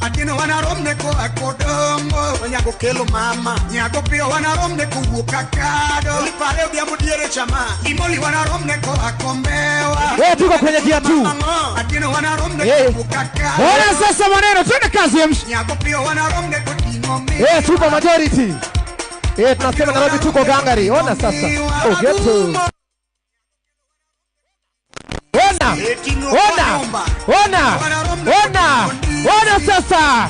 Atino wanaromne ko akodongo nyago kelo mama nyago pio wanaromne kuwuok kakado lipare odhiambo diere chama imoli wanaromne ko akombewa. Wewe tuko kwenye gia 2. Atino wanaromne kuwuok kakado. Ona sasa maneno, twende kazi ya nyago pio wanaromne koting'o mi. Tuko majority. Tunasema Nairobi tuko gangari. Ona sasa. Oh, geto. Ona. Ona. Ona. Ona. Ona sasa.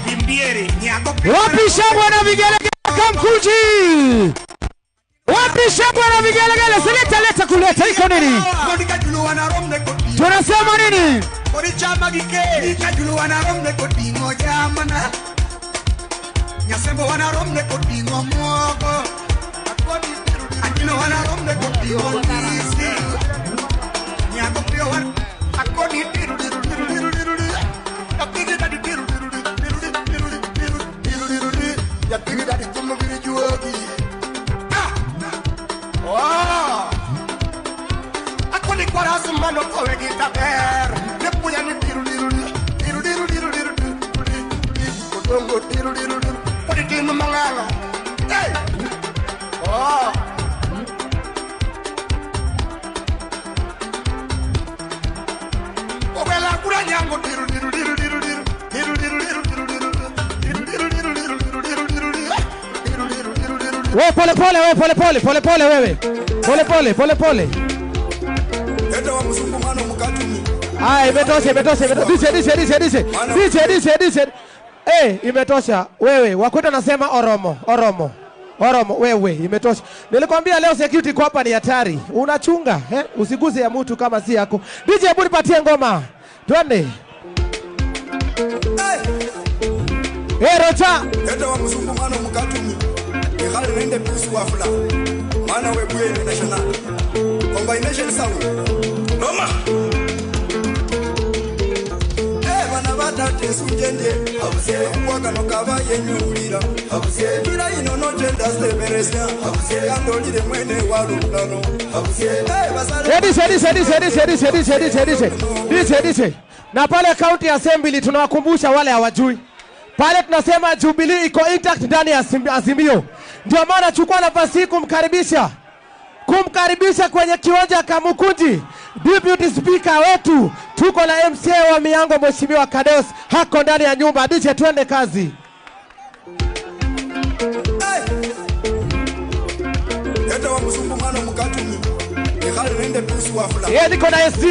Wapi shangwe na vigelegele Kamkunji? Wapi shangwe na vigelegele? Seleta leta kuleta iko nini? Tunasema nini? Nyasembo wanaromne koting'o muogo Atino wanaromne koting'o ndizi Nyago pio wan akoni diru diru diru diru diru diru Yapigi dadi diru diru diru diru diru diru diru diru Yapigi dadi tumo biri juogi. Oh Akoni kwarasu mano kowe gitaber Nepuya ni diru diru diru diru diru diru diru Odongo diru diru diru. Hey! Oh! Wewe pole pole, wewe pole pole, pole pole wewe. Pole pole, pole pole. Ah, imetosha, imetosha, imetosha. DJ, DJ, DJ, DJ, DJ, DJ. Imetosha. Wewe, wakuta nasema oromo, oromo. Oromo, wewe, imetosha. Nilikwambia leo security kwa hapa ni hatari. Unachunga, eh? Usiguze ya mtu kama si yako. DJ, hebu nipatie ngoma. Twende. Hey, Rocha. Eta wa mzungu mwana mkatumi. Ikhali nende pusu wafula. Mana webuye national. Combination sound. Roma. DJ. Na pale County Assembly tunawakumbusha wale hawajui. Pale tunasema Jubilee iko intact ndani ya Azimio. Ndio maana chukua nafasi kumkaribisha. Kumkaribisha kwenye kiwanja Kamukunji Deputy Speaker wetu. Tuko na MCA wa Miango Mheshimiwa Kados hako ndani ya nyumba. DJ, twende kazi. Yeye niko na SC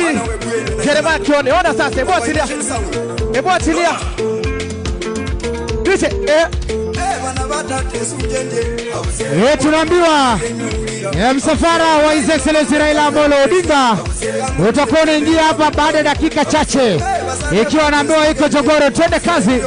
Jeremiah Kione. Ona sasa, hebu achilia. Hebu achilia. DJ, Tunaambiwa msafara wa His Excellency Raila Amolo Odinga utakuwa unaingia hapa baada ya dakika chache, ikiwa naambiwa iko Jogoro. Twende kazi.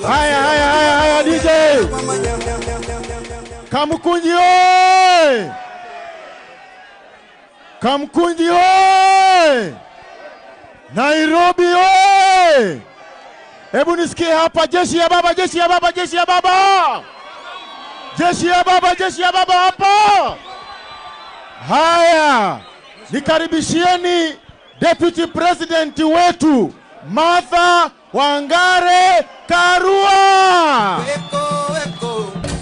Haya, haya, haya, haya, DJ Kamukunji oye! Kamukunji oye! Nairobi oye! Hebu nisikie hapa, jeshi ya baba, jeshi ya baba, jeshi ya baba! Jeshi ya baba, jeshi ya baba hapa! Haya, nikaribishieni Deputy President wetu Martha Wangare Karua.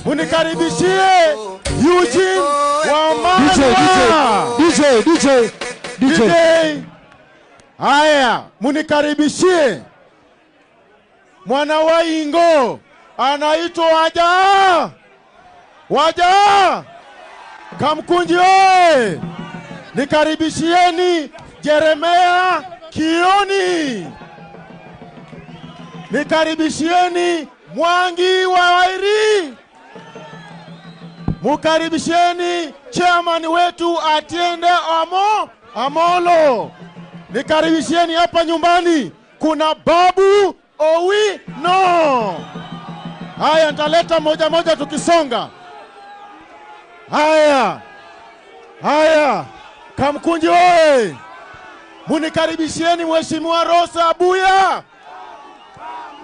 Unikaribishie Eugene Wamalwa. DJ, DJ, DJ, DJ. Haya, munikaribishie mwana wa Ingo anaitwa Waja. Waja. Kamkunji oye! Nikaribishieni Jeremiah Kioni. Nikaribishieni Mwangi wa Wairi. Mukaribishieni chairman wetu Atiende Amolo. Nikaribishieni hapa nyumbani kuna Babu Owino. Haya, nitaleta moja moja tukisonga. Haya, haya, Kamkunji oye! Munikaribishieni Mheshimiwa Rosa Abuya.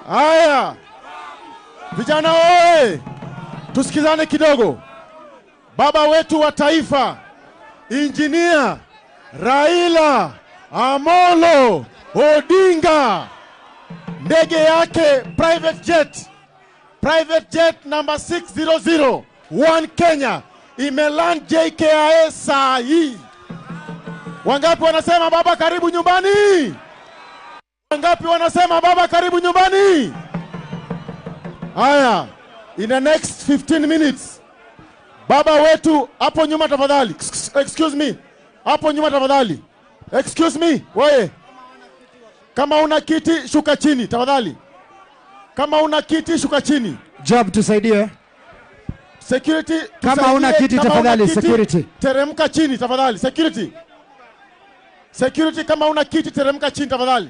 Haya, vijana oye! Tusikizane kidogo. Baba wetu wa taifa, Injinia Raila Amolo Odinga, ndege yake private jet number 600 One Kenya imeland JKIA saa hii. Wangapi wanasema baba karibu nyumbani? Wangapi wanasema baba karibu nyumbani? Haya, in the next 15 minutes, baba wetu hapo nyuma tafadhali. Excuse me. Hapo nyuma tafadhali. Excuse me, wewe. Kama una kiti shuka chini tafadhali. Kama una kiti shuka chini. Job tusaidie. Security, kama una kiti tafadhali, security. Teremka chini tafadhali, security. Security, kama una kiti teremka chini tafadhali.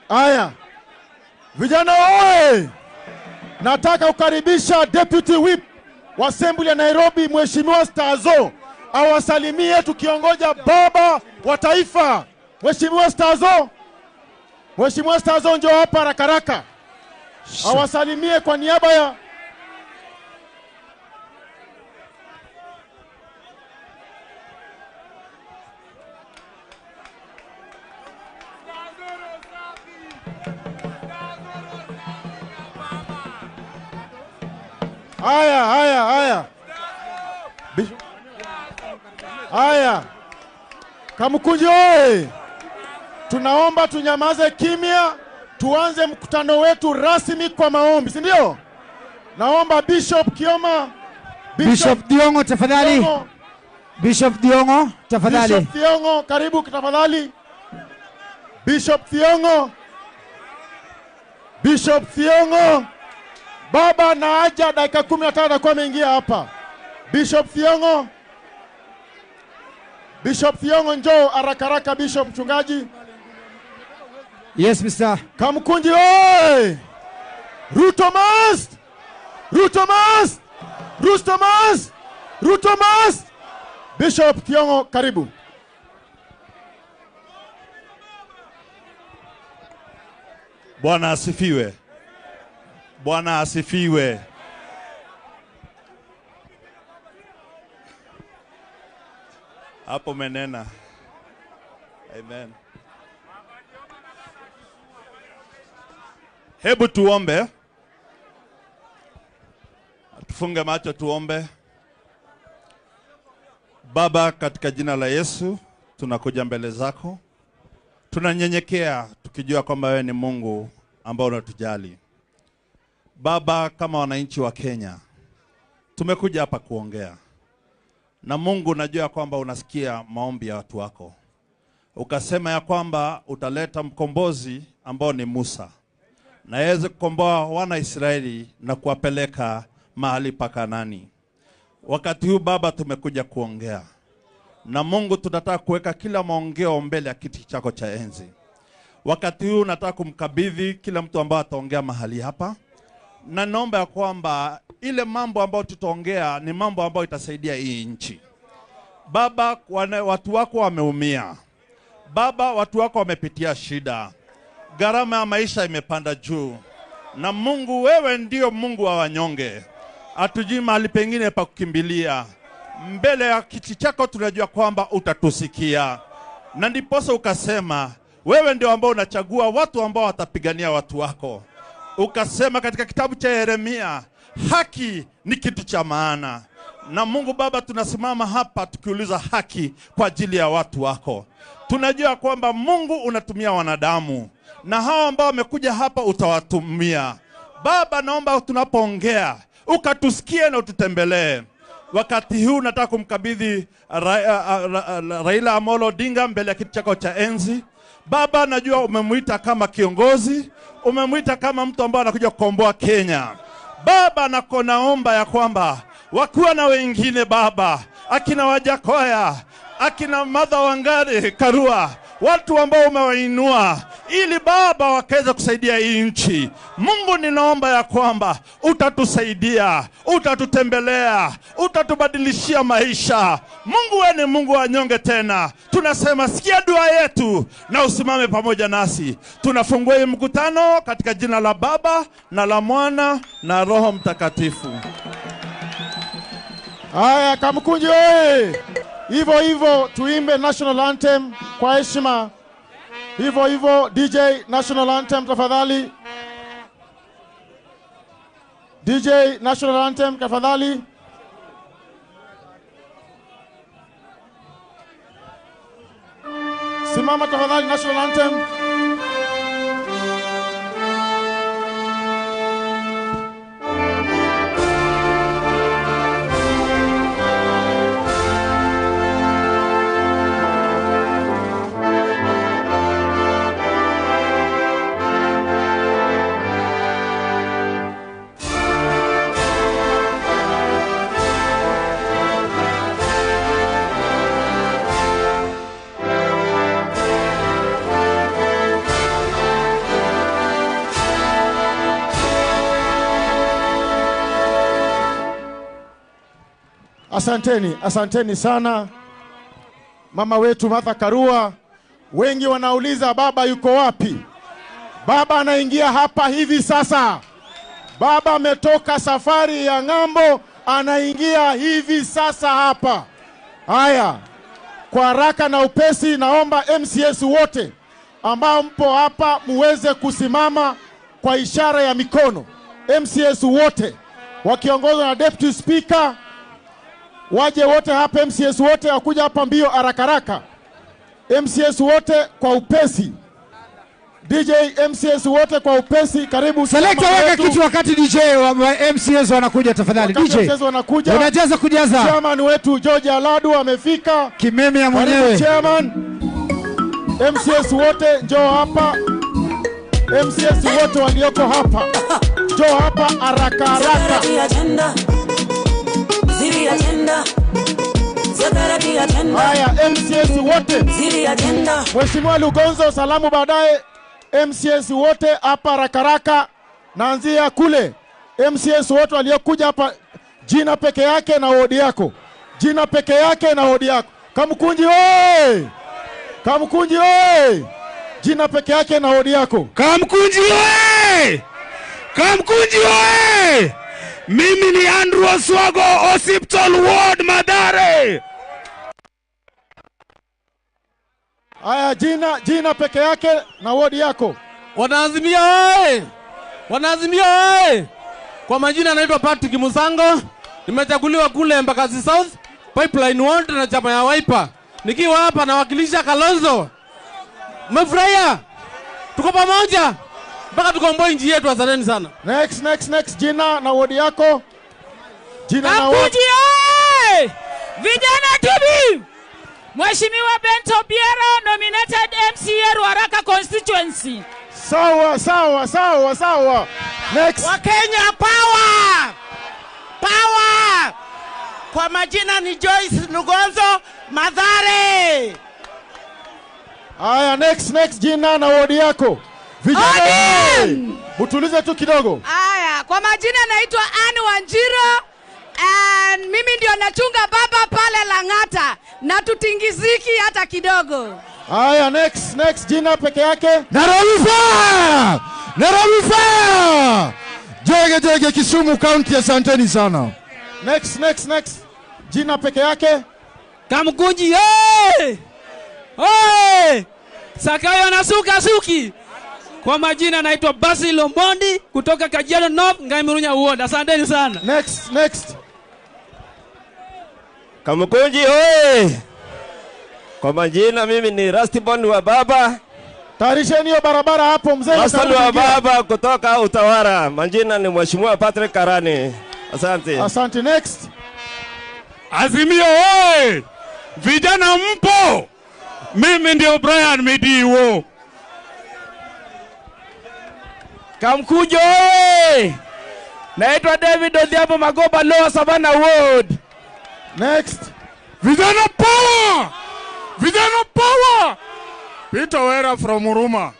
Haya. Vijana oye! Nataka kukaribisha Deputy Whip wa Assembly ya Nairobi, Mheshimiwa Stazo, awasalimie tukiongoja baba wa taifa. Mheshimiwa Stazo, Mheshimiwa Stazo njoo hapa haraka haraka. Awasalimie kwa niaba ya Haya, haya, haya. Haya. Kamkunji oye! Tunaomba tunyamaze kimya, tuanze mkutano wetu rasmi kwa maombi, si ndio? Naomba Bishop Kioma, Bishop Diongo tafadhali. Bishop Diongo tafadhali. Bishop Diongo karibu tafadhali. Bishop Diongo. Bishop Diongo. Baba na aja dakika 15 atakuwa ameingia hapa. Bishop Thiongo. Bishop Thiongo njoo haraka haraka, Bishop mchungaji. Yes, Mr. Kamkunji oye! Ruto must! Ruto must! Ruto must! Ruto must! Bishop Thiongo karibu. Bwana asifiwe. Bwana asifiwe. Hapo menena. Amen. Hebu tuombe. Tufunge macho tuombe. Baba, katika jina la Yesu tunakuja mbele zako. Tunanyenyekea tukijua kwamba wewe ni Mungu ambao unatujali. Baba, kama wananchi wa Kenya tumekuja hapa kuongea. Na Mungu, najua kwamba unasikia maombi ya watu wako. Ukasema ya kwamba utaleta mkombozi ambao ni Musa, na aweze kukomboa wana Israeli na kuwapeleka mahali pa Kanaani. Wakati huu Baba tumekuja kuongea. Na Mungu, tunataka kuweka kila maongeo mbele ya kiti chako cha enzi. Wakati huu nataka kumkabidhi kila mtu ambaye ataongea mahali hapa. Na naomba ya kwamba ile mambo ambayo tutaongea ni mambo ambayo itasaidia hii nchi. Baba, watu wako wameumia. Baba, watu wako wamepitia shida. Gharama ya maisha imepanda juu. Na Mungu, wewe ndio Mungu wa wanyonge. Hatujui mahali pengine pa kukimbilia. Mbele ya kiti chako tunajua kwamba utatusikia. Na ndiposa ukasema wewe ndio ambao unachagua watu ambao watapigania watu wako. Ukasema katika kitabu cha Yeremia, haki ni kitu cha maana. Na Mungu Baba, tunasimama hapa tukiuliza haki kwa ajili ya watu wako. Tunajua kwamba Mungu unatumia wanadamu, na hao ambao wamekuja hapa utawatumia. Baba, naomba tunapoongea ukatusikie na ututembelee. Wakati huu nataka kumkabidhi Raila Amolo Odinga mbele ya kiti chako cha enzi. Baba, najua umemuita kama kiongozi, umemuita kama mtu ambaye anakuja kukomboa Kenya. Baba, naomba ya kwamba wakiwa na wengine Baba, akina Wajakoya, akina Martha Wangari Karua, watu ambao umewainua ili Baba wakaweza kusaidia hii nchi. Mungu, ninaomba ya kwamba utatusaidia, utatutembelea, utatubadilishia maisha. Mungu, wewe ni Mungu wa wanyonge tena. Tunasema sikia dua yetu na usimame pamoja nasi. Tunafungua hii mkutano katika jina la Baba na la Mwana na Roho Mtakatifu. Haya, Kamkunji oye! Hivyo hivyo tuimbe national anthem kwa heshima. Hivyo hivyo DJ, national anthem tafadhali. DJ, national anthem tafadhali. Simama tafadhali, national anthem. Asanteni, asanteni sana mama wetu Martha Karua. Wengi wanauliza baba yuko wapi? Baba anaingia hapa hivi sasa. Baba ametoka safari ya ng'ambo, anaingia hivi sasa hapa. Haya, kwa haraka na upesi naomba MCS wote ambao mpo hapa muweze kusimama kwa ishara ya mikono. MCS wote wakiongozwa na Deputy Speaker waje wote hapa. MCS wote wakuja hapa mbio haraka haraka. MCS wote kwa upesi. DJ, MCS wote kwa upesi, karibu. Selector, weka kitu wakati DJ wa MCS wanakuja tafadhali. DJ MCS wanakuja. Unajaza kujaza. Chairman wetu George Aladu amefika. Kimeme ya mwenyewe. Karibu chairman. MCS wote njoo hapa. MCS wote walioko hapa, njoo hapa haraka haraka. Haya, MCS wote. Mheshimiwa Lugonzo, salamu baadaye. MCS wote hapa haraka haraka. Naanzia kule. MCS wote waliokuja hapa, jina peke yake na wodi yako. Jina peke yake na wodi yako. Kamkunji oye! Kamkunji oye! Jina peke yake na wodi yako. Kamkunji oye! Kamkunji oye! Mimi ni Andrew Oswago, Hospital Ward, Mathare. Aya, jina peke yake na wodi yako. Wanaazimia oye! Wanaazimia oye! Kwa majina naitwa Patrick Musango, nimechaguliwa kule Embakasi South, Pipeline Ward na chama ya Wiper. Nikiwa hapa nawakilisha Kalonzo. Mmefurahia? Tuko pamoja mpaka tukomboe nchi yetu. Asanteni sana. Next, next, next, jina na wodi yako. Jina na wodi. Oye! Vijana TV. Mheshimiwa Bento Biero, nominated MCA Ruaraka constituency. Sawa, sawa, sawa, sawa. Next. Wakenya power! Power! Kwa majina ni Joyce Lugonzo, Mathare. Aya, next, next, jina na wodi yako. Vijana, mtulize tu kidogo. Aya, kwa majina naitwa Anne Wanjiro. And mimi ndio nachunga baba pale Lang'ata na tutingiziki hata kidogo. Aya, next, next, jina peke yake. Nairobi fire! Nairobi fire! Jege jege Kisumu County, asanteni sana. Next, next, next. Jina peke yake. Kamkunji hey! Hey! Sakayo nasuka suki. Kwa majina naitwa Basil Omondi kutoka Kajiado North, Ngaimurunya Ward. Asanteni sana. Next, next. Kamkunji oye! Kwa majina mimi ni Rastibon wa baba. Tayarisheni hiyo barabara hapo mzee. Rastibon wa baba kutoka Utawara. Majina ni Mheshimiwa Patrick Karani. Asante. Asante. Next. Azimio oye! Vijana mpo? Mimi ndio Brian Midiwo. Kamkunji oye! Naitwa David Odhiambo Magoba, Lower Savannah Ward. Next. Vijana power! Vijana power! Peter Wera from Huruma.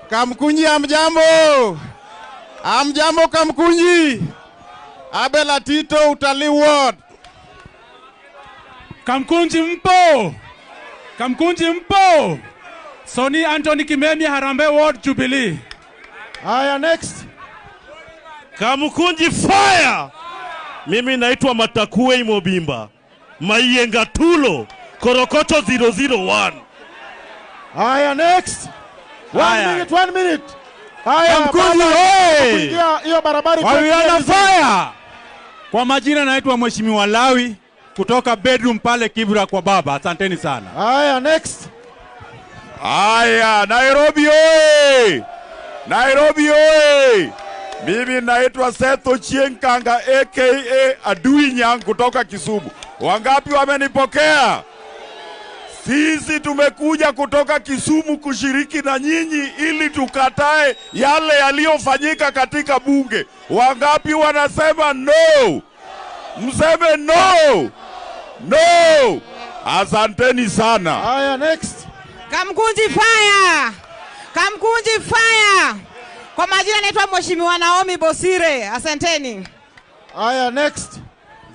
Kamkunji amjambo. Amjambo Kamkunji. Abel Atito, Utalii Ward. Kamkunji mpo. Kamkunji mpo. Soni Anthony Kimemia, Harambee Ward, Jubilee. Haya, next. Kamkunji fire. Mimi naitwa Matakue Mobimba. Maiyenga Tulo, Korokocho 001. Haya, next. 1 minute, 1 minute. Haya, Kamkunji hey! Hiyo barabara Wawiana fire. Kwa majina naitwa Mheshimiwa Lawi kutoka bedroom pale Kibra kwa baba. Asanteni sana. Haya, next. Haya, Nairobi oye! Nairobi oye! Mimi naitwa Seth Ochieng Kanga aka Adui Nyang kutoka Kisumu. Wangapi wamenipokea? Sisi tumekuja kutoka Kisumu kushiriki na nyinyi ili tukatae yale yaliyofanyika katika bunge. Wangapi wanasema no? Mseme no. No. Asanteni sana. Haya, next. Kamkunji fire. Kamkunji fire. Kwa majina naitwa Mheshimiwa Naomi Bosire. Asanteni. Haya, next.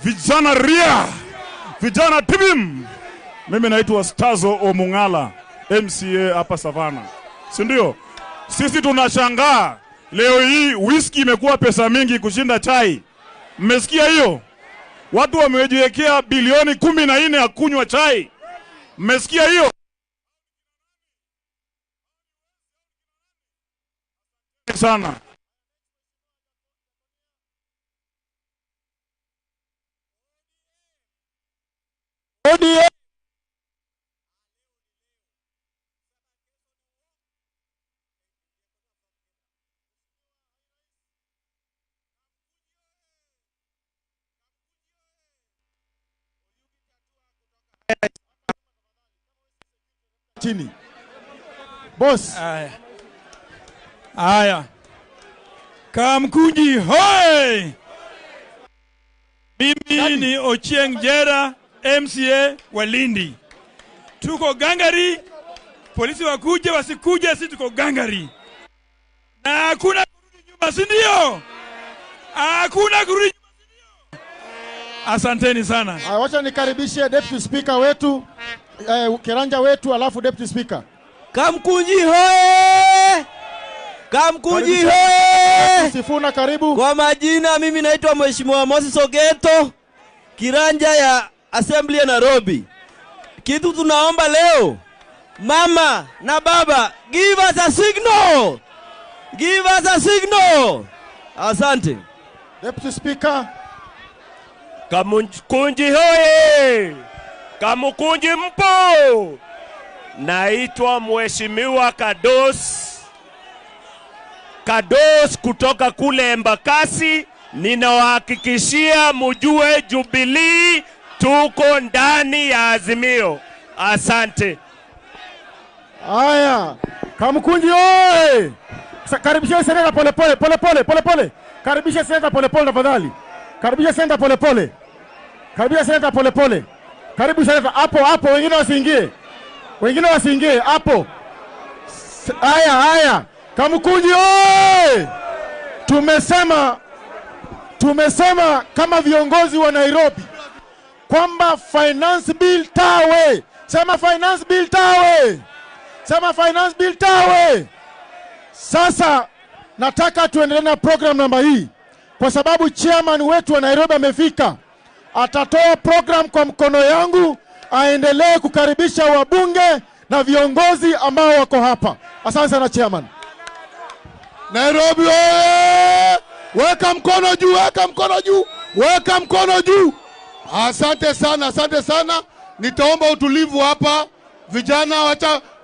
Vijana ria. Vijana tibim. Mimi naitwa Stazo Omungala, MCA hapa Savana. Si ndio? Sisi tunashangaa leo hii whisky imekuwa pesa mingi kushinda chai. Mmesikia hiyo? Watu wamejiwekea bilioni 14 ya kunywa chai. Mmesikia hiyo? Sana. ODM. Chini. Boss. Aya. Aya. Kamkunji hoi! Mimi ni Ochieng Jera, MCA wa Lindi. Tuko gangari, polisi wakuje wasikuje, sisi tuko gangari. Na hakuna kurudi nyuma, si ndio? Hakuna kurudi nyuma, si ndio? Asanteni sana. Wacha nikaribishe Deputy Speaker wetu, Kiranja wetu, alafu Deputy Speaker. Kamkunji hoye! Kamkunji hoye! Sifuna, karibu. Kwa majina mimi naitwa Mheshimiwa Moses Ogeto, Kiranja ya Assembly ya Nairobi. Kitu tunaomba leo, mama na baba, give us a signal. Give us a signal. Asante. Deputy Speaker. Kamkunji hoye! Kamkunji mpo! Naitwa Mheshimiwa Kados kutoka kule Embakasi. Ninawahakikishia mujue Jubilee tuko ndani ya Azimio. Asante. Haya, Kamkunji oye! Karibisha seneta pole pole pole pole pole pole. Karibisha seneta pole pole tafadhali. Karibisha seneta pole pole. Karibisha seneta pole pole. Karibu seneta hapo hapo, wengine wasiingie. Wengine wasiingie hapo. Haya haya. Kamkunji oye! Tumesema kama viongozi wa Nairobi kwamba finance bill tawe. Sema finance bill tawe. Sema finance bill tawe. Sasa nataka tuendelee na program namba hii kwa sababu chairman wetu wa Nairobi amefika. Atatoa program kwa mkono yangu, aendelee kukaribisha wabunge na viongozi ambao wako hapa. Asante sana chairman. Nairobi oye! Weka mkono juu, weka mkono juu, weka mkono juu. Asante sana, asante sana. Nitaomba utulivu hapa. Vijana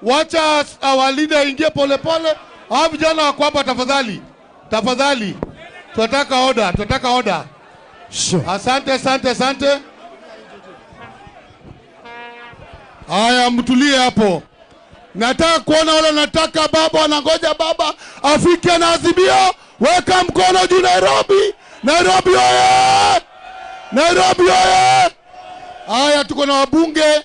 wacha our ingie pole pole. Hawa vijana wako hapa tafadhali. Tafadhali. Tunataka order, tunataka order. Asante, asante, asante. Haya, mtulie hapo. Nataka kuona wale nataka baba wanangoja baba afike na Azimio. Weka mkono juu Nairobi. Nairobi oye! Nairobi oye! Haya, tuko na wabunge,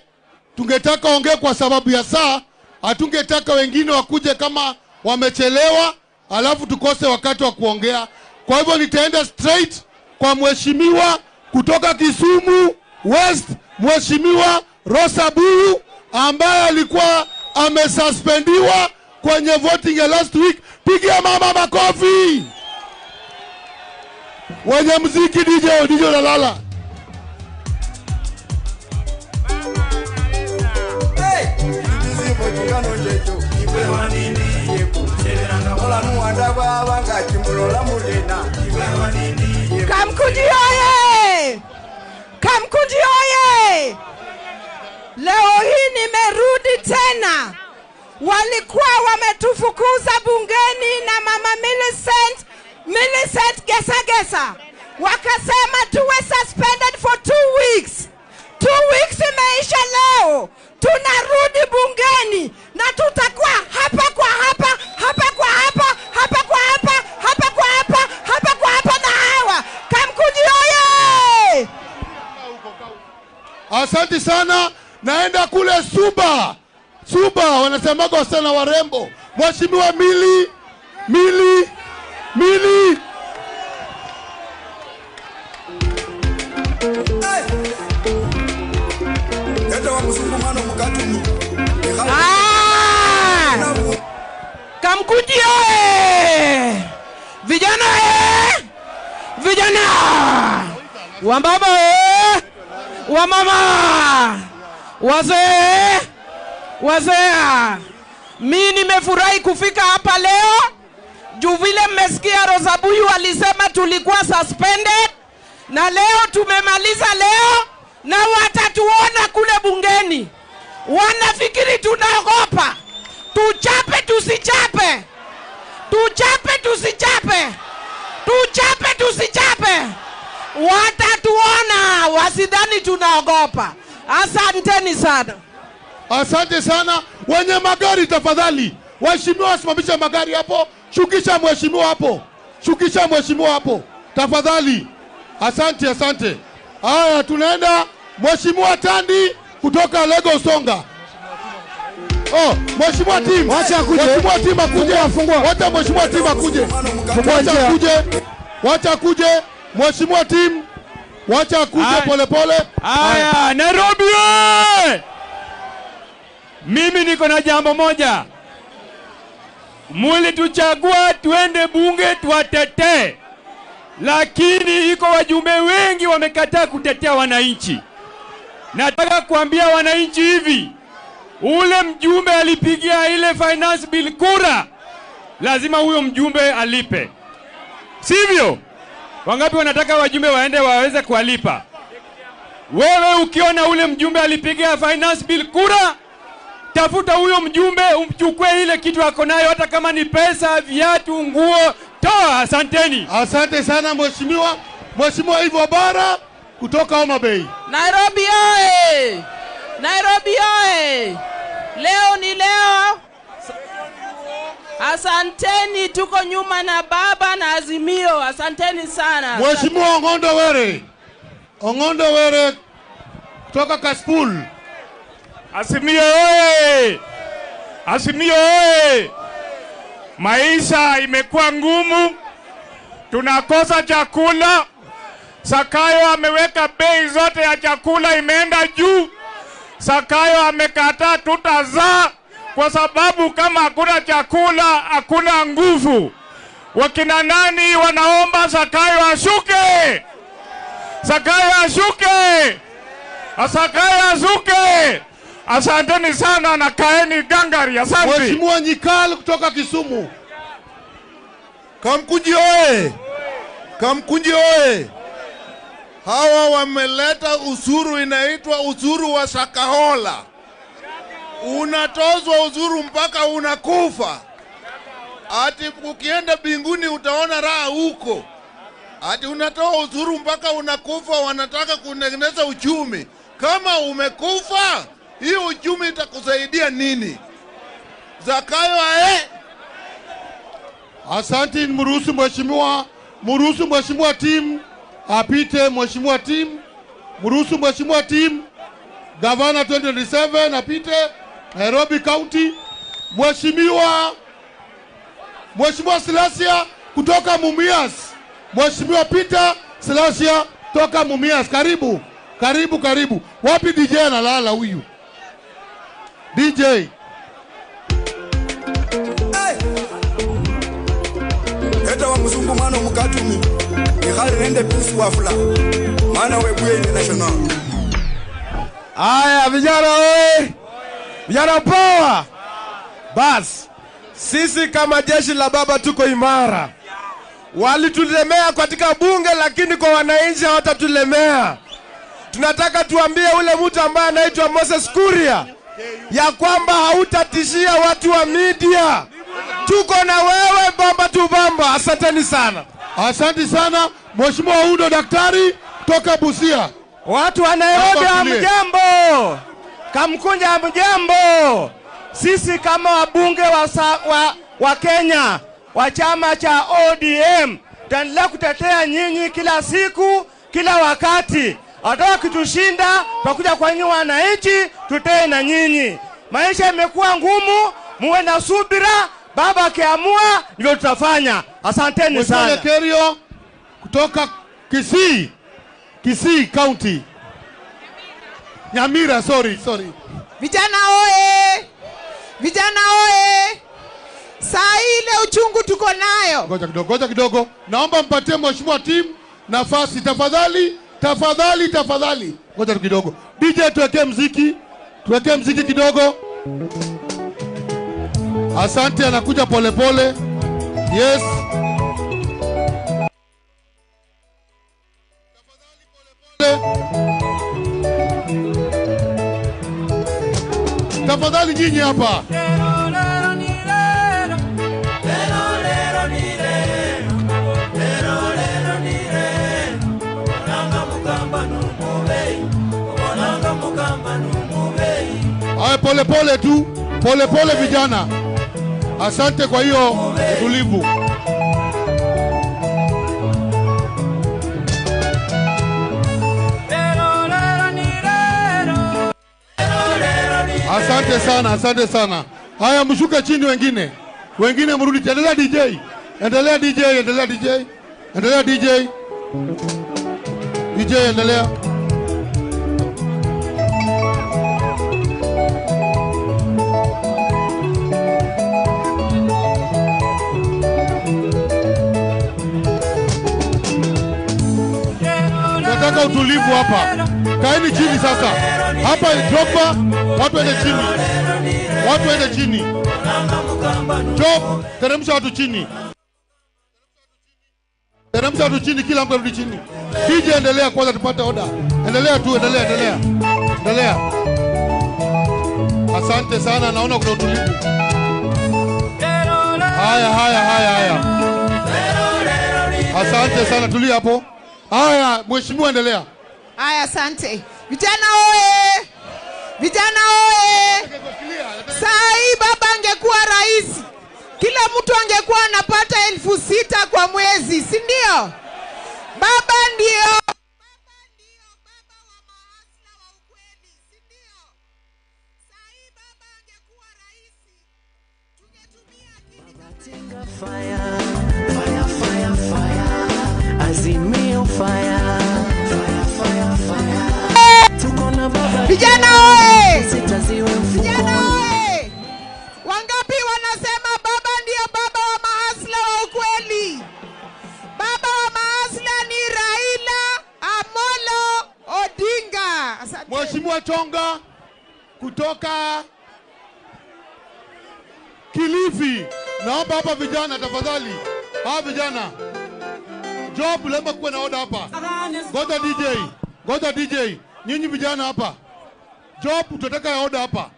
Tungetaka ongee kwa sababu ya saa, hatungetaka wengine wakuje kama wamechelewa alafu tukose wakati wa kuongea. Kwa hivyo nitaenda straight kwa mheshimiwa kutoka Kisumu West, Mheshimiwa Rosa Buyu ambaye alikuwa amesuspendiwa kwenye voting ya last week. Pigia mama makofi. Wenye muziki DJ Lalala. Kamkunji oye! Kamkunji oye! Leo hii nimerudi tena. Walikuwa wametufukuza bungeni na mama Millicent Gesa. Wakasema tuwe suspended for 2 weeks. 2 weeks imeisha leo. Tunarudi bungeni na tutakuwa hapa kwa hapa, hapa kwa hapa, hapa kwa hapa, hapa kwa hapa, hapa kwa hapa na hawa. Kamkunji oye! Asante sana. Naenda kule Suba. Suba wanasemaga wasichana warembo. Mheshimiwa Mili. Kamkunji oye! Vijana oye! Vijana! Wambaba oye! Wamama! Wazee! Wazee! Mi nimefurahi kufika hapa leo. Juu vile mmesikia Rosa Buyu alisema tulikuwa suspended, na leo tumemaliza leo, na watatuona kule bungeni. Wanafikiri tunaogopa. Tuchape tusichape. Tuchape tusichape. Tuchape tusichape. Watatuona, wasidhani tunaogopa. Asanteni sana. Asante sana. Wenye magari tafadhali, waheshimiwa wasimamisha magari hapo. Shukisha mheshimiwa hapo. Shukisha mheshimiwa hapo tafadhali. Asante, asante. Haya, tunaenda Mheshimiwa Tandi kutoka Lagos Songa. Oh, Mheshimiwa Tim. Wacha akuje. Mheshimiwa Tim akuje. Fungua. Wacha Mheshimiwa Tim akuje. Wacha akuje. Wacha akuje. Mheshimiwa Tim. Wacha akuje pole pole. Haya, Nairobi oye! Mimi niko na jambo moja. Mulituchagua tuende bunge tuwatetee. Lakini iko wajumbe wengi wamekataa kutetea wananchi. Nataka kuambia wananchi hivi, ule mjumbe alipigia ile finance bill kura, lazima huyo mjumbe alipe. Sivyo? Wangapi wanataka wajumbe waende waweze kuwalipa? Wewe ukiona ule mjumbe alipigia finance bill kura, tafuta huyo mjumbe umchukue ile kitu ako nayo, hata kama ni pesa, viatu, nguo, toa. Asanteni. Asante sana mheshimiwa. Mheshimiwa Ivo Bara kutoka Homa Bay. Nairobi oye! Nairobi oye! Leo ni leo. Asanteni, tuko nyuma na baba na Azimio. Asanteni sana. Mheshimiwa Ong'ondo Were. Ong'ondo Were kutoka Kasipul. Azimio oye! Azimio oye! Maisha imekuwa ngumu, tunakosa chakula. Sakayo ameweka bei zote ya chakula imeenda juu. Sakayo amekataa tutazaa, kwa sababu kama hakuna chakula hakuna nguvu. Wakina nani wanaomba Sakayo ashuke? Sakayo ashuke! Sakayo ashuke! Asanteni sana na kaeni gangari. Asante. Mheshimiwa Nyikal kutoka Kisumu. Kamkunji oye! Kamkunji oye! Hawa wameleta usuru inaitwa usuru wa Shakahola. Unatozwa usuru mpaka unakufa. Ati ukienda binguni utaona raha huko. Ati unatoa usuru mpaka unakufa, wanataka kutengeneza uchumi. Kama umekufa, hii uchumi itakusaidia nini? Zakayo ae. Asante. Mruhusu mheshimiwa, mruhusu mheshimiwa Tim apite. Mheshimiwa Tim, mruhusu mheshimiwa Tim. Gavana 2027 apite Nairobi County. Mheshimiwa Silasia kutoka Mumias. Mheshimiwa Peter Silasia toka Mumias. Karibu. Karibu, karibu. Wapi DJ analala huyu? DJ. Eta wa mzungu mwana mukatumi. Ikhari nende peace wafula. Maana webuye international. Aya vijana oye. Vijana power. Bas, sisi kama jeshi la baba tuko imara. Walitulemea katika bunge, lakini kwa wananchi hawatatulemea. Tunataka tuambie ule mtu ambaye anaitwa Moses Kuria ya kwamba hautatishia watu wa media. Tuko na wewe bamba tu bamba. Asanteni sana. Asante sana Mheshimiwa Udo Daktari toka Busia. Watu wa Nairobi hamjambo. Kamkunja hamjambo. Sisi kama wabunge wa Kenya wa chama cha ODM tutaendelea kutetea nyinyi kila siku, kila wakati. Hata kitushinda tutakuja kwa nyinyi wananchi, tutee na nyinyi. Maisha yamekuwa ngumu, muwe na subira. Baba akiamua ndio tutafanya. Asanteni sana. Mheshimiwa Kerio kutoka Kisii. Kisii County. Nyamira, sorry. Vijana oe. Vijana oe. Saa ile uchungu tuko nayo. Ngoja kidogo. Naomba mpatie mheshimiwa team nafasi tafadhali. Tafadhali. Ngoja kidogo. DJ tuwekee muziki. Tuwekee muziki kidogo. Asante, anakuja pole pole. Yes. Tafadhali nyinyi hapa. Haya, pole pole tu, pole pole vijana. Asante kwa hiyo utulivu. Asante sana, asante sana. Haya, mshuke chini wengine. Wengine mrudi. Endelea DJ. Endelea DJ, endelea DJ. Endelea DJ. DJ endelea. Nataka utulivu hapa. Kaeni chini sasa. Hapa dropa, watu waende chini. Watu waende chini. Drop, teremsha watu chini. Teremsha watu chini, kila mtu arudi chini. DJ endelea kwanza tupate order. Endelea tu, endelea. Endelea. Asante sana, naona kuna utulivu. Haya. Asante sana, tulia hapo. Haya, mheshimiwa endelea. Haya, asante. Vijana oe! Vijana oe! Saa hii baba angekuwa rais, kila mtu angekuwa anapata 6,000 kwa mwezi, si ndio? Baba ndio. Fire, fire, fire, fire. Azimio fire. Fire, fire, fire. Tuko na baba. Vijana oe! Vijana oe! Wangapi wanasema baba ndio baba wa mahasla wa ukweli? Baba wa mahasla ni Raila Amolo Odinga. Asante. Mheshimiwa Chonga kutoka Kilifi. Naomba hapa vijana tafadhali. Hawa vijana. Job lazima kuwe na order hapa. Ngoja DJ. Ngoja DJ. Nyinyi vijana hapa. Job tunataka order hapa.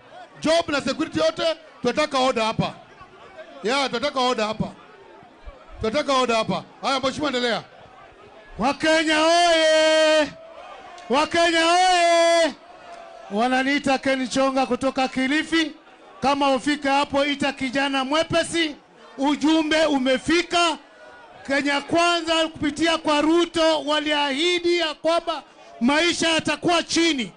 Job na security yote tunataka order hapa. Yeah, tunataka order hapa. Tunataka order hapa. Haya mheshimiwa endelea. Wakenya oye! Wakenya oye! Wananiita Ken Chonga kutoka Kilifi. Kama ufika hapo ita kijana mwepesi. Ujumbe umefika. Kenya Kwanza kupitia kwa Ruto waliahidi ya kwamba maisha yatakuwa chini.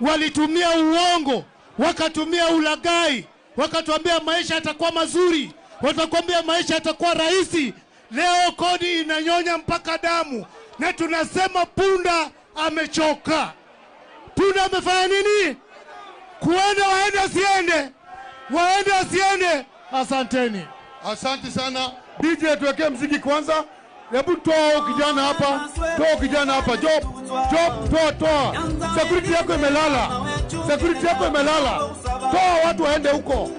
Walitumia uongo, wakatumia ulaghai, wakatuambia maisha yatakuwa mazuri, watakwambia maisha yatakuwa rahisi. Leo kodi inanyonya mpaka damu, na tunasema punda amechoka. Punda amefanya nini? Kuenda waende asiende, waende asiende. Asanteni. Asante sana. DJ, tuwekee mziki kwanza. Hebu toa kijana hapa, toa kijana hapa. Job, job, toa, toa. Security yako imelala, security yako imelala. Toa watu waende huko.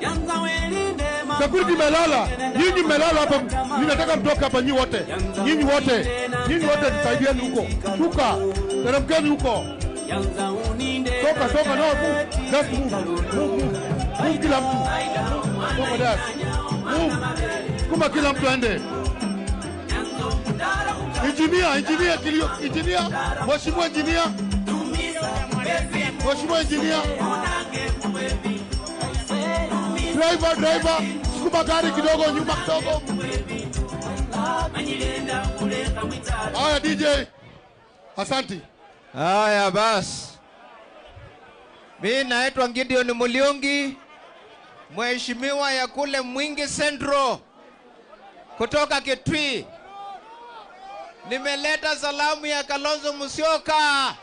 Security imelala, nyinyi mmelala hapa. Ninataka mtoke hapa nyinyi wote, nyinyi wote, nyinyi wote, nisaidieni huko. Shuka, teremkeni huko. Toka, toka, no, move. Just move, move, move. Move kila mtu. Toka there. Move. Kuma kila mtu aende. Engineer, engineer, kilio, engineer, mheshimiwa engineer, mheshimiwa engineer, driver, driver, sukuma gari kidogo nyuma kidogo. Haya DJ, asanti. Haya basi, mimi naitwa Gideon Muliungi, mheshimiwa ya kule Mwingi Central kutoka Kitui. Nimeleta salamu ya Kalonzo Musyoka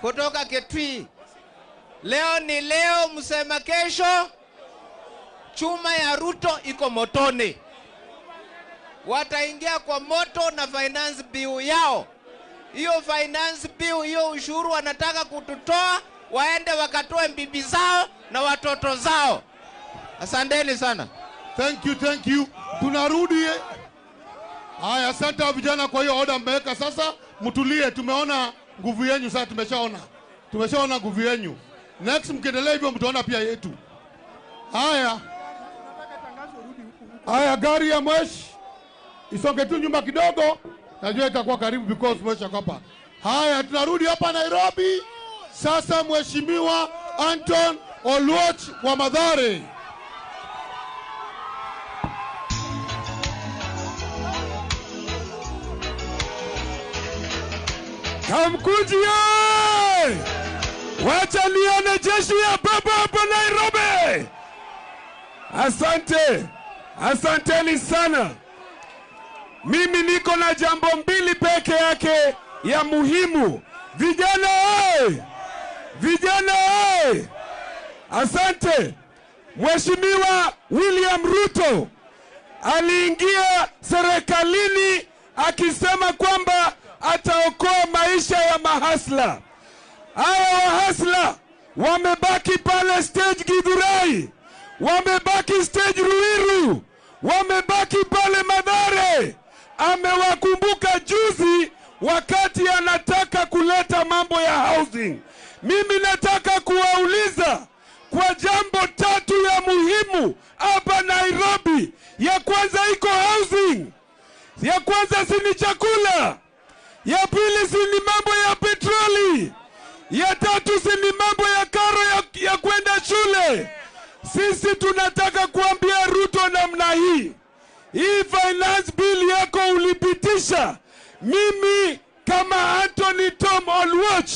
kutoka Kitui. Leo ni leo, msema kesho. Chuma ya Ruto iko motoni. Wataingia kwa moto na finance bill yao. Hiyo finance bill, hiyo ushuru wanataka kututoa, waende wakatoe bibi zao na watoto zao. Asanteni sana. Thank you, thank you. Tunarudi. Haya, asante vijana kwa hiyo order mmeweka. Sasa mtulie, tumeona nguvu yenu sasa, tumeshaona. Tumeshaona nguvu yenu. Next mkiendelea hivyo mtaona pia yetu. Haya. Haya, gari ya Mwesh isonge tu nyuma kidogo. Najua itakuwa karibu because Mwesh hapa. Haya, tunarudi hapa Nairobi. Sasa Mheshimiwa Anton Oluoch wa Mathare. Kamkunji ye! Wacha nione jeshi ya baba hapa Nairobi. Asante. Asanteni sana. Mimi niko na jambo mbili peke yake ya muhimu. Vijana oye! Vijana oye! Asante. Mheshimiwa William Ruto aliingia serikalini akisema kwamba ataokoa maisha ya mahasla. Hawa wahasla wamebaki pale stage Githurai, wamebaki stage Ruiru, wamebaki pale Mathare. Amewakumbuka juzi wakati anataka kuleta mambo ya housing. Mimi nataka kuwauliza kwa jambo tatu ya muhimu hapa Nairobi. Ya kwanza iko housing, ya kwanza si ni chakula, ya pili si ni mambo ya petroli, ya tatu si ni mambo ya karo ya kwenda shule. Sisi tunataka kuambia Ruto namna hii, hii finance bill yako ulipitisha, mimi kama Anthony Tom Oluoch,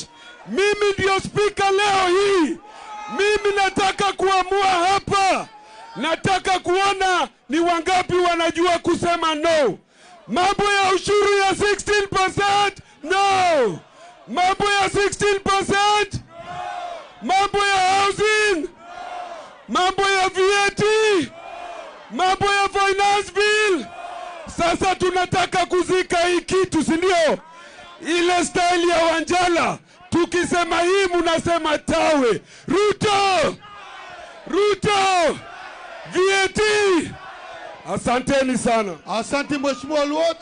mimi ndio speaker leo hii. Mimi nataka kuamua hapa. Nataka kuona ni wangapi wanajua kusema no. Mambo ya ushuru ya 16%, no. Mambo ya 16%, mambo ya housing, mambo ya VAT, mambo ya finance bill. Sasa tunataka kuzika hii kitu, si ndio? Ile style ya Wanjala, tukisema hii mnasema tawe. Ruto! Ruto! VAT! Asanteni sana. Asante Mheshimiwa Oluoch.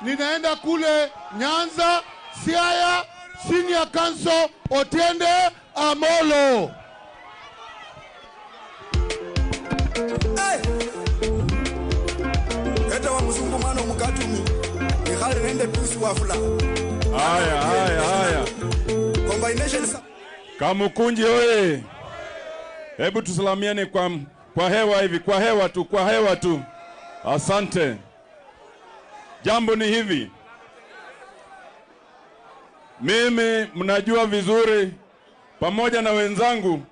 Ninaenda kule Nyanza, Siaya, Senior Counsel Otiende Amolo. Hey! Eta wa mzungu mwana mukatumi. Nikhale nende pusi wafula. Haya, haya, haya. Combination. Kamukunji oye. Hebu tusalamiane kwa hewa hivi, kwa hewa tu, kwa hewa tu. Asante. Jambo ni hivi. Mimi mnajua vizuri pamoja na wenzangu,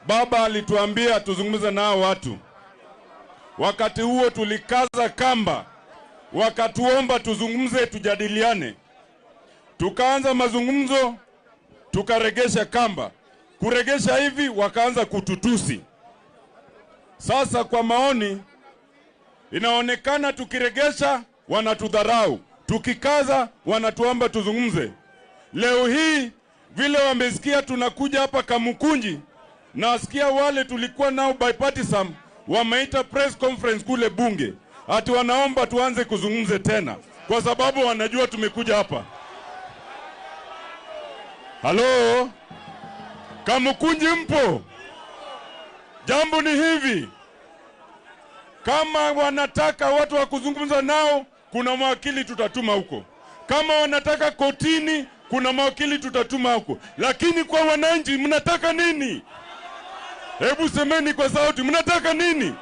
baba alituambia tuzungumze nao watu. Wakati huo tulikaza kamba, wakatuomba tuzungumze, tujadiliane. Tukaanza mazungumzo, tukaregesha kamba. Kuregesha hivi wakaanza kututusi. Sasa kwa maoni inaonekana tukiregesha wanatudharau, tukikaza wanatuomba tuzungumze. Leo hii vile wamesikia tunakuja hapa Kamukunji, nasikia wale tulikuwa nao bipartisan wameita press conference kule bunge, ati wanaomba tuanze kuzungumze tena kwa sababu wanajua tumekuja hapa. Halo, Kamukunji mpo? Jambo ni hivi, kama wanataka watu wa kuzungumza nao, kuna mawakili tutatuma huko. Kama wanataka kotini, kuna mawakili tutatuma huko. Lakini kwa wananchi mnataka nini? Hebu semeni kwa sauti, mnataka nini?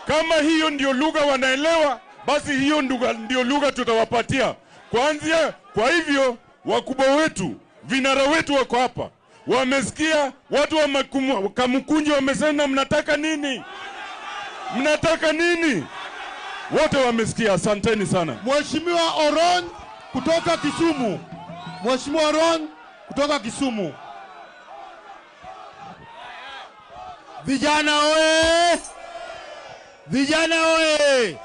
Kama hiyo ndio lugha wanaelewa, basi hiyo ndio lugha tutawapatia. Kwanza, kwa hivyo wakubwa wetu, vinara wetu wako hapa. Wamesikia watu wa Kamukunji wamesema mnataka nini? Mnataka nini? Wote wamesikia, asanteni sana. Mheshimiwa Oron kutoka Kisumu. Mheshimiwa Oron kutoka Kisumu. Vijana oe! Vijana oe!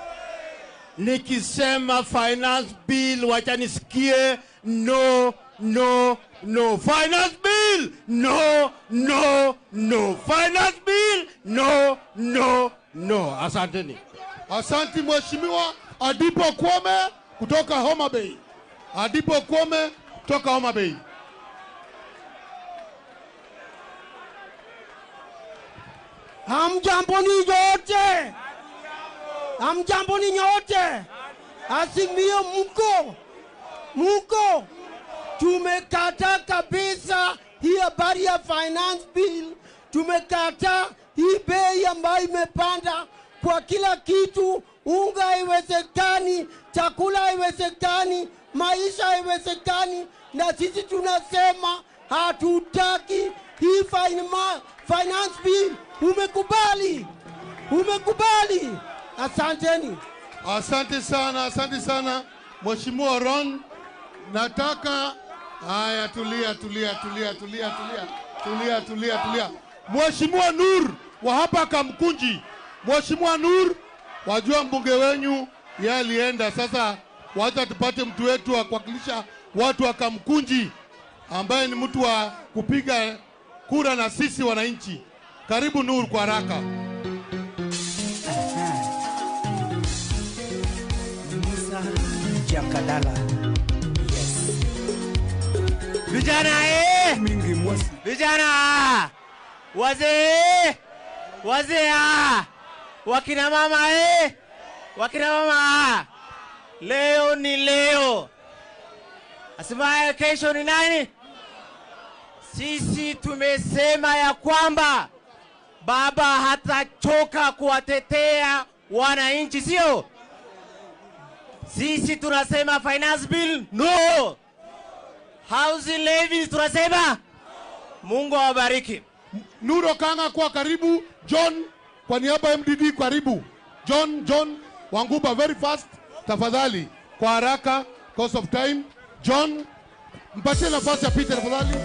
Nikisema finance bill wacha nisikie no, no, no. Finance bill no, no, no. Finance bill no, no, no. Asanteni. Asanti Mheshimiwa Adipo Kwame kutoka Homa Bay. Adipo Kwame kutoka Homa Bay. Hamjambo ni nyote. Hamjambo ni nyote. Azimio mko. Mko. Tumekataa kabisa hii habari ya finance bill. Tumekataa hii bei ambayo imepanda kwa kila kitu. Unga haiwezekani, chakula haiwezekani, maisha haiwezekani, na sisi tunasema hatutaki hii finance bill. Umekubali? Umekubali? Asanteni. Asante sana, asante sana Mheshimiwa Ron. Nataka haya, tulia tulia tulia tulia tulia tulia tulia tulia. Mheshimiwa Nur wa hapa Kamkunji. Mheshimiwa Nur, wajua mbunge wenyu yeye alienda, sasa wacha tupate mtu wetu wa kuwakilisha watu wa Kamkunji ambaye ni mtu wa kupiga kura na sisi wananchi. Karibu Nur kwa haraka. Musa Jakadala. Yes. Vijana mingi mwasi. Vijana wazee, wazee, wakina mama wakina mama. Leo ni leo. Asemaye kesho ni nani? Sisi tumesema ya kwamba baba hatachoka kuwatetea wananchi, sio? Sisi tunasema finance bill no. Housing levy tunasema. Mungu awabariki. Nuro Kanga kwa karibu. John kwa niaba ya MDD karibu. John Wanguba very fast tafadhali, kwa haraka because of time. John, mpatie nafasi ya Peter tafadhali.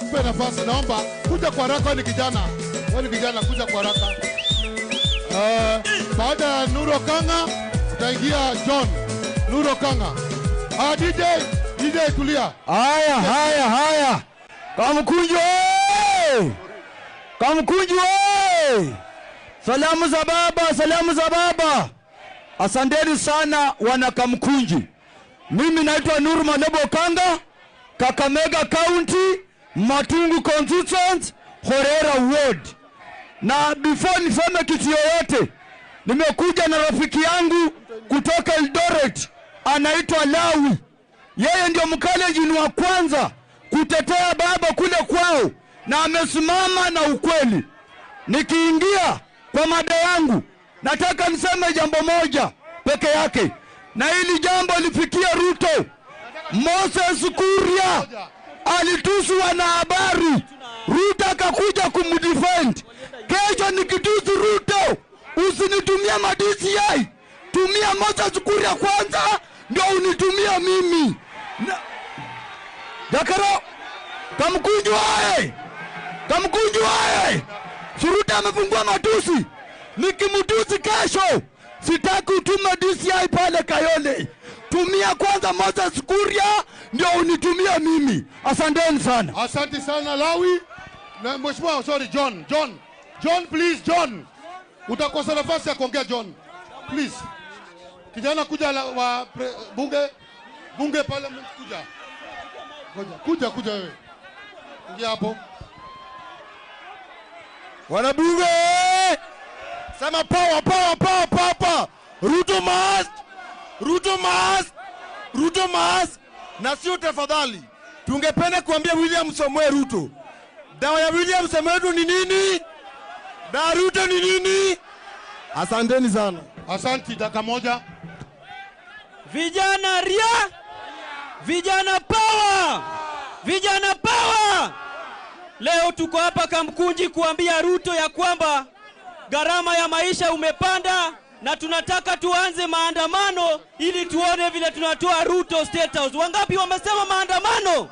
Mpe nafasi, naomba kuja kwa haraka, ni kijana. Wewe ni kijana, kuja kwa haraka. Baada ya Nuro Kanga utaingia John. Nuro Kanga. DJ tulia. Haya haya haya. Kamkunji oye! Kamkunji oye! Salamu za baba, salamu za baba. Asanteni sana wana Kamkunji. Mimi naitwa Nuru Malebo Kanga, Kakamega County, Matungu Constituent, Horera Ward. Na before niseme kitu yoyote, nimekuja na rafiki yangu kutoka Eldoret, anaitwa Lawi. Yeye ndio mkalenjin wa kwanza kutetea baba kule kwao, na amesimama na ukweli. Nikiingia kwa mada yangu, nataka niseme jambo moja peke yake, na hili jambo lifikie Ruto. Moses Kuria Alitusi wanahabari, Ruto akakuja kumdefend. Kesho nikitusi Ruto, usinitumie ma DCI, tumia Moses Kuria kwanza ndio unitumie mimi. Dakaro, Kamkunji wae, Kamkunji wae. Suruta amefungua matusi, nikimtusi kesho sitaki utume DCI pale Kayole. Tumia kwanza Moses Kuria ndio unitumie mimi. Asanteni sana. Asante sana Lawi. Na mheshimiwa, sorry John, John. John please, John. Utakosa nafasi ya kuongea John. Please. Kijana kuja la, wa bunge, bunge parliament kuja. Kuja, kuja wewe. Ingia hapo. Wanabunge! Sema power, power, power, power, power. Ruto must! Ruto must! Ruto must! Na sio tafadhali. Tungependa kuambia William Samoei Ruto. Dawa ya William Samoei Ruto ni nini? Dawa Ruto ni nini? Asanteni sana. Asanti, dakika moja. Vijana ria! Vijana power! Vijana power! Leo tuko hapa Kamkunji kuambia Ruto ya kwamba gharama ya maisha umepanda na tunataka tuanze maandamano ili tuone vile tunatoa Ruto State House. Wangapi wamesema maandamano?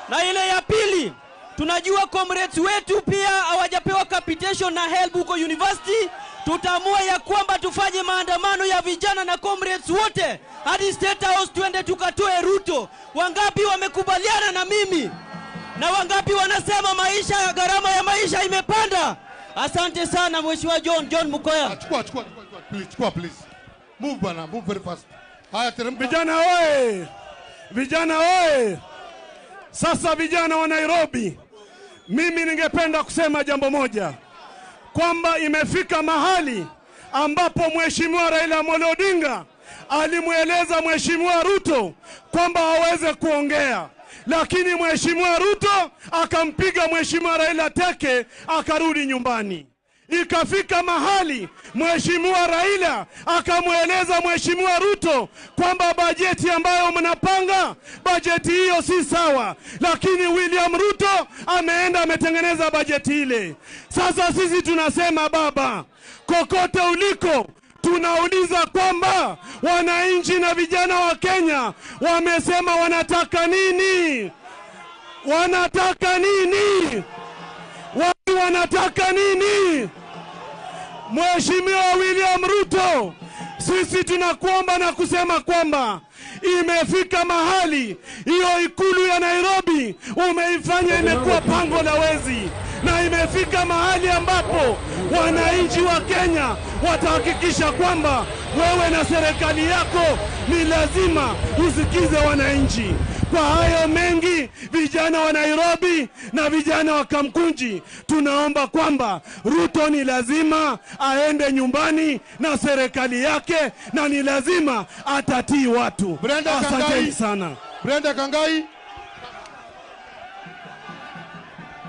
Na ile ya pili, tunajua comrades wetu pia hawajapewa capitation na help huko university. Tutaamua ya kwamba tufanye maandamano ya vijana na comrades wote hadi State House tuende tukatoe Ruto. Wangapi wamekubaliana na mimi? Na wangapi wanasema maisha, gharama ya maisha imepanda? Asante sana Mheshimiwa John, John Mukoya. Chukua, chukua, please, chukua please. Move bana, move very fast. Haya teremka. Vijana oye! Vijana oye! Sasa vijana wa Nairobi, mimi ningependa kusema jambo moja, kwamba imefika mahali ambapo Mheshimiwa Raila Amolo Odinga alimueleza Mheshimiwa Ruto kwamba aweze kuongea, lakini Mheshimiwa Ruto akampiga Mheshimiwa Raila teke, akarudi nyumbani. Ikafika mahali Mheshimiwa Raila akamweleza Mheshimiwa Ruto kwamba bajeti ambayo mnapanga, bajeti hiyo si sawa, lakini William Ruto ameenda ametengeneza bajeti ile. Sasa sisi tunasema baba, kokote uliko, tunauliza kwamba wananchi na vijana wa Kenya wamesema wanataka nini? Wanataka nini? Watu wanataka nini? Mheshimiwa William Ruto, sisi tunakuomba na kusema kwamba imefika mahali hiyo ikulu ya Nairobi umeifanya imekuwa pango la wezi, na imefika mahali ambapo wananchi wa Kenya watahakikisha kwamba wewe na serikali yako ni lazima usikize wananchi. Kwa hayo mengi, vijana wa Nairobi na vijana wa Kamkunji, tunaomba kwamba Ruto ni lazima aende nyumbani na serikali yake, na ni lazima atatii watu. Asanteni sana. Brenda Kangai.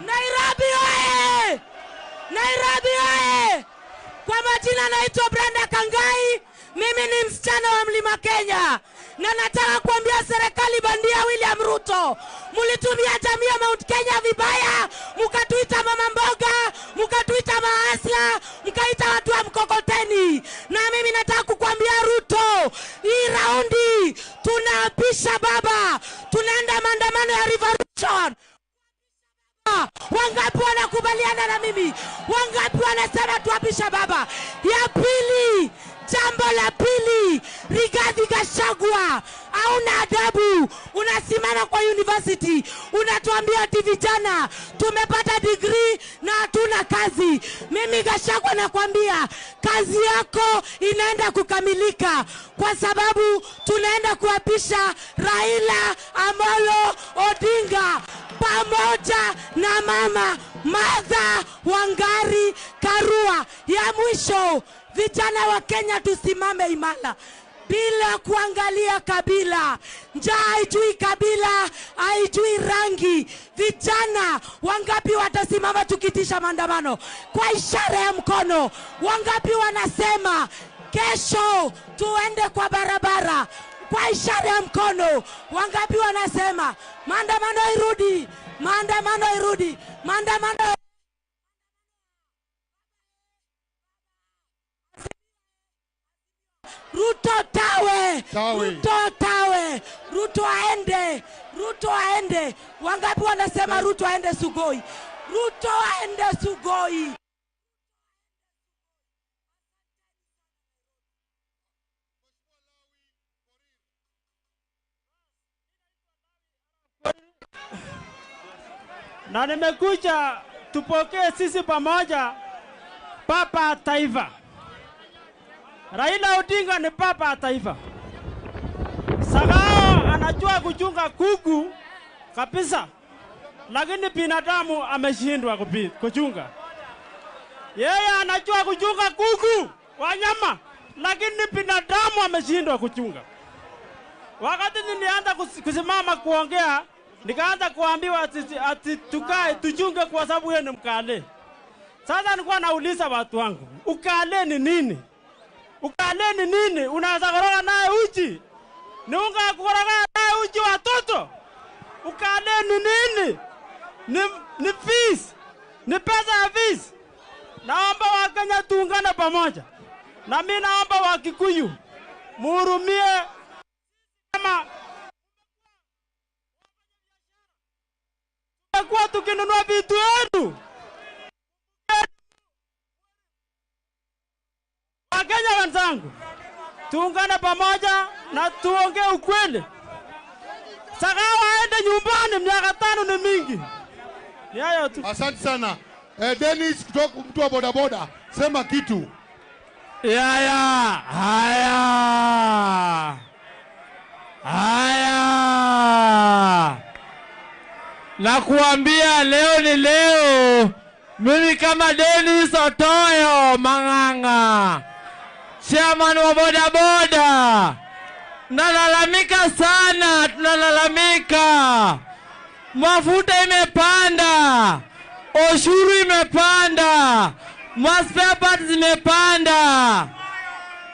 Nairobi oye! Nairobi oye! Kwa majina naitwa Brenda Kangai. Mimi ni msichana wa Mlima Kenya. Na nataka kuambia serikali bandia William Ruto, mulitumia jamii ya Mount Kenya vibaya, mukatuita mama mboga, mukatuita maasla, mkaita watu wa mkokoteni. Na mimi nataka kukuambia Ruto, hii raundi tunaapisha baba, tunaenda maandamano ya revolution. Wangapi wanakubaliana na mimi? Wangapi wanasema tuapisha baba? Ya pili, jambo la pili, Rigathi Gachagua, hauna adabu. Unasimama kwa university, unatuambia ati vijana tumepata degree na hatuna kazi. Mimi Gachagua nakwambia kazi yako inaenda kukamilika, kwa sababu tunaenda kuapisha Raila Amolo Odinga pamoja na mama Martha Wangari Karua. Ya mwisho, vijana wa Kenya tusimame imara bila kuangalia kabila. Njaa haijui kabila, haijui rangi. Vijana wangapi watasimama tukitisha maandamano kwa ishara ya mkono? Wangapi wanasema kesho tuende kwa barabara Kwa ishara ya mkono, wangapi wanasema maandamano irudi, maandamano irudi, maandamano? Ruto tawe, tawe. Ruto tawe, Ruto aende, Ruto aende. Wangapi wanasema Ruto aende Sugoi? Ruto aende Sugoi. Na nimekuja tupokee sisi pamoja Papa Taifa. Raila Odinga ni papa taifa. Sagao anajua kuchunga kuku kabisa, lakini binadamu ameshindwa kuchunga. Yeye anajua kuchunga kuku wanyama, lakini binadamu ameshindwa kuchunga. Wakati nilianza kusimama kuongea, nikaanza kuambiwa ati tukae tuchunge kwa sababu yeye ni mkale. Sasa nilikuwa nauliza watu wangu, ukale ni nini? Ukale ni nini? Unaweza koroga naye uji? Ni unga kukoroga naye uji watoto? Ukale ni nini? Ni fees. Ni pesa ya fees. Naomba Wakenya tuungane pamoja. Na mimi naomba Wakikuyu muhurumie kama kwa tukinunua vitu yetu. Wakenya wenzangu, tuungane pamoja na tuongee ukweli. Sakawa aende nyumbani, miaka 5 ni mingi. Ni hayo tu. Asante sana. Dennis kutoka mtu wa bodaboda, sema kitu. Yaya, haya. Haya. Nakuambia leo ni leo. Mimi kama Dennis Otoyo Mang'ang'a, chairman wa bodaboda, nalalamika sana, tunalalamika. Mafuta imepanda, ushuru imepanda, spare parts zimepanda.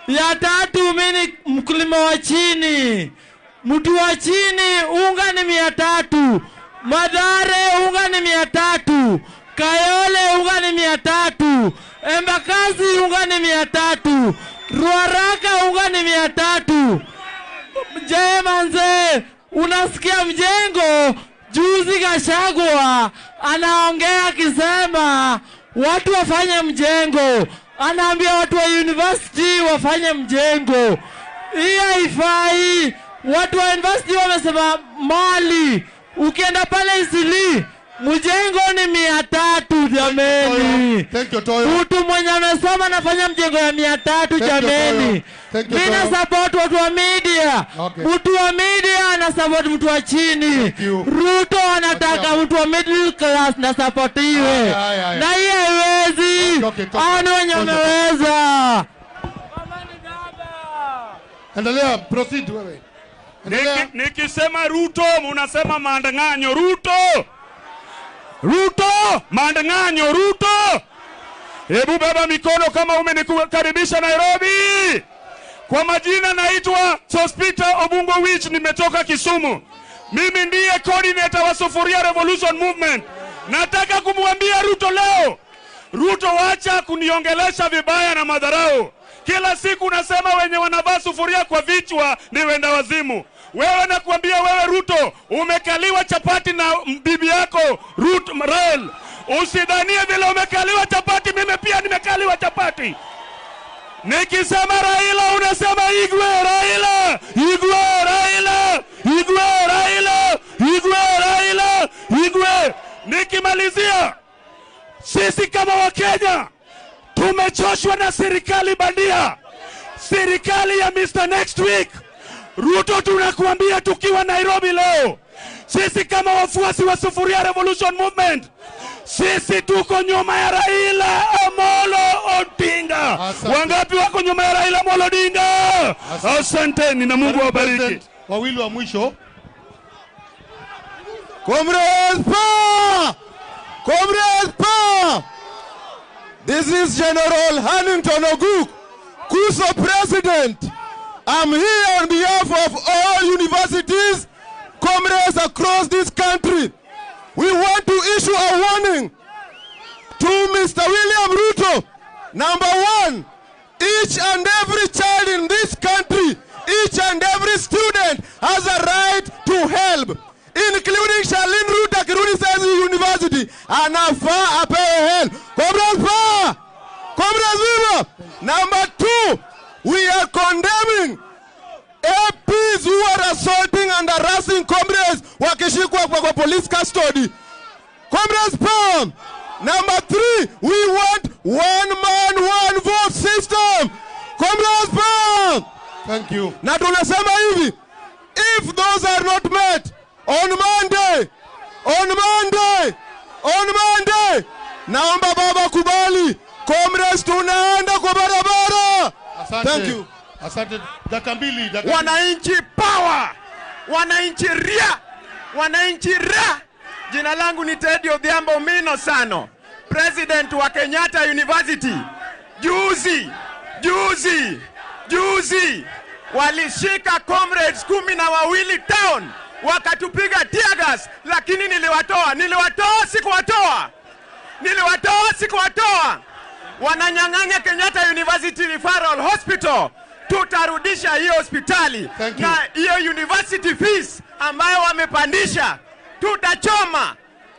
Ya tatu, mimi mkulima wa chini, mtu wa chini, unga ni 300, Madhare unga ni 300, Kayole unga ni 300, Embakasi unga ni 300, Ruaraka unga ni 300. Je, manze, unasikia mjengo? Juzi Gachagua anaongea akisema watu wafanye mjengo, anaambia watu wa university wafanye mjengo. Hii haifai. Watu wa university wamesema mali, ukienda pale Isili mjengo ni 300 jameni. Mtu mwenye amesoma anafanya mjengo ya 300 jameni. Mimi na support watu wa media. Mtu wa media ana support mtu wa chini. Ruto anataka mtu wa middle class na support iwe. Na hii haiwezi. Hao ni wenye wameweza. Endelea, proceed wewe. Nikisema Ruto munasema maandang'anyo. Ruto, Ruto, maandang'anyo, Ruto. Hebu beba mikono kama umenikukaribisha Nairobi. Kwa majina naitwa Sospita Obungo Wich, nimetoka Kisumu. Mimi ndiye coordinator wa Sufuria Revolution Movement. Nataka kumwambia Ruto leo, Ruto, wacha kuniongelesha vibaya na madharau. Kila siku nasema wenye wanavaa sufuria kwa vichwa ni wenda wazimu. Wewe nakuambia wewe Ruto, umekaliwa chapati na bibi yako Ruth Rael. Usidhanie vile umekaliwa chapati, mimi pia nimekaliwa chapati. Nikisema Raila unasema Igwe, Raila, Igwe, Raila, Igwe, Raila, Igwe, Raila, Igwe. Nikimalizia, sisi kama Wakenya tumechoshwa na serikali bandia, serikali ya Mr. Next Week. Ruto, tunakuambia tukiwa Nairobi leo, sisi kama wafuasi wa Sufuria Revolution Movement, sisi tuko nyuma ya Raila Amolo Odinga. Wangapi wako nyuma ya Raila Amolo Odinga? Asanteni na Mungu awabariki. Wawili wa mwisho. Comrades power! Comrades power! This is General Hannington Oguk, KUSO president. I'm here on behalf of all universities, comrades across this country. We want to issue a warning to Mr. William Ruto. Number one, each and every child in this country, each and every student has a right to help, including Charlene Ruto akirudi saizi university, anafaa apewe help. Comrades power! Comrades viva! Number two, we are condemning APs who are assaulting and harassing comrades wakishikwa kwa police custody. Comrades power! Number three, we want one man, one vote system. Comrades power! Thank you. Na tunasema hivi, if those are not met on Monday, on Monday, on Monday, naomba baba kubali, comrades tunaenda kwa barabara. Asante. Thank you. Asante. Dakika mbili, dakika. Wananchi power! Wananchi ria! Wananchi ra! Jina langu ni Teddy Odhiambo Mino Sano, President wa Kenyatta University. Juzi, juzi, juzi walishika comrades 12 town, wakatupiga tear gas, lakini niliwatoa, niliwatoa, sikuwatoa. Niliwatoa, sikuwatoa. Wananyang'anya Kenyatta University Referral Hospital. Tutarudisha hiyo hospitali na hiyo university fees ambayo wamepandisha tutachoma.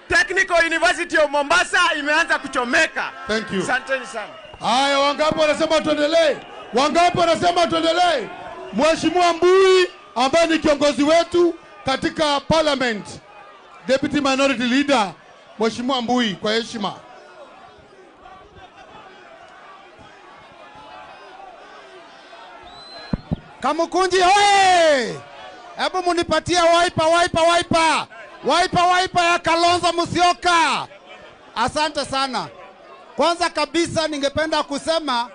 Technical University of Mombasa imeanza kuchomeka. Thank you. Asanteni sana. Haya, wangapi wanasema tuendelee? Wangapi wanasema tuendelee? Mheshimiwa Mbui ambaye ni kiongozi wetu katika parliament, Deputy Minority Leader, Mheshimiwa Mbui, kwa heshima. Kamukunji hoye! Hebu munipatie wiper, wiper, wiper. Wiper, wiper ya Kalonzo Musyoka. Asante sana. Kwanza kabisa ningependa kusema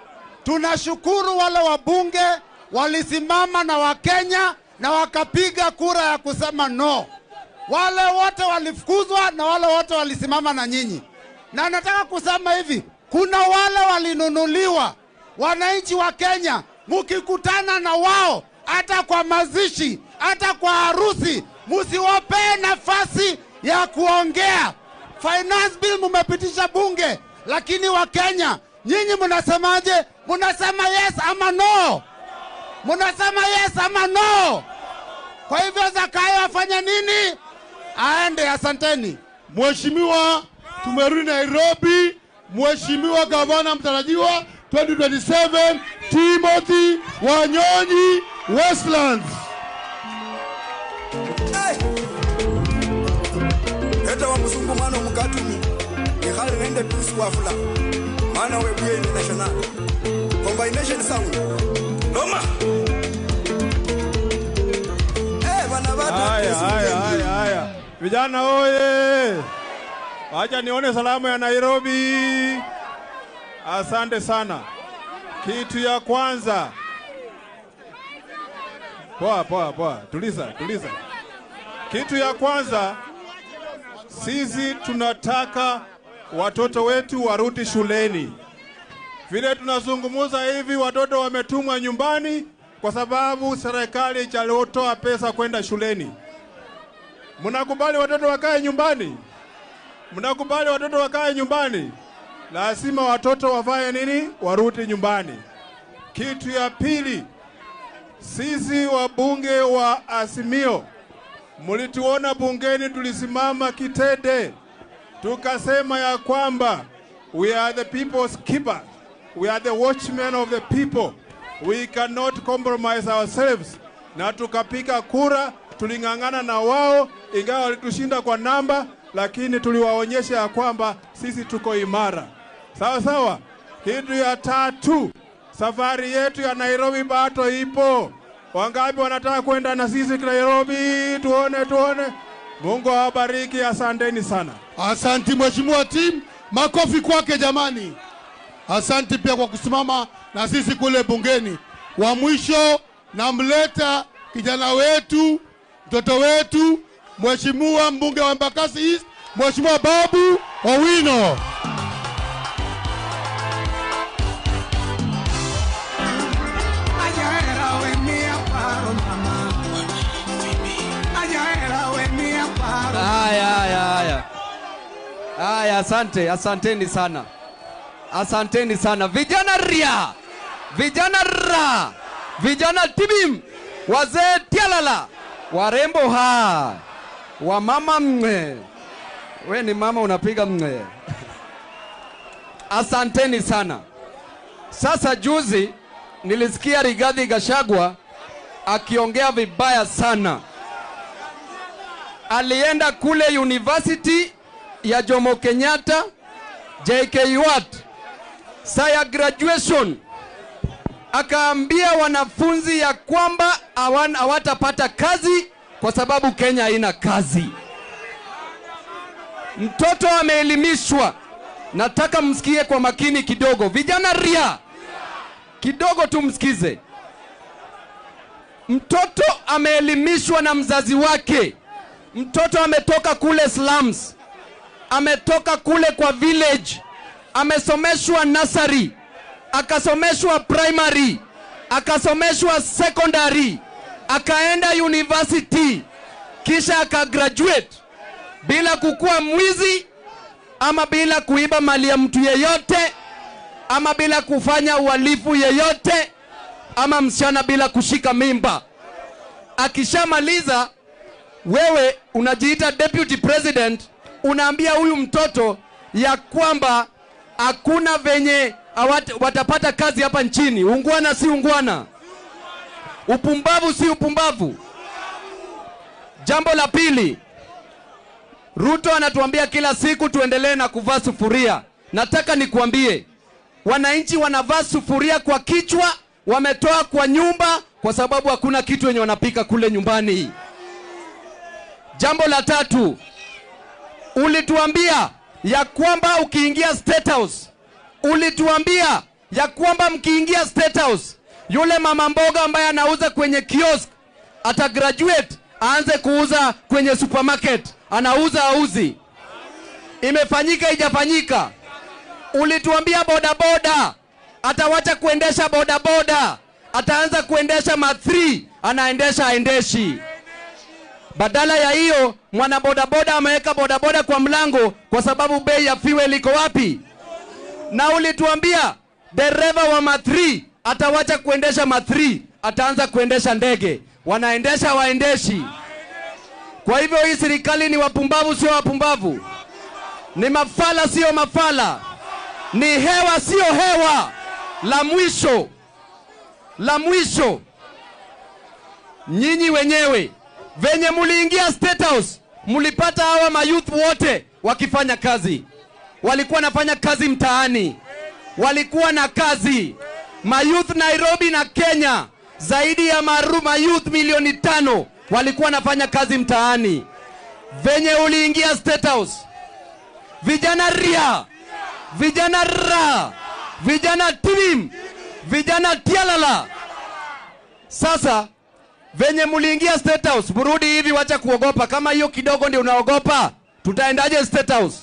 tunashukuru wale wabunge walisimama na Wakenya na wakapiga kura ya kusema no. Wale wote walifukuzwa na wale wote walisimama na nyinyi. Na nataka kusema hivi, kuna wale walinunuliwa. Wananchi wa Kenya, mukikutana na wao hata kwa mazishi, hata kwa harusi, msiwape nafasi ya kuongea. Finance bill mumepitisha bunge, lakini wa Kenya, nyinyi mnasemaje? Mnasema yes ama no? Mnasema yes ama no? Kwa hivyo Zakayo afanya nini? Aende. Asanteni. Mheshimiwa, tumerudi Nairobi. Mheshimiwa gavana mtarajiwa 2027 Timothy Wanyonyi, Westlands. Eta wa mzungu mwana mukatumi Ikhali nende tusu wafula Mana webuye international Combination sound Loma. Bana bata. Haya, haya, haya, haya. Vijana oye! Wacha nione salamu ya Nairobi. Asante sana. Kitu ya kwanza. Poa, poa, poa. Tuliza, tuliza. Kitu ya kwanza, sisi tunataka watoto wetu warudi shuleni. Vile tunazungumza hivi, watoto wametumwa nyumbani kwa sababu serikali haijatoa pesa kwenda shuleni. Mnakubali watoto wakae nyumbani? Mnakubali watoto wakae nyumbani? Lazima watoto wafanye nini? Warudi nyumbani. Kitu ya pili, sisi wabunge wa Azimio, mlituona bungeni tulisimama kitete, tukasema ya kwamba we are the people's keeper, we are the watchmen of the people, we cannot compromise ourselves. Na tukapiga kura, tuling'ang'ana na wao, ingawa walitushinda kwa namba, lakini tuliwaonyesha ya kwamba sisi tuko imara. Sawa sawa. Kitu ya tatu, safari yetu ya Nairobi bado ipo. Wangapi wanataka kwenda na sisi Nairobi? Tuone, tuone. Mungu awabariki, asanteni sana. Asanti Mheshimiwa Tim, makofi kwake jamani. Asanti pia kwa kusimama na sisi kule bungeni. Wa mwisho namleta kijana wetu, mtoto wetu, Mheshimiwa mbunge wa Embakasi East, Mheshimiwa Babu Owino. Haya, asante, asanteni sana. Asanteni sana. Vijana ria, vijana ra, vijana tibim, wazee tialala, warembo ha, wamama mwe. We ni mama unapiga mwe. Asanteni sana. Sasa juzi nilisikia Rigathi Gachagua akiongea vibaya sana. Alienda kule University ya Jomo Kenyatta, JKUAT, saa ya graduation, akaambia wanafunzi ya kwamba hawatapata kazi kwa sababu Kenya haina kazi. Mtoto ameelimishwa. Nataka msikie kwa makini kidogo. Vijana ria, kidogo tu msikize. Mtoto ameelimishwa na mzazi wake. Mtoto ametoka kule slums, ametoka kule kwa village, amesomeshwa nursery, akasomeshwa primary, akasomeshwa secondary, akaenda university, kisha akagraduate bila kukua mwizi ama bila kuiba mali ya mtu yeyote ama bila kufanya uhalifu yeyote ama msichana bila kushika mimba. Akishamaliza, wewe unajiita deputy president, unaambia huyu mtoto ya kwamba hakuna venye watapata kazi hapa nchini. Ungwana si ungwana, upumbavu si upumbavu. Jambo la pili, Ruto anatuambia kila siku tuendelee na kuvaa sufuria. Nataka nikuambie, wananchi wanavaa sufuria kwa kichwa, wametoa kwa nyumba kwa sababu hakuna kitu yenye wanapika kule nyumbani. Jambo la tatu, ulituambia ya kwamba ukiingia State House, ulituambia ya kwamba mkiingia State House, yule mama mboga ambaye anauza kwenye kiosk ata graduate aanze kuuza kwenye supermarket. Anauza auzi? Imefanyika haijafanyika? Ulituambia bodaboda atawacha kuendesha bodaboda, ataanza kuendesha ma3, anaendesha aendeshi. Badala ya hiyo, mwana bodaboda ameweka bodaboda kwa mlango kwa sababu bei ya fuel iko wapi? Na ulituambia dereva wa ma3 atawacha kuendesha ma3, ataanza kuendesha ndege. Wanaendesha waendeshi. Kwa hivyo hii serikali ni wapumbavu sio wapumbavu? Ni mafala sio mafala? Ni hewa sio hewa? La mwisho, la mwisho, nyinyi wenyewe venye muliingia State House, mulipata hawa mayouth wote wakifanya kazi. Walikuwa wanafanya kazi mtaani, walikuwa na kazi. Mayouth Nairobi na Kenya, zaidi ya mayouth milioni 5 walikuwa wanafanya kazi mtaani. Venye uliingia State House, vijana ria, vijana ra, vijana tim, vijana tialala. Sasa venye muliingia State House, mrudi hivi, wacha kuogopa. Kama hiyo kidogo ndio unaogopa, tutaendaje State House?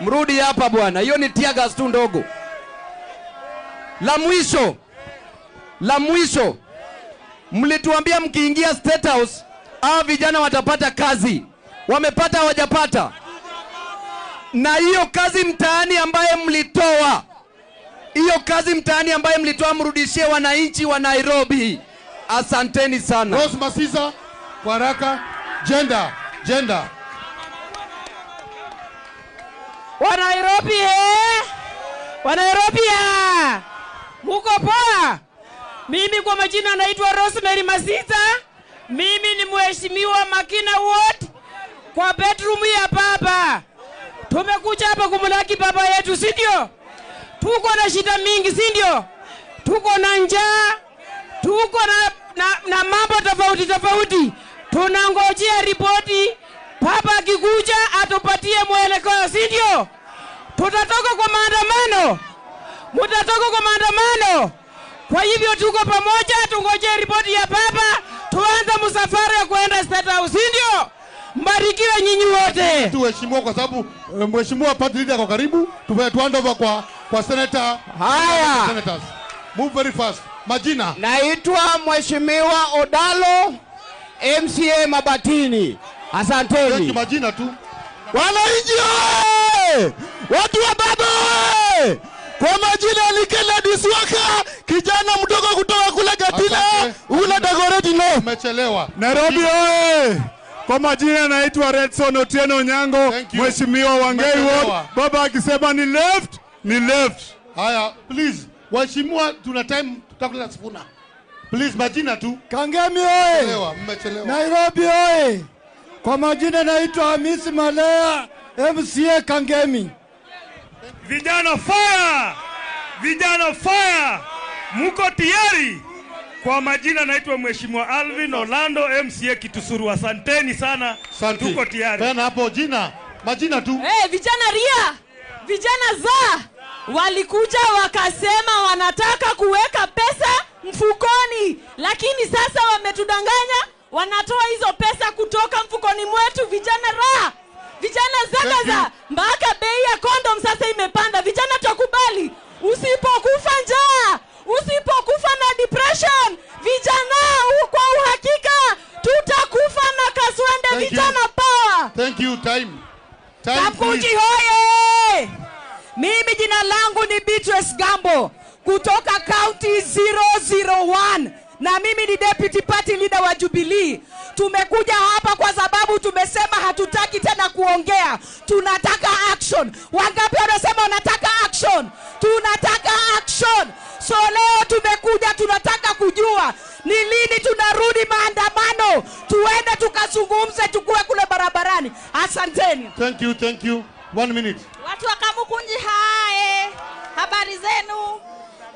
Mrudi hapa bwana, hiyo ni tear gas tu ndogo. La mwisho, la mwisho, mlituambia mkiingia State House hawa vijana watapata kazi. Wamepata hawajapata? Na hiyo kazi mtaani ambaye mlitoa, hiyo kazi mtaani ambaye mlitoa, mrudishie wananchi wa Nairobi. Asanteni sana. Rose Masiza, kwa haraka. Gender, gender. Wa Nairobi Wa Nairobi ya. Muko poa? Mimi kwa majina naitwa Rosemary Masita. Mimi ni mheshimiwa Makina Ward kwa bedroom ya baba. Tumekuja hapa kumlaki baba yetu, si ndio? Tuko na shida mingi, si ndio? Tuko na njaa, tuko na mambo tofauti tofauti. Tunangojea ripoti, baba akikuja atupatie mwelekeo, si ndio? Tutatoka kwa maandamano. Mutatoka kwa maandamano. Kwa hivyo tuko pamoja, tungojee ripoti ya baba, tuanze msafara ya kuenda State House, si ndio? Mbarikiwe nyinyi wote. Tuheshimiwa kwa sababu mheshimiwa party leader kwa karibu, tuende over kwa senator. Haya. Senators. Move very fast. Majina. Naitwa Mheshimiwa Odalo, MCA Mabatini. Asanteni. Majina tu. Wananchi oye! oye! Watu wa baba oye! Kwa majina ni Kennedy Swaka, kijana mdogo kutoka kule Gatina, ula Dagoretti no. Umechelewa. Nairobi oye! Kwa majina naitwa Redson Otieno Onyango, Mheshimiwa Wangei Ward. Baba akisema ni left, ni left. Haya, please. Waheshimiwa, tuna time tutakula Sifuna. Please, majina tu. Kangemi oye! Mmechelewa. Nairobi oye! Kwa majina naitwa Hamisi Malea, MCA Kangemi. Vijana fire! Vijana fire! Muko tayari? Kwa majina naitwa Mheshimiwa Alvin Orlando, MCA Kitusuru. Asanteni sana. Asante. Tuko tayari. Tena hapo jina, majina tu. Hey, vijana ria, vijana za walikuja wakasema wanataka kuweka pesa mfukoni, lakini sasa wametudanganya, wanatoa hizo pesa kutoka mfukoni mwetu. Vijana ra, vijana zagaza, mpaka bei ya kondom sasa imepanda. Vijana tukubali, usipokufa njaa, usipokufa na depression, vijana kwa uhakika tutakufa na kaswende. Vijana power. Thank you. Time. Time. Kamukunji hoye! Mimi jina langu ni Beatrice Gambo kutoka County 001 na mimi ni Deputy Party Leader wa Jubilee. Tumekuja hapa kwa sababu tumesema hatutaki tena kuongea, tunataka action. Wangapi wanasema wanataka action? Tunataka action. So leo tumekuja, tunataka kujua ni lini tunarudi maandamano, tuende tukazungumze, tukue kule barabarani. Asanteni. Thank you, thank you. 1 minute. Watu wa Kamukunji hae, habari zenu?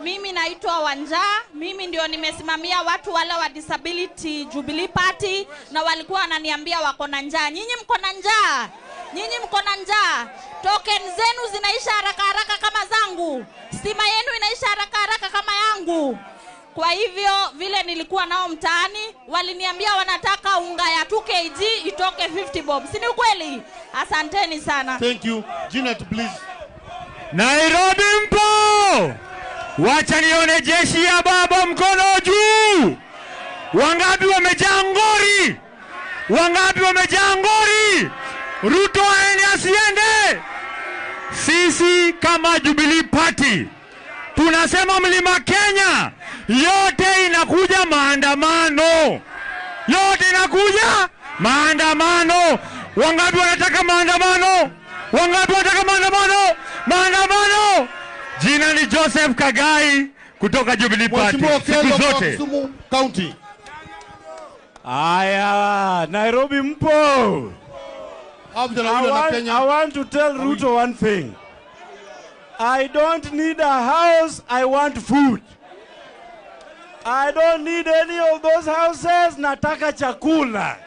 Mimi naitwa Wanja, mimi ndio nimesimamia watu wale wa Disability Jubilee Party, na walikuwa wananiambia wako na njaa. Nyinyi mko na njaa? Nyinyi mko na njaa? Token zenu zinaisha haraka haraka kama zangu. Stima yenu inaisha haraka haraka kama yangu. Kwa hivyo vile nilikuwa nao mtaani, waliniambia wanataka unga ya 2 kg itoke 50 bob. Si ni ukweli? Asanteni sana. Thank you. Gina, please. Nairobi mpo! Wacha nione jeshi ya baba mkono juu. Wangapi wamejaa ngori? Wangapi wamejaa ngori? Ruto aende asiende? Sisi kama Jubilee Party tunasema Mlima Kenya yote inakuja maandamano. Yote inakuja maandamano. Wangapi wanataka maandamano? Wangapi wanataka maandamano? Maandamano. Jina ni Joseph Kagai kutoka Jubilee Party. Siku zote. Kisumu County. Aya, Nairobi mpo. I want to tell Ruto one thing. I don't need a house, I want food. I don't need any of those houses, nataka chakula.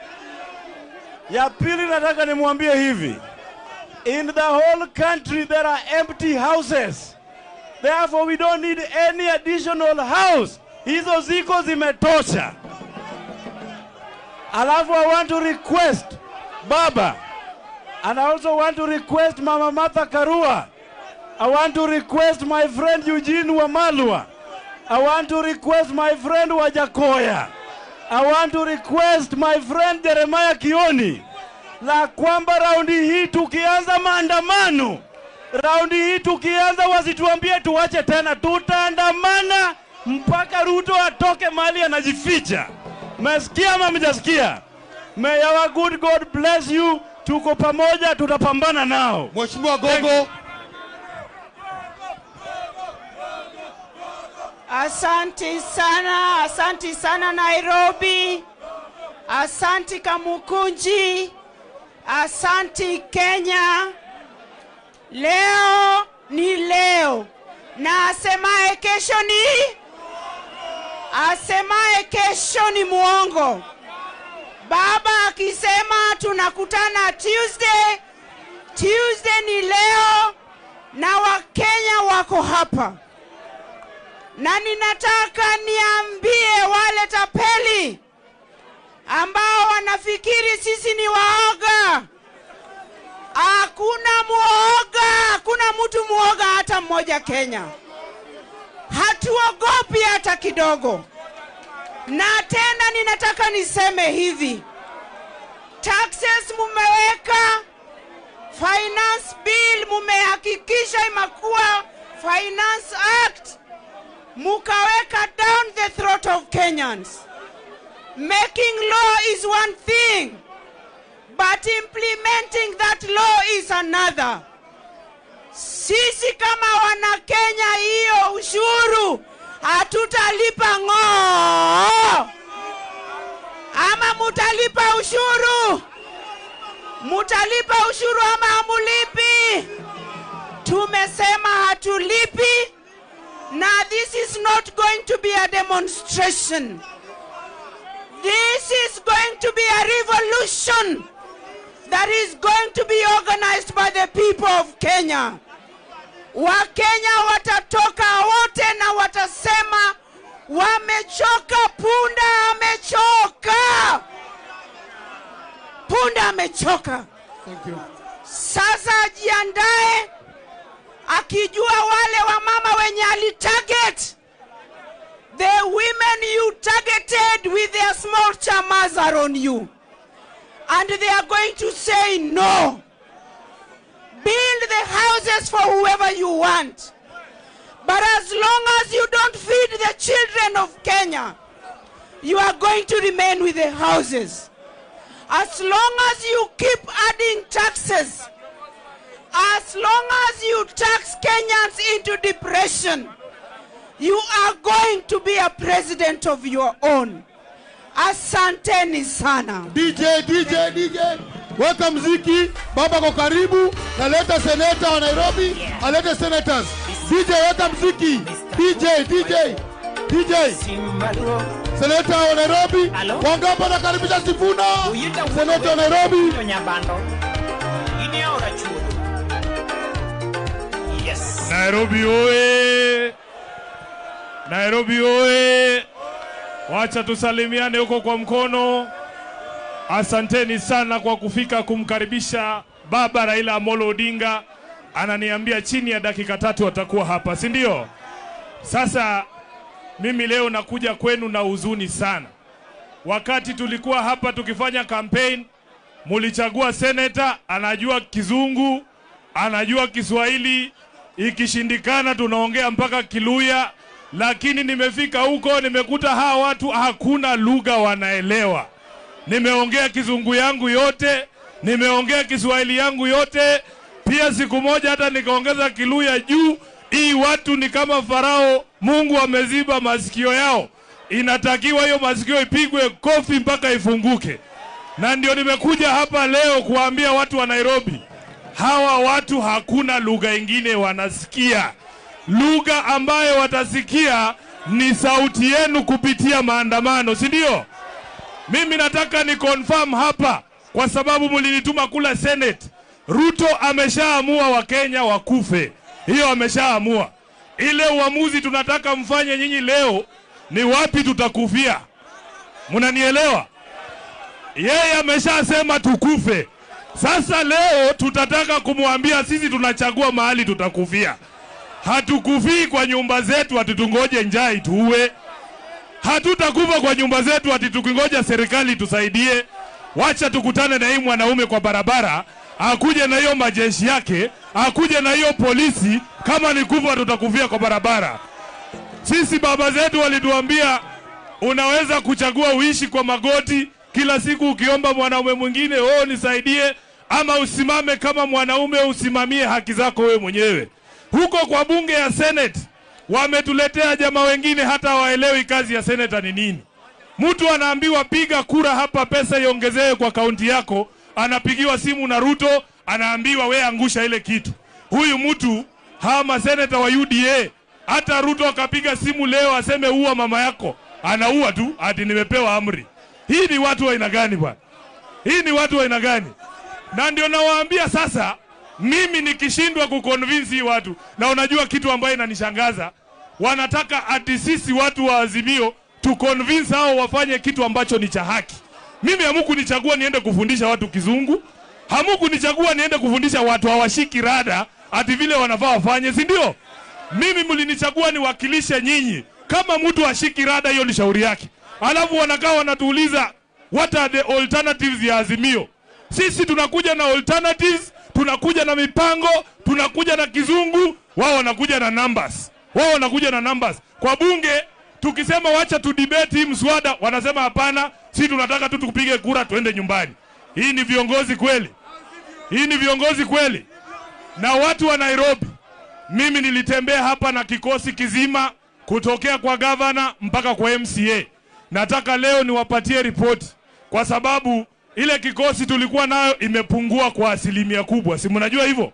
Ya pili nataka nimwambie hivi. In the whole country there are empty houses. Therefore we don't need any additional house. Hizo ziko zimetosha. Alafu I want to request Baba, and I also want to request Mama Martha Karua. I want to request my friend Eugene Wamalwa. I want to request my friend Wajakoya. I want to request my friend Jeremiah Kioni, la kwamba raundi hii tukianza maandamano, raundi hii tukianza wasituambie tuache tena, tutaandamana mpaka Ruto atoke mahali anajificha. Mesikia ama mjasikia? May our good God bless you. Tuko pamoja, tutapambana nao. Mheshimiwa Gogo. Asanti sana, asanti sana Nairobi. Asanti Kamukunji. Asanti Kenya. Leo ni leo. Na asemaye kesho ni? Asemaye kesho ni muongo. Baba akisema tunakutana Tuesday, Tuesday ni leo, na Wakenya wako hapa. Na ninataka niambie wale tapeli ambao wanafikiri sisi ni waoga. Hakuna muoga, hakuna mtu muoga hata mmoja Kenya. Hatuogopi hata kidogo. Na tena ninataka niseme hivi. Taxes mumeweka, finance bill mumeweka. imakuwa Finance Act, mukaweka down the throat of Kenyans. Making law is one thing, but implementing that law is another. Sisi kama wana Kenya, hiyo ushuru hatutalipa ng'oo. Ama mutalipa ushuru? Mutalipa ushuru ama hamulipi? Tumesema hatulipi. Na this is not going to be a demonstration. This is going to be a revolution that is going to be organized by the people of Kenya. Wakenya watatoka wote na watasema wamechoka, punda amechoka. Punda amechoka. Thank you. Sasa ajiandae akijua wale wamama wenye alitarget. The women you targeted with their small chamas are on you. And they are going to say no. Build the houses for whoever you want. But as long as you don't feed the children of Kenya, you are going to remain with the houses. As long as you keep adding taxes, as long as you tax Kenyans into depression, you are going to be a president of your own. Asanteni sana. DJ, DJ, DJ. Weka mziki, baba kwa karibu, naleta seneta wa Nairobi, alete senators. DJ, weka mziki. DJ, DJ, DJ. Seneta wa Nairobi, wangapi wanakaribisha Sifuna? Seneta wa Nairobi. Nairobi oe! Nairobi oe! Wacha tusalimiane huko kwa mkono. Asanteni sana kwa kufika kumkaribisha Baba Raila Amolo Odinga. Ananiambia chini ya dakika 3 atakuwa hapa, si ndio? Sasa mimi leo nakuja kwenu na huzuni sana. Wakati tulikuwa hapa tukifanya campaign, mulichagua senator anajua Kizungu, anajua Kiswahili, ikishindikana tunaongea mpaka Kiluya. Lakini nimefika huko nimekuta hawa watu hakuna lugha wanaelewa. Nimeongea Kizungu yangu yote, nimeongea Kiswahili yangu yote, pia siku moja hata nikaongeza Kiluya juu. Hii watu ni kama Farao, Mungu ameziba masikio yao. Inatakiwa hiyo masikio ipigwe kofi mpaka ifunguke. Na ndio nimekuja hapa leo kuambia watu wa Nairobi, hawa watu hakuna lugha ingine wanasikia. Lugha ambayo watasikia ni sauti yenu kupitia maandamano, si ndio? Mimi nataka ni confirm hapa kwa sababu mlinituma kula Senate. Ruto ameshaamua Wakenya wakufe. Hiyo ameshaamua. Ile uamuzi tunataka mfanye nyinyi leo ni wapi tutakufia. Mnanielewa? Yeye ameshasema tukufe. Sasa leo tutataka kumwambia sisi tunachagua mahali tutakufia. Hatukufii kwa nyumba zetu ati tungoje njaa ituue. Hatutakufa kwa nyumba zetu ati tukingoja serikali tusaidie. Wacha tukutane na hii mwanaume kwa barabara, akuje na hiyo majeshi yake, akuje na hiyo polisi. Kama ni kufa tutakufia kwa barabara. Sisi baba zetu walituambia unaweza kuchagua uishi kwa magoti kila siku ukiomba mwanaume mwingine, oh nisaidie, ama usimame kama mwanaume usimamie haki zako wewe mwenyewe. Huko kwa bunge ya Senate wametuletea jamaa wengine hata waelewi kazi ya senator ni nini. Mtu anaambiwa piga kura hapa, pesa iongezewe kwa kaunti yako, anapigiwa simu na Ruto, anaambiwa we angusha ile kitu. Huyu mtu, hawa senator wa UDA, hata Ruto akapiga simu leo aseme uua mama yako, anaua tu ati nimepewa amri. Hii ni watu wa aina gani bwana? Hii ni watu wa aina gani? Na ndio nawaambia sasa, mimi nikishindwa kuconvince watu, na unajua kitu ambaye inanishangaza, wanataka ati sisi watu wa Azimio tu convince hao wafanye kitu ambacho ni cha haki. Mimi hamkunichagua niende kufundisha watu Kizungu, hamkunichagua niende kufundisha watu hawashiki rada ati vile wanafaa wafanye, si ndio? Mimi mlinichagua niwakilishe nyinyi. Kama mtu hashiki rada, hiyo ni shauri yake. Alafu wanakaa wanatuuliza what are the alternatives ya Azimio. Sisi tunakuja na alternatives, tunakuja na mipango, Tunakuja na kizungu, wao wanakuja na numbers. Wao wanakuja na numbers. Kwa bunge tukisema wacha tu debate hii mswada, wanasema hapana, si tunataka tu tupige kura tuende nyumbani. Hii ni viongozi kweli? Hii ni viongozi kweli? Na watu wa Nairobi, mimi nilitembea hapa na kikosi kizima kutokea kwa governor mpaka kwa MCA. Nataka leo niwapatie ripoti kwa sababu ile kikosi tulikuwa nayo imepungua kwa asilimia kubwa. Si mnajua hivyo?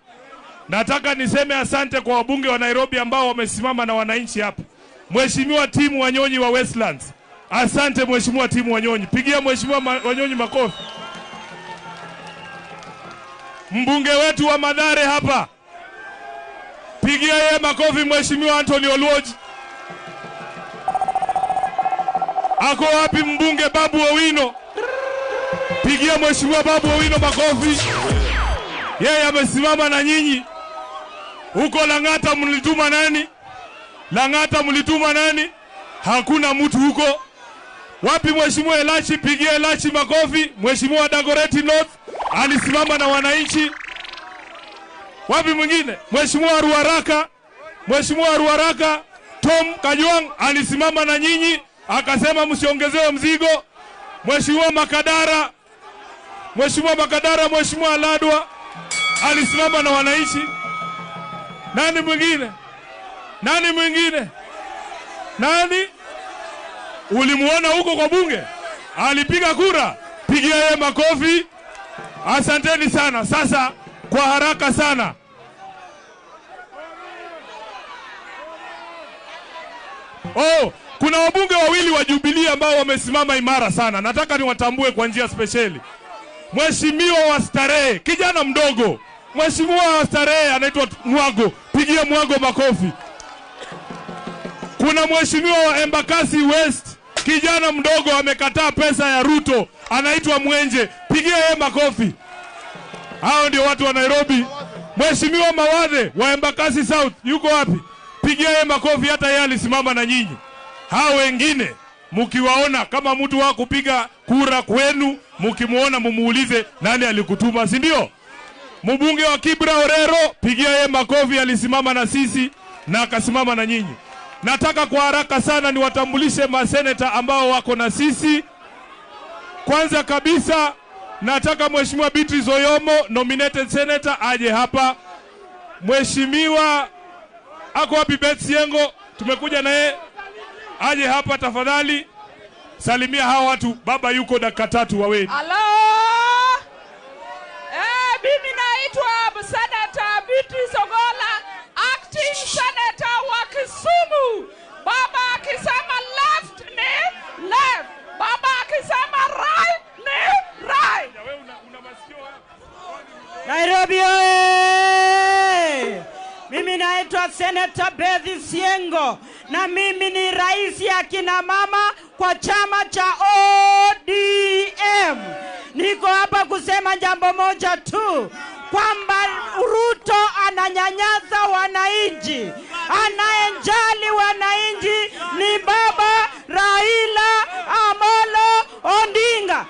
Nataka niseme asante kwa wabunge wa Nairobi ambao wamesimama na wananchi hapa. Mheshimiwa Timu Wanyonyi wa Westlands. Asante Mheshimiwa Timu Wanyonyi. Pigia Mheshimiwa Wanyonyi makofi. Mbunge wetu wa Mathare hapa, pigia yeye makofi Mheshimiwa Anthony Oluoch. Ako wapi mbunge Babu Owino? Pigia Mheshimiwa Babu Owino makofi. Yeye amesimama na nyinyi. Huko Lang'ata mlituma nani? Lang'ata mlituma nani? Hakuna mtu huko. Wapi Mheshimiwa Elachi? Pigia Elachi makofi. Mheshimiwa Dagoretti North alisimama na wananchi. Wapi mwingine? Mheshimiwa Ruaraka. Mheshimiwa Ruaraka Tom Kajwang alisimama na nyinyi akasema msiongezewe mzigo. Mheshimiwa Makadara, Mheshimiwa Makadara, Mheshimiwa Ladwa alisimama na wananchi. Nani mwingine? Nani mwingine? Nani? Ulimuona huko kwa bunge? Alipiga kura. Pigia yeye makofi. Asanteni sana. Sasa kwa haraka sana, oh, kuna wabunge wawili wa Jubilee ambao wamesimama imara sana. Nataka niwatambue kwa njia spesheli. Mheshimiwa wa Starehe, kijana mdogo. Mheshimiwa wa Starehe anaitwa Mwago. Pigia Mwago makofi. Kuna mheshimiwa wa Embakasi West, kijana mdogo amekataa pesa ya Ruto, anaitwa Mwenje. Pigia yeye makofi. Hao ndio watu wa Nairobi. Mheshimiwa Mawadhe wa Embakasi South yuko wapi? Pigia yeye makofi, hata yeye alisimama na nyinyi. Hao wengine mkiwaona kama mtu wa kupiga kura kwenu, mkimuona mumuulize nani alikutuma, si ndio? Mbunge wa Kibra Orero, pigia yeye makofi, alisimama na sisi na akasimama na nyinyi. Nataka kwa haraka sana niwatambulishe maseneta ambao wako na sisi. Kwanza kabisa nataka Mheshimiwa Beatrice Oyomo, nominated senator, aje hapa. Mheshimiwa ako wapi? Beth Siengo, tumekuja na yeye, aje hapa tafadhali. Salimia hawa watu, baba yuko dakika 3 waweni. Hello. Mimi naitwa Senator Beatrice Ogola, acting senator wa Kisumu. Baba akisema left ni left, baba akisema right ni right. Nairobi oye! Mimi naitwa Senator Beth Siengo na mimi ni rais ya kina mama kwa chama cha ODM. Niko hapa kusema jambo moja tu, kwamba Ruto ananyanyasa wananchi. Anayejali wananchi ni baba Raila Amolo Odinga.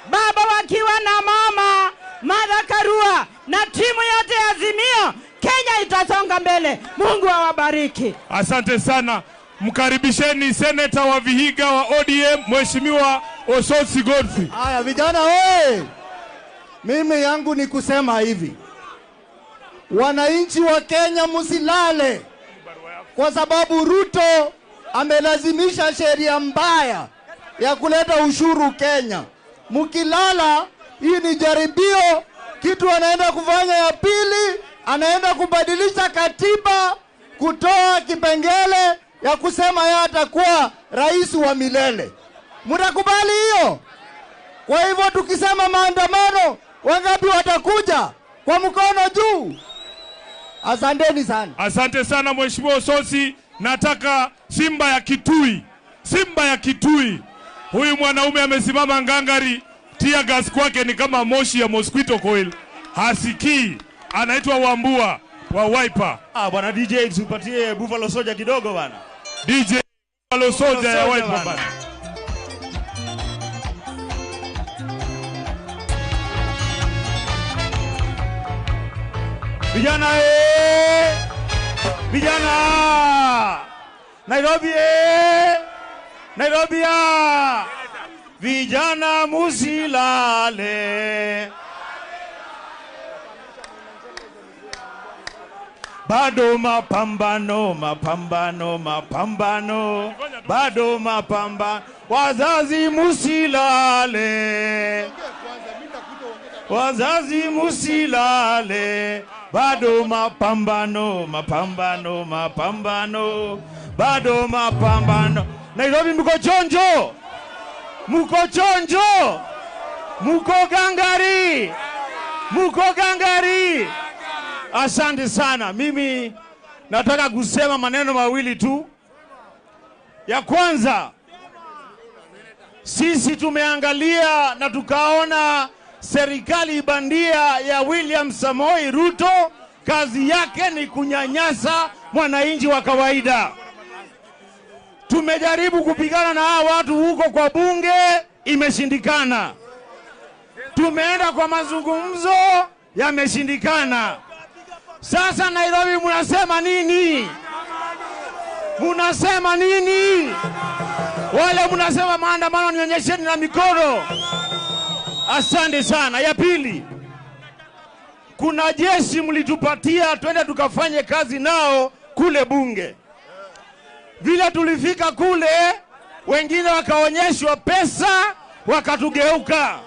Baba wakiwa na mama Martha Karua na timu yote ya Azimio, Kenya itasonga mbele. Mungu awabariki. Asante sana. Mkaribisheni seneta wa Vihiga wa ODM Mheshimiwa Osotsi Godfrey. Haya vijana oye. Mimi yangu ni kusema hivi. Wananchi wa Kenya msilale, kwa sababu Ruto amelazimisha sheria mbaya ya kuleta ushuru Kenya. Mkilala, hii ni jaribio. Kitu anaenda kufanya ya pili, anaenda kubadilisha katiba, kutoa kipengele ya kusema yeye atakuwa rais wa milele. Mtakubali hiyo? Kwa hivyo tukisema maandamano, wangapi watakuja? Kwa mkono juu. Asanteni sana. Asante sana Mheshimiwa Osotsi. Nataka Simba ya Kitui. Simba ya Kitui. Huyu mwanaume amesimama ngangari. Tear gas kwake ni kama moshi ya mosquito coil. Hasikii. Anaitwa Wambua wa Wiper. Ah, bwana DJ tupatie Buffalo Soldier kidogo bwana. DJ Buffalo Soldier ya Wiper bwana. Vijana vijana Nairobi Nairobi vijana musilale. Bado mapambano, mapambano, mapambano, bado mapambano. Wazazi musilale, wazazi musilale. Bado mapambano, mapambano, mapambano, bado mapambano. Nairobi mko chonjo, mko chonjo, mko gangari, mko gangari. Asante sana. Mimi nataka kusema maneno mawili tu. Ya kwanza, sisi tumeangalia na tukaona serikali bandia ya William Samoei Ruto kazi yake ni kunyanyasa mwananchi wa kawaida. Tumejaribu kupigana na hawa watu huko kwa bunge, imeshindikana. Tumeenda kwa mazungumzo, yameshindikana. Sasa Nairobi mnasema nini? Mnasema nini? Wale mnasema maandamano, nionyesheni na mikono. Asante sana. Ya pili, kuna jeshi mlitupatia twende tukafanye kazi nao kule bunge. Vile tulifika kule, wengine wakaonyeshwa pesa, wakatugeuka.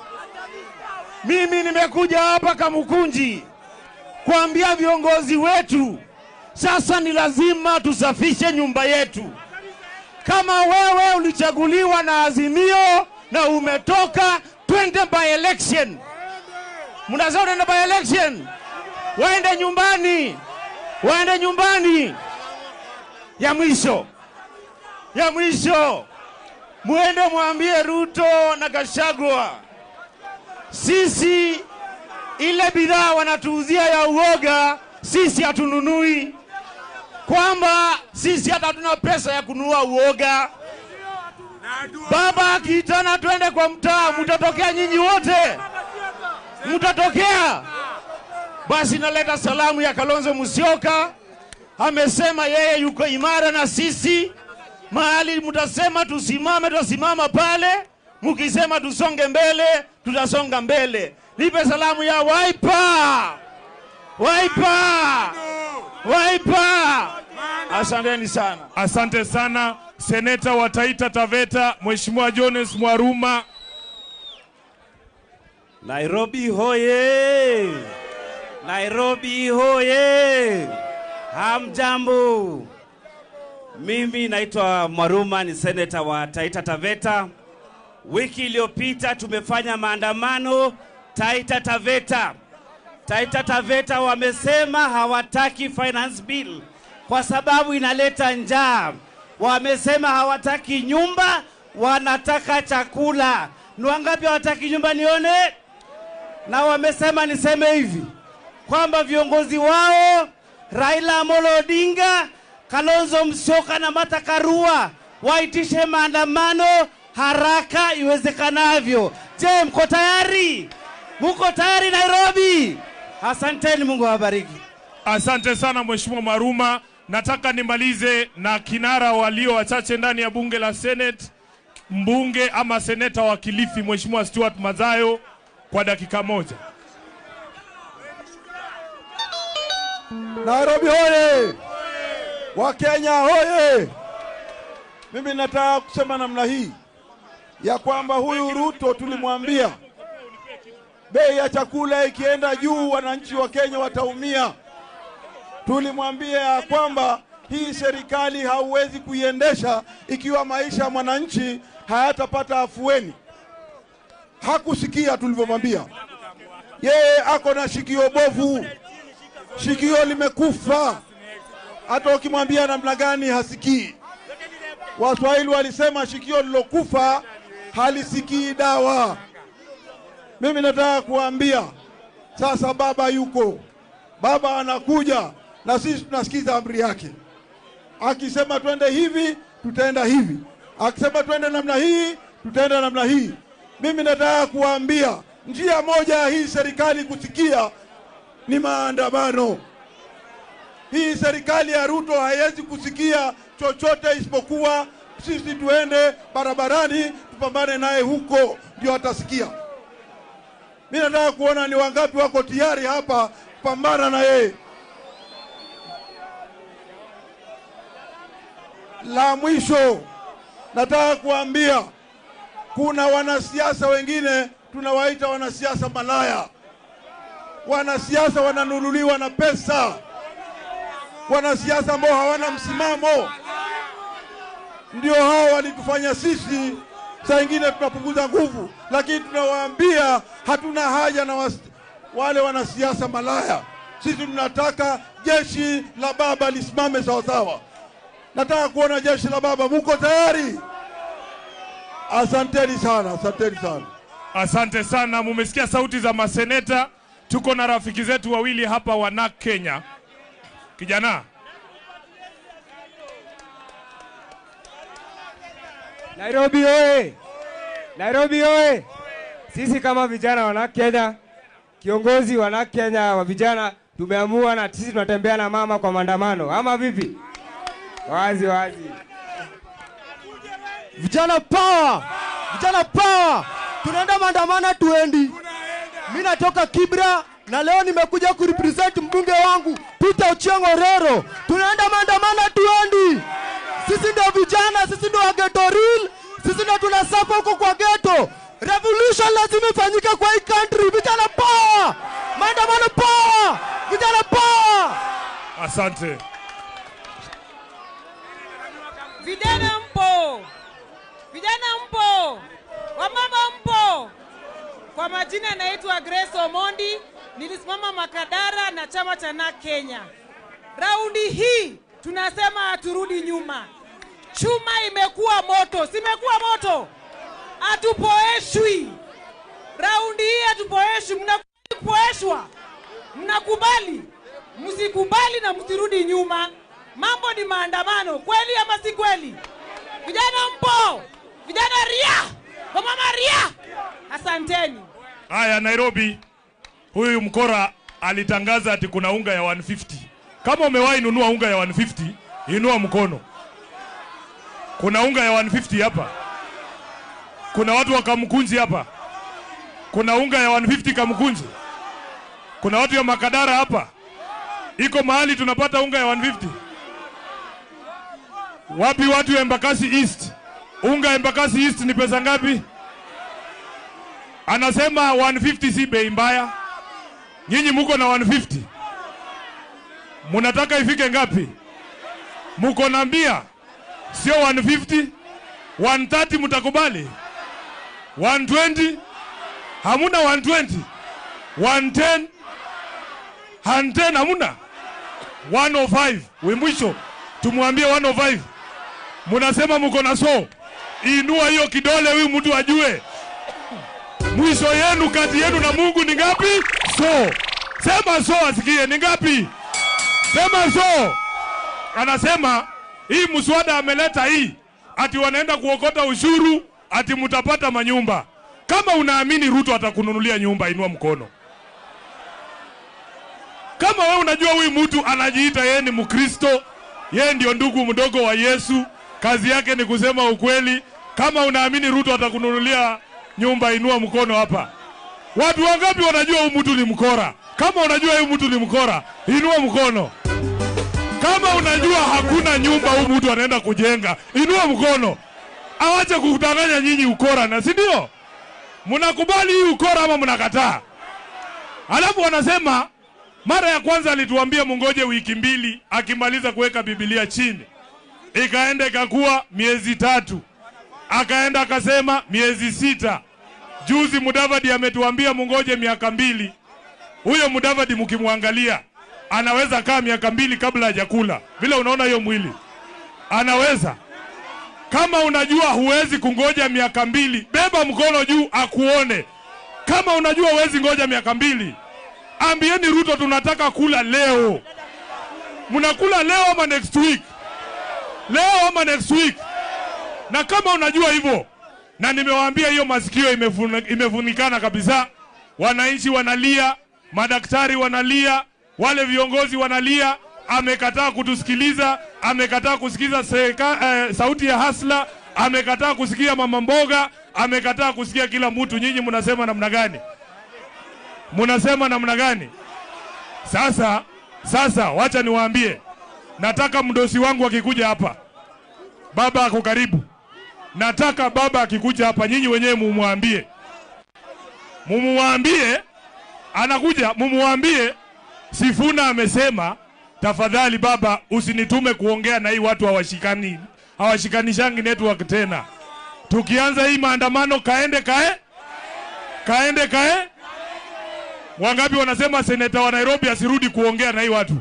Mimi nimekuja hapa Kamukunji kuambia viongozi wetu, sasa ni lazima tusafishe nyumba yetu. Kama wewe ulichaguliwa na Azimio na umetoka, twende by election. Mnasema twende by election? Waende nyumbani, waende nyumbani. Ya mwisho, ya mwisho, muende mwambie Ruto na Gachagua, sisi ile bidhaa wanatuuzia ya uoga sisi hatununui, kwamba sisi hata hatuna pesa ya kununua uoga. Baba akiitana twende kwa mtaa, mtatokea nyinyi wote, mtatokea. Basi naleta salamu ya Kalonzo Musyoka, amesema yeye yuko imara na sisi. Mahali mtasema tusimame, tutasimama pale. Mkisema tusonge mbele, tutasonga mbele. Nipe salamu ya Wiper, Wiper, Wiper. Asanteni sana. Asante sana Seneta wa Taita Taveta Mheshimiwa Jones Mwaruma. Nairobi hoye! Nairobi hoye! Hamjambo. Mimi naitwa Mwaruma, ni seneta wa Taita Taveta. Wiki iliyopita tumefanya maandamano Taita Taveta. Taita Taveta wamesema hawataki finance bill kwa sababu inaleta njaa. Wamesema hawataki nyumba, wanataka chakula. Ni wangapi hawataki nyumba nione? Na wamesema niseme hivi kwamba viongozi wao Raila Amolo Odinga, Kalonzo Musyoka na Martha Karua waitishe maandamano haraka iwezekanavyo. Je, mko tayari? Mko tayari Nairobi? Asanteni, Mungu awabariki. Asante sana Mheshimiwa Maruma. Nataka nimalize na kinara walio wachache ndani ya bunge la Senate, mbunge ama seneta wa Kilifi Mheshimiwa Stuart Mazayo kwa dakika moja. Nairobi hoye! Wakenya hoye! Mimi nataka kusema namna hii ya kwamba huyu Ruto tulimwambia bei ya chakula ikienda juu wananchi wa Kenya wataumia. Tulimwambia ya kwamba hii serikali hauwezi kuiendesha ikiwa maisha ya mwananchi hayatapata afueni. Hakusikia tulivyomwambia. Yeye ako na shikio bovu, shikio limekufa, hata ukimwambia namna gani hasikii. Waswahili walisema shikio lilokufa halisikii dawa. Mimi nataka kuambia sasa, baba yuko, baba anakuja na sisi tunasikiza amri yake. Akisema twende hivi, tutaenda hivi. Akisema twende namna hii, tutaenda namna hii. Mimi nataka kuambia njia moja hii serikali kusikia ni maandamano. Hii serikali ya Ruto haiwezi kusikia chochote isipokuwa sisi tuende barabarani tupambane naye huko, ndio atasikia. Mimi nataka kuona ni wangapi wako tayari hapa kupambana na yeye. La mwisho nataka kuambia, kuna wanasiasa wengine tunawaita wanasiasa malaya. Wanasiasa wananunuliwa na pesa, wanasiasa ambao hawana msimamo. Ndio hao walitufanya sisi saa ingine tunapunguza nguvu, lakini tunawaambia hatuna haja na wale wanasiasa malaya. Sisi tunataka jeshi la baba lisimame sawa sawa. Nataka kuona jeshi la baba. Muko tayari? Asanteni sana, asanteni sana. Asante sana. Mumesikia sauti za maseneta. Tuko na rafiki zetu wawili hapa wa NARC Kenya. Kijana. Nairobi oye! Nairobi oye! Sisi kama vijana wa NARC Kenya, kiongozi wa NARC Kenya wa vijana, tumeamua na sisi tunatembea na mama kwa maandamano. Ama vipi? Wazi wazi. Vijana power! Vijana power! Tunaenda maandamano tuendi. Mimi natoka Kibra na leo nimekuja kurepresent mbunge wangu Peter Ochieng Orero. Tunaenda maandamano tuendi. Sisi ndio vijana, sisi ndio ghetto real, sisi ndio tunasapa huko kwa ghetto. Revolution lazima ifanyike kwa hii country. Vijana power! Maandamano power! Vijana power! Asante. Vijana mpo. Vijana mpo. Wamama mpo. Kwa majina naitwa Grace Omondi, nilisimama Makadara na chama cha NARC Kenya. Raundi hii tunasema haturudi nyuma. Chuma imekuwa moto, simekuwa moto. Hatupoeshwi. Raundi hii hatupoeshwi. Mnakubali kupoeshwa? Mnakubali? Msikubali na msirudi nyuma. Mambo ni maandamano, kweli ama si kweli? Vijana mpo. Vijana ria. Wamama ria. Asanteni. Haya, Nairobi, huyu mkora alitangaza ati kuna unga ya 150. Kama umewahi nunua unga ya 150, inua mkono. Kuna unga ya 150 hapa. Kuna watu wa Kamkunji hapa. Kuna unga ya 150 Kamkunji. Kuna watu ya Makadara hapa. Iko mahali tunapata unga ya 150. Wapi watu ya Embakasi East? Unga ya Embakasi East ni pesa ngapi? Anasema 150 si bei mbaya. Nyinyi muko na 150. Munataka ifike ngapi? Muko na 100. Sio 150. 130 mutakubali? 120? Hamuna 120. 110? 110 hamuna? 105. Mwisho tumwambie 105. Munasema muko na so. Inua hiyo kidole huyu mtu ajue. Mwisho yenu kati yenu na Mungu ni ngapi? So. Sema so asikie ni ngapi? Sema so. Anasema hii mswada ameleta hii ati wanaenda kuokota ushuru ati mutapata manyumba. Kama unaamini Ruto atakununulia nyumba, inua mkono. Kama wewe unajua huyu mtu anajiita yeye ni Mkristo, yeye ndio ndugu mdogo wa Yesu, kazi yake ni kusema ukweli. Kama unaamini Ruto atakununulia nyumba, inua mkono hapa. Watu wangapi wanajua huyu mtu ni mkora? Kama unajua huyu mtu ni mkora, inua mkono. Kama unajua hakuna nyumba huyu mtu anaenda kujenga, inua mkono. Awache kukutanganya nyinyi ukora, na si ndio? Mnakubali hii ukora ama mnakataa? Alafu wanasema mara ya kwanza alituambia mungoje wiki mbili akimaliza kuweka Biblia chini. Ikaenda ikakuwa miezi 3. Akaenda akasema miezi 6. Juzi Mudavadi ametuambia mungoje miaka 2. Huyo Mudavadi mkimwangalia anaweza kaa miaka 2 kabla hajakula. Vile unaona hiyo mwili. Anaweza. Kama unajua huwezi kungoja miaka 2, beba mkono juu akuone. Kama unajua huwezi ngoja miaka 2, ambieni Ruto tunataka kula leo. Mnakula leo ama next week? Leo ama next week? Na kama unajua hivyo, na nimewaambia hiyo masikio imefunikana kabisa. Wananchi wanalia, madaktari wanalia, wale viongozi wanalia, Amekataa kutusikiliza, amekataa kusikiza sauti ya hasla, amekataa kusikia mama mboga, amekataa kusikia kila mtu. Nyinyi mnasema namna gani? Mnasema namna gani? Sasa wacha niwaambie. Nataka mdosi wangu akikuja hapa, baba ako karibu. Nataka baba akikuja hapa nyinyi wenyewe mumwambie. Mumwambie anakuja, mumwambie Sifuna amesema tafadhali baba usinitume kuongea na hii watu hawashikani. Hawashikanishangi network tena. Tukianza hii maandamano kaende kae. Kaende kae. Wangapi wanasema seneta wa Nairobi asirudi kuongea na hii watu?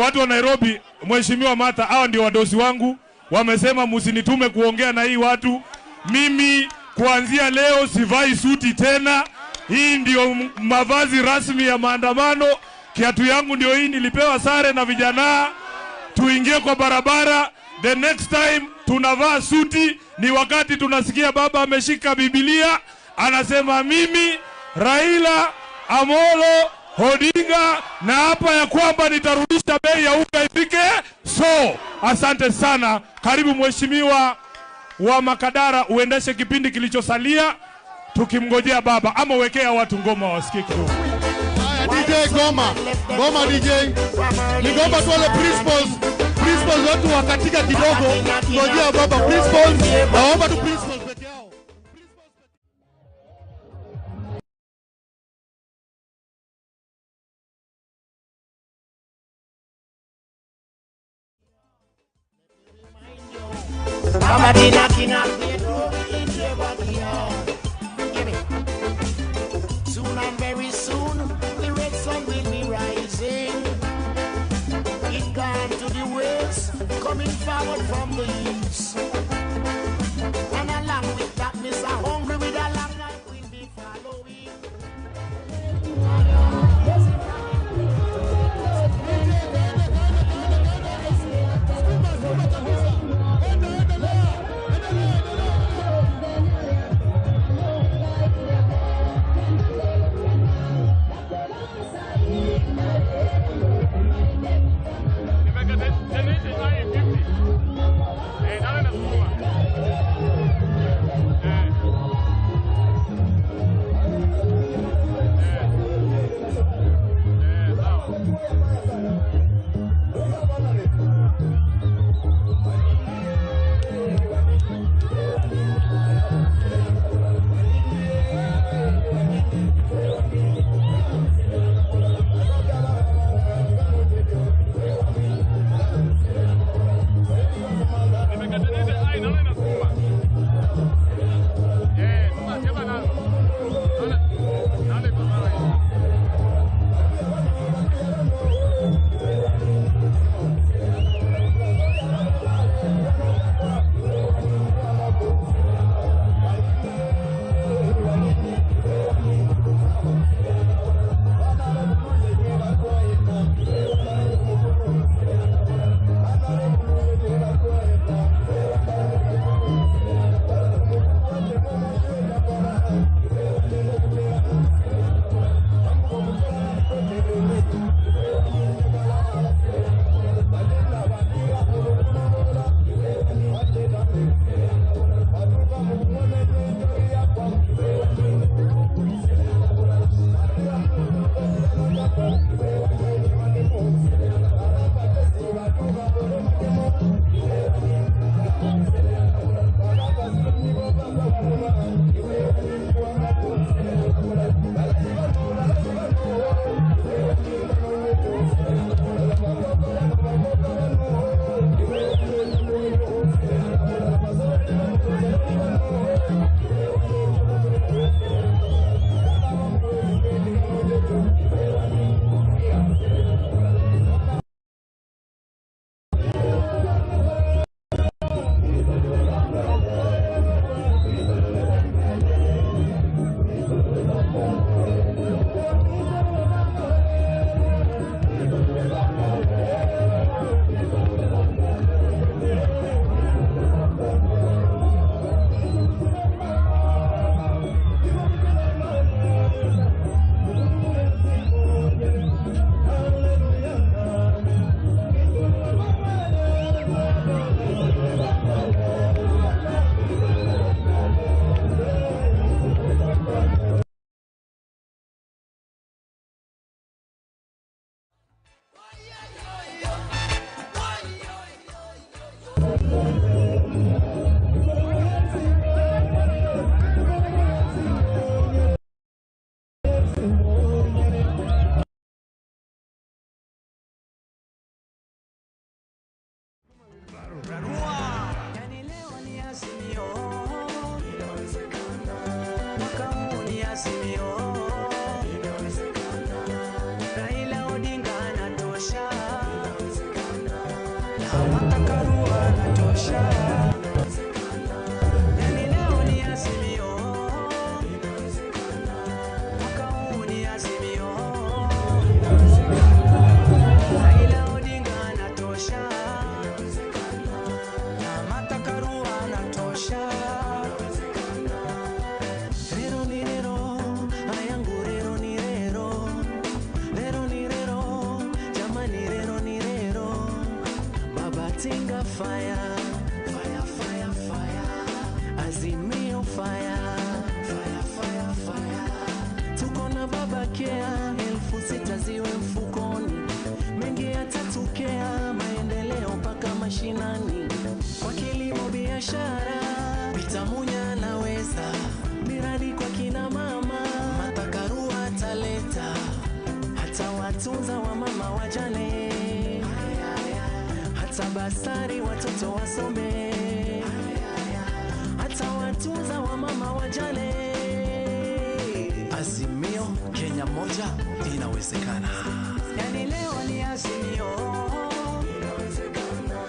Watu wa Nairobi, Mheshimiwa Martha, hawa ndio wadosi wangu. Wamesema msinitume kuongea na hii watu. Mimi kuanzia leo sivai suti tena. Hii ndio mavazi rasmi ya maandamano. Kiatu yangu ndio hii, nilipewa sare na vijana. Tuingie kwa barabara. The next time tunavaa suti ni wakati tunasikia baba ameshika Biblia anasema mimi Raila Amolo Odinga na hapa ya kwamba nitarudisha bei ya unga ifike. So asante sana. Karibu mheshimiwa wa Makadara uendeshe kipindi kilichosalia tukimngojea baba, ama wekea watu ngoma wasikie kidogo. DJ Goma, Goma DJ. Ni goma tu wale principals watu wakatika kidogo. Ngojea baba principals, naomba tu principals peke yao. Soon and very soon, the red sun will be rising. It gone to the west, coming forward from the east. And along with darkness, a hungry with a long night will be following. Tinga fire, fire, fire, fire. Azimio fire, fire, fire, fire. Tuko na baba kea, 6,000 ziwe mfukoni. Mengi yatatokea, maendeleo mpaka mashinani. Kwa kilimo biashara, Bitamunya anaweza. Miradi kwa kina mama, Matakarua ataleta. Hata watunza wa mama wajane, hata basari watoto wasome, hata watunza wa mama wajane. Azimio, Kenya moja inawezekana. Yani leo ni Azimio, inawezekana.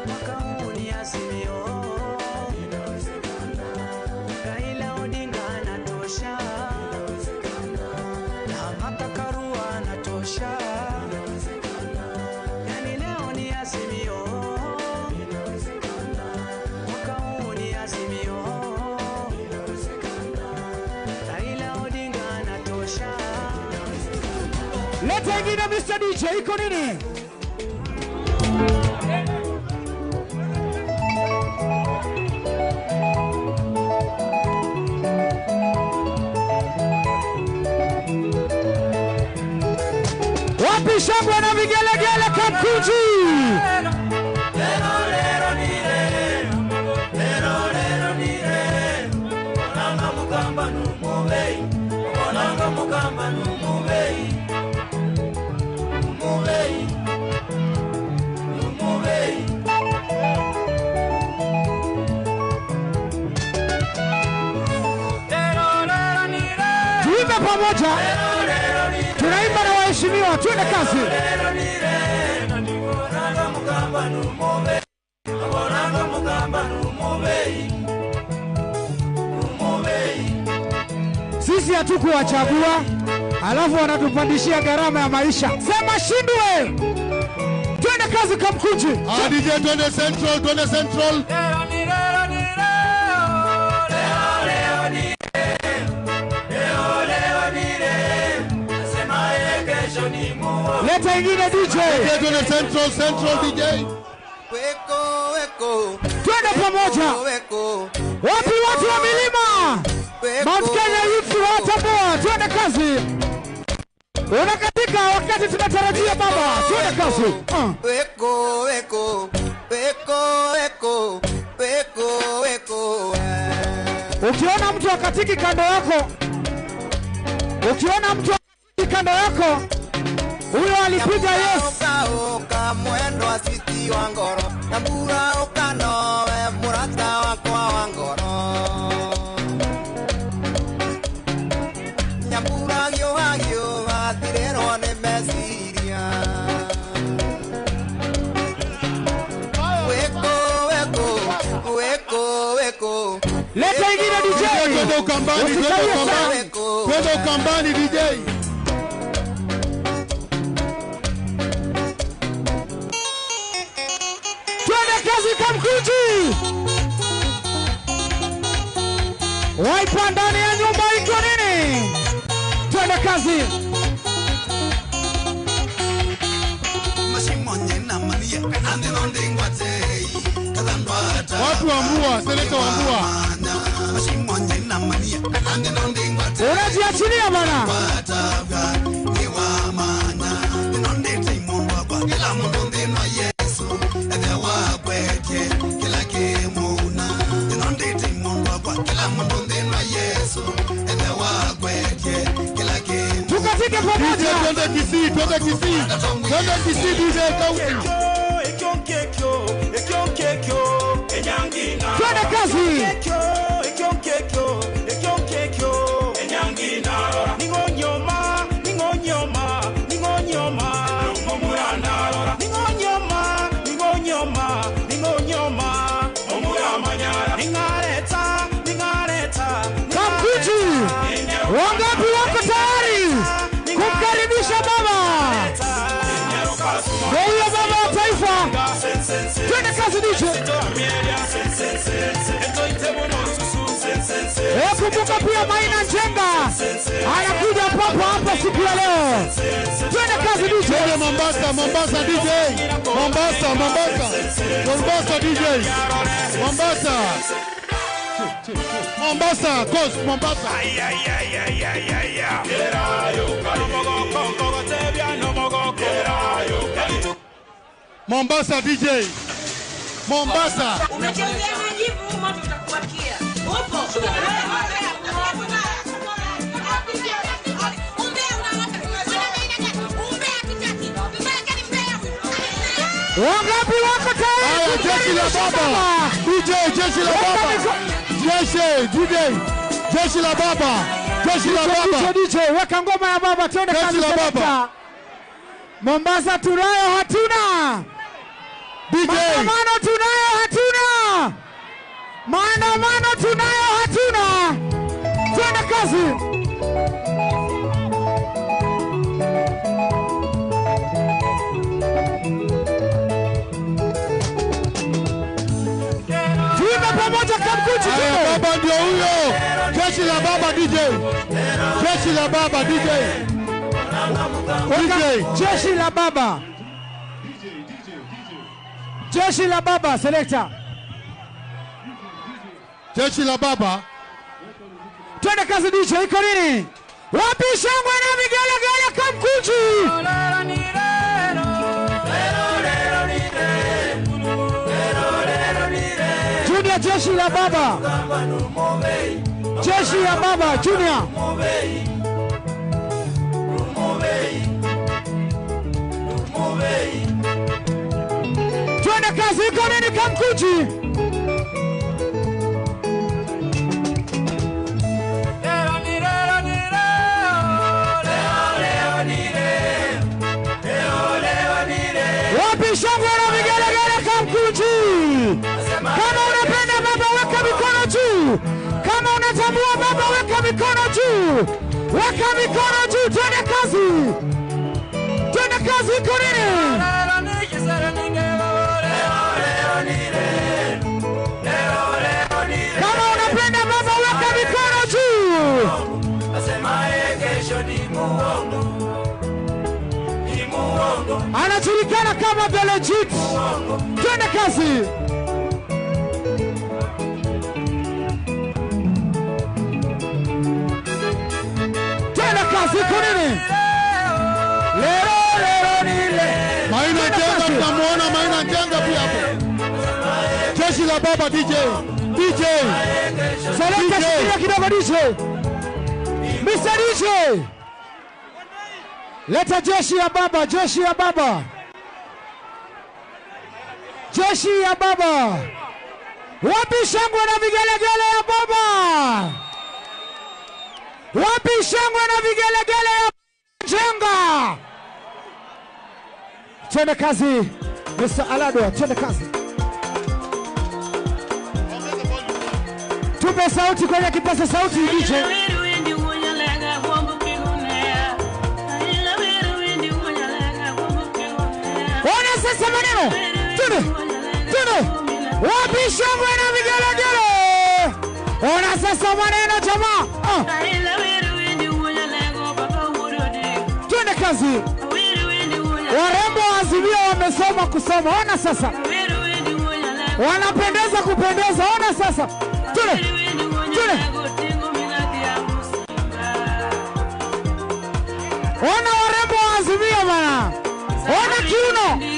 Mwaka huu ni Azimio, inawezekana. Raila Odinga anatosha, inawezekana. Na Martha Karua anatosha, inawezekana. Yani leo ni Azimio, inawezekana. Mwaka huu ni Azimio, inawezekana. Raila Odinga anatosha. Leta ingine Mr. DJ, iko nini? Wapi shangwe na vigelegele Kamkunji? Lero lero ni lero, lero lero ni lero. Onanga mukamba numubei, onanga mukamba numubei. Numubei, numubei. Lero lero ni lero. Tuimbe pamoja. Tunaimba na waheshimiwa, twende kazi. Onanga mukamba numubei, onanga mukamba numubei. Numubei. Sisi hatukuwachagua, alafu wanatupandishia gharama ya maisha. Sema shindwe. Twende kazi Kamkunji. Ah, DJ, twende Central, twende Central. Lero ni lero ni leo, leo leo ni leo, leo ni leo. Nasema kesho ni muo. Leta ingine DJ. DJ, twende Central, Central DJ. Weko weko. Twende pamoja. Weko. Wapi watu wa milima? Mount Kenya Youth watambua, twende kazi. Unakatika wakati tunatarajia baba, twende kazi. Weko weko. Weko weko. Weko weko. Ukiona mtu akatiki kando yako, ukiona mtu akatiki kando yako, huyo alipiga yes. Oka mwendo asiti wa ngoro, Nyambura ukanowe murata wakwa wa ngoro. Nyambura gĩũha gĩũha tirerwo nĩ meciria. Weko weko weko weko. Leta ingine DJ. Twende Ukambani, twende Ukambani. Twende Ukambani DJ. Twende kazi Kamkunji. Waipa ndani ya nyumba iko nini? Twende kazi. Watu wa Mbua, seneta wa Mbua. Unajiachilia bana. Tukatike pamoja. Twende Kisii, twende Kisii. Twende Kisii DJ Kaunti. Twende kazi. kazi DJ. Kumbuka pia Maina Njenga anakuja papo hapa siku ya leo. Twende kazi DJ. Mombasa, Mombasa DJ. Mombasa, Mombasa. Mombasa DJ. Mombasa. Mombasa, Coast, Mombasa. Ay, ay, ay, ay, ay, ay, ay. Mombasa DJ. Mombasa. Umechezea majivu moto utakuwakia. Upo. Wangapi wako tayari? Jeshi la baba. DJ, jeshi la baba. Jeshi, DJ. Jeshi la baba. Jeshi la baba. DJ, weka ngoma ya baba twende kazi. Jeshi la baba. Mombasa tunayo hatuna. DJ. Maandamano tunayo hatuna. Maandamano tunayo hatuna. Twende kazi. Tuimbe pamoja Kamkunji. Haya, baba ndio huyo. Jeshi la baba DJ. Jeshi la baba DJ. DJ. Jeshi la baba. Jeshi la baba selector. Jeshi la baba. Twende kazi DJ, iko nini? Wapi shangwe na vigelegele Kamkunji? Junior, jeshi la baba. Jeshi la baba Junior. Twende kazi, iko nini Kamkunji? Wapi shangwe na vigelegele Kamkunji? Kama unapenda baba weka mikono juu. Kama unatambua baba weka mikono juu. Weka mikono juu, twende kazi. Twende kazi, iko nini? Kama unapenda baba weka mikono juu. Anajulikana kama The Legit. Twende kazi. Twende kazi, iko nini? Lero lero nile. Maina Njenga, tunamuona Maina Njenga pia hapo. Jeshi la baba DJ. DJ. Selekta shikilia kidogo DJ. Mr. DJ. Leta jeshi ya baba, jeshi ya baba. Jeshi ya baba. Wapi shangwe na vigelegele ya baba? Wapi shangwe na vigelegele ya Njenga? Twende kazi, Mr. Alado, twende kazi. Tupe sauti kwenye kipaza sauti DJ. Ona sasa maneno. Twende. Twende. Wapi shangwe na vigelegele? Ona sasa maneno jamaa. Twende kazi. Warembo wa Azimio wamesoma kusoma. Ona sasa. Wanapendeza kupendeza. Ona sasa. Twende. Twende. Ona warembo wa Azimio bana. Ona kiuno.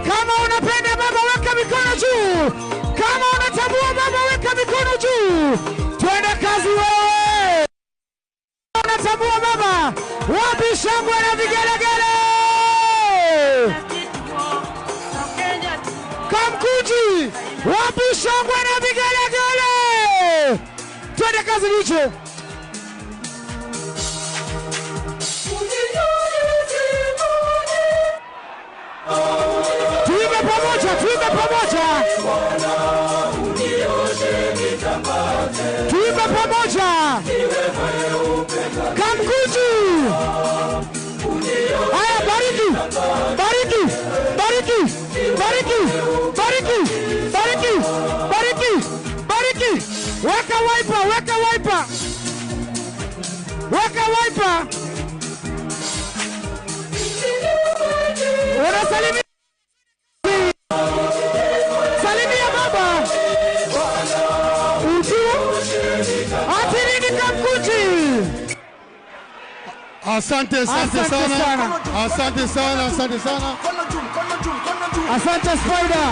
Kama unapenda baba weka mikono juu. Kama unatambua baba weka mikono juu. Twende kazi wewe. Unatambua baba. Wapi shangwe na vigelegele? Kamkunji, wapi shangwe na vigelegele? Twende kazi DJ. Tuimbe pamoja, tuimbe pamoja. pamoja. Kamkunji. Haya, bariki. Bariki. Bariki. Bariki. Bariki. Bariki. Bariki. Bariki. Weka wiper, weka wiper. Weka wiper. Unasalimia. Salimia baba. Uju. Ati nini Kamkunji? Asante, asante sana. Asante sana, asante sana. Asante Spider.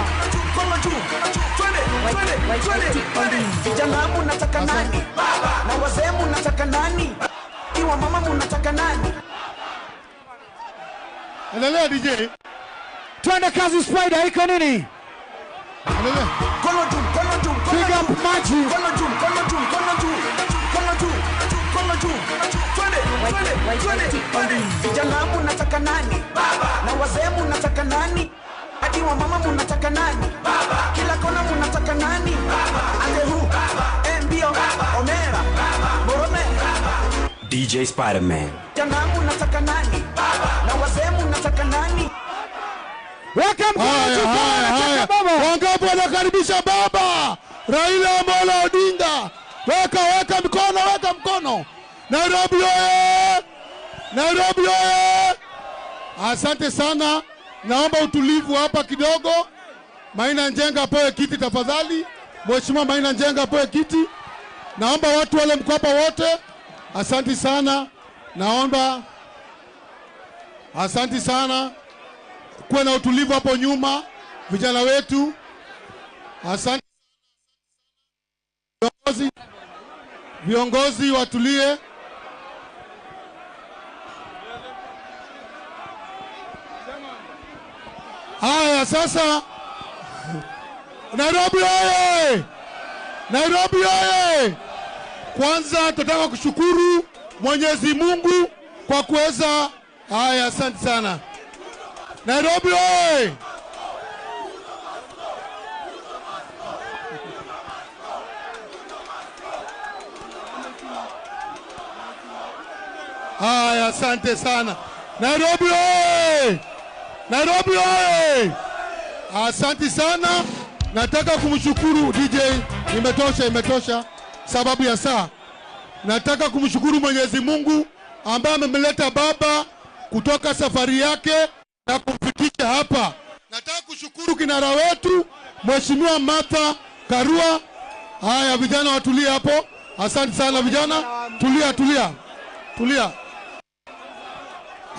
Vijana munataka nani? Na wazee munataka nani? Iwa mama munataka nani? Endelea DJ. Twende kazi Spider, iko nini? Endelea. Kono juu, kono juu, kono Big up Maji. Kono juu, kono juu, kono juu. Kono juu, kono juu. Twende, twende, twende, twende. Vijana munataka nani? Na wazee munataka nani? Hadi wa mama munataka nani? Kila kona munataka nani? Ande hu, Mbio, Omera, Borome. DJ Spider-Man. Vijana munataka nani? Na wazee munataka nani? Weka mkono juu kama unataka baba. Wangapi wanakaribisha baba Raila Amolo Odinga? Weka, weka mkono, weka mkono. Nairobi oye! Nairobi oye! Asante sana. Naomba utulivu hapa kidogo. Maina Njenga apewe kiti tafadhali. Mheshimiwa Maina Njenga apewe kiti. Naomba watu wale mko hapa wote. Asante sana. Naomba, asante sana. Kuwe na utulivu hapo nyuma, vijana wetu. Asante. Viongozi, viongozi watulie. Haya sasa, Nairobi oye! Nairobi oye! Kwanza tunataka kushukuru Mwenyezi Mungu kwa kuweza. Haya, asante sana. Nairobi oye! Haya, asante sana. Nairobi oye! Nairobi oye! Asante sana. Nataka kumshukuru DJ. Imetosha, imetosha sababu ya saa. Nataka kumshukuru Mwenyezi Mungu ambaye amemleta baba kutoka safari yake na kumfikisha hapa. Nataka kushukuru kinara wetu Mheshimiwa Martha Karua. Haya vijana watulie hapo. Asante sana vijana. Tulia, tulia. Tulia.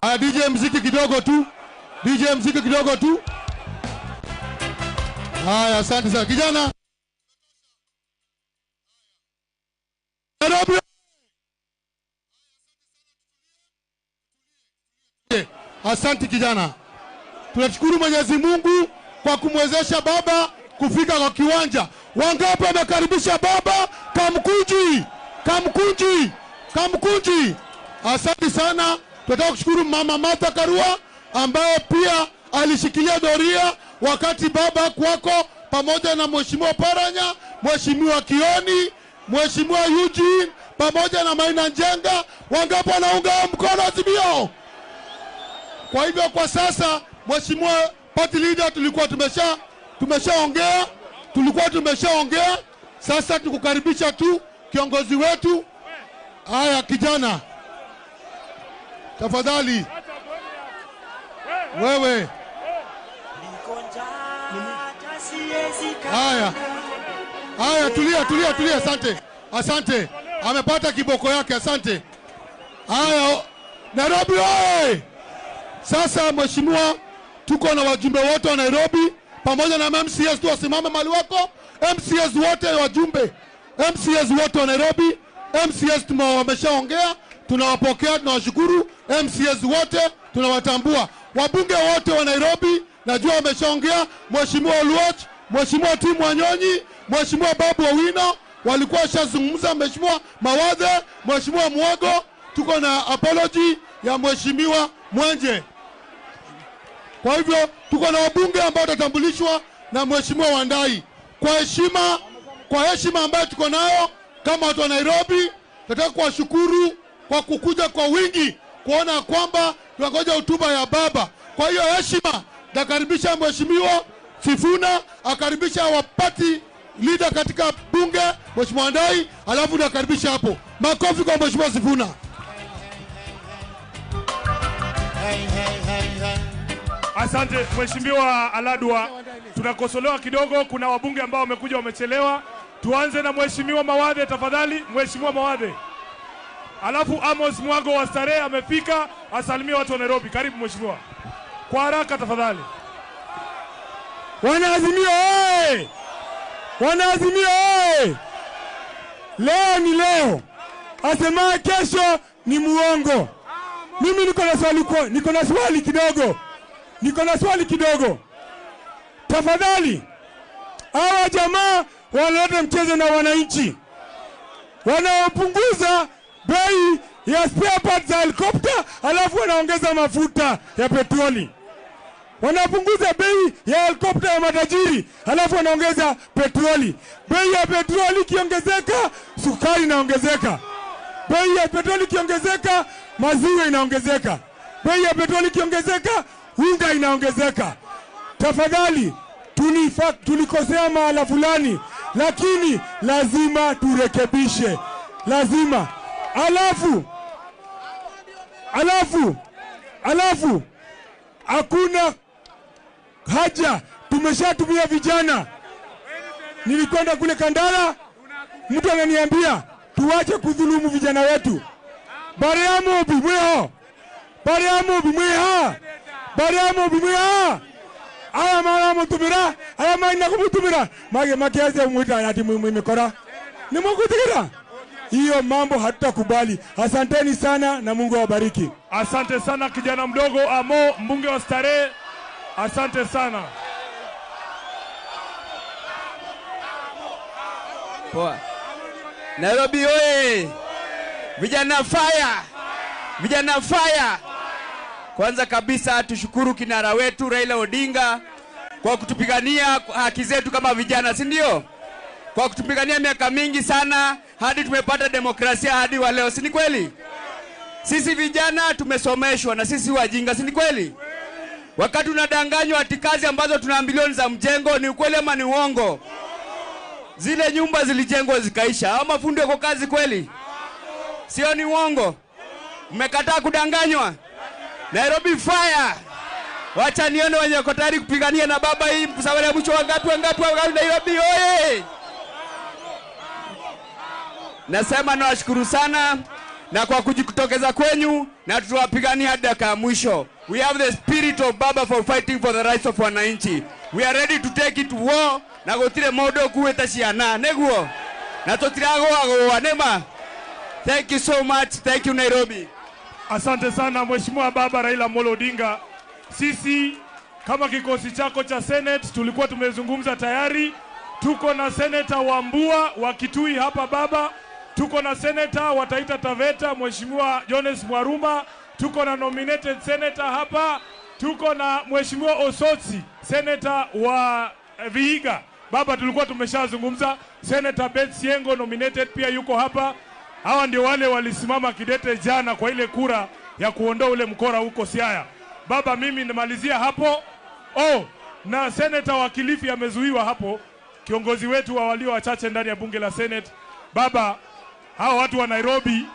Haya DJ mziki kidogo tu. DJ mziki kidogo tu. Haya, asante sana kijana. Nairobi. Asante kijana. Tunashukuru Mwenyezi Mungu kwa kumwezesha baba kufika kwa kiwanja. Wangapi wamekaribisha baba? Kamkunji, Kamkunji, Kamkunji. Asante sana. Tunataka kushukuru Mama Martha Karua ambaye pia alishikilia doria wakati baba kwako, pamoja na Mheshimiwa Paranya, Mheshimiwa Kioni, Mheshimiwa Eugene pamoja na Maina Njenga. Wangapi wanaunga mkono Azimio? Kwa hivyo kwa sasa Mheshimiwa Party Leader, tulikuwa tumeshaongea, tulikuwa tumeshaongea. Sasa tukukaribisha tu kiongozi wetu. Haya kijana, tafadhali wewe. Haya, haya, tulia, tulia, tulia. Asante, asante. Amepata kiboko yake, asante. Haya, Nairobi oye! Sasa mheshimiwa, tuko na wajumbe wote wa Nairobi pamoja na MCS tu wasimame mahali wako. MCS wote wajumbe, MCS wote wa Nairobi, MCS wameshaongea, tunawapokea, tunawashukuru. MCS wote tunawatambua. Wabunge wote wa Nairobi najua wameshaongea, Mheshimiwa Oluoch, Mheshimiwa Tim Wanyonyi, Mheshimiwa Babu Owino walikuwa washazungumza, Mheshimiwa Mawadhe, Mheshimiwa Mwogo, tuko na apology ya Mheshimiwa Mwenje. Kwa hivyo tuko na wabunge ambao watatambulishwa na Mheshimiwa Wandai. Kwa heshima ambayo tuko nayo, Kama watu wa Nairobi, tunataka kuwashukuru kwa kukuja kwa wingi kuona kwamba tunangoja hotuba ya baba. Kwa hiyo heshima, nakaribisha Mheshimiwa Sifuna, akaribisha wa party leader katika bunge Mheshimiwa Ndai, alafu nakaribisha hapo. Makofi kwa Mheshimiwa Sifuna. Asante Mheshimiwa Aladwa. Tunakosolewa kidogo, kuna wabunge ambao wamekuja wamechelewa. Tuanze na Mheshimiwa Mawadhe tafadhali, Mheshimiwa Mawadhe. Alafu Amos Mwago wa Starehe amefika, asalimie watu wa Nairobi. Karibu Mheshimiwa. Kwa haraka tafadhali. Wanaazimio oye! Wanaazimio oye! Leo ni leo. Asemaye kesho ni muongo. Mimi niko na swali kidogo. Niko na swali kidogo. Tafadhali, hawa jamaa wanaleta mchezo na wananchi. Wanaopunguza bei ya spare parts za helicopter, alafu wanaongeza mafuta ya petroli. Wanapunguza bei ya helicopter ya matajiri, alafu wanaongeza petroli. Bei ya petroli ikiongezeka, sukari inaongezeka. Bei ya petroli ikiongezeka, maziwa inaongezeka. Bei ya petroli ikiongezeka, unga inaongezeka. Tafadhali, tulikosea mahala fulani, lakini lazima turekebishe. Lazima. Alafu hakuna haja, tumeshatumia vijana. Nilikwenda kule Kandara, mtu ananiambia tuache kudhulumu vijana wetu. Bariamu bimweho. Bariamu bimweha. Bariamu bimweha. Aya mara mutumira, aya maina kumutumira. Mage makiaze mwita ati mwimikora. Ni mkutikira. Hiyo mambo hatutakubali. Asanteni sana na Mungu awabariki. Asante sana kijana mdogo Amo, mbunge wa Starehe. Asante sana. Poa. Nairobi oye! Vijana fire! Vijana fire! Kwanza kabisa tushukuru kinara wetu Raila Odinga kwa kutupigania haki zetu kama vijana, si ndio? Kwa kutupigania miaka mingi sana hadi tumepata demokrasia hadi wa leo, si ni kweli? Sisi vijana tumesomeshwa na sisi wajinga, si ni kweli? Wakati tunadanganywa ati kazi ambazo tunaambiliwa ni za mjengo, ni ukweli ama ni uongo? Zile nyumba zilijengwa zikaisha. Hao mafundi wako kazi kweli? Sio, ni uongo? Mmekataa kudanganywa? Nairobi fire! Wacha nione wenye wako tayari kupigania na baba hii msafara mwisho. Wangapi wangapi wangapi? Nairobi oye! Nasema nawashukuru sana na kwa kujitokeza kwenyu, na tutawapigania hadi dakika ya mwisho. We have the spirit of Baba for fighting for the rights of wananchi. We are ready to take it to war na gutire modo kuweta ciana neguo na tutiragoagoa nema. Thank you so much. Thank you Nairobi. Asante sana Mheshimiwa Baba Raila Amolo Odinga. Sisi kama kikosi chako cha Senate tulikuwa tumezungumza tayari. Tuko na Senator Wambua wa Kitui hapa baba. Tuko na Senator wa Taita Taveta Mheshimiwa Jones Mwaruma. Tuko na nominated senator hapa. Tuko na Mheshimiwa Osotsi, senator wa Vihiga. Baba tulikuwa tumeshazungumza. Senator Ben Siengo nominated pia yuko hapa. Hawa ndio wale walisimama kidete jana kwa ile kura ya kuondoa ule mkora huko Siaya. Baba mimi nimalizia hapo. Oh, na senator wa Kilifi amezuiwa hapo, kiongozi wetu wa walio wachache ndani ya bunge la Senate. Baba, hawa watu wa Nairobi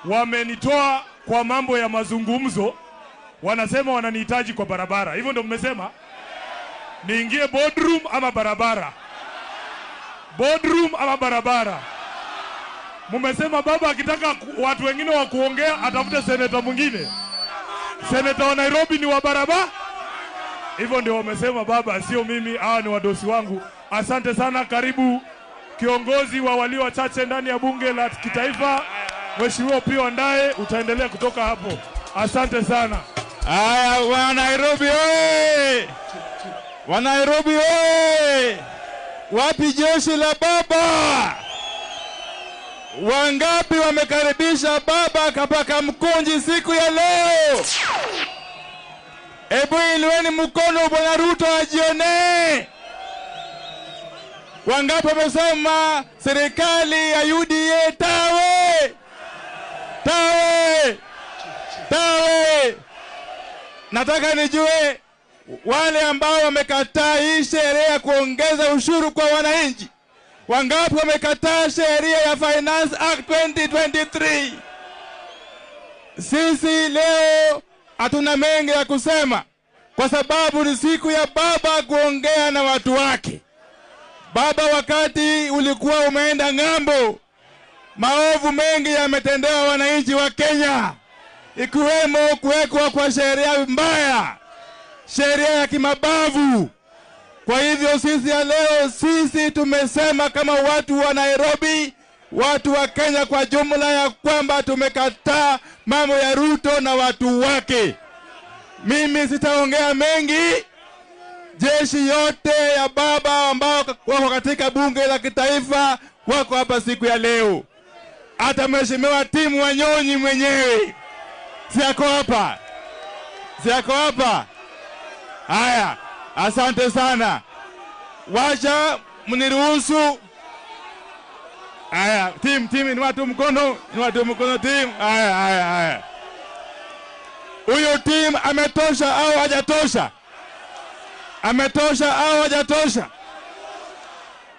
wamenitoa kwa mambo ya mazungumzo, wanasema wananihitaji kwa barabara. Hivyo ndio mmesema? Niingie boardroom ama barabara? Boardroom ama barabara? Mmesema baba akitaka watu wengine wa kuongea atafute senator mwingine. Senator wa Nairobi ni wa barabara? Hivyo ndio wamesema baba, sio mimi, hawa ni wadosi wangu. Asante sana, karibu kiongozi wa walio wachache ndani ya bunge la kitaifa Mheshimiwa Opiyo Wandayi, utaendelea kutoka hapo. Asante sana. Haya, wa Nairobi oye! Wa Nairobi oye! Wapi jeshi la baba? Wangapi wamekaribisha baba kapaka Mkunji siku ya leo? Ebu inueni mkono Bwana Ruto ajione. Wangapi wamesema serikali ya UDA tawe? Tawe! Tawe! Nataka nijue wale ambao wamekataa hii sheria ya kuongeza ushuru kwa wananchi. Wangapi wamekataa sheria ya Finance Act 2023? Sisi leo hatuna mengi ya kusema kwa sababu ni siku ya baba kuongea na watu wake. Baba, wakati ulikuwa umeenda ng'ambo, maovu mengi yametendewa wananchi wa Kenya, ikiwemo kuwekwa kwa sheria mbaya, sheria ya kimabavu. Kwa hivyo sisi ya leo, sisi tumesema kama watu wa Nairobi, watu wa Kenya kwa jumla, ya kwamba tumekataa mambo ya Ruto na watu wake. Mimi sitaongea mengi. Jeshi yote ya baba ambao wako katika bunge la kitaifa wako hapa siku ya leo. Hata Mheshimiwa Tim Wanyonyi mwenyewe si ako hapa? Si ako hapa? Haya, asante sana. Wacha mniruhusu. Haya, Tim, inua tu mkono, inua tu mkono Tim. Haya, haya, haya. Huyo Tim ametosha au hajatosha? Ametosha au hajatosha?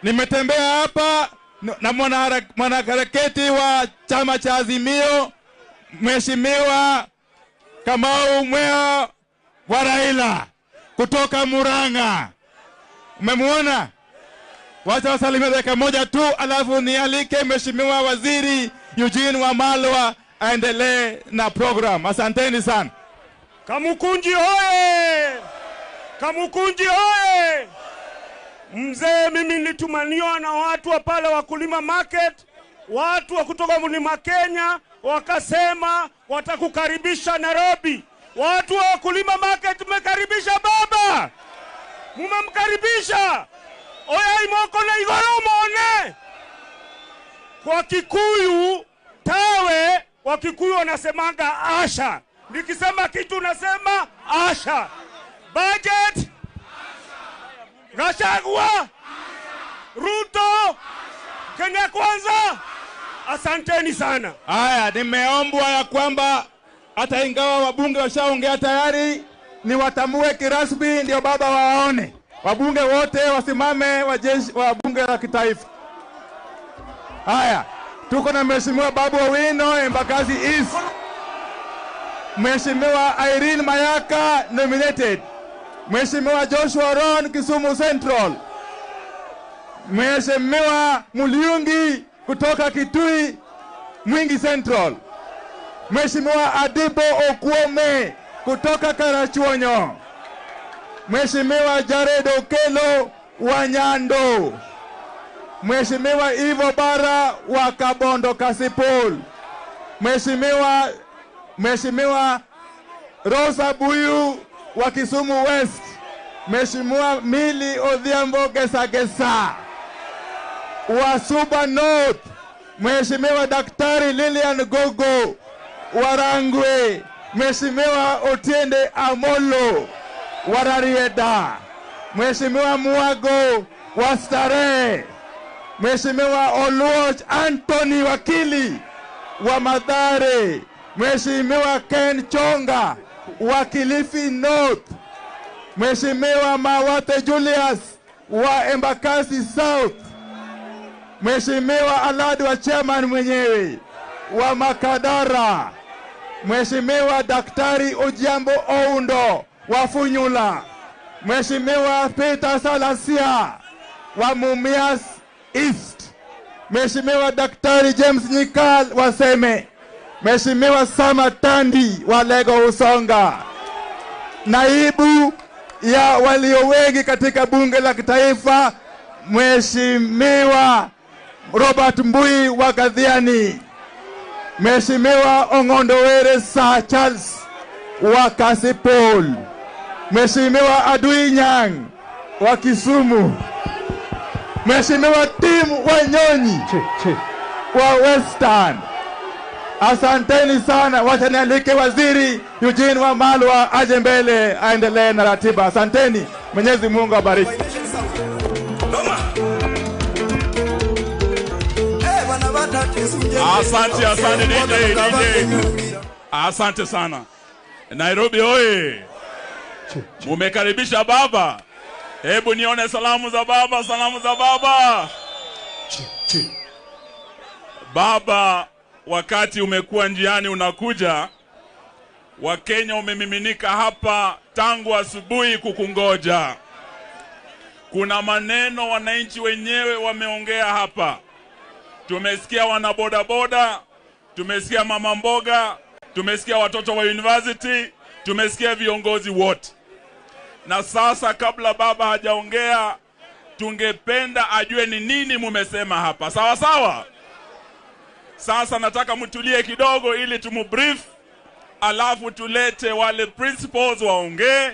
Nimetembea hapa na mwanaharakati wa chama cha Azimio, Mheshimiwa Kamau Mwea wa Raila kutoka Murang'a. Umemuona? Wacha wasalimie dakika moja tu, alafu nialike Mheshimiwa Waziri Eugene Wamalwa aendelee na program. Asanteni sana. Kamukunji hoye! Kamukunji hoye! Mzee, mimi nilitumaniwa na watu wa pale Wakulima Market, watu wa kutoka Mlima Kenya, wakasema watakukaribisha Nairobi. Watu wa Wakulima Market, mmekaribisha baba, mumemkaribisha. Oya imoko na igoro mone. Kwa Kikuyu tawe, Wakikuyu wanasemanga asha. Nikisema kitu nasema asha. Budget Gachagua, Ruto, Kenya Kwanza. Asanteni sana. Haya, nimeombwa ya kwamba hata ingawa wabunge washaongea tayari, ni watambue kirasmi ndio baba waone. Wabunge wote wasimame, wajeshi wa bunge la kitaifa. Haya, tuko na Mheshimiwa Babu Owino, Embakasi East. Mheshimiwa Irene Mayaka nominated. Mheshimiwa Joshua Ron, Kisumu Central. Mheshimiwa Muliungi kutoka Kitui Mwingi Central. Mheshimiwa Adibo Okuome kutoka Karachuonyo. Mheshimiwa Jared Okelo wa Nyando. Mheshimiwa Ivo Bara wa Kabondo Kasipul. Mheshimiwa Rosa Buyu wa Kisumu West. Mheshimiwa Mili Odhiambo Gesagesa wa Suba North. Mheshimiwa Daktari Lilian Gogo wa Rangwe. Mheshimiwa Otiende Amolo wa Rarieda. Mheshimiwa Muago wa Starehe. Mheshimiwa Oluoch Anthony Wakili wa Mathare. Mheshimiwa Ken Chonga wa Kilifi North. Mheshimiwa Mawate Julius wa Embakasi South. Mheshimiwa Alad wa chairman mwenyewe wa Makadara. Mheshimiwa Daktari Ojiambo Oundo wa Funyula. Mheshimiwa Peter Salasia wa Mumias East. Mheshimiwa Daktari James Nyikal wa Seme. Mheshimiwa Sama Tandi wa Lego Usonga. Naibu ya walio wengi katika bunge la kitaifa Mheshimiwa Robert Mbui wa Kathiani. Mheshimiwa Ong'ondo Were Sir Charles wa Kasipul. Mheshimiwa Adui Nyang wa Kisumu. Mheshimiwa Tim Wanyonyi wa Western. Asanteni sana. Wacha nialike Waziri Eugene Wamalwa aje mbele aendelee na ratiba. Asanteni. Mwenyezi Mungu abariki. Asante, asante DJ, DJ. Asante sana. Nairobi oye. Mumekaribisha baba. Hebu nione salamu za baba, salamu za baba. Baba, wakati umekuwa njiani unakuja, Wakenya umemiminika hapa tangu asubuhi kukungoja. Kuna maneno wananchi wenyewe wameongea hapa. Tumesikia wanabodaboda, tumesikia mama mboga, tumesikia watoto wa university, tumesikia viongozi wote. Na sasa kabla baba hajaongea, tungependa ajue ni nini mumesema hapa. Sawa sawa? Sasa nataka mtulie kidogo ili tumubrief, alafu tulete wale principals waongee,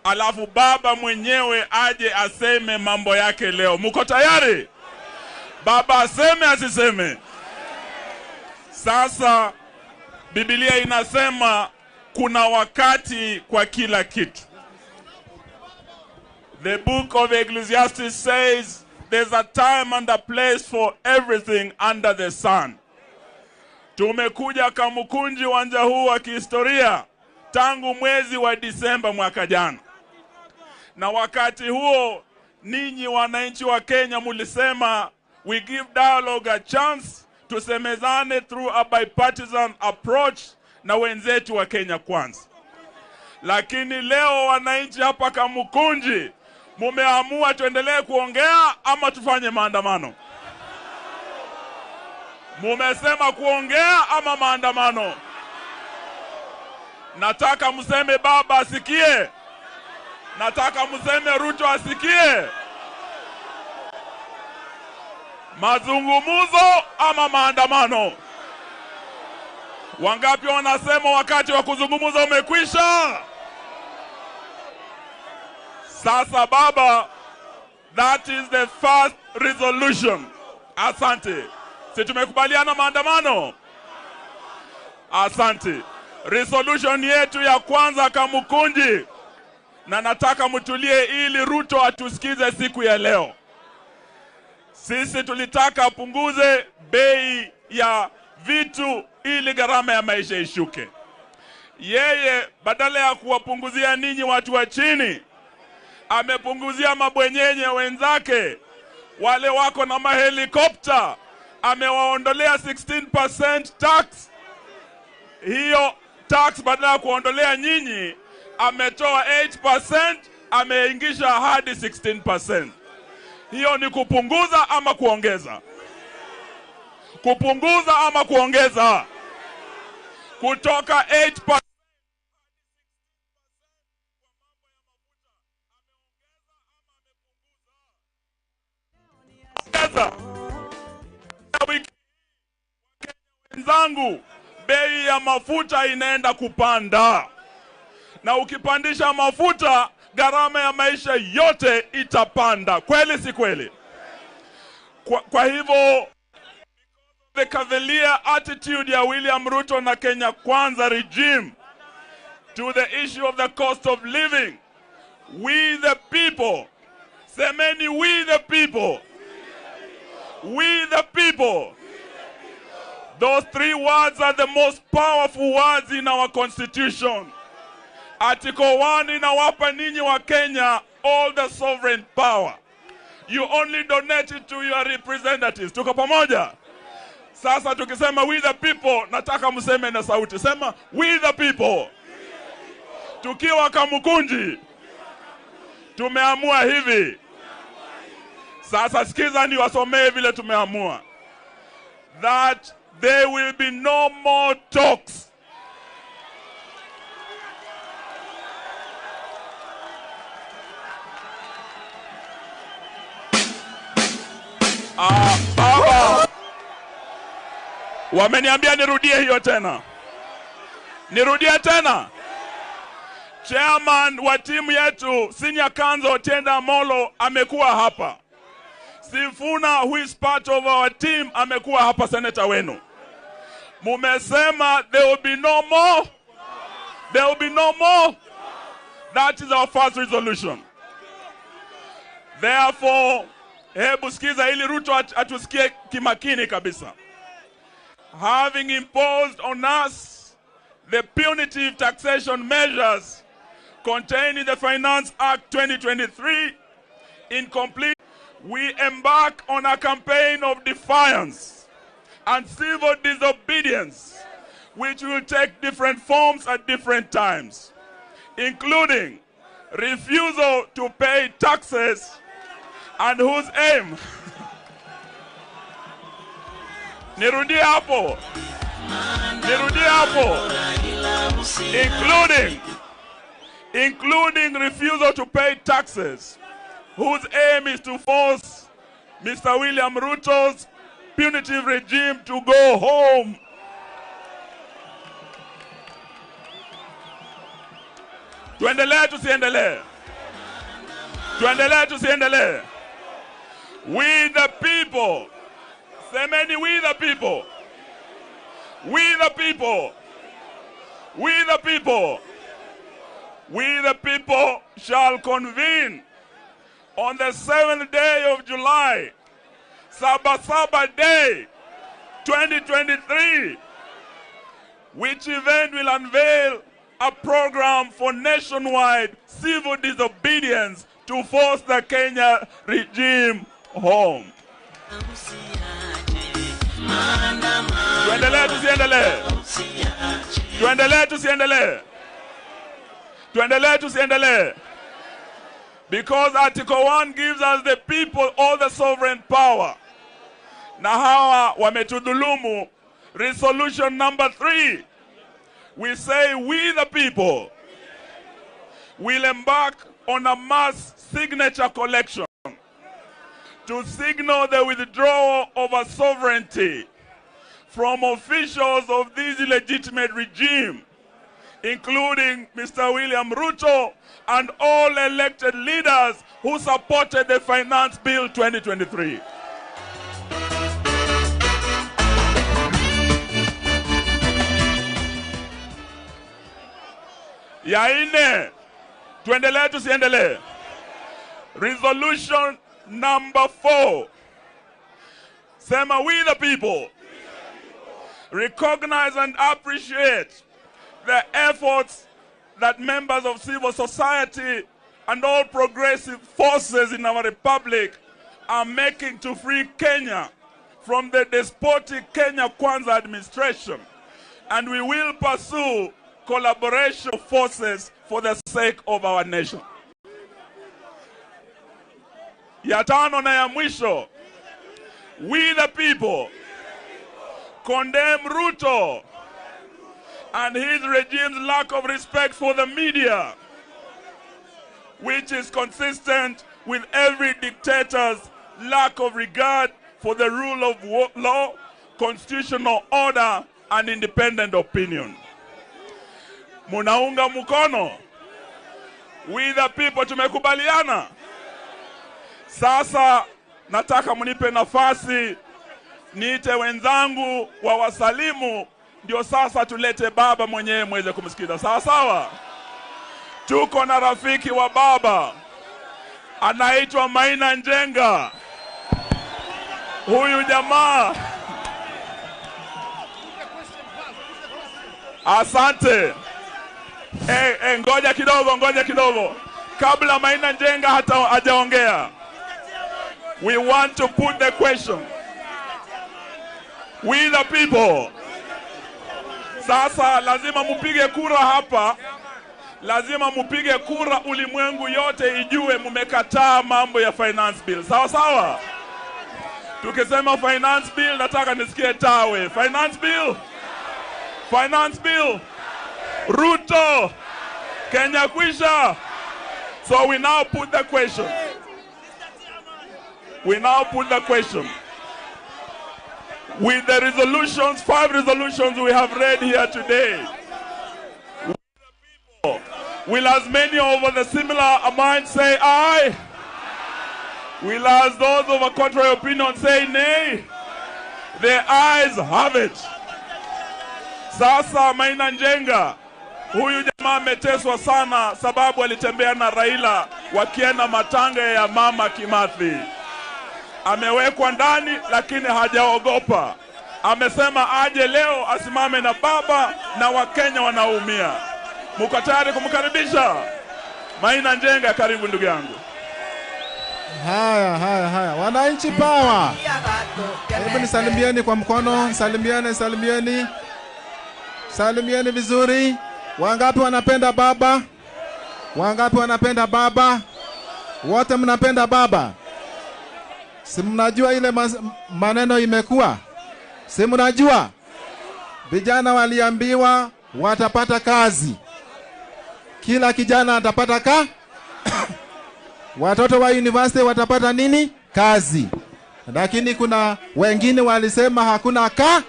alafu baba mwenyewe aje aseme mambo yake leo. Muko tayari? Baba aseme asiseme? Sasa Biblia inasema kuna wakati kwa kila kitu. The book of Ecclesiastes says there's a time and a place for everything under the sun. Tumekuja Kamukunji uwanja huu wa kihistoria tangu mwezi wa Disemba mwaka jana. Na wakati huo ninyi wananchi wa Kenya mulisema we give dialogue a chance, tusemezane through a bipartisan approach na wenzetu wa Kenya Kwanza. Lakini leo wananchi hapa Kamukunji mumeamua tuendelee kuongea ama tufanye maandamano? Mumesema kuongea ama maandamano? Nataka mseme baba asikie. Nataka mseme Ruto asikie. Mazungumzo ama maandamano? Wangapi wanasema wakati wa kuzungumza umekwisha? Sasa baba, that is the first resolution. Asante. Si tumekubaliana maandamano? Asante. Resolution yetu ya kwanza Kamukunji, na nataka mtulie ili Ruto atusikize siku ya leo. Sisi tulitaka apunguze bei ya vitu ili gharama ya maisha ishuke. Yeye badala ya kuwapunguzia ninyi watu wa chini, amepunguzia mabwenyenye wenzake wale wako na mahelikopta, amewaondolea 16% tax. Hiyo tax badala ya kuondolea nyinyi, ametoa 8%, ameingisha hadi 16%. Hiyo ni kupunguza ama kuongeza? Kupunguza ama kuongeza? Kutoka 8% wenzangu, bei ya mafuta inaenda kupanda. Na ukipandisha mafuta, gharama ya maisha yote itapanda. Kweli si kweli? Kwa hivyo, the cavalier attitude ya William Ruto na Kenya Kwanza regime to the issue of the cost of living, we the people, semeni we the people, we the people. Those three words are the most powerful words in our constitution. Article 1 inawapa ninyi wa Kenya all the sovereign power. You only donate it to your representatives. Tuko pamoja? Sasa tukisema we the people, nataka mseme na sauti. Sema we the people. Tukiwa Kamukunji tumeamua hivi. Sasa sikiza niwasomee vile tumeamua. That there will be no more talks. Baba, wameniambia nirudie hiyo tena. Nirudie tena. Chairman wa timu yetu Senior Counsel Tenda Molo amekuwa hapa. Sifuna, who is part of our team, amekuwa hapa, senator wenu. Mumesema there will be no more. There will be no more. That is our first resolution. Therefore, hebu sikiza ili Ruto atusikie kimakini kabisa. Having imposed on us the punitive taxation measures contained in the Finance Act 2023, incomplete, we embark on a campaign of defiance and civil disobedience, which will take different forms at different times, including refusal to pay taxes and whose aim Nirudie hapo, including refusal to pay taxes, whose aim is to force Mr. William Ruto's punitive regime to go home. Tuendelee tusiendelee? Tuendelee tusiendelee? We the people. Semeni, we the people. We the people. We the people. We the people shall convene on the 7th day of July, Saba Saba Day, 2023, which event will unveil a program for nationwide civil disobedience to force the Kenya regime home. Tuendelee tusiendelee? Tuendelee tusiendelee? Tuendelee tusiendelee? Because Article 1 gives us the people all the sovereign power. Na hawa wametudhulumu. Resolution number 3, we say we the people will embark on a mass signature collection to signal the withdrawal of our sovereignty from officials of this illegitimate regime, including Mr. William Ruto and all elected leaders who supported the Finance Bill 2023. Ya nne, tuendelee tusiendelee? Resolution number 4. Sema, we the people recognize and appreciate the efforts that members of civil society and all progressive forces in our republic are making to free Kenya from the despotic Kenya Kwanza administration. And we will pursue collaboration of forces for the sake of our nation. Ya tano na ya mwisho, we the people condemn Ruto and his regime's lack of respect for the media, which is consistent with every dictator's lack of regard for the rule of law, constitutional order, and independent opinion. Munaunga mkono? We the people tumekubaliana. Sasa nataka mnipe nafasi niite wenzangu wa wasalimu, ndio sasa tulete baba mwenyewe muweze kumsikiza. Sawa sawa. Tuko na rafiki wa baba anaitwa Maina Njenga. Huyu jamaa, asante. Ngoja kidogo, ngoja kidogo. Kabla Maina Njenga hata hajaongea, we want to put the question. We the people. Sasa lazima mupige kura hapa. Lazima mupige kura, ulimwengu yote ijue mumekataa mambo ya finance bill. Sawa sawa? Tukisema finance bill, nataka nisikie tawe. Finance bill. Finance bill. Ruto. Kenya kwisha. So we now put the question. We now put the question. With the resolutions, 5 resolutions we have read here today, will as many over the similar amount say aye? Will as those of a contrary opinion say nay? The ayes have it. Sasa Maina Njenga, huyu jamaa ameteswa sana sababu alitembea na Raila wakienda matanga ya mama Kimathi. Amewekwa ndani lakini hajaogopa. Amesema aje leo asimame na baba na Wakenya wanaumia. Mko tayari kumkaribisha? Maina Njenga, karibu ndugu yangu. Haya, haya, haya. Wananchi power. Hebu nisalimieni kwa mkono, salimieni, salimieni. Salimieni vizuri. Wangapi wanapenda baba? Wangapi wanapenda baba? Wote mnapenda baba? Si mnajua ile maneno imekuwa? Si mnajua? Vijana waliambiwa watapata kazi. Kila kijana atapata ka? Watoto wa university watapata nini? Kazi. Lakini kuna wengine walisema hakuna ka.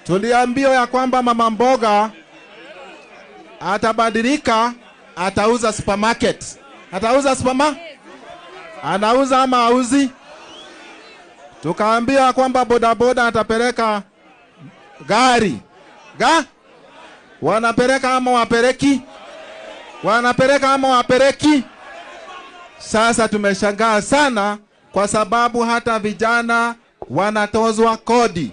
Tuliambiwa ya kwamba mama mboga atabadilika, atauza supermarket. Atauza supermarket? Anauza ama auzi? Tukaambiwa kwamba bodaboda atapeleka gari. Ga? Wanapeleka ama wapeleki? Wanapeleka ama wapeleki? Sasa tumeshangaa sana kwa sababu hata vijana wanatozwa kodi.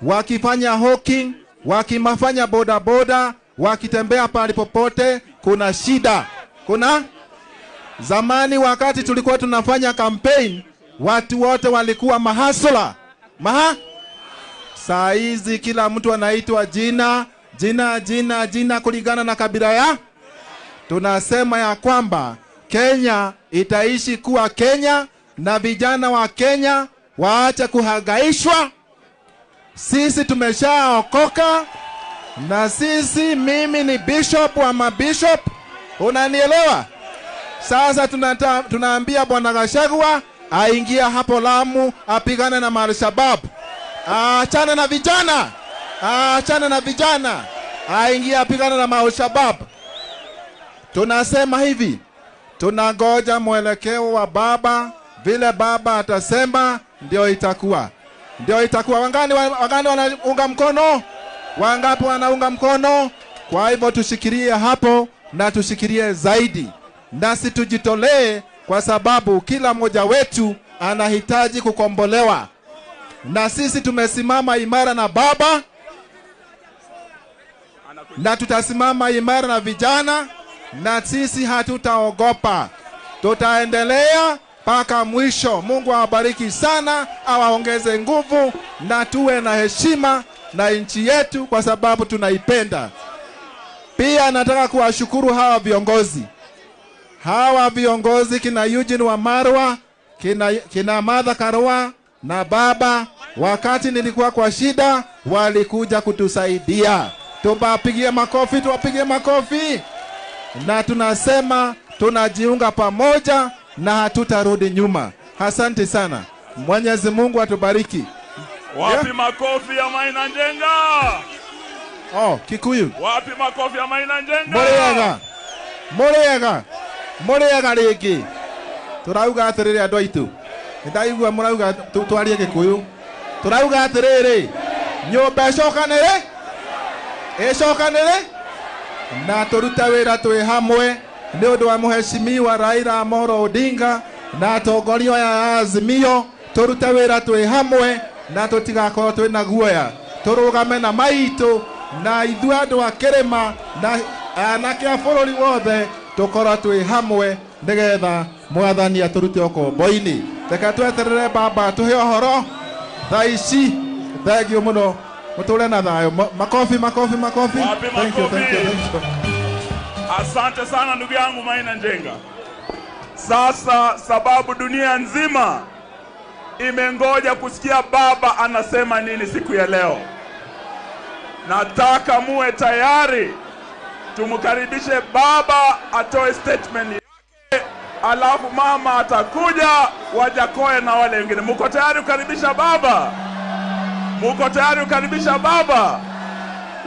Wakifanya hawking, wakimafanya bodaboda, wakitembea pale popote, kuna shida. Kuna? Zamani wakati tulikuwa tunafanya campaign, watu wote walikuwa mahasula. Maha? Saa hizi kila mtu anaitwa jina, jina, jina, jina kulingana na kabila ya. Tunasema ya kwamba Kenya itaishi kuwa Kenya na vijana wa Kenya waache kuhangaishwa. Sisi tumeshaokoka na sisi, mimi ni bishop wa mabishop, unanielewa? Sasa tunaambia Bwana Gachagua aingia hapo Lamu apigane na Al-Shabaab. Aachane na vijana. Aachane na vijana. Aingia apigane na Al-Shabaab. Tunasema hivi, tunangoja mwelekeo wa baba, vile baba atasema ndio itakuwa. Ndio itakuwa. Wangani wanaunga mkono? Wangapi wanaunga mkono? Kwa hivyo tushikilie hapo na tushikilie zaidi. Nasi tujitolee kwa sababu kila mmoja wetu anahitaji kukombolewa. Na sisi tumesimama imara na baba, na tutasimama imara na vijana, na sisi hatutaogopa. Tutaendelea mpaka mwisho. Mungu awabariki sana, awaongeze nguvu, na tuwe na heshima na nchi yetu kwa sababu tunaipenda. Pia nataka kuwashukuru hawa viongozi. Hawa viongozi kina Eugene Wamalwa, kina Martha Karua na baba, wakati nilikuwa kwa shida walikuja kutusaidia. Tuwapigie makofi, tuwapigie makofi. Na tunasema tunajiunga pamoja na hatutarudi nyuma. Asante sana. Mwenyezi Mungu atubariki. Wapi makofi ya Maina Njenga? Oh, Kikuyu. Wapi makofi ya Maina Njenga? Muriega. Muriega. Muriega rĩngĩ. Turauga atĩrĩrĩ andũ aitũ. Nĩndaigua mũrauga twarie Gĩkũyũ. Turauga atĩrĩrĩ, nyũmba ĩcokanĩrĩ? Ĩcokanĩrĩ? Na tũrute wĩra twĩ hamwe nĩ ũndũ wa Mheshimiwa Raila Amolo Odinga na atongoria aya a Azimio. Tũrute wĩra twĩ hamwe na tũtigakorwo twĩna guoya. Tũrũgame na maitũ na ithuĩ andũ a kĩrĩma na anake a bũrũri wothe tũkorwo twĩ hamwe nĩgetha mwathani atũrute ũkombo-inĩ. Reke tweterere baba tũhe ũhoro thaa ici. Thank you mũno. Mũtũre na thayũ. Makofi, makofi, makofi. Thank you, thank you, thank you. Asante sana ndugu yangu Maina Njenga. Sasa sababu dunia nzima imengoja kusikia baba anasema nini siku ya leo, nataka muwe tayari tumkaribishe baba atoe statement yake, alafu mama atakuja Wajakoya na wale wengine. Muko tayari kukaribisha baba? Muko tayari kukaribisha baba?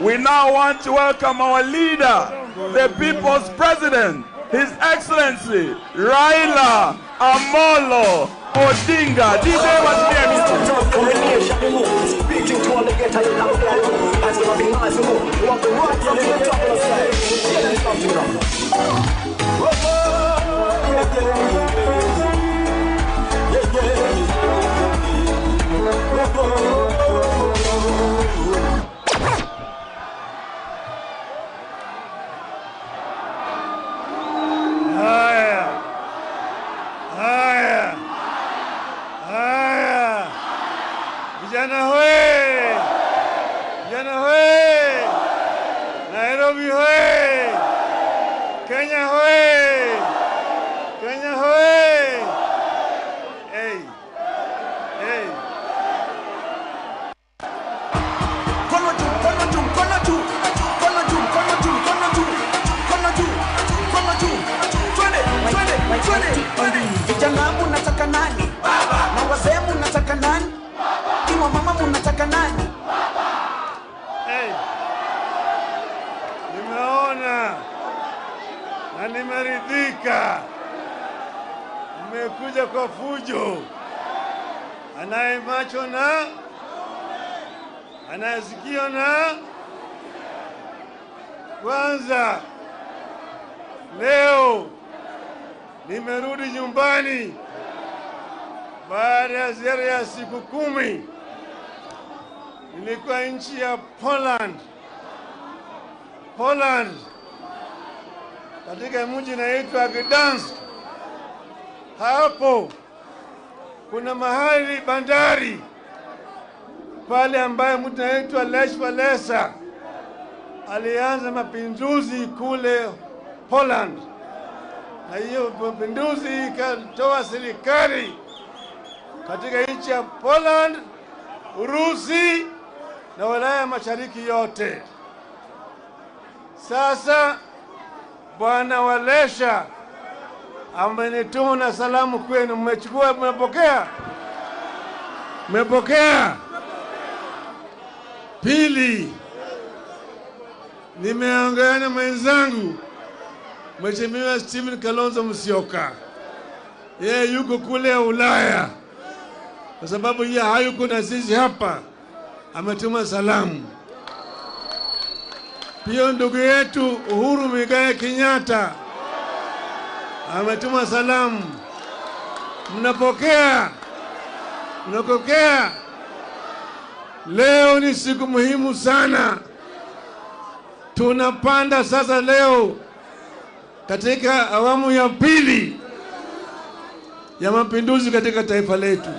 We now want to welcome our leader, the people's president, His Excellency Raila Amolo Odinga. DJ What's Vijana hoye! Vijana hoye! Nairobi hoye! Kenya hoye! Kenya hoye! Hey. Hey. Mkono juu, mkono juu, mkono juu. Mkono juu, mkono juu, mkono juu. Mkono juu, mkono juu. Twende, twende, twende, twende. Vijana munataka nani? Baba. Na wazee munataka nani? Baba. Mama munataka nani? Hey. Nimeona na nimeridhika. Mmekuja kwa fujo. Anaye macho na anayesikio na kwanza. Leo nimerudi nyumbani baada ya ziara ya siku 10. Nilikuwa nchi ya Poland. Poland, katika mji unaitwa Gdansk. Hapo kuna mahali bandari pale ambaye mtu anaitwa Lech Walesa alianza mapinduzi kule Poland, na hiyo mapinduzi ikatoa serikali katika nchi ya Poland, Urusi na Ulaya Mashariki yote. Sasa Bwana Walesa amenituma na salamu kwenu. Mmechukua, mmepokea? Mmepokea? Pili, nimeongea na mwenzangu Mheshimiwa Stephen Kalonzo Musyoka. Yeye yuko kule Ulaya, kwa sababu yeye hayuko na sisi hapa, ametuma salamu. Pia ndugu yetu Uhuru Muigai Kenyatta ametuma salamu. Mnapokea? Mnapokea? Leo ni siku muhimu sana. Tunapanda sasa leo katika awamu ya pili ya mapinduzi katika taifa letu.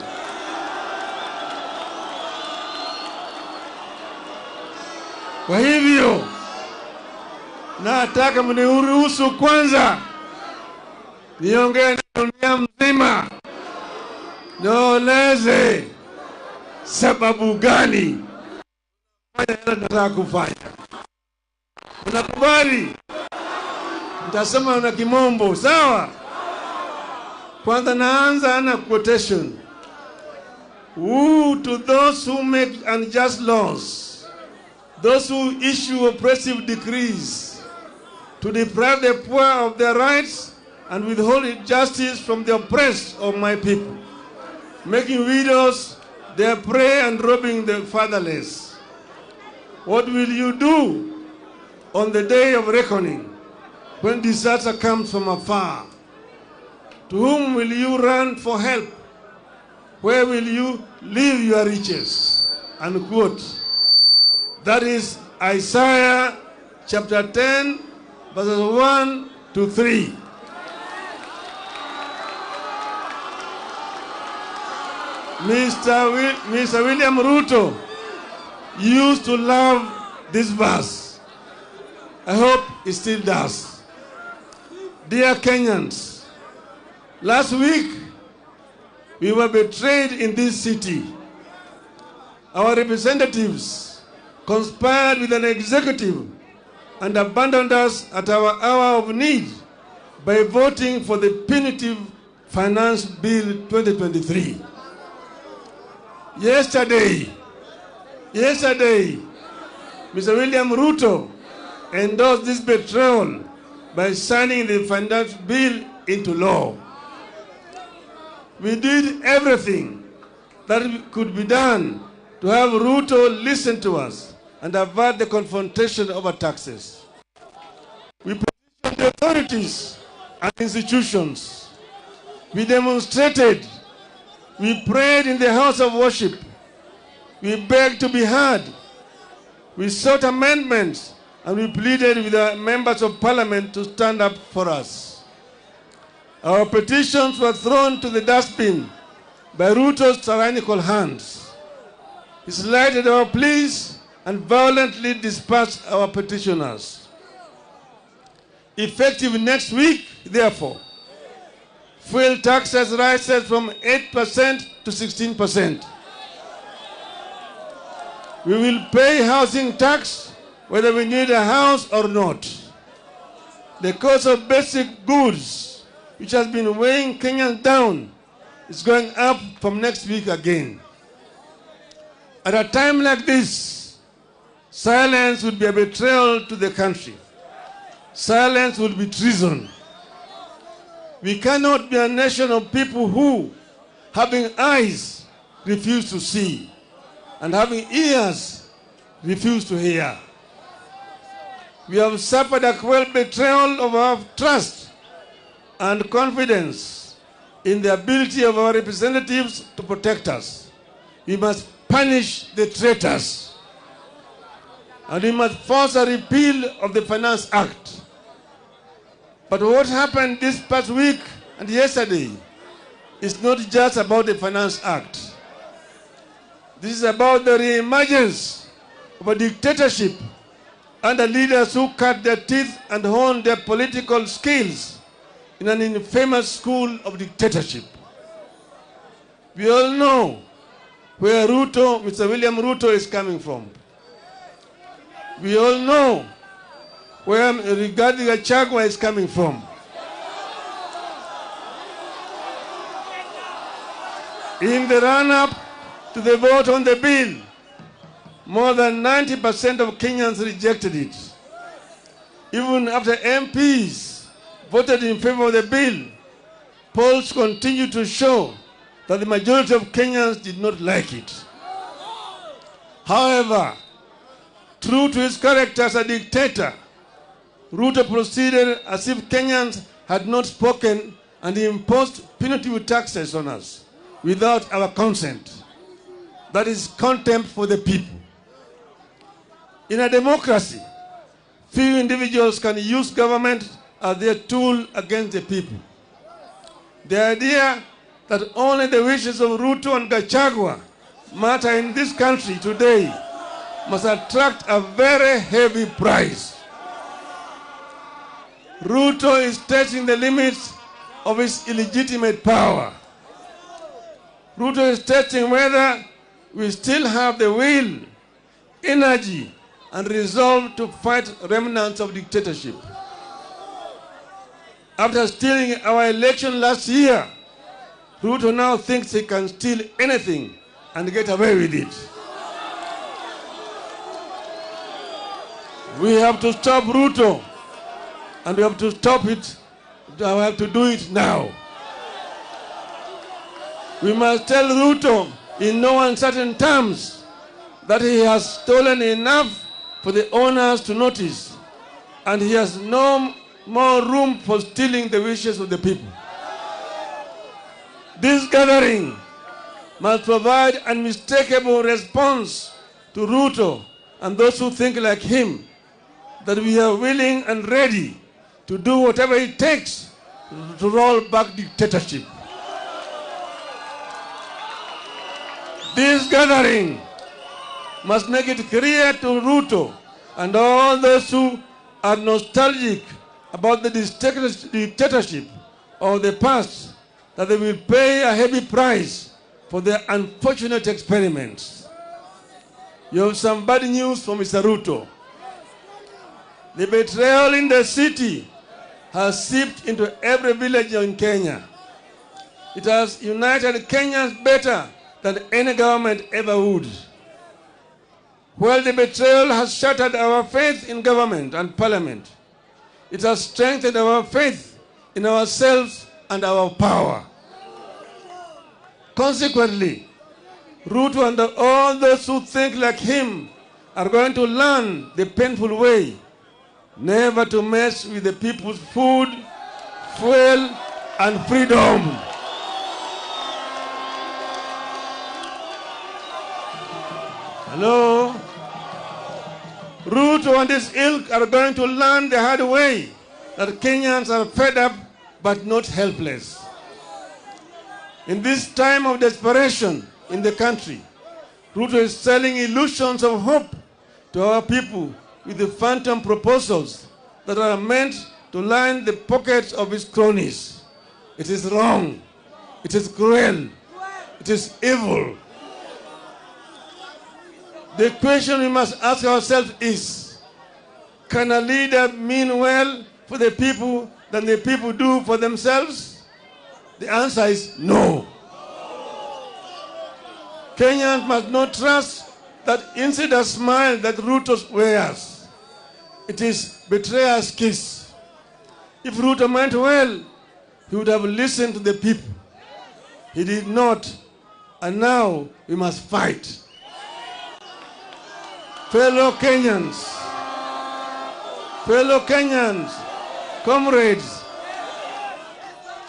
Kwa hivyo nataka mniruhusu kwanza niongee na dunia mzima, nieleze sababu gani nataka kufanya. Unakubali? Nitasema na kimombo, sawa? Kwanza naanza na quotation. Woe to those who make unjust laws, those who issue oppressive decrees, to deprive the poor of their rights and withhold justice from the oppressed of my people, making widows their prey and robbing the fatherless. What will you do on the day of reckoning, when disaster comes from afar? To whom will you run for help? Where will you leave your riches? Unquote. That is Isaiah chapter 10, verses 1 to 3. Mr. William Ruto used to love this verse. I hope he still does. Dear Kenyans, last week we were betrayed in this city. Our representatives conspired with an executive and abandoned us at our hour of need by voting for the punitive Finance Bill 2023. Yesterday, Mr. William Ruto endorsed this betrayal by signing the Finance Bill into law. We did everything that could be done to have Ruto listen to us and avert the confrontation over taxes. We petitioned the authorities and institutions. We demonstrated. We prayed in the house of worship. We begged to be heard. We sought amendments and we pleaded with the members of parliament to stand up for us. Our petitions were thrown to the dustbin by Ruto's tyrannical hands. He slighted our pleas and violently dispersed our petitioners. Effective next week, therefore, fuel taxes rises from 8% to 16%. We will pay housing tax whether we need a house or not. The cost of basic goods, which has been weighing Kenyans down, is going up from next week again. At a time like this, silence would be a betrayal to the country. Silence would be treason. We cannot be a nation of people who, having eyes, refuse to see, and having ears, refuse to hear. We have suffered a cruel betrayal of our trust and confidence in the ability of our representatives to protect us. We must punish the traitors. And we must force a repeal of the Finance Act. But what happened this past week and yesterday is not just about the Finance Act. This is about the re-emergence of a dictatorship under leaders who cut their teeth and honed their political skills in an infamous school of dictatorship. We all know where Ruto, Mr. William Ruto, is coming from. We all know where Rigathi Gachagua is coming from. In the run-up to the vote on the bill, more than 90% of Kenyans rejected it. Even after MPs voted in favor of the bill, polls continue to show that the majority of Kenyans did not like it. However, true to his character as a dictator, Ruto proceeded as if Kenyans had not spoken and he imposed punitive taxes on us without our consent. That is contempt for the people. In a democracy, few individuals can use government as their tool against the people. The idea that only the wishes of Ruto and Gachagua matter in this country today must attract a very heavy price. Ruto is testing the limits of his illegitimate power. Ruto is testing whether we still have the will, energy, and resolve to fight remnants of dictatorship. After stealing our election last year, Ruto now thinks he can steal anything and get away with it. We have to stop Ruto, and we have to stop it. We have to do it now. We must tell Ruto in no uncertain terms that he has stolen enough for the owners to notice, and he has no more room for stealing the wishes of the people. This gathering must provide an unmistakable response to Ruto and those who think like him, that we are willing and ready to do whatever it takes to roll back dictatorship. This gathering must make it clear to Ruto and all those who are nostalgic about the dictatorship of the past that they will pay a heavy price for their unfortunate experiments. You have some bad news for Mr. Ruto. The betrayal in the city has seeped into every village in Kenya. It has united Kenyans better than any government ever would. While the betrayal has shattered our faith in government and parliament, it has strengthened our faith in ourselves and our power. Consequently, Ruto and all those who think like him are going to learn the painful way never to mess with the people's food, fuel, and freedom. Hello? Ruto and his ilk are going to learn the hard way that Kenyans are fed up but not helpless. In this time of desperation in the country, Ruto is selling illusions of hope to our people with the phantom proposals that are meant to line the pockets of his cronies. It is wrong. It is cruel. It is evil. The question we must ask ourselves is, can a leader mean well for the people than the people do for themselves? The answer is no. Kenyans must not trust that insider smile that Ruto wears. It is betrayer's kiss. If Ruto meant well, he would have listened to the people. He did not, and now we must fight. Fellow Kenyans, comrades,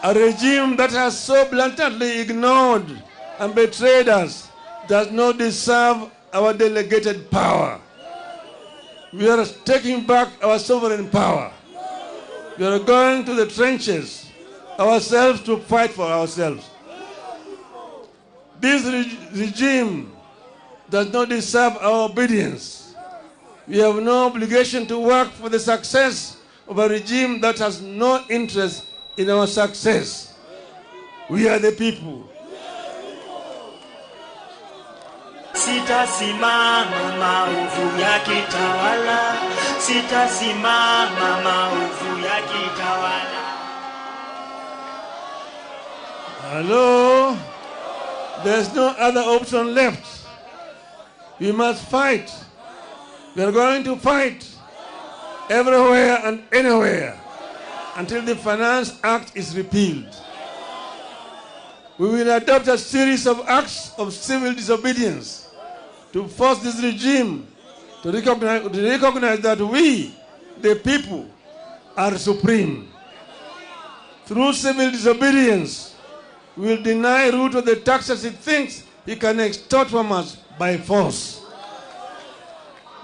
a regime that has so blatantly ignored and betrayed us does not deserve our delegated power. We are taking back our sovereign power. We are going to the trenches ourselves to fight for ourselves. This regime does not deserve our obedience. We have no obligation to work for the success of a regime that has no interest in our success. We are the people. Sitasimama maovu yakitawala, sitasimama maovu yakitawala. Hello? There's no other option left. We must fight. We are going to fight everywhere and anywhere until the Finance Act is repealed. We will adopt a series of acts of civil disobedience to force this regime to recognize that we, the people, are supreme. Through civil disobedience, we will deny Ruto the taxes he thinks he can extort from us by force.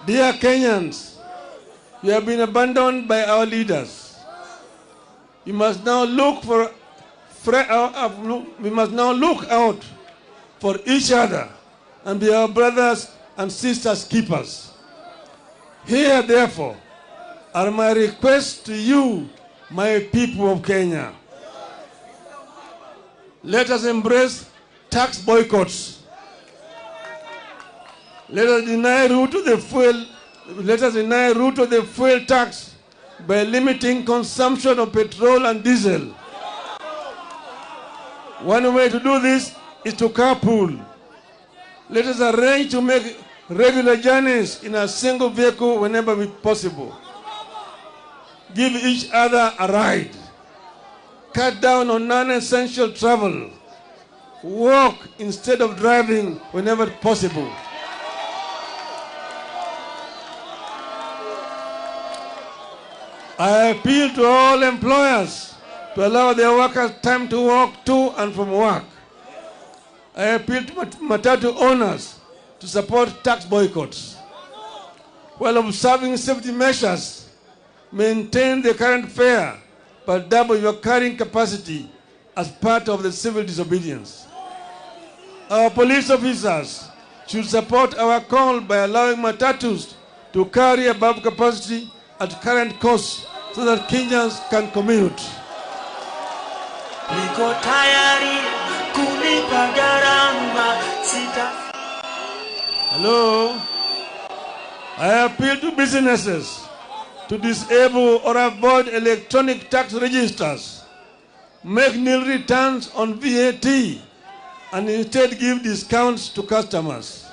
Dear Kenyans, we have been abandoned by our leaders. We must now look for out for each other and be our brothers and sisters keepers. Here, therefore, are my requests to you, my people of Kenya. Let us embrace tax boycotts. Let us deny Ruto the fuel. Let us deny Ruto the fuel tax by limiting consumption of petrol and diesel. One way to do this is to carpool. Let us arrange to make regular journeys in a single vehicle whenever possible. Give each other a ride. Cut down on non-essential travel. Walk instead of driving whenever possible. I appeal to all employers to allow their workers time to walk to and from work. I appeal to matatu owners to support tax boycotts. While observing safety measures, maintain the current fare, but double your carrying capacity as part of the civil disobedience. Our police officers should support our call by allowing matatus to carry above capacity at current costs so that Kenyans can commute. Niko tayari kulipa gharama sita. Hello? I appeal to businesses to disable or avoid electronic tax registers, make nil returns on VAT, and instead give discounts to customers.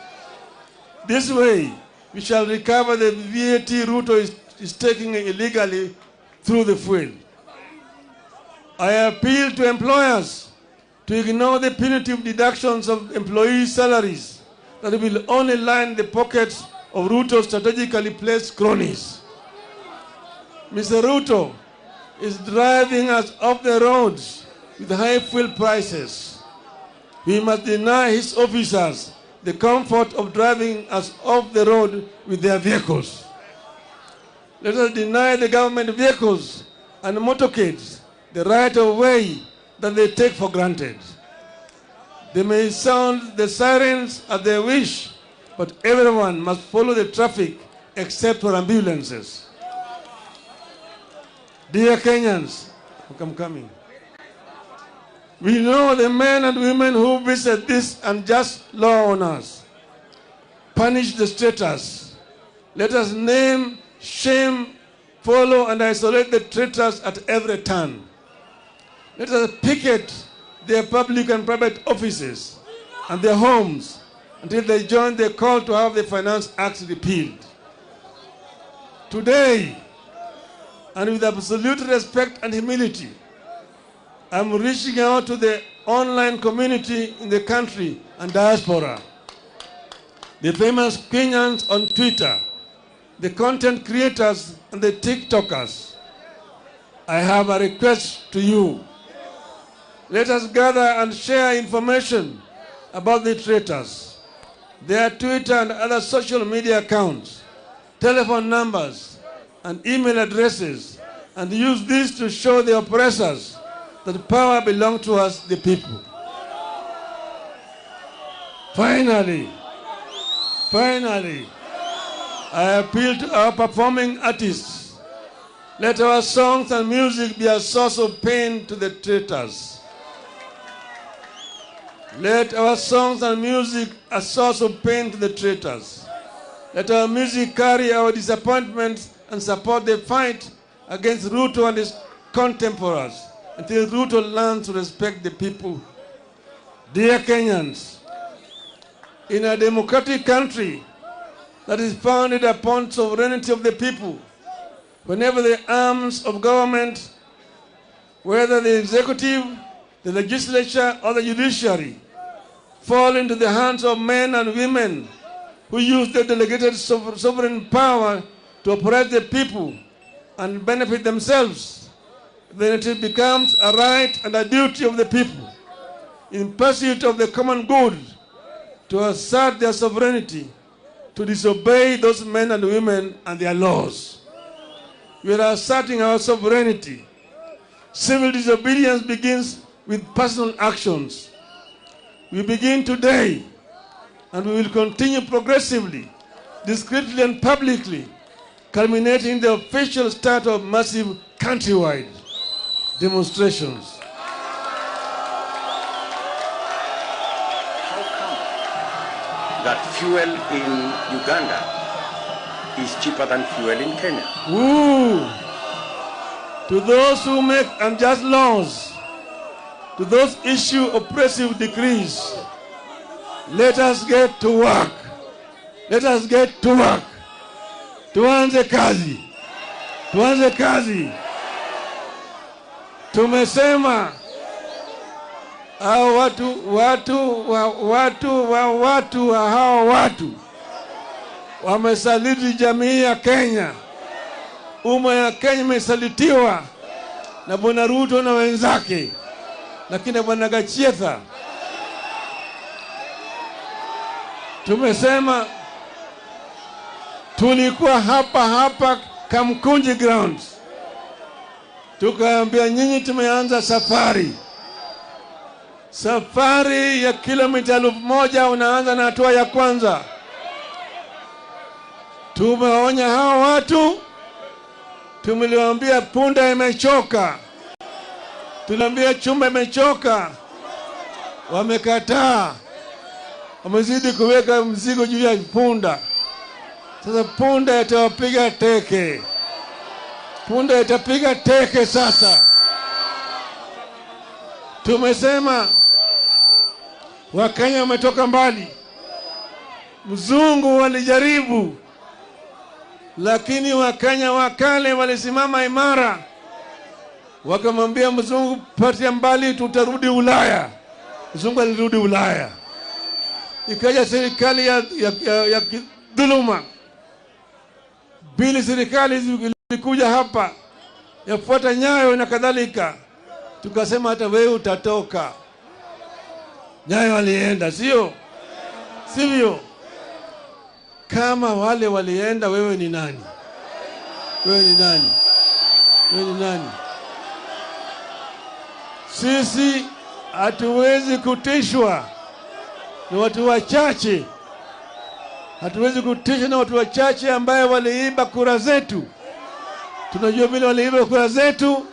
This way, we shall recover the VAT Ruto is taking illegally through the fuel. I appeal to employers to ignore the punitive deductions of employee salaries that will only line the pockets of Ruto's strategically placed cronies. Mr. Ruto is driving us off the roads with high fuel prices. We must deny his officers the comfort of driving us off the road with their vehicles. Let us deny the government vehicles and motorcades the right of way that they take for granted. They may sound the sirens at their wish, but everyone must follow the traffic except for ambulances. Dear Kenyans, I'm coming. We know the men and women who visit this unjust law on us. Punish the traitors. Let us name, shame, follow, and isolate the traitors at every turn. Let us picket their public and private offices and their homes until they join the call to have the Finance Act repealed. Today, and with absolute respect and humility, I'm reaching out to the online community in the country and diaspora, the famous Kenyans on Twitter, the content creators and the TikTokers. I have a request to you. Let us gather and share information about the traitors, their Twitter and other social media accounts, telephone numbers, and email addresses, and use this to show the oppressors that power belongs to us, the people. Finally, I appeal to our performing artists. Let our songs and music be a source of pain to the traitors. Let our songs and music a source of pain to the traitors. Let our music carry our disappointments and support the fight against Ruto and his contemporaries until Ruto learns to respect the people. Dear Kenyans, in a democratic country that is founded upon sovereignty of the people, whenever the arms of government, whether the executive, the legislature, or the judiciary, fall into the hands of men and women who use their delegated sovereign power to oppress the people and benefit themselves, then it becomes a right and a duty of the people, in pursuit of the common good, to assert their sovereignty, to disobey those men and women and their laws. We are asserting our sovereignty. Civil disobedience begins with personal actions. We begin today, and we will continue progressively, discreetly and publicly, culminating in the official start of massive countrywide demonstrations. How come that fuel in Uganda is cheaper than fuel in Kenya? Ooh. To those who make unjust laws, to those issue oppressive decrees, let us get to work. Let us get to work. Tuanze kazi. Tuanze kazi. Tumesema hao watu wa hao watu wamesaliti jamii ya Kenya. Umma ya Kenya imesalitiwa na Bwana Ruto na wenzake, lakini Bwana Gachietha. Tumesema tulikuwa hapa Kamkunji Grounds, tukaambia nyinyi tumeanza safari ya kilomita 1000, unaanza na hatua ya kwanza. Tumeonya hao watu, tumeliwaambia punda imechoka, tuliambia chumba imechoka, wamekataa, wamezidi kuweka mzigo juu ya punda. Sasa punda itawapiga teke. Punda itapiga teke sasa. Tumesema Wakenya wametoka mbali. Mzungu walijaribu, lakini Wakenya wakale walisimama imara. Wakamwambia mzungu, patia mbali, tutarudi Ulaya. Mzungu alirudi Ulaya. Ikaja serikali ya dhuluma. Bili serikali ilikuja hapa yafuata Nyayo na kadhalika. Tukasema hata wewe utatoka. Nyayo alienda, sio? Sivyo? Kama wale walienda, wewe ni nani? Wewe ni nani? Wewe ni nani? Sisi hatuwezi kutishwa na watu wachache Hatuwezi kutishwa na watu wachache ambaye waliiba kura zetu. Tunajua vile waliiba kura zetu,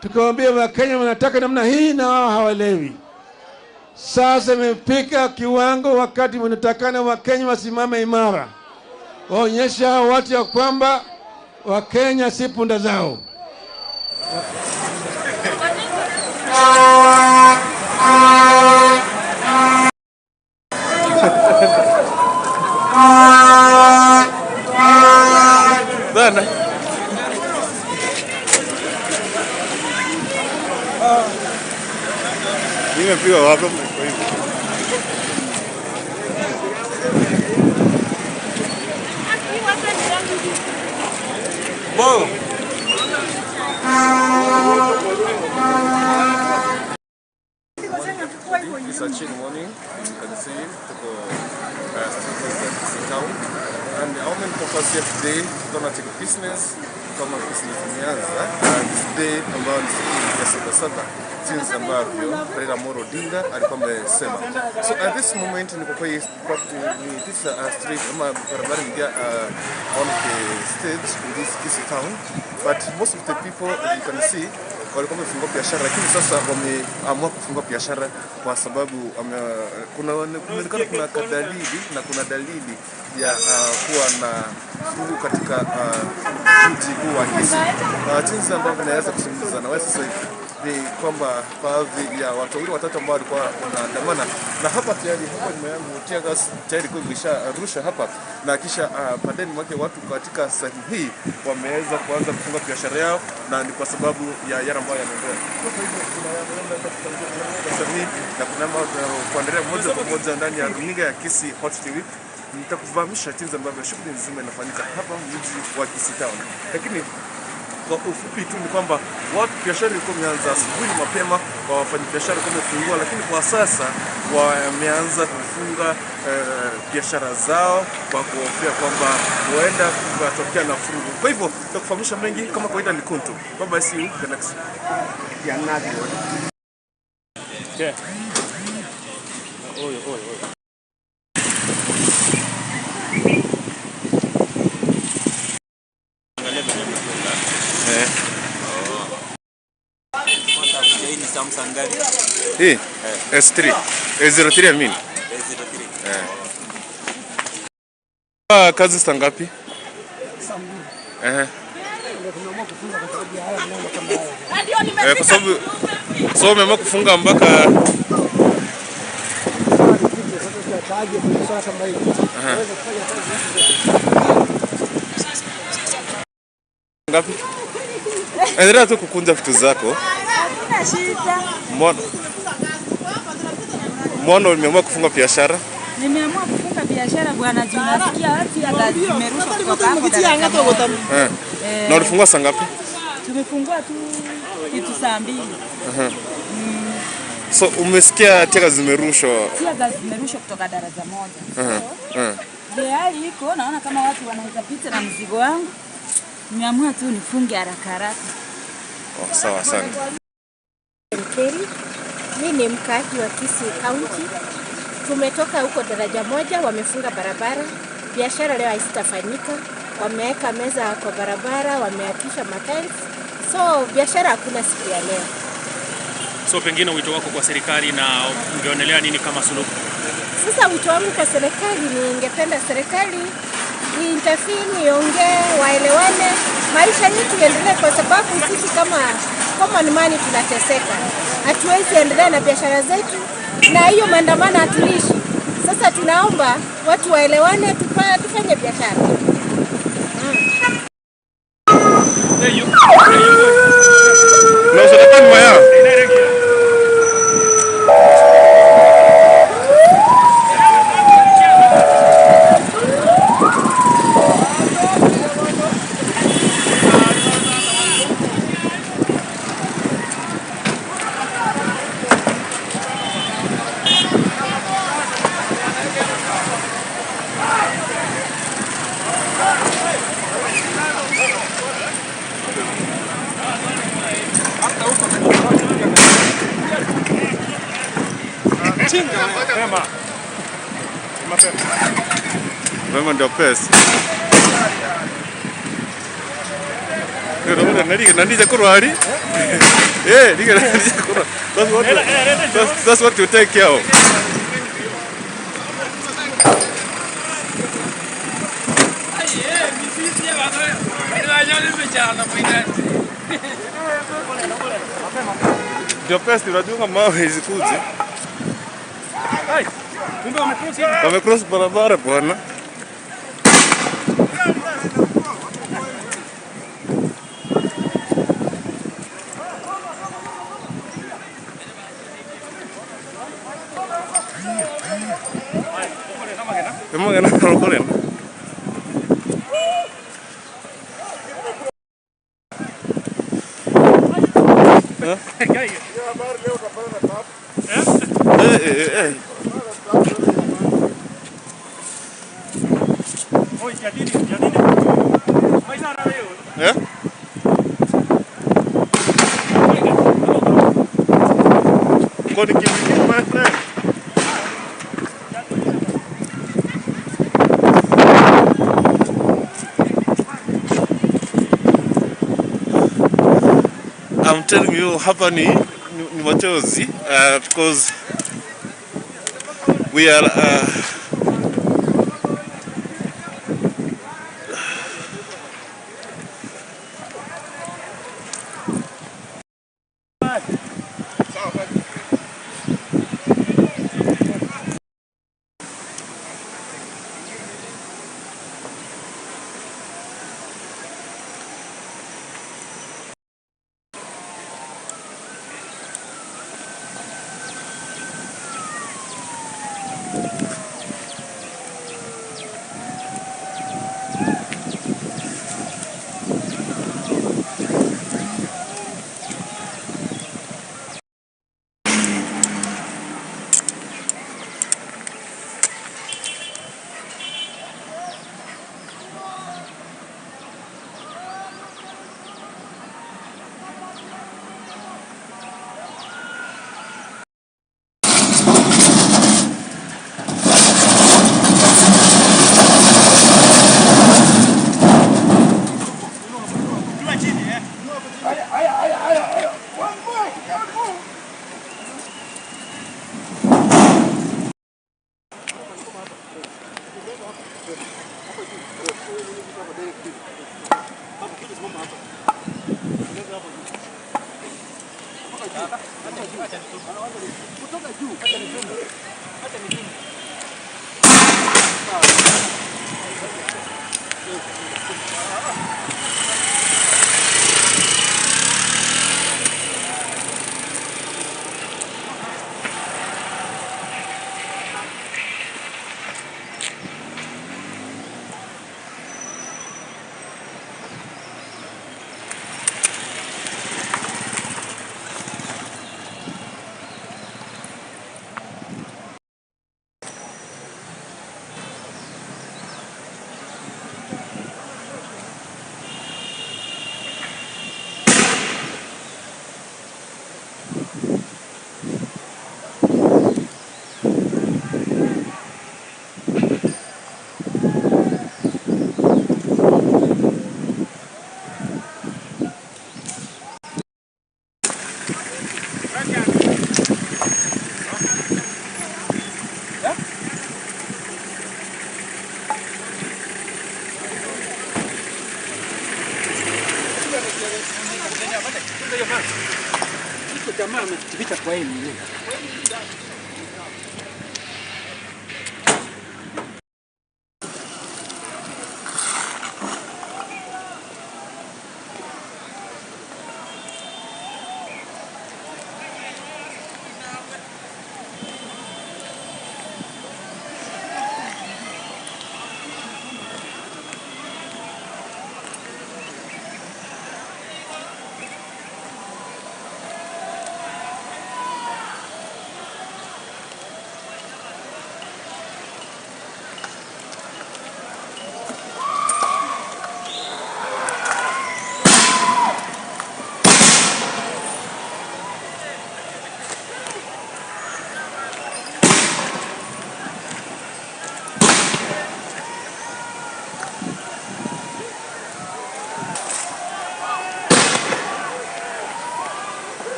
tukawaambia Wakenya wanataka namna hii na wao hawaelewi. Sasa imefika kiwango wakati wanatakana Wakenya wasimame imara, waonyesha hao watu ya kwamba Wakenya si punda zao. Bana. Nimepigwa wapi kwa hivyo? Bo. It's a chill morning, as you can see, tuko street town, and our main focus here today gonna take business kama business imeanza this day ambayo ni siku ya Sabasaba, jinsi ambavyo Raila Amolo Odinga alikuwa amesema. So at this moment niko kwa hii property, ni this street ama barabara ingia on the stage in this Kisii town, but most of the people you can see walikuwa wamefungua biashara, lakini sasa wameamua kufungua biashara kwa sababu kunaonekana kuna dalili na kuna dalili ya kuwa na vurugu katika mji huu wa Kisii. Jinsi ambavyo naweza kuzungumza na wewe sasa hivi ni kwamba baadhi ya watu wawili watatu ambao walikuwa wanaandamana na hapa tayari, hapa nyuma yangu tear gas tayari kwa imesharusha hapa, na kisha baadaye mwake watu katika sehemu hii wameweza kuanza kufunga biashara yao, na ni kwa sababu ya yale ambayo yanaendelea. Kwa hivyo kuna yale na kuna ambao kuendelea moja kwa moja ndani ya runinga ya Kisii Hot TV. Nitakuvahamisha jinsi ambavyo shughuli nzima inafanyika hapa mji wa Kisii town, lakini kwa ufupi tu ni kwamba watu biashara ilikuwa imeanza asubuhi mapema, kwa wafanyabiashara walikuwa wamefungua, lakini kwa sasa wameanza kufunga biashara zao kwa kuhofia kwamba huenda kukatokea na furugu. Kwa hivyo tutakufahamisha mengi kama kawaida ni Kuntu. Bye bye, see you the next. Yeah. Oyo, oyo, oyo. Hii S3 S03 I mean. S03. Eh. Kazi saa ngapi? Saa 2. Eh. Kwa sababu so umeamua kufunga mpaka ngapi? Endelea tu kukunja vitu zako. Hakuna shida. Mbona umeamua kufunga biashara? Nimeamua kufunga biashara bwana, juu nasikia watu ya gazi zimerushwa kutoka hapo. Na ulifungua saa ngapi? Tumefungua tu kitu saa 2. So umesikia tear zimerushwa? Tear gas zimerushwa kutoka daraja moja. So, hali iko naona kama watu wanaweza pita na mzigo wangu. Nimeamua tu nifunge haraka haraka. Oh, sawa sana. Mimi ni mkaaji wa Kisii County. Tumetoka huko daraja moja, wamefunga barabara. Biashara leo haitafanyika. Wameweka meza kwa barabara, wameakisha matiles. So biashara hakuna siku ya leo. So pengine wito wako kwa serikali na ungeonelea nini kama suluhu? Sasa wito wangu kwa serikali, ningependa serikali intervene, iongee, waelewane, maisha yetu iendelee, kwa sababu sisi kama common man tunateseka. Hatuwezi endelea na biashara zetu na hiyo maandamano hatuishi. Sasa tunaomba watu waelewane, tufanye biashara. Mapema. Mapema. Mapema ndio pesa. That's what you take care of. Ndio pesa unajua mawe hizi kuzi. Kumbe wamecross. Wamecross barabara bwana. Emang enak kalau kalian. Eh. Eh? Kau dikit-dikit, my friend. I'm telling you, hapa ni machozi, because we are Jamaa ametuficha kwa hii mlima.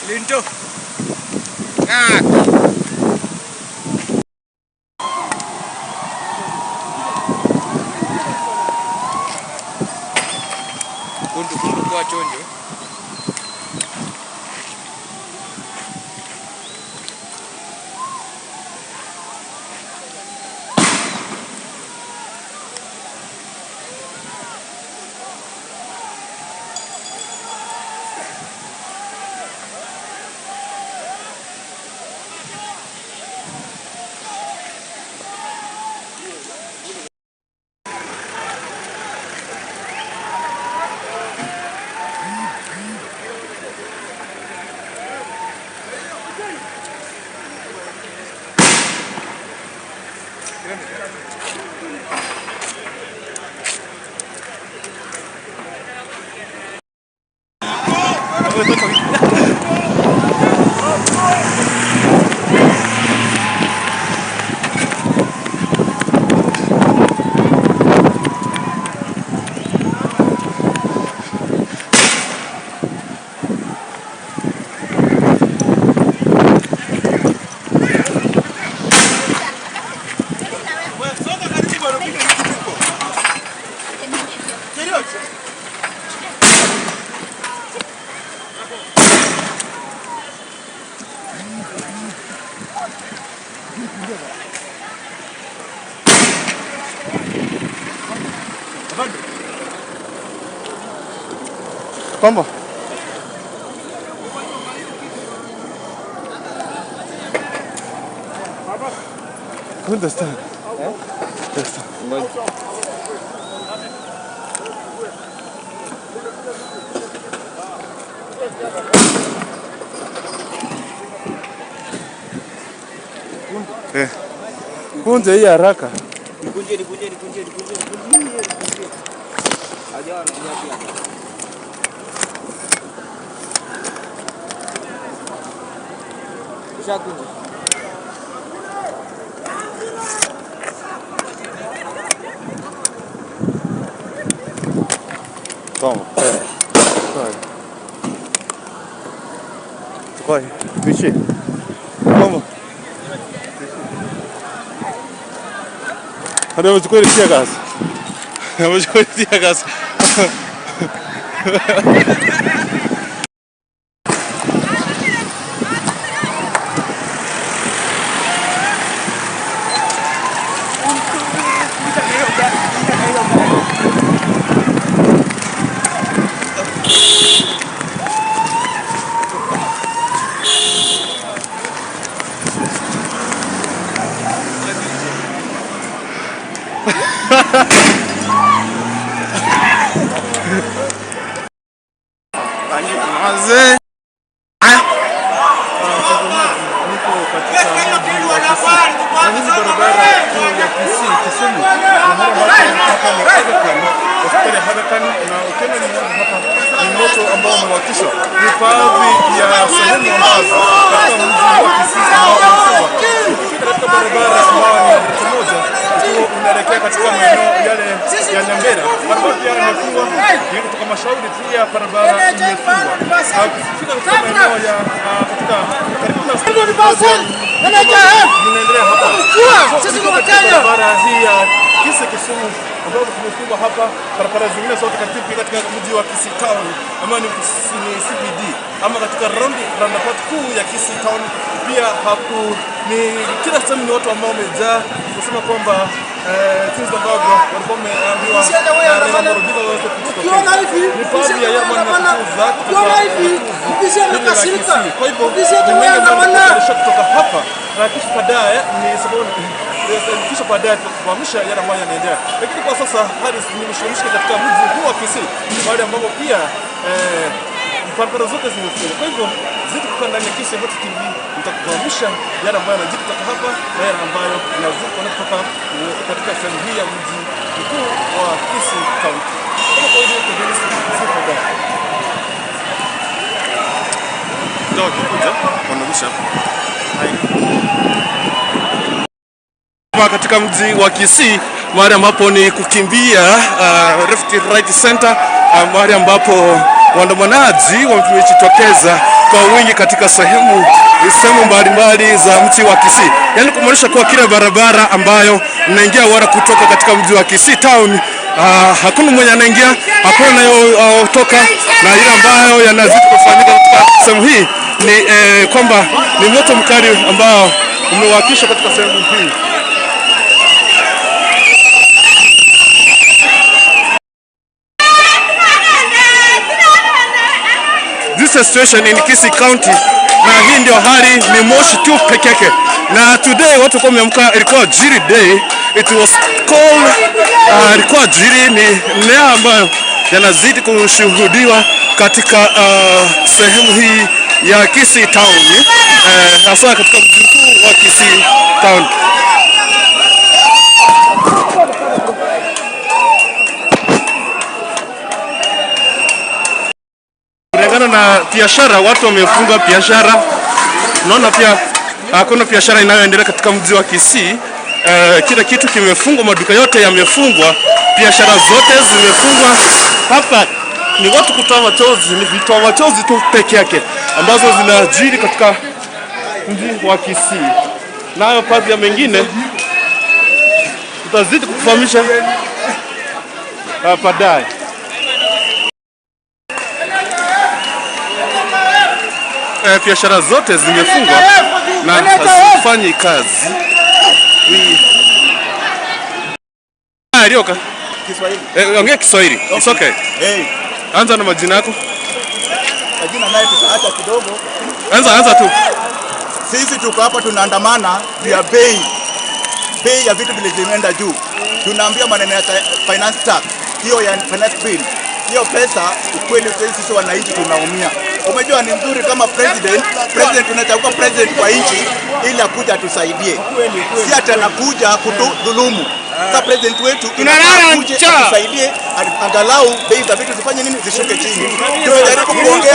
Linto. Kundu kundu kwa chonjo. Kombo. Understand. Understand. Eh. Kunje hii haraka. Nikunje, nikunje, nikunje, nikunje, nikunje. Ajawa na pia. Ushakunja. Toma. Corre. Vixe. Toma. Hadi chukua ile tear gas. Chukua ile tear gas. Barabara zingine zote katika mji wa Kisii Town ama ni CBD ama katika roundabout kuu ya Kisii Town pia haku ni kila sehemu ni watu ambao wamejaa kusema kwamba jinsi ambavyo walikuwa wameambiwa ukiona hivi ukiona hivi ofisi amekasirika, ofisi tumeandamana kutoka hapa na kisha baadaye ni sababu kisha baadaye kuhamisha yale ambayo yanaendelea, lakini kwa sasa hali ni mshike katika mji huu wa Kisii, mahali ambapo pia barabara zote zimefungwa. Kwa hivyo zidi kukaa ndani ya Kisii Hot TV, nitakufahamisha yale ambayo yanajiri kutoka hapa na yale ambayo yanazidi kutoka katika sehemu hii ya mji mkuu wa Kisii County. Kama kawaida, ndio kikuja wanarusha hapa katika mji wa Kisii, mahali ambapo ni kukimbia left right center, mahali ambapo Waandamanaji wamejitokeza kwa wingi katika sehemu mbalimbali za mji wa Kisii. Yaani kumaanisha kuwa kila barabara ambayo inaingia wala kutoka katika mji wa Kisii town, hakuna mwenye anaingia, hakuna anayotoka, na ile ambayo yanazidi kufanyika katika sehemu hii ni kwamba ni moto mkali ambao umewakishwa katika sehemu hii. This is situation in Kisii County, na hii ndio hali, ni moshi tu peke yake. Na today watu kwa wameamka, ilikuwa Jiri day, it was called, ilikuwa Jiri, ni leo ambayo yanazidi kushuhudiwa katika sehemu hii ya Kisii Town, hasa katika mji mkuu wa Kisii Town. Kulingana na biashara, watu wamefunga biashara. Naona pia hakuna biashara inayoendelea katika mji wa Kisii. Kila kitu kimefungwa, maduka yote yamefungwa, biashara zote zimefungwa. Hapa ni watu kutoa machozi, ni vitoa machozi tu peke yake ambazo zinajiri katika mji wa Kisii. Nayo baadhi ya mengine tutazidi kukufahamisha baadaye. Biashara zote zimefungwa na hazifanyi kazi. Rioka. Kiswahili. Ongea Kiswahili. Okay. It's okay. Hey. Anza na majina yako. Majina nayo tutaacha kidogo. Anza tu. Sisi tuko hapa tunaandamana juu ya bei. Bei ya vitu vile zimeenda juu. Tunaambia maneno ya finance tax, hiyo ya finance bill. Hiyo pesa ukweli sisi wananchi tunaumia. Umejua ni nzuri kama president tunachagua president kwa nchi ili akuja atusaidie. Si ati anakuja kutudhulumu. Sasa president wetu anakuja atusaidie angalau bei za vitu zifanye nini, zishuke chini. Tunajaribu kuongea.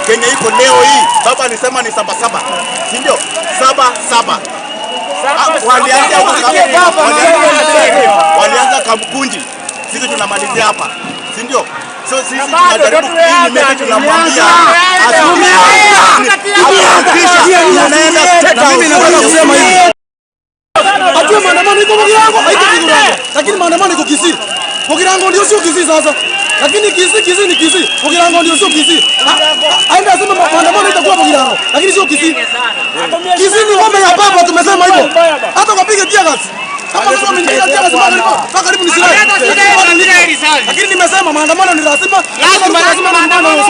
Kenya iko leo hii, baba alisema ni 7-7. Si ndio? 7-7. Walianza Kamkunji, sisi tunamalizia hapa, si ndio? So sisi tunajaribu ili tunamwambia mimi nataka kusema hivi. Ajue maandamano iko Mugirango, haiko Mugirango. Lakini maandamano iko Kisii. Mugirango ndio sio Kisii sasa. Lakini Kisii ni Kisii. Mugirango ndio sio Kisii. Aenda asema maandamano itakuwa Mugirango, lakini sio Kisii. Kisii ni ngombe ya baba, tumesema hivyo. Hata wapige tear gas. Kama sasa wamenipiga tear gas mpaka karibu ni silaha. Lakini nimesema maandamano ni lazima. Lazima maandamano.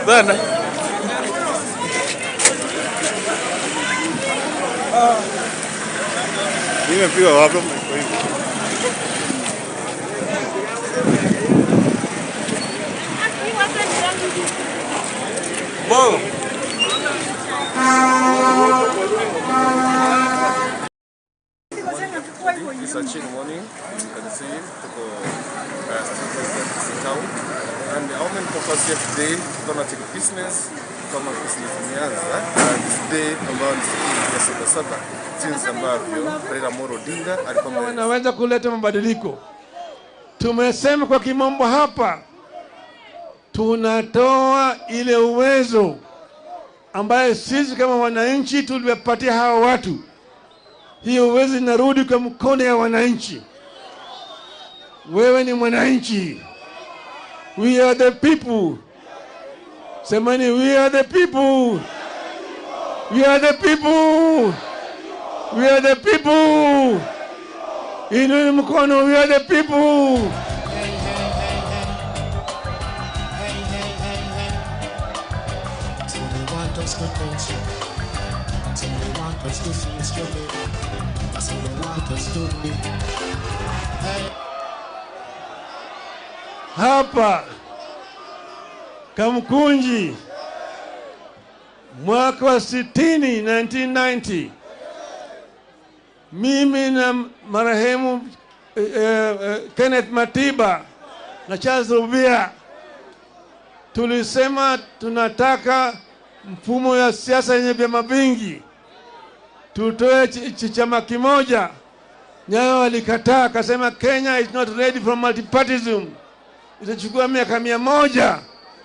Bana. Nimepigwa wapi kwa hivi? Bo. It's a chill morning, as you can see, tuko Kisii town. And our main focus here today, tuko take business, kama business imeanza. This day ambayo ni siku ya 7-7, jinsi ambavyo Raila Amolo Odinga alikuwa wanaweza kuleta mabadiliko. Tumesema kwa kimombo hapa, tunatoa ile uwezo ambaye sisi kama wananchi tuliwapatia hawa watu. Hiyo uwezo inarudi kwa mkono ya wananchi. Wewe ni mwananchi. We are the people. Semani, we are the people. We are the people. We are the people. Inueni mkono, we are the people. Hapa Kamkunji mwaka wa 60, 1990, mimi na marehemu Kenneth Matiba na Charles Rubia tulisema tunataka mfumo ya siasa yenye vyama vingi, tutoe chama kimoja. Nyayo alikataa, akasema Kenya is not ready for multipartyism. Itachukua miaka 100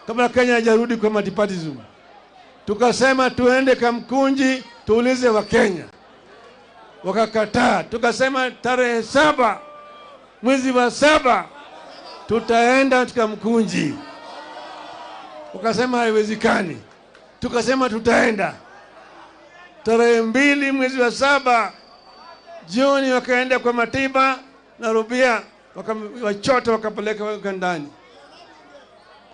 kabla Kenya haijarudi kwa multipartyism. Tukasema tuende Kamkunji tuulize wa Kenya, wakakataa. Tukasema tarehe 7 mwezi wa 7 tutaenda Kamkunji, wakasema haiwezekani. Tukasema tutaenda tarehe 2 mwezi wa 7 jioni, wakaenda kwa Matiba na Rubia, wakawachota wakapeleka ndani.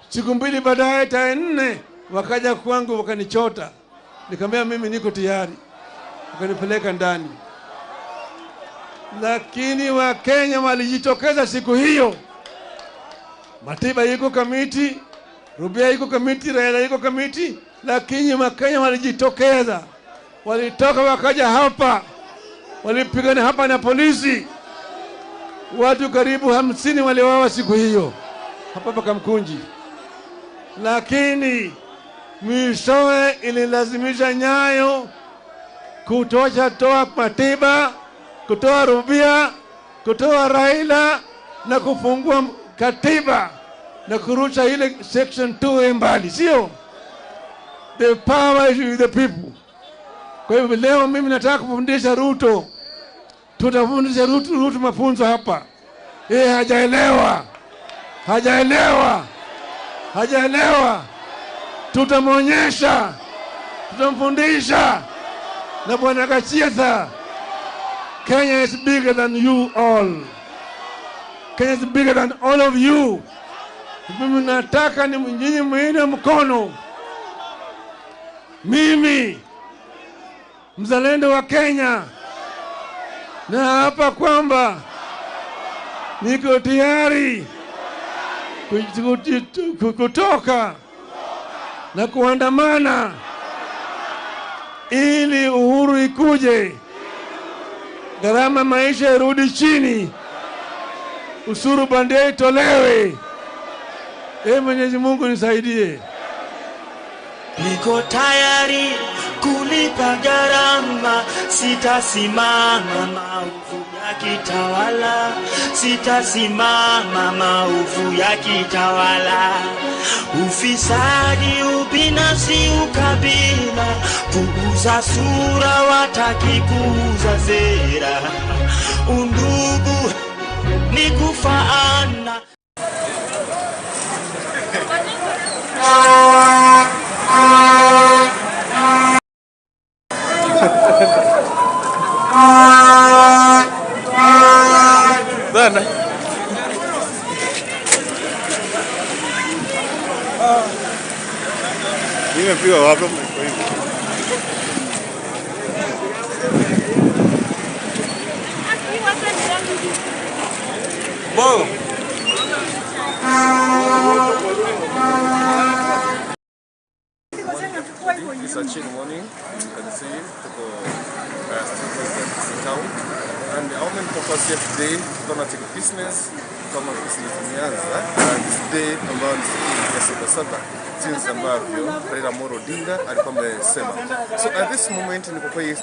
Siku 2 baadaye tarehe 4 wakaja kwangu wakanichota. Nikamwambia mimi niko tayari, wakanipeleka ndani. Lakini Wakenya walijitokeza siku hiyo. Matiba yuko Kamiti, Rubia yuko Kamiti, Raila yuko Kamiti, lakini Wakenya walijitokeza. Walitoka wakaja hapa, walipigana hapa na polisi. Watu karibu 50 waliuawa siku hiyo hapa Kamkunji. Lakini mwishowe ililazimisha Nyayo kutoa Matiba, kutoa Rubia, kutoa Raila na kufungua katiba na kurusha ile section 2 mbali, sio? The power is with the people. Kwa hivyo leo mimi nataka kufundisha Ruto. Tutafundisha Ruto mafunzo hapa. Yeye hajaelewa. Hajaelewa. Hajaelewa. Tutamwonyesha. Tutamfundisha. Na Bwana Gachietha, Kenya is bigger than you all. Kenya is bigger than all of you. Mimi nataka ni nyinyi muine mkono. Mimi mzalendo wa Kenya, na hapa kwamba niko tayari kutoka na kuandamana ili uhuru ikuje, gharama maisha irudi chini, ushuru bandia itolewe. Mwenyezi Mungu nisaidie. Niko tayari kulipa gharama, sitasimama maovu yakitawala, sitasimama maovu yakitawala. Ufisadi, ubinafsi, ukabila, kuuza sura, wataki kuuza sera. Undugu ni kufaana. Bana. Nimepigwa wapi kwa hivyo? Bo. It's a chill morning, as you can see, tuko street town, and our main purpose here today is gonna take business kama business imeanza this day ambayo ni siku ya 7 jinsi ambavyo Raila Amolo Odinga alikuwa amesema. So at this moment niko kwa hii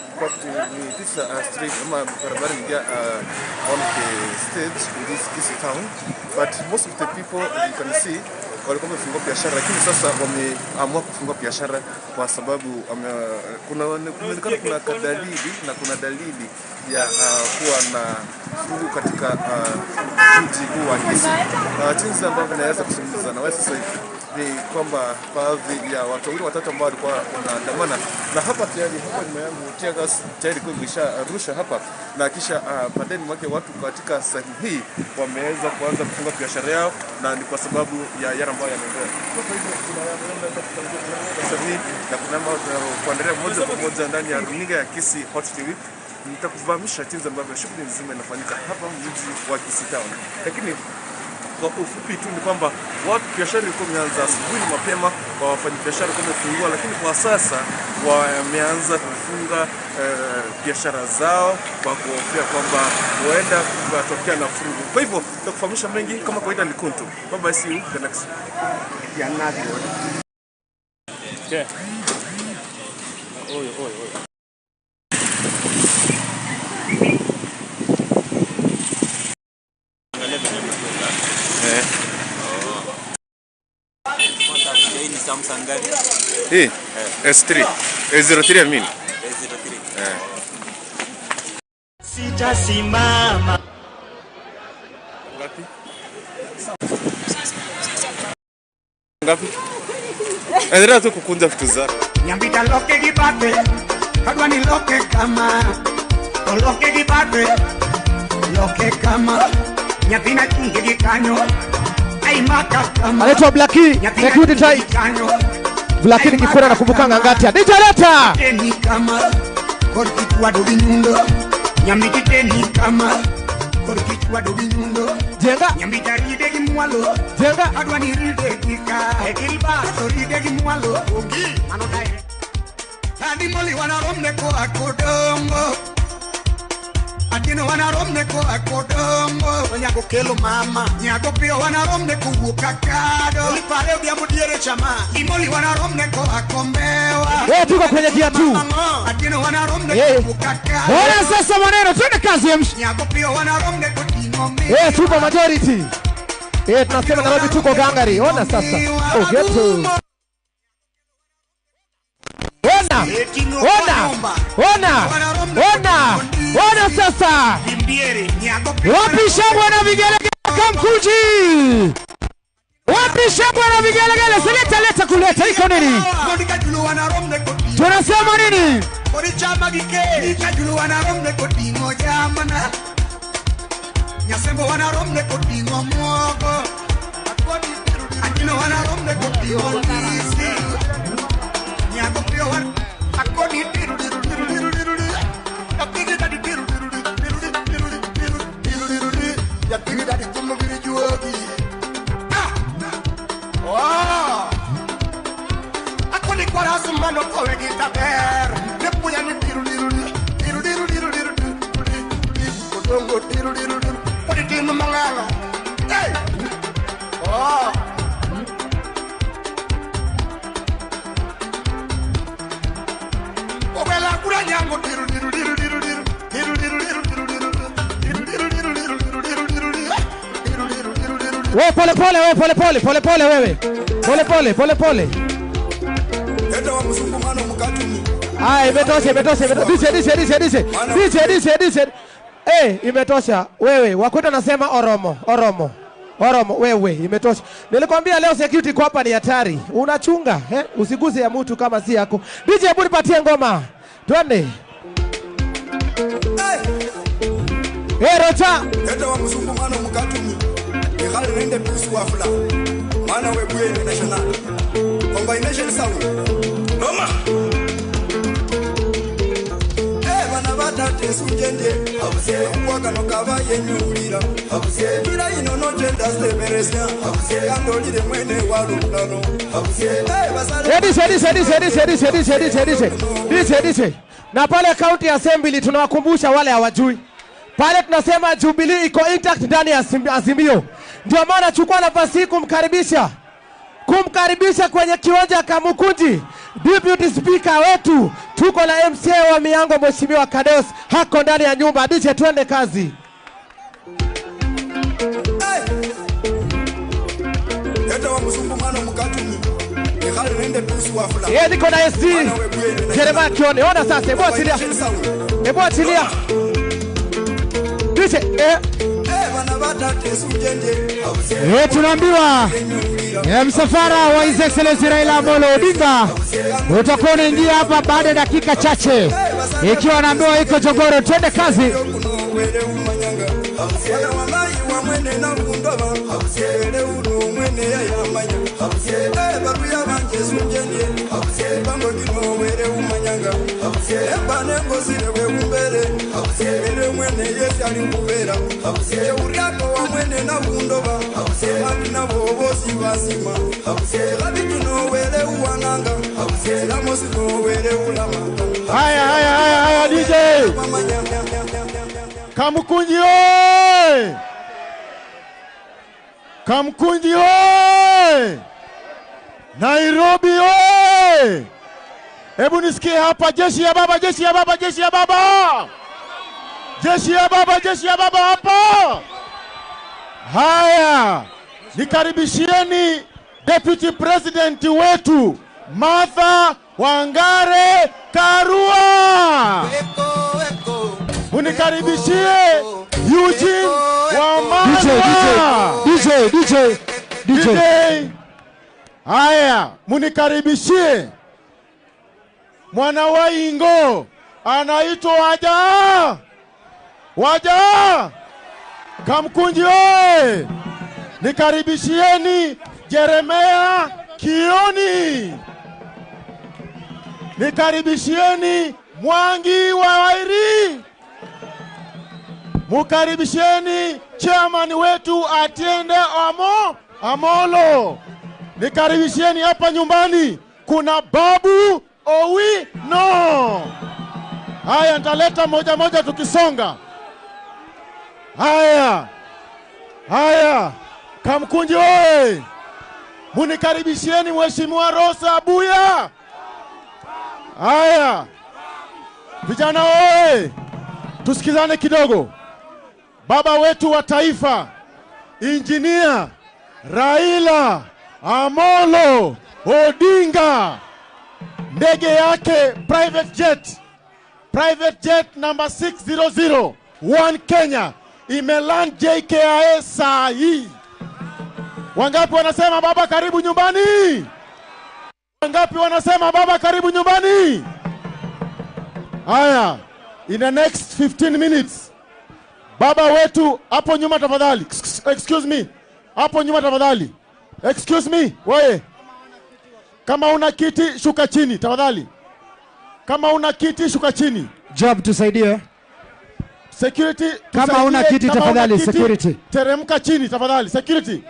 ni this street ama barabara ingia on the stage in this Kisii town, but most of the people you can see walikuwa wamefungua biashara, lakini sasa wameamua kufungua biashara kwa sababu kunaonekana kuna dalili na kuna dalili ya kuwa na furugu katika mji huu wa Kisii. Jinsi ambavyo naweza kuzungumza na wewe sasa hivi ni kwamba baadhi ya watu wawili watatu ambao walikuwa wanaandamana na hapa tayari, hapa nyuma yangu tear gas tayari imesharusha hapa, na kisha baadaye mwake watu katika sehemu hii wameweza kuanza kufunga biashara yao, na ni kwa sababu ya yale ambayo yanaendelea. Kwa hivyo kuna sehemu hii na kuna ambao tunakuendelea moja kwa moja ndani ya runinga ya Kisii Hot TV. Nitakufahamisha jinsi ambavyo shughuli nzima inafanyika hapa mji wa Kisii Town. Lakini Kwa ufupi tu ni kwamba watu biashara ilikuwa imeanza asubuhi mapema, kwa wafanyabiashara kwa wamefungua, lakini kwa sasa wameanza kufunga biashara zao kwa kuhofia kwamba huenda kukatokea na furugu. Kwa hivyo tutakufahamisha mengi kama kawaida ni Kuntu. Bye bye, see you the next. Okay. Oyo, oyo, oyo. Hii S3 S03 I mean. S03. Sitasimama. Ngapi? Ngapi? Endelea tu kukunja vitu zako. Nyambita loke gibate, kadwa ni loke kama. Loke gibate, loke kama. Nyathina kingi gikanyo. Ai maka kama. Anaitwa Blackie, security tight. Blackie nikikuna nakumbuka ngangati. DJ leta. Ni kama korkichwa do binyundo. Nyambita ni kama korkichwa do binyundo. Jenga. Nyambita ride gi mwalo. Jenga. Adwa ni ride kika. Ekilba to ride gi mwalo. Ogi mano dai. Tadi moli wanaromne ko akodongo. Atino wanaromne ko akodongo. Nyago kelo mama. Nyago pio wanaromne ko wukakado. Lipare odhiambo diere chama. Imoli wanaromne ko akombewa. Wewe tuko kwenye gia tu. Atino wanaromne ko wukakado. Ona sasa maneno, twende kazi ya Nyago pio wanaromne ko ting'o. Super majority. Tunasema Nairobi tuko gangari. Ona sasa. Oh, geto. Ona. Ona. Ona. Ona. Ona sasa. Wapi shangwe na vigelegele Kamkunji? Wapi shangwe na vigelegele? Seleta leta kuleta iko nini? Tunasema nini? Nyasembo wanaromne kotingo mwogo. Atino wanaromne kotingo ndisi. Nyago pio wan akoni diru diru diru diru diru diru. Yapigi dadi diru diru diru diru diru diru diru diru. Yapigi dadi kumu giri juogi. Ah! Oh! Akoni kwa mano kowe gitaber. Nepuya ni diru diru diru diru diru diru diru. Kodongo diru diru diru. Hey! Oh! Obela kura nyango diru diru diru diru diru diru diru diru diru diru diru diru diru diru diru diru diru diru. Wewe pole pole, wewe pole pole, pole pole wewe. Pole pole, pole pole. Eta wa msungumano mkatumi. Ah, imetosha, imetosha, imetosha. DJ DJ DJ DJ DJ DJ. Imetosha. Wewe, wakuta nasema oromo, oromo. Oromo, wewe, imetosha. Nilikwambia leo security kwa hapa ni hatari. Unachunga, Usiguse ya mtu kama si yako. DJ hebu nipatie ngoma. Twende. Hey, Rocha. Eta wa msungumano mkatumi. Ikhali nende pusu wafula. Maana webuye international. Combination sound. Noma. Sujende wakano kava yenyulira kila ino no jenda seberesya kandolire mwene walulano. DJ DJ. Na pale County Assembly tunawakumbusha wale hawajui. Pale tunasema Jubilee iko intact ndani ya Azimio. Ndio maana chukua nafasi hii kumkaribisha kwenye kiwanja Kamukunji Deputy Speaker wetu. Tuko na MCA wa Miango Mheshimiwa Kados hako ndani ya nyumba. DJ twende kazi. Eta wa msungumano mkatumi. Ikhali nende pusu wafula. Yeye niko na SC Jeremiah Kione. Ona sasa, hebu achilia. Hebu achilia. DJ Tunaambiwa msafara wa His Excellency Raila Amolo Odinga utakuwa unaingia hapa baada ya dakika chache, ikiwa naambiwa iko Jogoro. Twende kazi. mwene yesi ali kubera uriako wa mwene na undoba Haya, haya, haya, haya, DJ Kamkunji oye! Kamkunji oye! Nairobi oye! Hebu nisikie hapa, jeshi ya baba, jeshi ya baba, jeshi ya baba, jeshi ya baba, jeshi ya baba hapa. Haya, nikaribishieni Deputy President wetu Martha Wangare Karua. Munikaribishie Eugene Wamalwa. DJ, DJ, DJ, DJ. Haya, munikaribishie mwana wa Ingo anaitwa Waja. Waja Kamkunji oye! Nikaribishieni Jeremia Kioni. Nikaribishieni Mwangi wa Wairi. Mukaribishieni chairman wetu Atiende Amolo. Nikaribishieni hapa nyumbani kuna Babu Owino. Haya, nitaleta moja moja tukisonga. Haya, haya, Kamkunji oye! Munikaribishieni Mheshimiwa Rosa Abuya. Haya, vijana oye! Tusikizane kidogo. Baba wetu wa taifa, Injinia Raila Amolo Odinga, ndege yake private jet number 600 One Kenya imeland JKIA saa hii. Wangapi wanasema baba karibu nyumbani? Wangapi wanasema baba karibu nyumbani? Haya, in the next 15 minutes, baba wetu hapo nyuma tafadhali. Excuse me. Hapo nyuma tafadhali. Excuse me, wewe. Kama una kiti shuka chini tafadhali. Kama una kiti shuka chini. Job tusaidie. Security, kama una kiti tafadhali, security. Teremka chini tafadhali, security.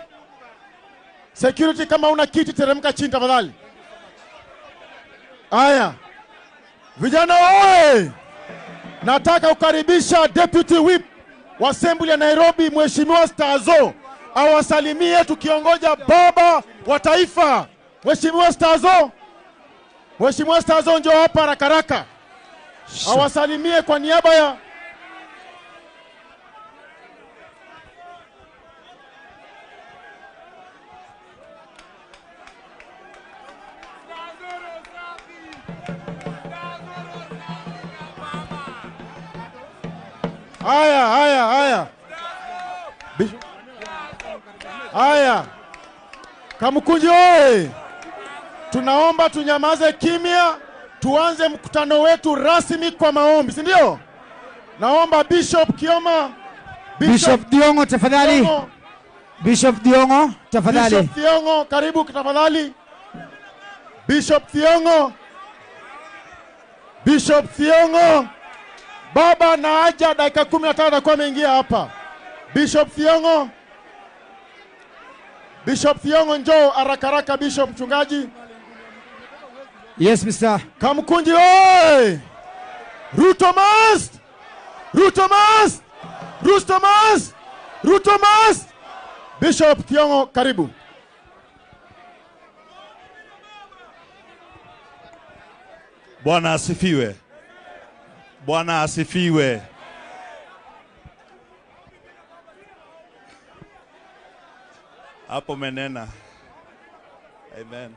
Security, kama una kiti teremka chini tafadhali. Haya. Vijana oye! Nataka kukaribisha Deputy Whip wa Assembly ya Nairobi Mheshimiwa Stazo awasalimie tukiongoja baba wa taifa. Mheshimiwa Stazo. Mheshimiwa Stazo njoo hapa haraka haraka. Awasalimie kwa niaba ya Haya, haya, haya. Haya. Kamkunji oye! Tunaomba tunyamaze kimya, tuanze mkutano wetu rasmi kwa maombi, si ndio? Naomba Bishop Kioma, Bishop Diongo tafadhali. Bishop Diongo tafadhali. Bishop Diongo karibu tafadhali. Bishop Diongo. Bishop Diongo. Baba na aja dakika 15 atakuwa ameingia hapa. Bishop Thiongo. Bishop Thiongo njoo haraka haraka Bishop mchungaji. Yes Mr. Kamkunji oye! Ruto must! Ruto must! Ruto must! Ruto must! Bishop Thiongo karibu. Bwana asifiwe. Bwana asifiwe. Hapo menena. Amen.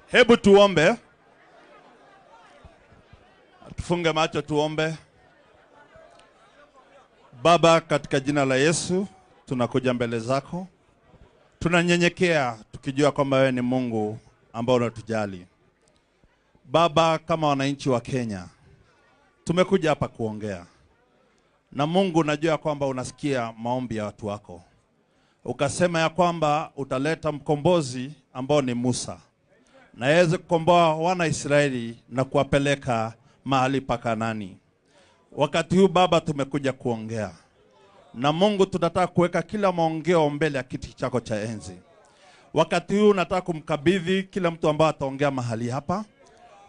Hebu tuombe. Tufunge macho tuombe. Baba, katika jina la Yesu tunakuja mbele zako. Tunanyenyekea tukijua kwamba wewe ni Mungu ambao unatujali. Baba, kama wananchi wa Kenya tumekuja hapa kuongea. Na Mungu, najua kwamba unasikia maombi ya watu wako. Ukasema ya kwamba utaleta mkombozi ambao ni Musa, na aweze kukomboa wana Israeli na kuwapeleka mahali pa Kanani. Wakati huu Baba tumekuja kuongea. Na Mungu, tunataka kuweka kila maongeo mbele ya kiti chako cha enzi. Wakati huu nataka kumkabidhi kila mtu ambaye ataongea mahali hapa,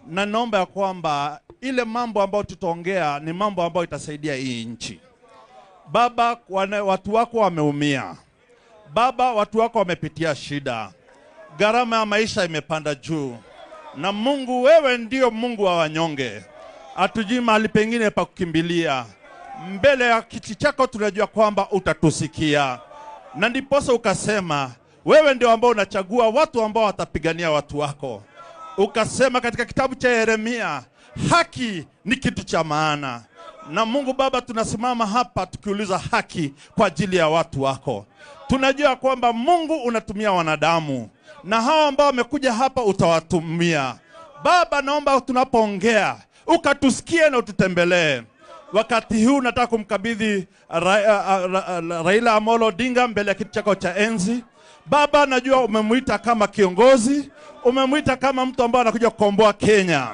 na naomba ya kwamba ile mambo ambayo tutaongea ni mambo ambayo itasaidia hii nchi. Baba, watu wako wameumia. Baba, watu wako wamepitia shida. Gharama ya maisha imepanda juu. Na Mungu, wewe ndio Mungu wa wanyonge. Hatujui mahali pengine pa kukimbilia. Mbele ya kiti chako tunajua kwamba utatusikia. Na ndiposa ukasema wewe ndio ambao unachagua watu ambao watapigania watu wako. Ukasema katika kitabu cha Yeremia, haki ni kitu cha maana. Na Mungu Baba, tunasimama hapa tukiuliza haki kwa ajili ya watu wako. Tunajua kwamba Mungu unatumia wanadamu, na hao ambao wamekuja hapa utawatumia. Baba, naomba tunapoongea ukatusikie na ututembelee. Wakati huu nataka kumkabidhi Raila Amolo Odinga mbele ya kiti chako cha enzi. Baba, najua umemuita kama kiongozi, umemuita kama mtu ambaye anakuja kukomboa Kenya.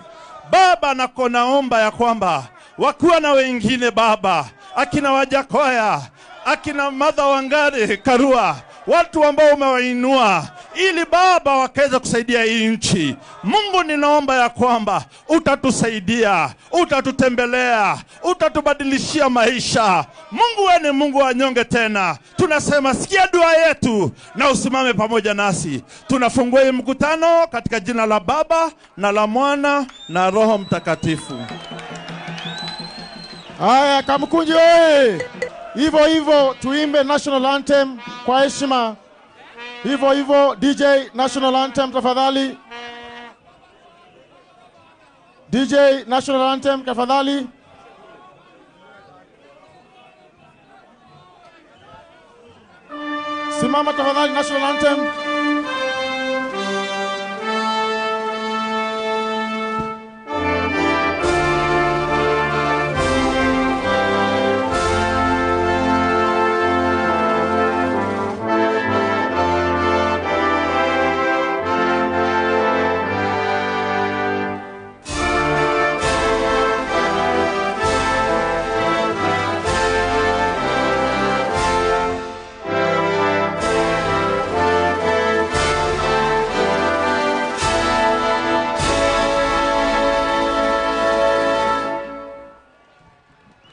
Baba, naomba ya kwamba wakiwa na wengine Baba, akina Wajakoya, akina Martha Wangari Karua, watu ambao umewainua ili Baba wakaweza kusaidia hii nchi. Mungu, ninaomba ya kwamba utatusaidia, utatutembelea, utatubadilishia maisha. Mungu, wewe ni Mungu wa wanyonge tena. Tunasema sikia dua yetu na usimame pamoja nasi. Tunafungua hii mkutano katika jina la Baba na la Mwana na Roho Mtakatifu. Haya, Kamkunji oye! Hivyo hivyo tuimbe national anthem kwa heshima. Hivyo hivyo DJ, national anthem tafadhali. DJ, national anthem tafadhali. Simama tafadhali, national anthem.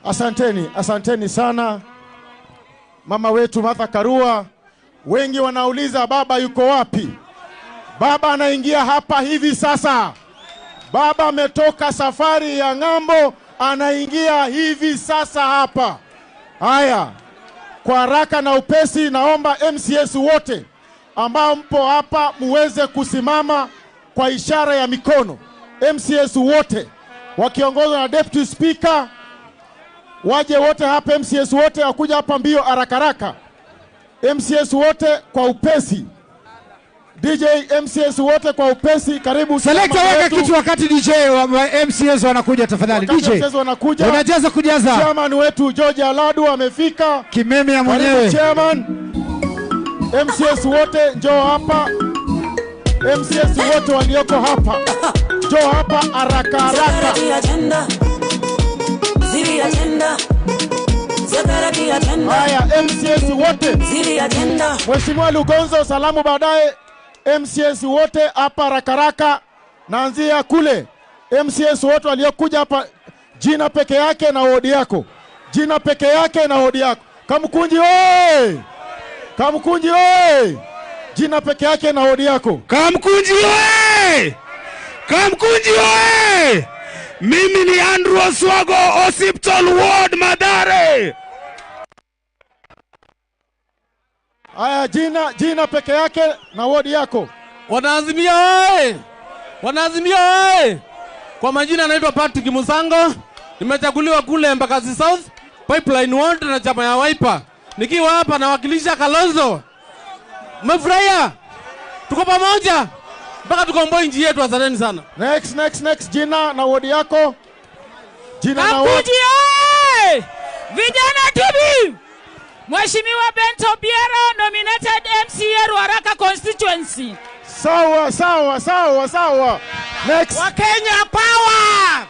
Asanteni, asanteni sana mama wetu Martha Karua. Wengi wanauliza baba yuko wapi? Baba anaingia hapa hivi sasa. Baba ametoka safari ya ng'ambo, anaingia hivi sasa hapa. Haya, kwa haraka na upesi naomba MCS wote ambao mpo hapa muweze kusimama kwa ishara ya mikono. MCS wote wakiongozwa na Deputy Speaker waje wote hapa. MCS wote wakuja hapa mbio haraka haraka. MCS wote kwa upesi. DJ, MCS wote kwa upesi, karibu. Selector, weka kitu wakati DJ wa MCS wanakuja tafadhali. DJ MCS wanakuja. Unajaza kujaza. Chairman wetu George Aladu amefika. Kimeme ya mwenyewe. Chairman. MCS wote njoo hapa. MCS wote walioko hapa. Njoo hapa haraka haraka. Haya, MCS wote. Mheshimiwa Lugonzo, salamu baadaye. MCS wote hapa rakaraka. Naanzia kule. MCS wote waliokuja hapa, jina peke yake na wodi yako. Jina peke yake na wodi yako. Kamkunji oye! Kamkunji oye! Jina peke yake na wodi yako. Kamkunji oye! Kamkunji oye! Mimi ni Andrew Oswago, Hospital Ward, Madare. Aya, jina peke yake na wodi yako. Wanaazimia oye! Wanaazimia oye! Kwa majina naitwa Patrick Musango. Nimechaguliwa kule Embakasi South, Pipeline Ward na chama ya Wiper. Nikiwa hapa nawakilisha Kalonzo. Mmefurahia? Tuko pamoja mpaka tukomboe nchi yetu. Asanteni sana. Next, next, next, jina na wodi yako. Jina na wodi. Vijana TV. Mheshimiwa Bento Biero, nominated MCA Ruaraka constituency. Sawa, sawa, sawa, sawa. Next. Wakenya power.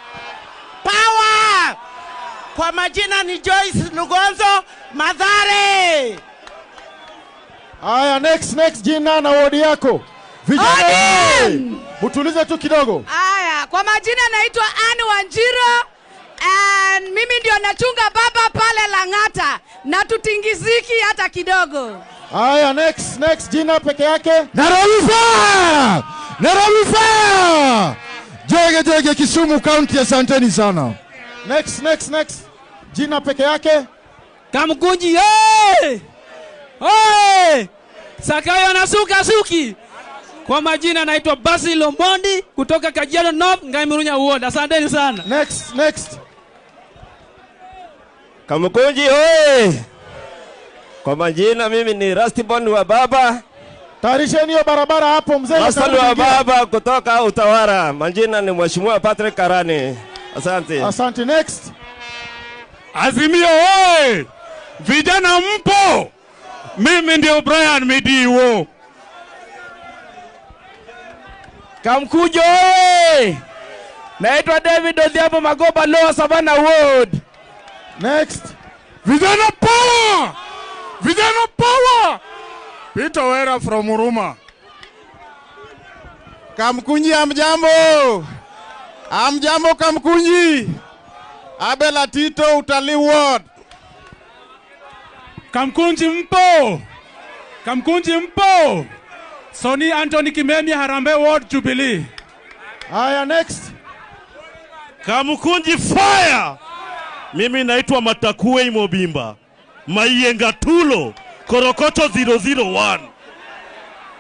Power. Kwa majina ni Joyce Lugonzo Mathare. Haya, next jina na wodi yako. Vijana, mtulize tu kidogo. Haya, kwa majina naitwa Anne Wanjiro and mimi ndio nachunga baba pale Lang'ata na tutingiziki hata kidogo. Haya, next jina peke yake. Nairobi fire! Nairobi fire! Jege jege Kisumu County, asanteni sana. Next. Jina peke yake. Kamkunji hey! Hey! Sakayo anasuka suki. Kwa majina naitwa Basil Omondi kutoka Kajiado North, Ngaimurunya Ward. Asanteni sana. Next. Kamkunji hoye! Kwa majina mimi ni Rastibon wa baba. Tayarisheni hiyo barabara hapo mzee. Rastibon wa baba kutoka Utawara. Majina ni Mheshimiwa Patrick Karani. Asante. Asante. Next. Azimio hoye! Vijana mpo? Mimi ndio Brian Midiwo. Kamkujo oye! Naitwa David Odhiambo Magoba, Lower Savannah Ward. Next. Vijana power! Vijana power! Peter Wera from Huruma. Kamkunji amjambo. Amjambo Kamkunji. Abel Tito Utalii Ward. Kamkunji mpo. Kamkunji mpo. Soni Anthony Kimemia, Harambee Ward, Jubilee. Haya, next. Kamkunji fire. Mimi naitwa Matakue Mobimba. Maiyenga Tulo, Korokocho 001.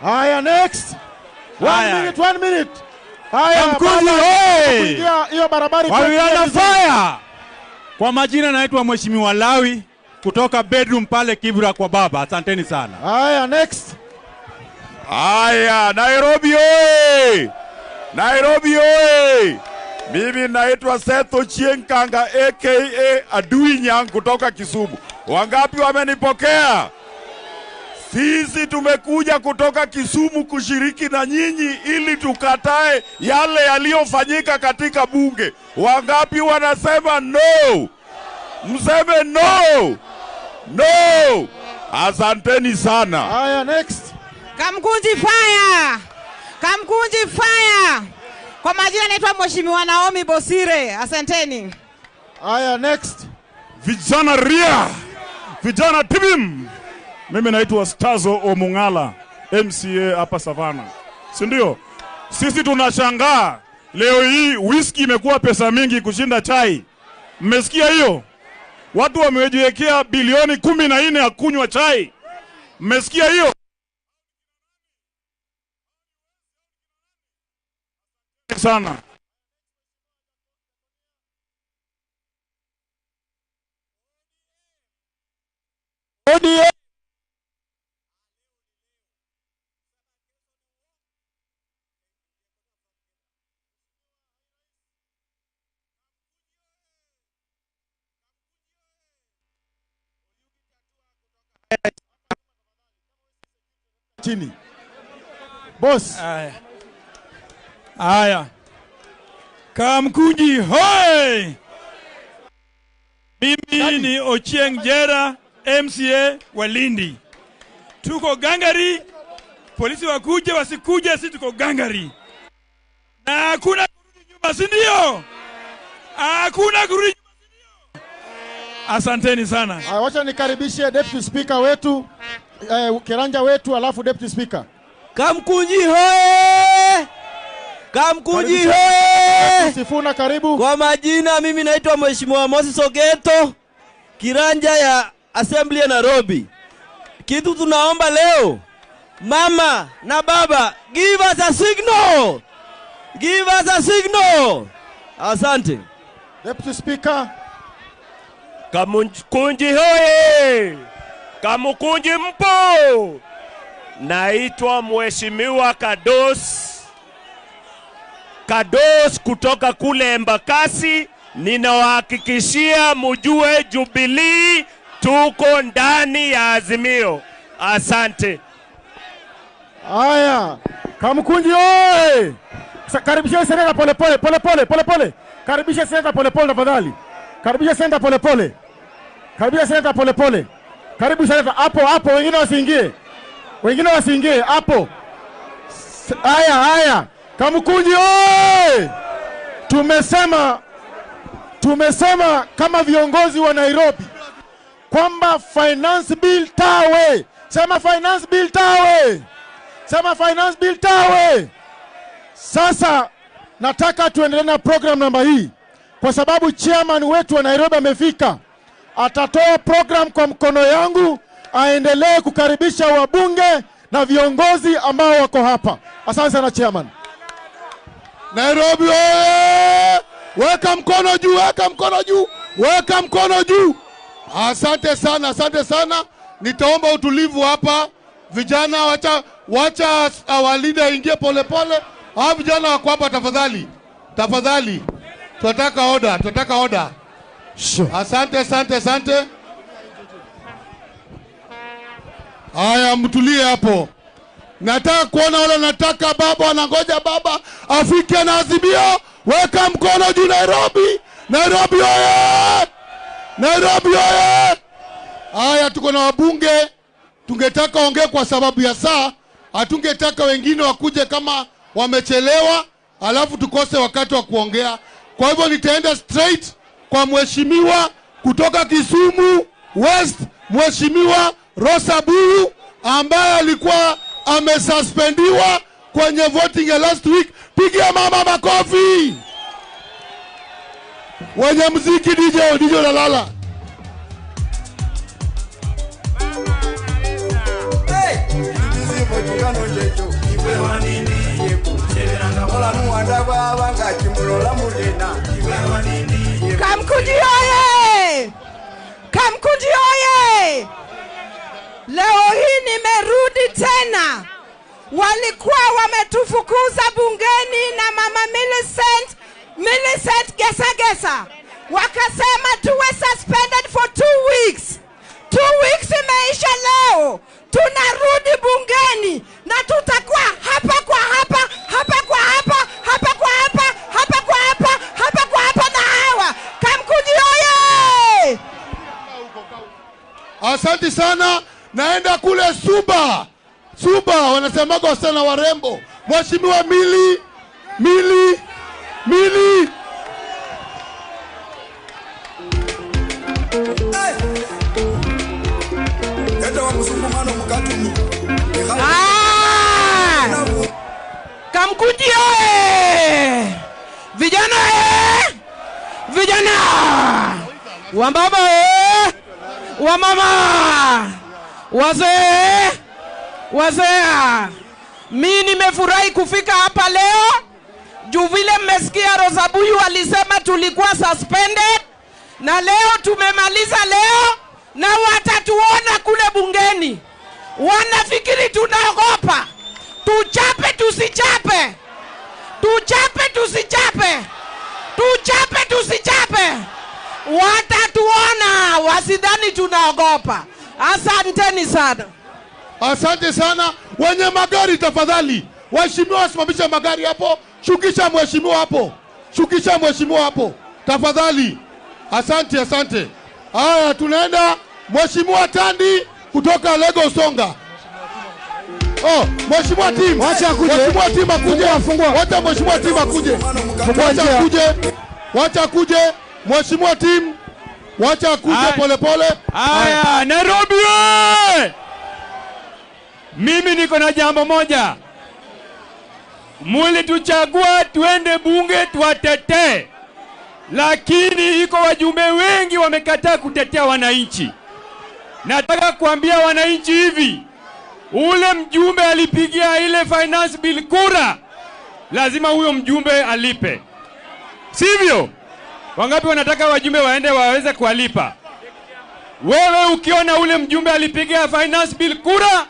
Haya, next. 1 minute. Haya, Kamkunji hey! Hiyo barabara iko fire. Kwa majina naitwa Mheshimiwa Lawi kutoka bedroom pale Kibra kwa baba. Asanteni sana. Haya, next. Haya, Nairobi oye! Nairobi oye! Mimi naitwa Seth Ochieng Kanga aka Adui Nyang kutoka Kisumu. Wangapi wamenipokea? Sisi tumekuja kutoka Kisumu kushiriki na nyinyi ili tukatae yale yaliyofanyika katika bunge. Wangapi wanasema no? Mseme no. No. Asanteni sana. Haya, next. Kamkunji fire. Kamkunji fire. Kwa majina naitwa Mheshimiwa Naomi Bosire. Asanteni. Haya, next. Vijana ria. Vijana tibim. Mimi naitwa Stazo Omungala, MCA hapa Savannah. Si ndio? Sisi tunashangaa leo hii whisky imekuwa pesa mingi kushinda chai. Mmesikia hiyo? Watu wamejiwekea bilioni 14 ya kunywa chai. Mmesikia hiyo? Sana. ODM. Chini. Boss. Aya. Kamkunji hoi! Mimi ni Ochieng Jera, MCA wa Lindi. Tuko gangari, polisi wakuje wasikuje, sisi tuko gangari. Na hakuna kurudi nyuma, si ndio? Hakuna kurudi nyuma, si ndio? Asanteni sana. Wacha nikaribishe Deputy Speaker wetu, Kiranja wetu, alafu Deputy Speaker. Kamkunji hoi! Kamkunji hoi! Sifuna, karibu. Kwa majina mimi naitwa Mheshimiwa Moses Ogeto, Kiranja ya Assembly ya Nairobi. Kitu tunaomba leo, mama na baba, give us a signal. Give us a signal. Asante. Deputy Speaker. Kamkunji hoye! Kamkunji mpo! Naitwa Mheshimiwa Kados kutoka kule Embakasi. Ninawahakikishia mjue Jubilee tuko ndani ya Azimio. Asante. Haya, Kamkunji oye! Karibisha seneta pole pole pole pole pole pole. Karibisha seneta pole pole tafadhali. Karibisha seneta polepole. Karibisha seneta polepole. Karibu seneta hapo hapo, wengine wasiingie. Wengine wasiingie hapo. Haya haya. Kamkunji oye! Tumesema kama viongozi wa Nairobi kwamba finance bill tawe. Sema finance bill tawe. Sema finance bill tawe. Sasa nataka tuendelee na program namba hii kwa sababu chairman wetu wa Nairobi amefika. Atatoa program kwa mkono yangu, aendelee kukaribisha wabunge na viongozi ambao wako hapa. Asante sana chairman. Nairobi oye! Weka mkono juu, weka mkono juu, weka mkono juu. Asante sana, asante sana. Nitaomba utulivu hapa. Vijana wacha our leader ingie pole pole. Hawa vijana wako hapa tafadhali. Tafadhali. Tunataka order, tunataka order. Asante, asante, asante. Haya, mtulie hapo. Nataka kuona wale nataka baba wanangoja baba afike na Azimio. Weka mkono juu Nairobi. Nairobi oye! Nairobi oye! Haya, tuko na wabunge. Tungetaka ongee kwa sababu ya saa. Hatungetaka wengine wakuje kama wamechelewa alafu tukose wakati wa kuongea. Kwa hivyo nitaenda straight kwa mheshimiwa kutoka Kisumu West, Mheshimiwa Rosa Buyu ambaye alikuwa amesuspendiwa kwenye voting ya last week. Pigia mama makofi. Wenye muziki DJ unalala. Kamkunji oye! Kamkunji oye! Leo hii nimerudi tena. Walikuwa wametufukuza bungeni na mama Millicent Gesa. Wakasema tuwe suspended for 2 weeks. 2 weeks imeisha leo. Tunarudi bungeni na tutakuwa hapa kwa hapa, hapa kwa hapa, hapa kwa hapa, hapa kwa hapa, hapa kwa hapa na hawa. Kamkunji oye! Asante sana. Naenda kule Suba. Suba wanasemaga wasichana warembo. Mheshimiwa Mili. Kamkunji oye! Vijana oye! Vijana! Wambaba oye! Wamama! Wazee! Wazee! Mimi nimefurahi kufika hapa leo. Juu vile mmesikia Rosa Buyu alisema tulikuwa suspended, na leo tumemaliza leo na watatuona kule bungeni. Wanafikiri tunaogopa. Tuchape tusichape. Tuchape tusichape. Tuchape tusichape. Watatuona, wasidhani tunaogopa. Asanteni sana. Asante sana. Wenye magari tafadhali, waheshimiwa wasimamishe magari hapo. Shukisha mheshimiwa hapo. Shukisha mheshimiwa hapo tafadhali. Asante, asante. Haya, tunaenda Mheshimiwa Tandi kutoka Lagos Songa. Oh, Mheshimiwa Tim. Wacha akuje. Mheshimiwa Tim akuje. Fungua. Wacha Mheshimiwa Tim akuje. Wacha akuje. Wacha akuje. Mheshimiwa Tim. Wacha akuje pole pole. Haya, Nairobi oye! Mimi niko na jambo moja. Mulituchagua tuende bunge tuwatetee. Lakini iko wajumbe wengi wamekataa kutetea wananchi. Nataka kuambia wananchi hivi, ule mjumbe alipigia ile finance bill kura, lazima huyo mjumbe alipe. Sivyo? Wangapi wanataka wajumbe waende waweze kuwalipa? Wewe ukiona ule mjumbe alipigia finance bill kura,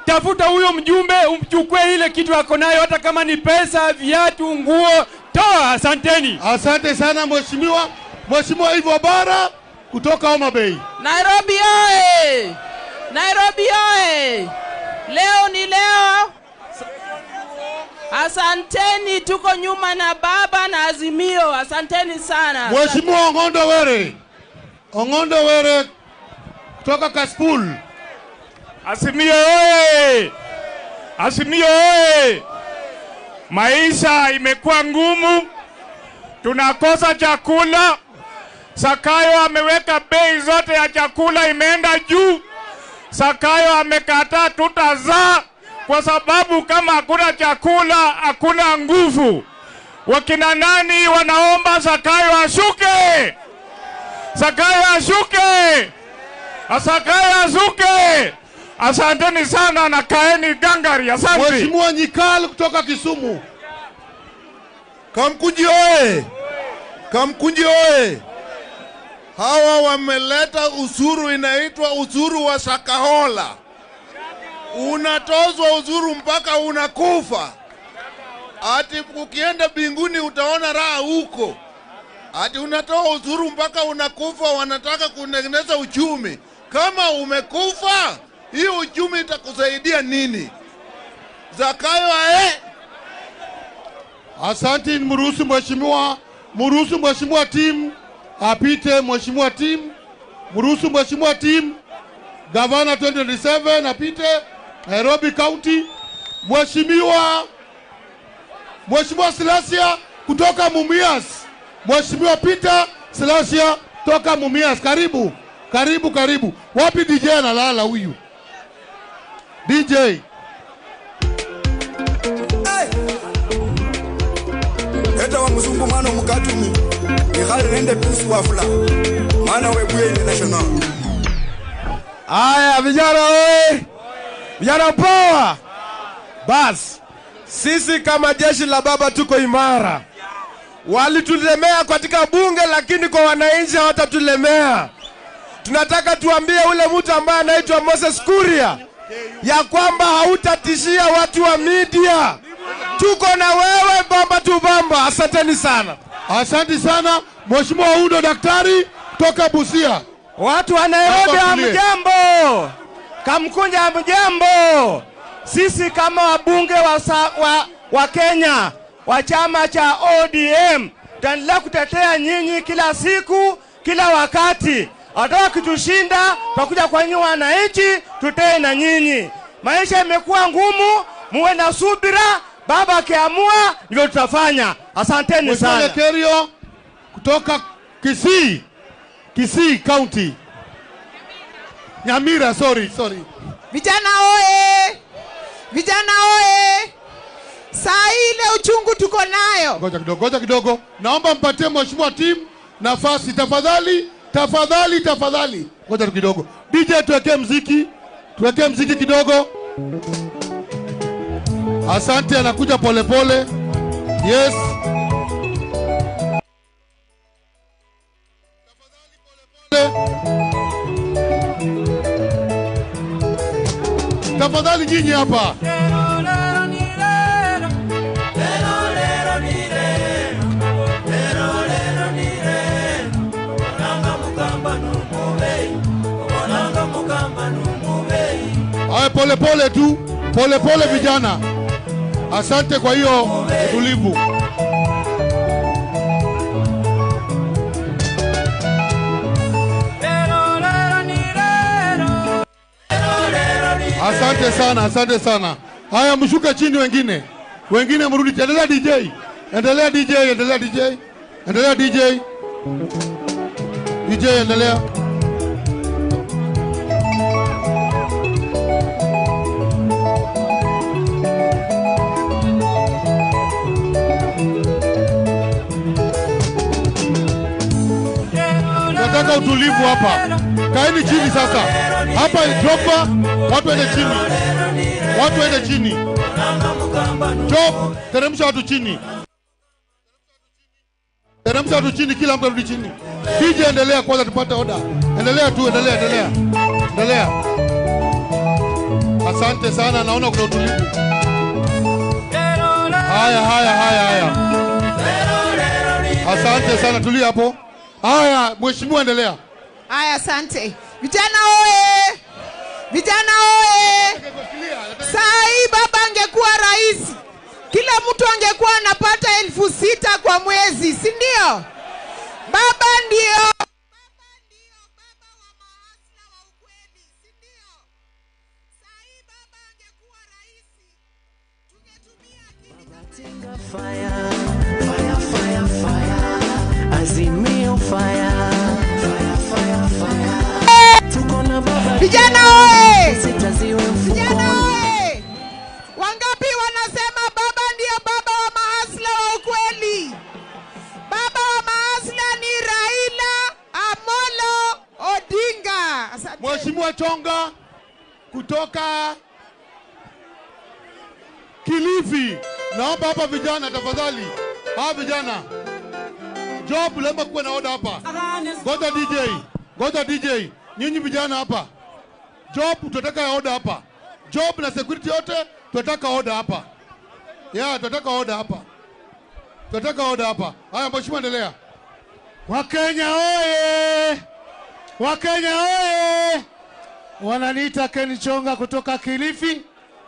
tafuta huyo mjumbe umchukue ile kitu ako nayo, hata kama ni pesa, viatu, nguo, toa. Asanteni. Asante sana mheshimiwa. Mheshimiwa Ivo Bara kutoka Homa Bay. Nairobi oye! Nairobi oye! Leo ni leo. Asanteni, tuko nyuma na baba na Azimio. Asanteni sana. Mheshimiwa Ong'ondo Were. Ong'ondo Were kutoka Kasipul. Azimio oye! Azimio oye! Maisha imekuwa ngumu, tunakosa chakula. Zakayo ameweka bei zote ya chakula imeenda juu. Zakayo amekataa tutazaa kwa sababu kama hakuna chakula hakuna nguvu. Wakina nani wanaomba Zakayo ashuke? Zakayo ashuke! Zakayo ashuke! Asanteni sana na kaeni gangari. Asante. Mheshimiwa Nyikal kutoka Kisumu. Kamkunji oye! Kamkunji oye! Hawa wameleta usuru inaitwa usuru wa Shakahola. Unatozwa usuru mpaka unakufa. Ati ukienda binguni utaona raha huko. Ati unatoa usuru mpaka unakufa, wanataka kutengeneza uchumi. Kama umekufa, hii uchumi itakusaidia nini? Zakayo ae. Asante, mruhusu mheshimiwa Tim apite. Mheshimiwa Tim, mruhusu mheshimiwa Tim, Gavana 2027 apite Nairobi County. Mheshimiwa Silasia kutoka Mumias. Mheshimiwa Peter Silasia kutoka Mumias, karibu. Karibu, karibu. Wapi DJ analala huyu? DJ. Eta wa mzungu mwana mukatumi. Nikhari nende tusu wafula. Mwana webuye international. Aya vijana oye. Vijana power. Bas, sisi kama jeshi la baba tuko imara. Walitulemea katika bunge, lakini kwa wananchi hawatatulemea. Tunataka tuambie ule mtu ambaye anaitwa Moses Kuria ya kwamba hautatishia watu wa media. Tuko na wewe bamba tu bamba. Asanteni sana. Asante sana Mheshimiwa Udo Daktari toka Busia. Watu wa Nairobi hamjambo. Kamkunja hamjambo. Sisi kama wabunge wa Kenya wa chama cha ODM tutaendelea kutetea nyinyi kila siku, kila wakati. Hata kitushinda tutakuja kwa nyinyi wananchi, tutee na nyinyi. Maisha imekuwa ngumu, muwe na subira. Baba akiamua ndio tutafanya. Asanteni sana. Mheshimiwa Kerio kutoka Kisii. Kisii County. Nyamira, sorry. Vijana oye! Vijana oye! Saa ile uchungu tuko nayo. Ngoja kidogo. Naomba mpatie Mheshimiwa Tim nafasi tafadhali. Tafadhali. Ngoja kidogo. DJ tuwekee muziki. Tuwekee muziki kidogo. Asante, anakuja pole pole. Yes. Tafadhali nyinyi hapa. Haya, pole pole tu, pole pole vijana. Asante kwa hiyo utulivu. Asante sana, asante sana. Haya, mshuke chini wengine. Wengine mrudi. Endelea DJ. Endelea DJ, endelea DJ. Endelea DJ. DJ endelea. Nataka utulivu hapa. Kaeni chini sasa. Hapa dropa, watu waende chini. Watu waende chini. Drop, teremsha watu chini. Teremsha watu chini, kila mtu arudi chini. DJ endelea kwanza tupate order. Endelea tu, endelea, endelea. Endelea. Asante sana, naona kuna utulivu. Haya, haya, haya, haya. Asante sana, tulia hapo. Haya, mheshimiwa endelea. Haya, asante. Vijana oye! Vijana oye! Saa hii baba angekuwa rais, Kila mtu angekuwa anapata 6,000 kwa mwezi, si ndio? Baba ndio Fire, fire, fire, fire. Azimio fire, fire, fire, fire. Tuko na baba. Vijana oye! Vijana oye! Wangapi wanasema baba ndio baba wa mahasla wa ukweli? Baba wa mahasla ni Raila Amolo Odinga. Asante. Mheshimiwa Chonga kutoka Kilifi. Naomba hapa vijana tafadhali. Hawa vijana. Job lazima kuwe na order hapa. Ngoja DJ. Ngoja DJ. Nyinyi vijana hapa. Job tunataka order hapa. Job na security yote tunataka order hapa. Yeah, tunataka order hapa. Tunataka order hapa. Haya mheshimiwa endelea. Wakenya oye! Wakenya oye! Wananiita Ken Chonga kutoka Kilifi.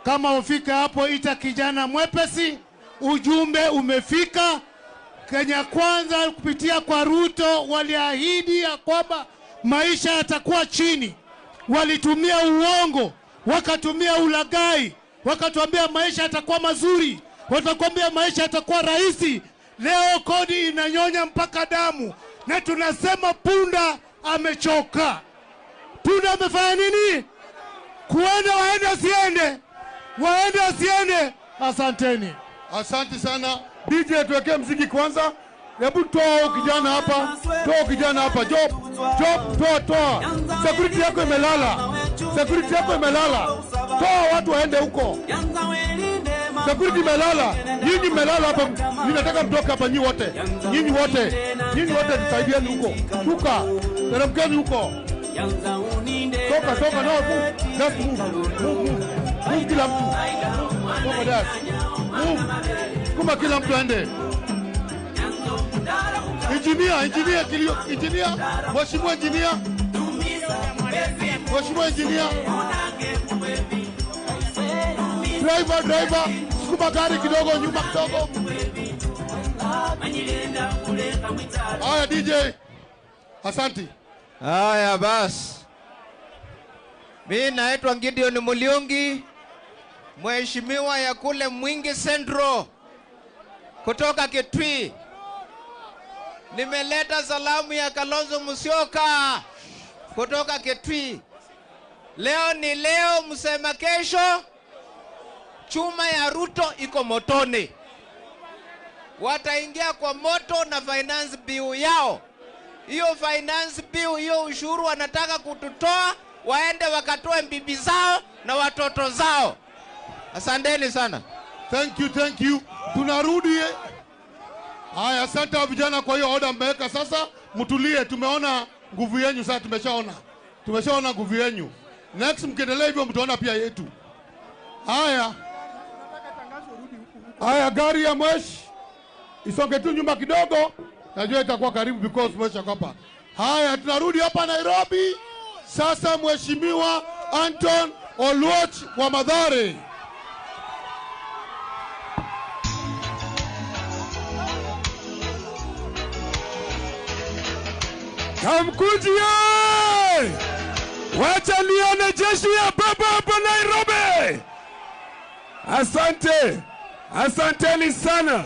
Kama ufika hapo ita kijana mwepesi. Ujumbe umefika. Kenya Kwanza kupitia kwa Ruto waliahidi ya kwamba maisha yatakuwa chini. Walitumia uongo, wakatumia ulaghai, wakatuambia maisha yatakuwa mazuri, watakwambia maisha yatakuwa rahisi. Leo kodi inanyonya mpaka damu, na tunasema punda amechoka. Punda amefanya nini? Kuenda waende asiende. Waende asiende. Asanteni. Asante sana. DJ tuwekee mziki kwanza. Hebu toa kijana hapa. Toa kijana hapa. Job. Job, toa. Security yako imelala. Security yako imelala. Toa watu waende huko. Security imelala. Nyinyi mmelala hapa. Ninataka mtoke hapa nyinyi wote. Nyinyi wote. Nyinyi wote nisaidieni huko. Shuka. Teremkeni huko. Toka, toka, no, move. Just move. Move, move. Move kila mtu. Toka dad. Move. Kuma kila mtu aende. Engineer, engineer, kilio, engineer. Mheshimiwa engineer. Mheshimiwa engineer. Driver, driver. Sukuma gari kidogo nyuma kidogo. Haya DJ. Asante. Haya basi. Mimi naitwa Gideon Muliungi, mheshimiwa ya kule Mwingi Central kutoka Kitui. Nimeleta salamu ya Kalonzo Musyoka kutoka Kitui. Leo ni leo, msema kesho. Chuma ya Ruto iko motoni. Wataingia kwa moto na finance bill yao. Hiyo finance bill, hiyo ushuru wanataka kututoa, waende wakatoe bibi zao na watoto zao. Asanteni sana. Thank you, thank you. Tunarudi. Haya, asante vijana kwa hiyo order mmeweka sasa. Mtulie, tumeona nguvu yenu sasa, tumeshaona. Tumeshaona nguvu yenu. Next mkiendelea hivyo mtaona pia yetu. Haya. Haya, gari ya mwesh isonge tu nyuma kidogo. Najua itakuwa karibu because mwesh hapa. Haya, tunarudi hapa Nairobi. Sasa Mheshimiwa Anton Oluoch wa Mathare. Kamkunji ye! Wacha nione jeshi ya baba hapa Nairobi. Asante. Asanteni sana.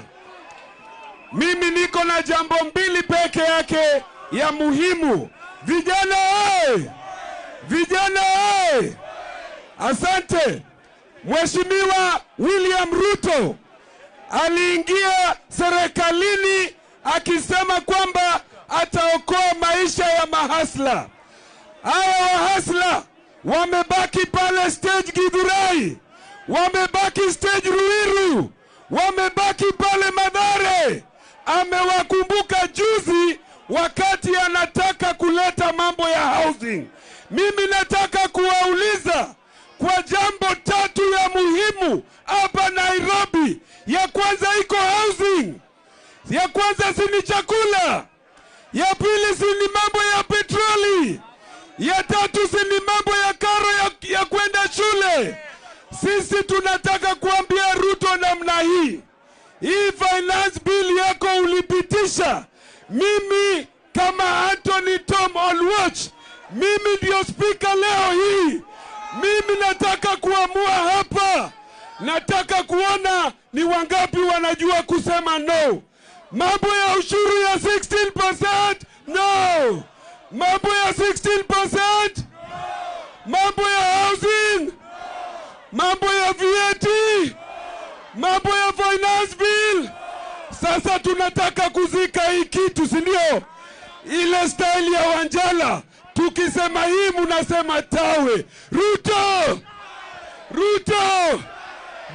Mimi niko na jambo mbili peke yake ya muhimu. Vijana oye! Vijana oye! Asante. Mheshimiwa William Ruto aliingia serikalini akisema kwamba ataokoa maisha ya mahasla. Hawa wahasla wamebaki pale stage Githurai, wamebaki stage Ruiru, wamebaki pale Mathare. Amewakumbuka juzi wakati anataka kuleta mambo ya housing. Mimi nataka kuwauliza kwa jambo tatu ya muhimu hapa Nairobi. Ya kwanza iko housing. Ya kwanza si ni chakula. Ya pili si ni mambo ya petroli. Ya tatu si ni mambo ya karo ya kwenda shule. Sisi tunataka kuambia Ruto namna hii. Hii finance bill yako ulipitisha. Mimi kama Anthony Tom Oluoch, mimi ndio speaker leo hii. Mimi nataka kuamua hapa. Nataka kuona ni wangapi wanajua kusema no. Mambo ya ushuru ya 16%, no. Mambo ya 16%, mambo ya housing, mambo ya VAT, mambo ya finance bill. Sasa tunataka kuzika hii kitu, si ndio? Ile style ya Wanjala, tukisema hii mnasema tawe. Ruto! Ruto!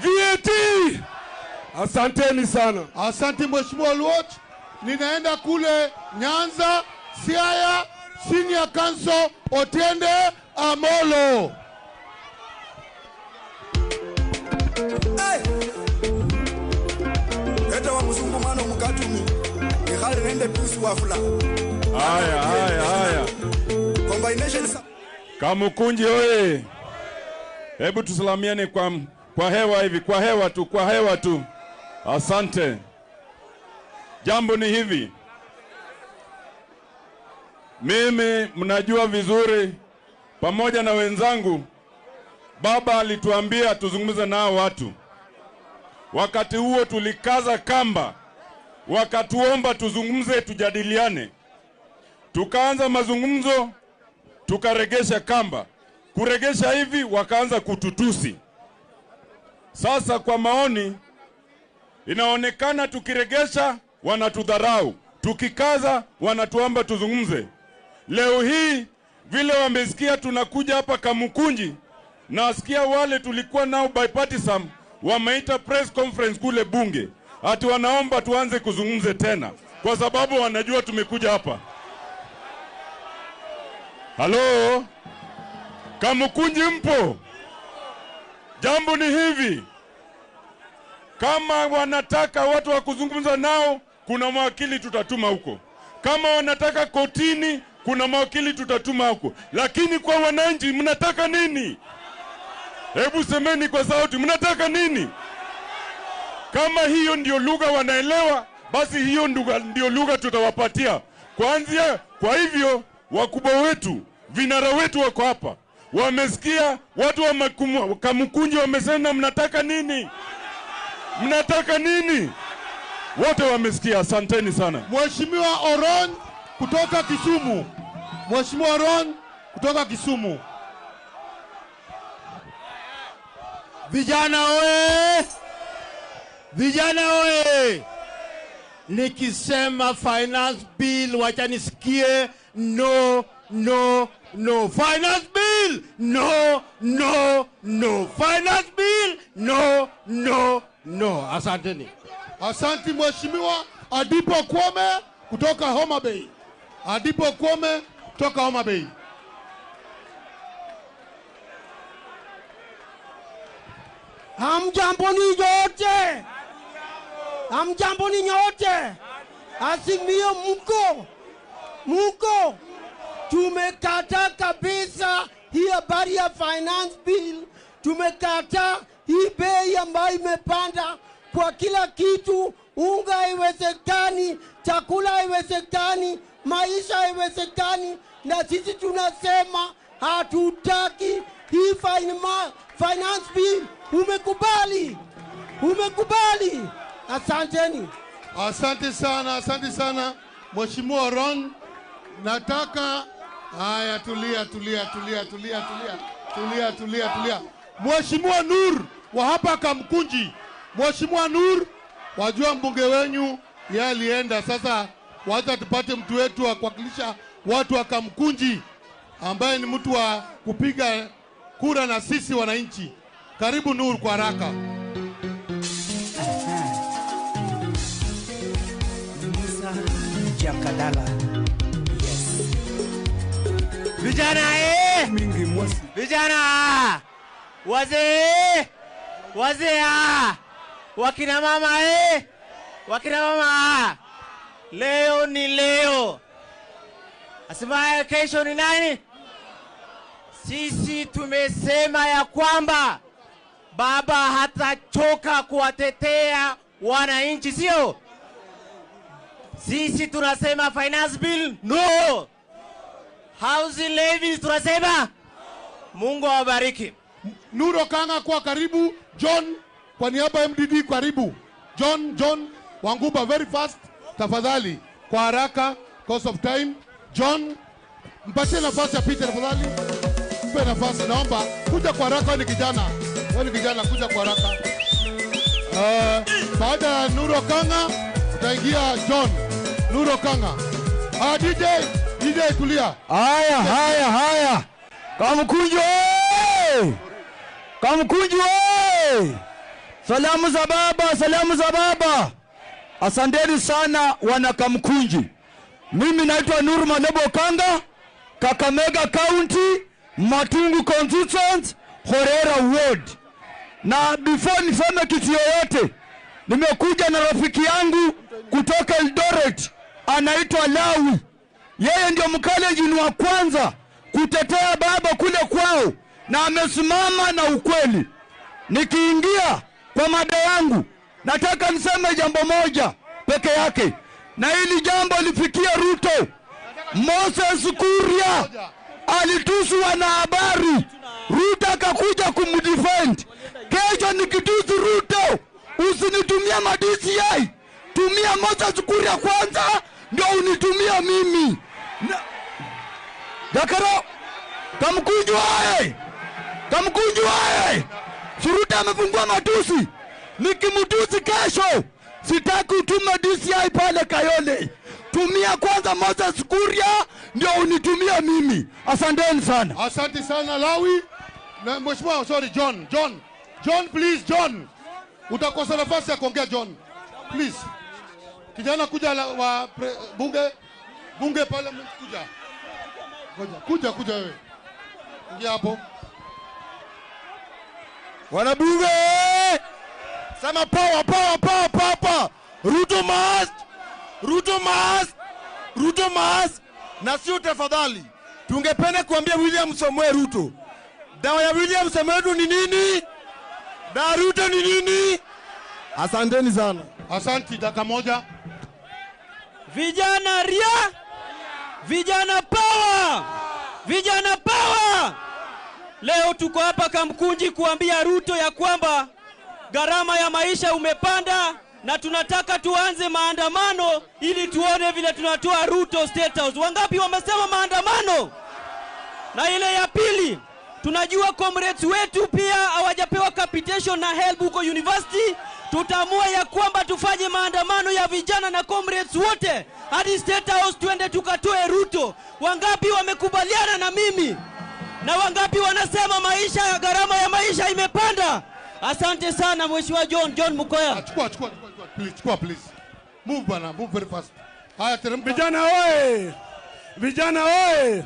VAT! Asanteni sana. Asante Mheshimiwa Oluoch. Ninaenda kule Nyanza, Siaya, Senior Counsel Otiende Amolo. Hey! Eta wa mzungu mwana mukatumi. Nikhale nende tusu wafula. Haya, haya, haya. Combination. Kamukunji oye. Hebu tusalamiane kwa hewa hivi, kwa hewa tu, kwa hewa tu. Asante. Jambo ni hivi. Mimi mnajua vizuri pamoja na wenzangu, baba alituambia tuzungumze nao watu. Wakati huo tulikaza kamba, wakatuomba tuzungumze, tujadiliane. Tukaanza mazungumzo, tukaregesha kamba. Kuregesha hivi wakaanza kututusi. Sasa kwa maoni inaonekana tukiregesha wanatudharau, tukikaza wanatuomba tuzungumze. Leo hii vile wamesikia tunakuja hapa Kamukunji, nasikia wale tulikuwa nao bipartisan wameita press conference kule bunge, ati wanaomba tuanze kuzungumze tena kwa sababu wanajua tumekuja hapa. Halo, Kamukunji mpo? Jambo ni hivi, kama wanataka watu wa kuzungumza nao, kuna mawakili tutatuma huko. Kama wanataka kotini, kuna mawakili tutatuma huko. Lakini kwa wananchi mnataka nini? Hebu semeni kwa sauti, mnataka nini? Kama hiyo ndio lugha wanaelewa, basi hiyo ndio lugha tutawapatia. Kwanza, kwa hivyo wakubwa wetu, vinara wetu wako hapa. Wamesikia watu wa Kamukunji wamesema mnataka nini? Mnataka nini? Wote wamesikia, asanteni sana. Mheshimiwa Oron kutoka Kisumu. Mheshimiwa Oron kutoka Kisumu. Vijana oe! Vijana oe! Nikisema finance bill wacha nisikie no, no, no. Finance bill, no, no, no. Finance bill, no, no, no. Asanteni. Asante Mheshimiwa Adipo Kwame kutoka Homa Bay. Adipo Kwame kutoka Homa Bay. Hamjambo ni nyote. Hamjambo ni nyote. Azimio mko. Mko. Tumekataa kabisa hii habari ya finance bill. Tumekataa hii bei ambayo imepanda kwa kila kitu. Unga haiwezekani, chakula haiwezekani, maisha haiwezekani, na sisi tunasema hatutaki hii finance bill. Umekubali? Umekubali? Asanteni. Asante sana, asante sana Mheshimiwa Ron. Nataka haya, tulia tulia tulia tulia tulia tulia tulia tulia. Mheshimiwa Nur wa hapa Kamkunji. Mheshimiwa Nur, wajua mbunge wenyu yeye alienda, sasa wacha tupate mtu wetu wa kuwakilisha watu wa Kamkunji ambaye ni mtu wa kupiga kura na sisi wananchi. Karibu Nur kwa haraka. Jakadala. Yes. Vijana Mingi mwasi. Vijana! Wazee! Wazee! Wakina mama Wakina mama! Leo ni leo. Asemaye kesho ni nani? Sisi tumesema ya kwamba baba hatachoka kuwatetea wananchi, sio? Sisi tunasema finance bill no. Housing levy tunasema. Mungu awabariki. Nuro Kanga kwa karibu, John kwa niaba ya MDD karibu. John Wanguba very fast tafadhali, kwa haraka because of time. John, mpatie nafasi apite tafadhali. Mpe nafasi, naomba kuja kwa haraka, ni kijana. Wewe ni kijana, kuja kwa haraka. Baada ya Nuro Kanga utaingia John. Nuro Kanga. DJ tulia. Haya. Kamkunju oye! Kamkunju oye! Salamu za baba, salamu za baba. Asanteni sana wana Kamkunji. Mimi naitwa Nuru Malebo Kanga, Kakamega County, Matungu Constituent, Horera Ward. Na before niseme kitu yoyote, nimekuja na rafiki yangu kutoka Eldoret, anaitwa Lawi. Yeye ndio mkalenjin wa kwanza kutetea baba kule kwao, na amesimama na ukweli. Nikiingia kwa mada yangu, nataka niseme jambo moja peke yake, na hili jambo lifikie Ruto. Moses Kuria alitusi wanahabari, Ruto akakuja kumdefend. Kesho nikitusi Ruto, usinitumie ma DCI, tumia Moses Kuria kwanza ndio unitumia mimi. Dakaro, Kamkunju oye! Kamkunju oye! Suruta amefungua matusi. Nikimtusi kesho, sitaki utume DCI pale Kayole. Tumia kwanza Moses Kuria ndio unitumia mimi. Asanteni sana. Asante sana Lawi. Na mheshimiwa, sorry John. John please, John. Utakosa nafasi ya kuongea John. Please. Kijana kuja wa bunge pale, kuja. Kuja wewe. Ingia hapo. Wanabunge! Sema power. Ruto must. Ruto must. Na sio tafadhali. Tungependa kuambia William Samoei Ruto. Dawa ya William Samoei Ruto ni nini? Dawa Ruto ni nini? Asanteni sana. Asante, dakika moja. Vijana ria, vijana power, vijana power. Leo tuko hapa Kamkunji kuambia Ruto ya kwamba gharama ya maisha umepanda, na tunataka tuanze maandamano ili tuone vile tunatoa Ruto State House. Wangapi wamesema maandamano? Na ile ya pili, tunajua comrades wetu pia hawajapewa capitation na help huko university. Tutaamua ya kwamba tufanye maandamano ya vijana na comrades wote hadi State House, tuende tukatoe Ruto. Wangapi wamekubaliana na mimi? Na wangapi wanasema maisha ya gharama ya maisha imepanda? Asante sana Mheshimiwa John Mukoya. Chukua please, chukua please. Move bana, move very fast. Haya teremka. Vijana oye! Vijana oye!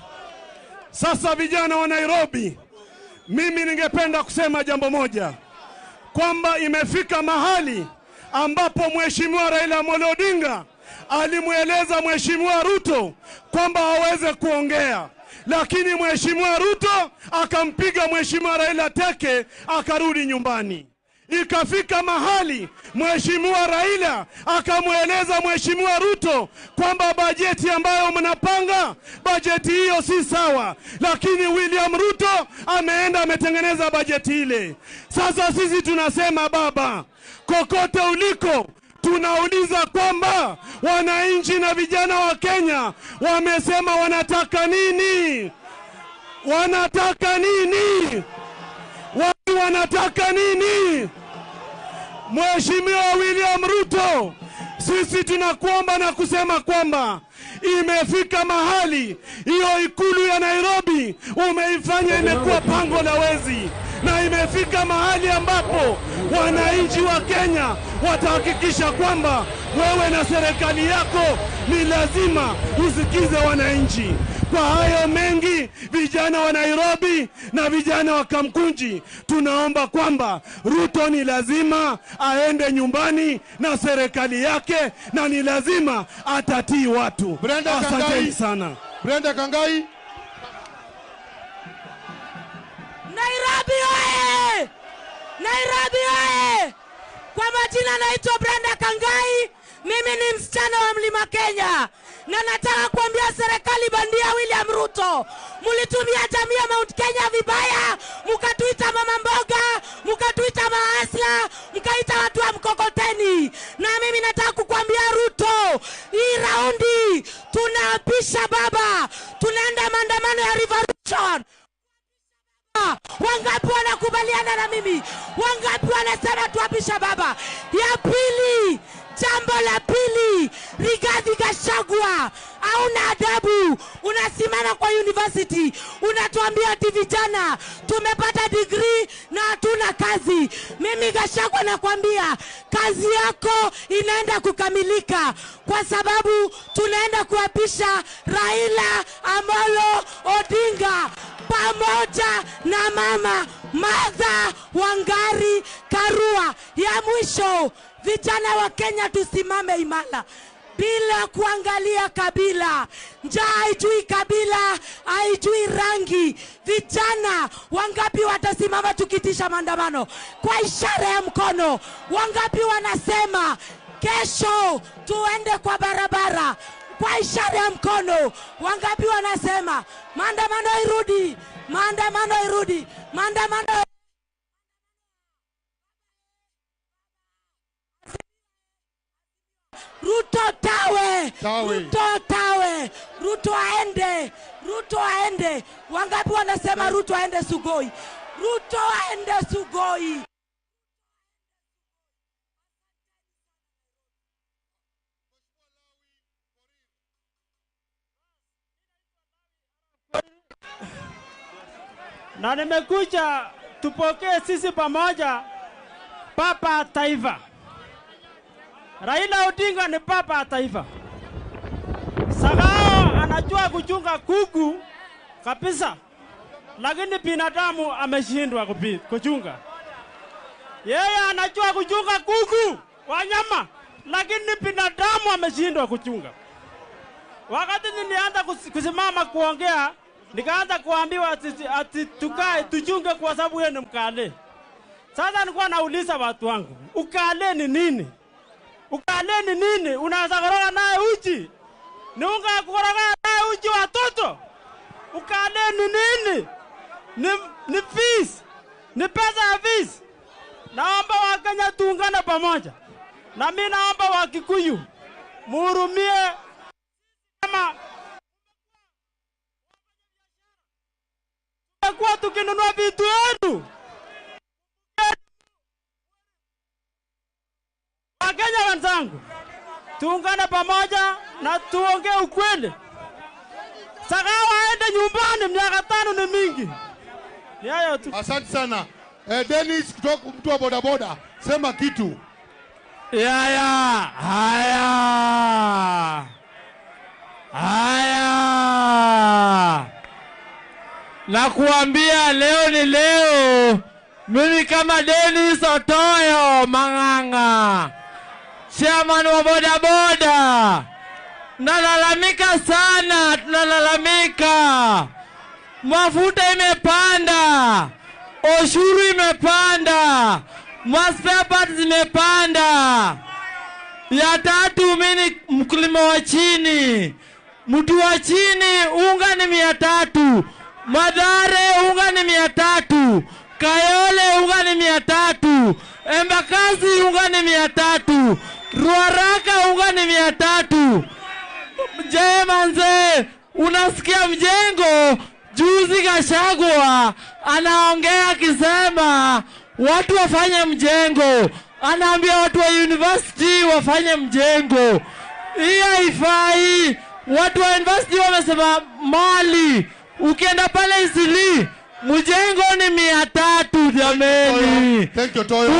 Sasa vijana wa Nairobi, mimi ningependa kusema jambo moja, kwamba imefika mahali ambapo Mheshimiwa Raila Amolo Odinga alimueleza Mheshimiwa Ruto kwamba aweze kuongea, lakini Mheshimiwa Ruto akampiga Mheshimiwa Raila teke, akarudi nyumbani. Ikafika mahali Mheshimiwa Raila akamueleza Mheshimiwa Ruto kwamba bajeti ambayo mnapanga, bajeti hiyo si sawa, lakini William Ruto ameenda ametengeneza bajeti ile. Sasa sisi tunasema baba, kokote uliko, tunauliza kwamba wananchi na vijana wa Kenya wamesema wanataka nini? Wanataka nini? Watu wanataka nini? Mheshimiwa William Ruto, sisi tunakuomba na kusema kwamba imefika mahali hiyo ikulu ya Nairobi umeifanya imekuwa pango la wezi, na imefika mahali ambapo wananchi wa Kenya watahakikisha kwamba wewe na serikali yako ni lazima usikize wananchi. Kwa hayo mengi, vijana wa Nairobi na vijana wa Kamkunji, tunaomba kwamba Ruto ni lazima aende nyumbani na serikali yake, na ni lazima atatii watu. Asante sana. Brenda Kangai. Nairobi oye! Nairobi oye! Kwa majina naitwa Brenda Kangai, mimi ni msichana wa Mlima Kenya. Na nataka kuambia serikali bandia William Ruto, mulitumia jamii ya Mount Kenya vibaya, mukatuita mama mboga, mukatuita maasla, mkaita watu wa mkokoteni. Na mimi nataka kukuambia Ruto, hii raundi tunaapisha baba, tunaenda maandamano ya revolution. Wangapi wanakubaliana na mimi? Wangapi wanasema tuapisha baba? Ya pili, jambo la pili, Rigathi Gachagua, hauna adabu. Unasimama kwa university, unatuambia ati vijana tumepata degree na hatuna kazi. Mimi Gachagua nakwambia kazi yako inaenda kukamilika, kwa sababu tunaenda kuapisha Raila Amolo Odinga pamoja na mama Martha Wangari Karua. Ya mwisho, vijana wa Kenya tusimame imara bila kuangalia kabila. Njaa haijui kabila, haijui rangi. Vijana wangapi watasimama tukitisha maandamano kwa ishara ya mkono? Wangapi wanasema kesho tuende kwa barabara kwa ishara ya mkono? Wangapi wanasema maandamano irudi, maandamano irudi, maandamano? Ruto tawe, tawe. Ruto tawe, Ruto aende, Ruto aende. Wangapi wanasema Ruto aende Sugoi? Ruto aende Sugoi. Na nimekuja tupokee sisi pamoja Papa Taifa. Raila Odinga ni papa taifa. Sagao anajua kuchunga kuku kabisa, lakini binadamu ameshindwa kuchunga. Yeye anajua kuchunga kuku wanyama, lakini binadamu ameshindwa kuchunga. Wakati nilianza kusimama kuongea, nikaanza kuambiwa ati tukae tuchunge kwa sababu yeye ni mkale. Sasa nilikuwa nauliza watu wangu, ukale ni nini? Ukale ni nini? Unaweza koroga naye uji? Ni unga kukoroga naye uji watoto? Ukale ni nini? Ni fees. Ni pesa ya fees. Naomba Wakenya tuungane pamoja. Na mimi naomba Wakikuyu muhurumie kama kwa tukinunua vitu yetu. Wakenya wenzangu, tuungane pamoja na tuongee ukweli. Sakawa aende nyumbani, miaka 5 ni mingi. Ni hayo tu. Asante sana. Dennis kutoka mtu wa bodaboda, sema kitu. Haya, haya. Haya. Nakuambia leo ni leo. Mimi kama Dennis Otoyo Mang'ang'a, chairman wa bodaboda, nalalamika sana, tunalalamika. Mafuta imepanda, ushuru imepanda, spare parts zimepanda. Ya tatu, mimi mkulima wa chini, mtu wa chini, unga ni 300, Mathare unga ni 300, Kayole unga ni 300, Embakasi unga ni 300, Ruaraka unga ni 300. Je, manze, unasikia mjengo? Juzi Gachagua anaongea akisema watu wafanye mjengo, anaambia watu wa university wafanye mjengo. Hii haifai. Watu wa university wamesema mali, ukienda pale Isili mjengo ni 300 jameni.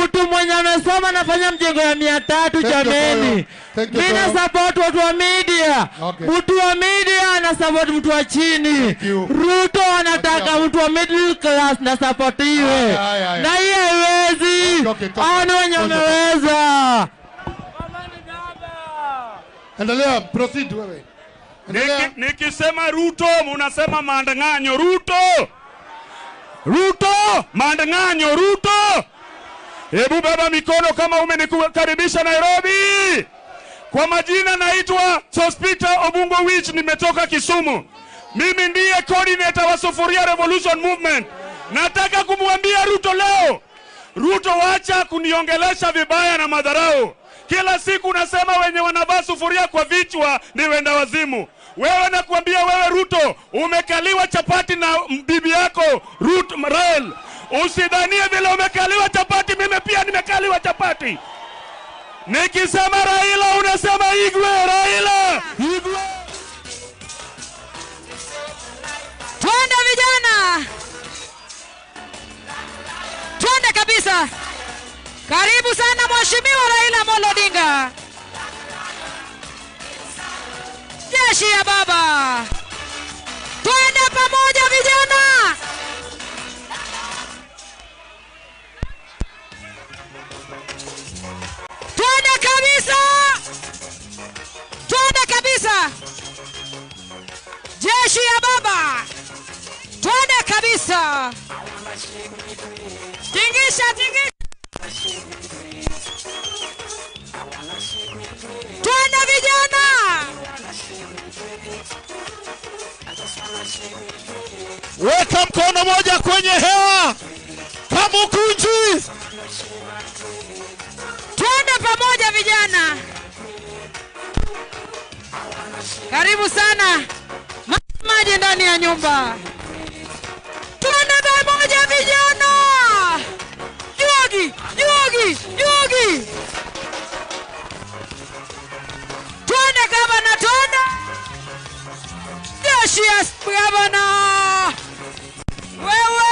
Mtu mwenye amesoma anafanya mjengo ya 300 jameni. Mimi na support watu wa media. Mtu wa media ana support mtu wa chini. Ruto anataka mtu wa middle class na supportiwe. Na hii haiwezi. Hao ni wenye wameweza. Endelea, proceed wewe. Nikisema Ruto munasema maandang'anyo. Ruto, Ruto, maandang'anyo. Ruto. Hebu beba mikono kama umenikukaribisha Nairobi. Kwa majina naitwa Sospita Obungo Wich, nimetoka Kisumu. Mimi ndiye coordinator wa Sufuria Revolution Movement. Nataka kumwambia Ruto leo, Ruto, wacha kuniongelesha vibaya na madharau. Kila siku unasema wenye wanavaa sufuria kwa vichwa ni wenda wazimu. Wewe nakuambia wewe Ruto, umekaliwa chapati na bibi yako Ruth Rael. Usidhanie vile umekaliwa chapati, mimi pia nimekaliwa chapati. Nikisema Raila unasema Igwe, Raila, Igwe. Twende vijana, twende kabisa. Karibu sana Mheshimiwa Raila Amolo Odinga. Jeshi ya baba, twende pamoja vijana. Twende kabisa, twende kabisa. Jeshi ya baba, twende kabisa. Tingisha, tingisha. Twende vijana. Weka mkono moja kwenye hewa. Kamukunji. Twende pamoja vijana. Karibu sana maji ndani ya nyumba. Twende pamoja vijana. Juogi, juogi, juogi. Twende gavana, twende. Jeshi ya gavana. Wewe.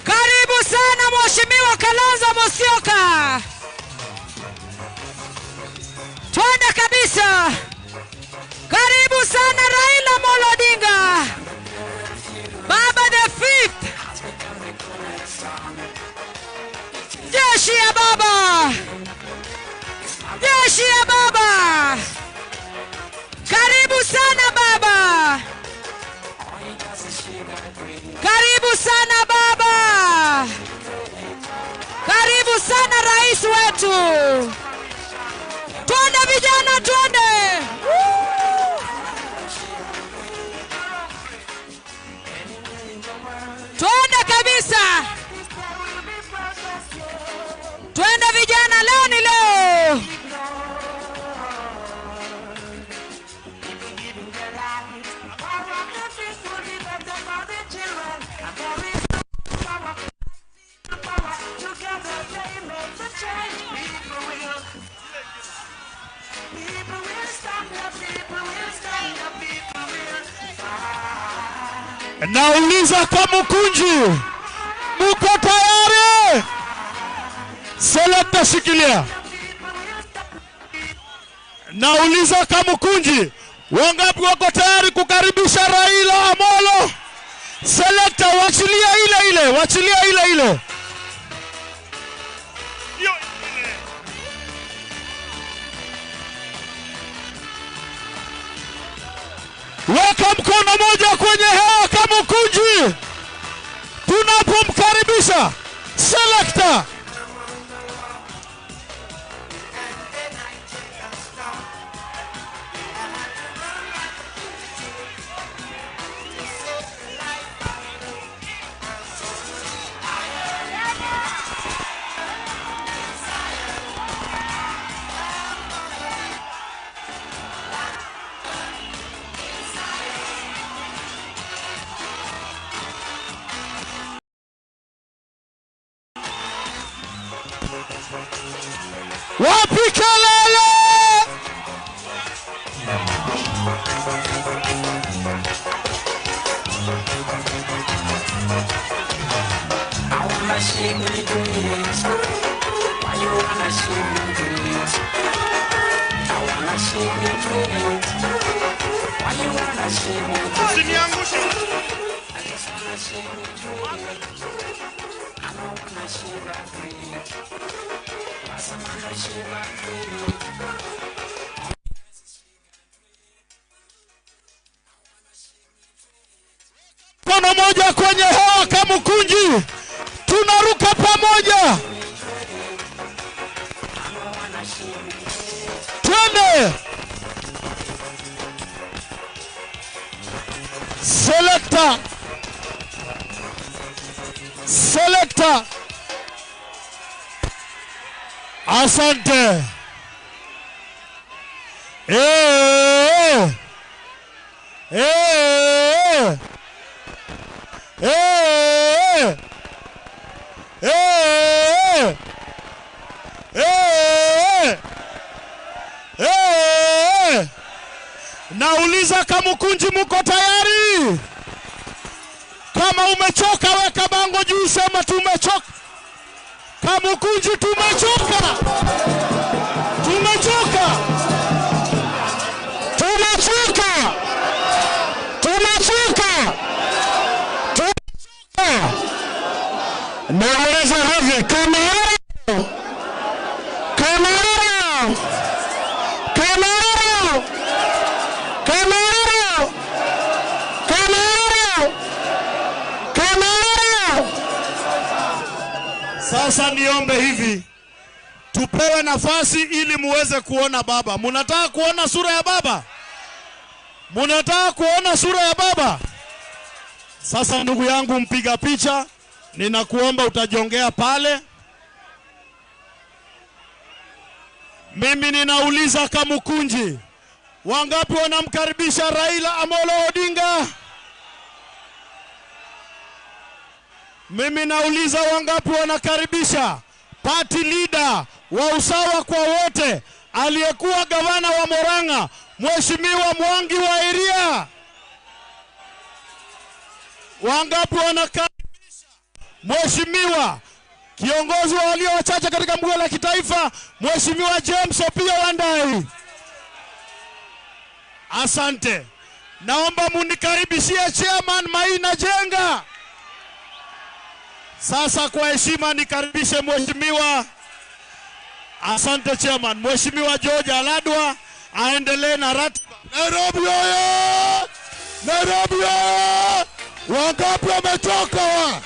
Karibu sana Mheshimiwa Kalonzo Musyoka. Twende kabisa. Karibu sana Raila Amolo Odinga, Baba the fifth. Jeshi ya baba, jeshi ya baba. Karibu sana baba, karibu sana baba, karibu sana rais wetu. Twende vijana, twende. Twende kabisa. Twende vijana, leo ni leo. Nauliza Kamukunji, muko tayari? Selekta shikilia. Nauliza Kamukunji, wangapi wako tayari kukaribisha Raila Amolo? Selekta, wachilia ile ile, wachilia ile ile. Weka mkono moja kwenye hewa Kamukunji tunapomkaribisha selekta. Wapi kelele? I wanna shake me dreams. Why you wanna shake me dreams? I wanna shake me dreams. Why you wanna shake me dreams? I just wanna shake me dreams. I don't wanna shake my dreams. Mkono moja Kamukunji, tunaruka pamoja. Twende. Selector. Selector. Asante. Eh. Eh. Eh. Eh. Eh. Eh. Nauliza Kamukunji, muko tayari? Kama umechoka weka bango juu, sema tumechoka. Kamukunji tumechoka. Tumechoka. Tumechoka. Tumechoka. Tumechoka. Nauliza hivi, Kamara. Kamara. Kamara. Kamara. Kamara. Kamara. Sasa niombe hivi, tupewe nafasi ili muweze kuona baba. Munataka kuona sura ya baba? Munataka kuona sura ya baba? Sasa ndugu yangu mpiga picha, ninakuomba utajongea pale. Mimi ninauliza Kamukunji, wangapi wanamkaribisha Raila Amolo Odinga? Mimi nauliza wangapi wanakaribisha party leader wa usawa kwa wote, aliyekuwa gavana wa Murang'a, Mheshimiwa Mwangi wa Iria? Wangapi wanakaribisha Mheshimiwa kiongozi wa walio wachache katika bunge la kitaifa, Mheshimiwa James Opiyo Wandayi? Asante. Naomba munikaribishie Chairman Maina Jenga. Sasa kwa heshima nikaribishe Mheshimiwa, asante Chairman, Mheshimiwa George Aladwa aendelee na ratiba. Nairobi oye! Nairobi oye! Wangapi wamechoka?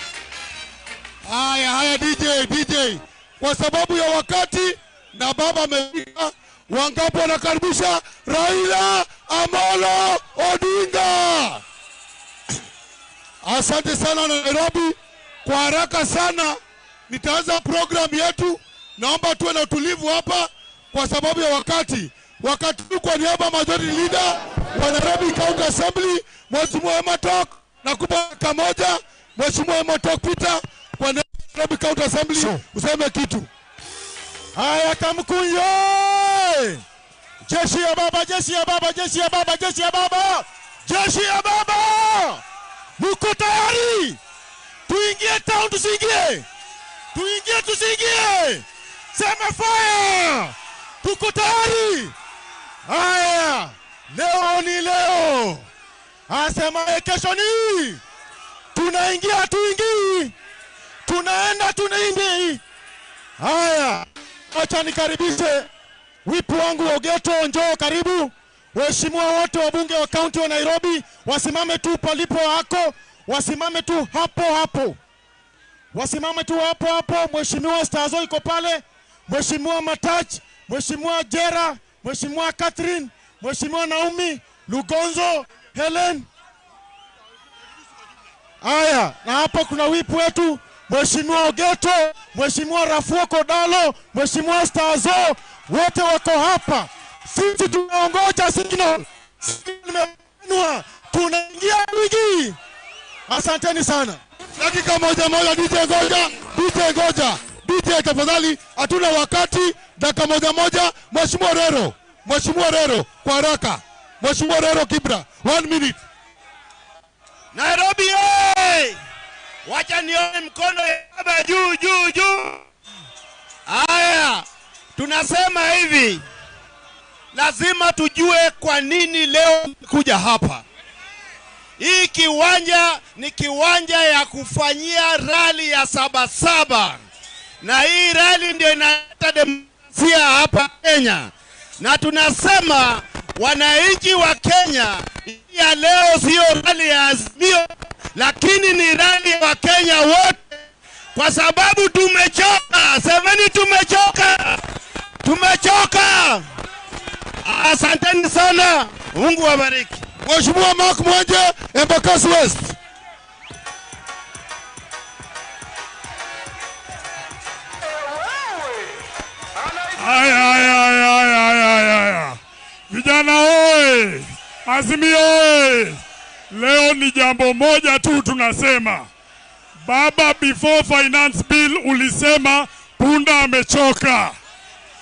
Haya haya, DJ, kwa sababu ya wakati na baba amefika, wangapi wanakaribisha Raila Amolo Odinga? Asante sana Nairobi. Kwa haraka sana nitaanza program yetu. Naomba tuwe na utulivu hapa kwa sababu ya wakati. Wakati kwa niaba ya majority leader wa Nairobi County Assembly, Mheshimiwa Emotok, nakupa dakika moja. Mheshimiwa Emotok Peter, kwa niaba ya Nairobi County Assembly, useme kitu. Haya Kamukunji! Jeshi ya baba, jeshi ya baba, jeshi ya baba, jeshi ya baba. Jeshi ya baba! Mko tayari? Tuingie town tusiingie? Tuingie tusiingie? Sema fire! Tuko tayari? Haya, leo ni leo. Asema kesho ni. Tunaingia tuingii. Tunaenda tunaingii. Haya, acha nikaribishe wipu wangu Ogeto, njoo karibu. Waheshimiwa wote wabunge wa kaunti wa Nairobi wasimame tu palipo hako. Wasimame tu hapo hapo. Wasimame tu hapo hapo. Mheshimiwa Stazo iko pale, Mheshimiwa Matach, Mheshimiwa Jera, Mheshimiwa Catherine, Mheshimiwa Naomi, Lugonzo, Helen. Aya, na hapa kuna wipu wetu Mheshimiwa Ogeto, Mheshimiwa Rafuo Kodalo, Mheshimiwa Stazo, wote wako hapa. Sisi tunaongoja signal. Signal imebanwa. Tunaingia wiki. Asanteni sana. Dakika moja moja, DJ ngoja, DJ ngoja. DJ tafadhali, hatuna wakati. Dakika moja moja. Mheshimiwa Rero, Mheshimiwa Rero kwa haraka. Mheshimiwa Rero Kibra, 1 minute. Nairobi hey! Wacha nione mkono ya baba juu juu juu. Haya, tunasema hivi, lazima tujue kwa nini leo kuja hapa. Hii kiwanja ni kiwanja ya kufanyia rali ya 77. Na hii rali ndio inaleta demokrasia hapa Kenya. Na tunasema wananchi wa Kenya, ya leo sio rali ya Azimio, lakini ni rali ya Wakenya wote, kwa sababu tumechoka. Semeni tumechoka, tumechoka. Asanteni sana, Mungu awabariki. Mheshimiwa Mark Mwenje, Embakasi West. Haya, haya, haya, haya, haya. Vijana oye! Azimio oye! Leo ni jambo moja tu tunasema. Baba, before finance bill ulisema punda amechoka.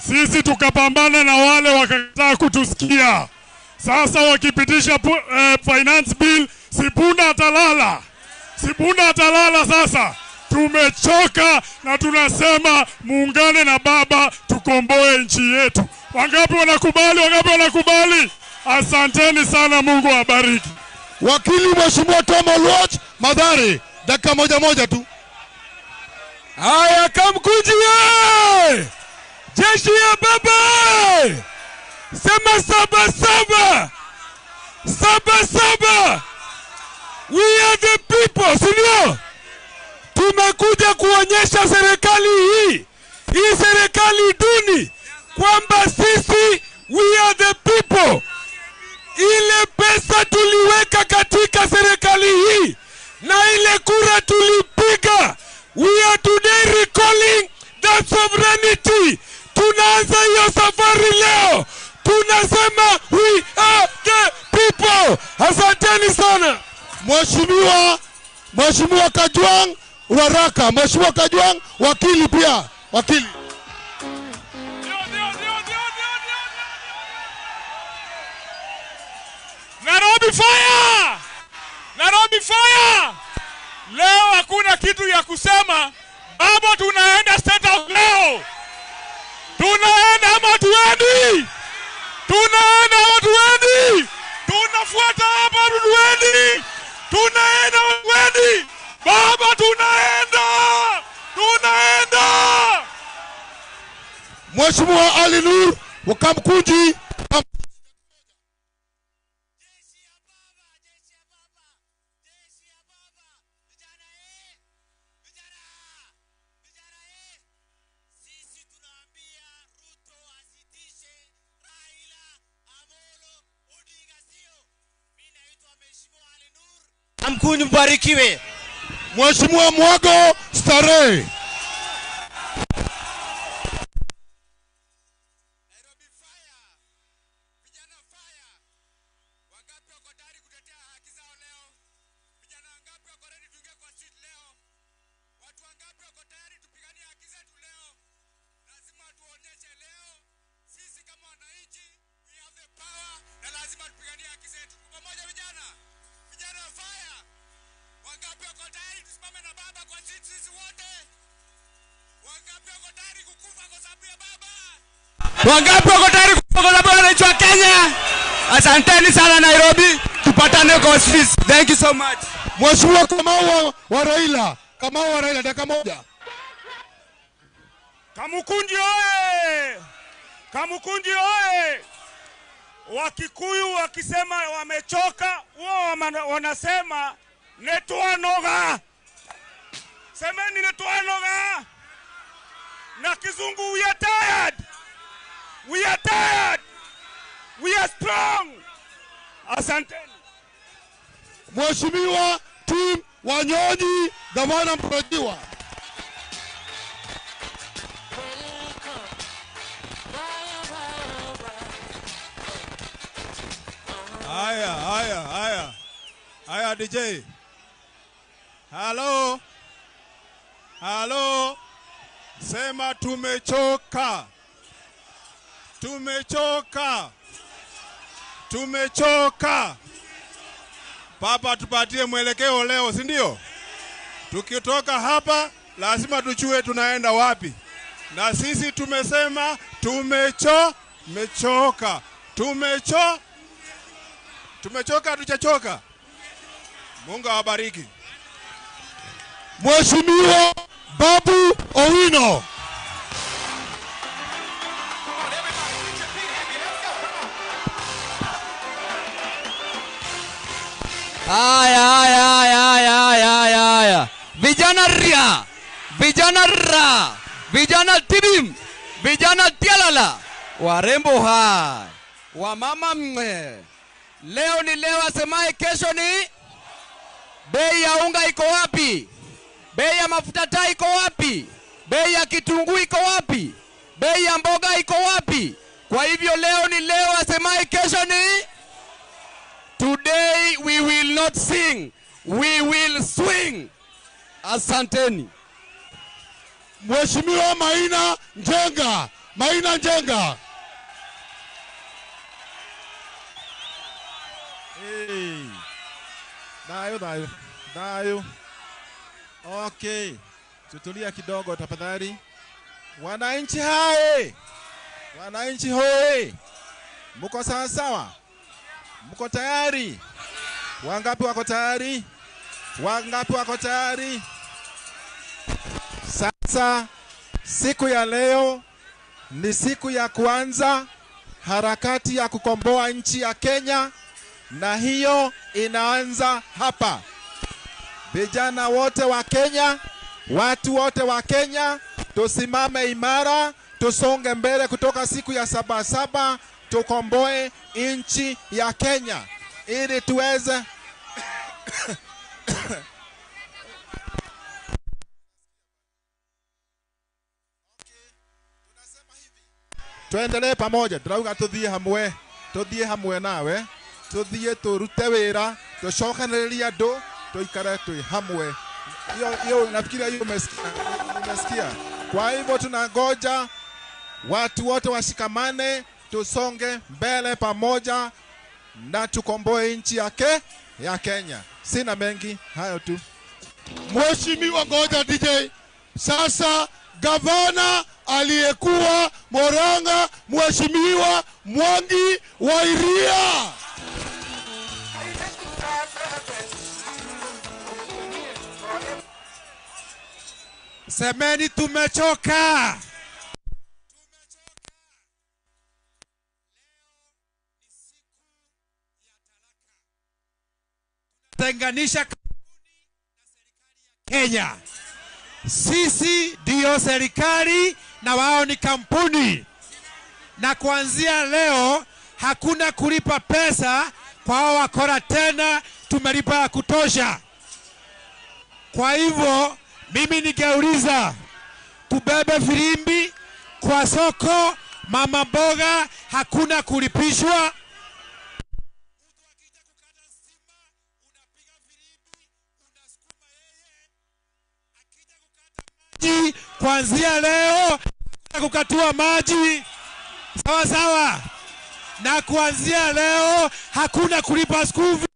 Sisi tukapambana na wale wakakataa kutusikia. Sasa wakipitisha finance bill, si punda atalala. Si punda atalala sasa. Tumechoka na tunasema muungane na baba tukomboe nchi yetu. Wangapi wanakubali? Wangapi wanakubali? Asanteni sana, Mungu awabariki. Wakili Mheshimiwa Tom Oluoch, Mathare, dakika moja moja tu. Haya, Kamkunji ye! Jeshi ya baba! Sema saba saba! Saba saba! We are the people, si ndio? Tumekuja kuonyesha serikali hii, hii serikali duni, kwamba sisi we are the people. Ile pesa tuliweka katika serikali hii na ile kura tulipiga, we are today recalling that sovereignty. Tunaanza hiyo safari leo, tunasema we are the people. Asanteni sana. Mheshimiwa Kajwang Waraka, Mheshimiwa Kajwang wakili pia, wakili. Nairobi fire! Nairobi fire! Leo hakuna kitu ya kusema. Baba, tunaenda State House leo. Tunaenda ama tuendi? Tunaenda ama tuendi? Tunafuata hapa tuendi? Tunaenda ama tuendi? Baba, tunaenda! Tunaenda! Mheshimiwa Ali Nur wa Kamkunji. Kamkunji mbarikiwe. Mheshimiwa Mwago Starehe. Wangapi wako tayari kufa kwa sababu wananchi wa Kenya? Asanteni sana Nairobi, tupatane kwa streets. Thank you so much. Mheshimiwa Kamau wa Raila, Kamau wa Raila, dakika moja. Kamukunji oye! Kamukunji oye! Wakikuyu wakisema wamechoka, wao wanasema netwanoga. Semeni netwanoga. Na kizungu, we are tired. We are tired. We are strong. Asanteni. Mheshimiwa Tim Wanyonyi, gavana mtarajiwa. Haya, haya, haya. Haya DJ. Halo. Halo. Sema tumechoka. Tumechoka. Tumechoka. Papa, tupatie mwelekeo leo, si ndio? Tukitoka hapa lazima tujue tunaenda wapi. Na sisi tumesema tumechoka. Tumechoka, hatujachoka. Mungu awabariki. Mheshimiwa Babu Owino. Haya, haya, haya, haya, Vijana ria, vijana ra, vijana tibim, vijana tialala, warembo hai, wamama mwe. Leo ni leo, asemaye kesho ni. Bei ya unga iko wapi? Bei ya mafuta taa iko wapi? Bei ya kitunguu iko wapi? Bei ya mboga iko wapi? Kwa hivyo leo ni leo, asemaye kesho ni. Today we will not sing, we will swing. Asanteni. Mheshimiwa Maina Njenga, Maina Njenga. Hey. Dayo, dayo, dayo. Okay, tutulia kidogo tafadhali. Wananchi hai, wananchi hoi, mko sawa sawa? Mko tayari? Wangapi wako tayari? Wangapi wako tayari? Sasa siku ya leo ni siku ya kuanza harakati ya kukomboa nchi ya Kenya, na hiyo inaanza hapa. Vijana wote wa Kenya, watu wote wa Kenya, tusimame imara, tusonge mbele kutoka siku ya 7/7, tukomboe nchi ya Kenya ili tuweze tuendelee pamoja. Turauga tuthie hamwe, tuthie hamwe nawe, tuthie turute wira, tucokanĩrĩrie andũ, tuikare twi hamwe. Hiyo nafikiria hiyo umesikia. Kwa hivyo tunangoja watu wote washikamane, tusonge mbele pamoja na tukomboe nchi yake ya Kenya. Sina mengi, hayo tu. Mheshimiwa, ngoja DJ. Sasa gavana aliyekuwa Murang'a, Mheshimiwa Mwangi wa Iria. Semeni tumechoka. Tenganisha Kenya. Sisi ndio serikali na wao ni kampuni. Na kuanzia leo hakuna kulipa pesa kwa hao wakora tena, tumelipa ya kutosha. Kwa hivyo mimi ningeuliza, tubebe filimbi kwa soko, mama mboga hakuna kulipishwa. Kuanzia leo hakuna kukatua maji, sawa sawa. Na kuanzia leo hakuna kulipa school fees.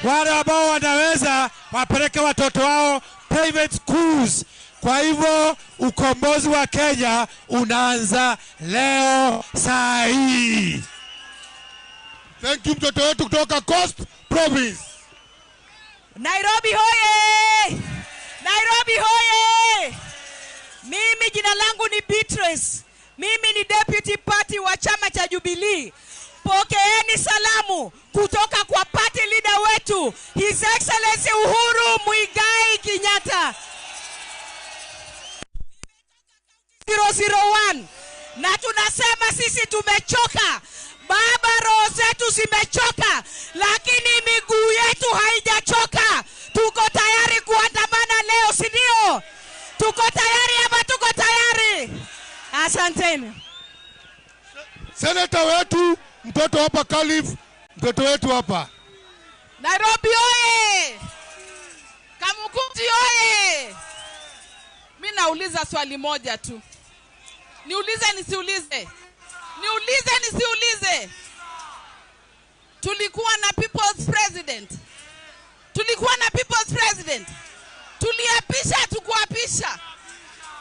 Wale ambao wanaweza wapeleke watoto wao private schools. Kwa hivyo ukombozi wa Kenya unaanza leo saa hii. Thank you mtoto wetu kutoka Coast Province. Nairobi hoye! Nairobi hoye! Mimi jina langu ni Beatrice. Mimi ni deputy party wa chama cha Jubilee. Pokeeni salamu kutoka kwa party leader wetu, His Excellency Uhuru Muigai Kenyatta. 001. Na tunasema sisi tumechoka. Baba, roho zetu zimechoka, lakini miguu yetu haijachoka. Tuko tayari kuandamana leo, si ndio? Tuko tayari ama tuko tayari? Asanteni. Senator wetu, mtoto hapa Kalif, mtoto wetu hapa. Nairobi oye! Kamukunji oye! Mimi nauliza swali moja tu. Niulize nisiulize? Niulize nisiulize? Tulikuwa na People's President. Tulikuwa na People's President. Tuliapisha tukuapisha.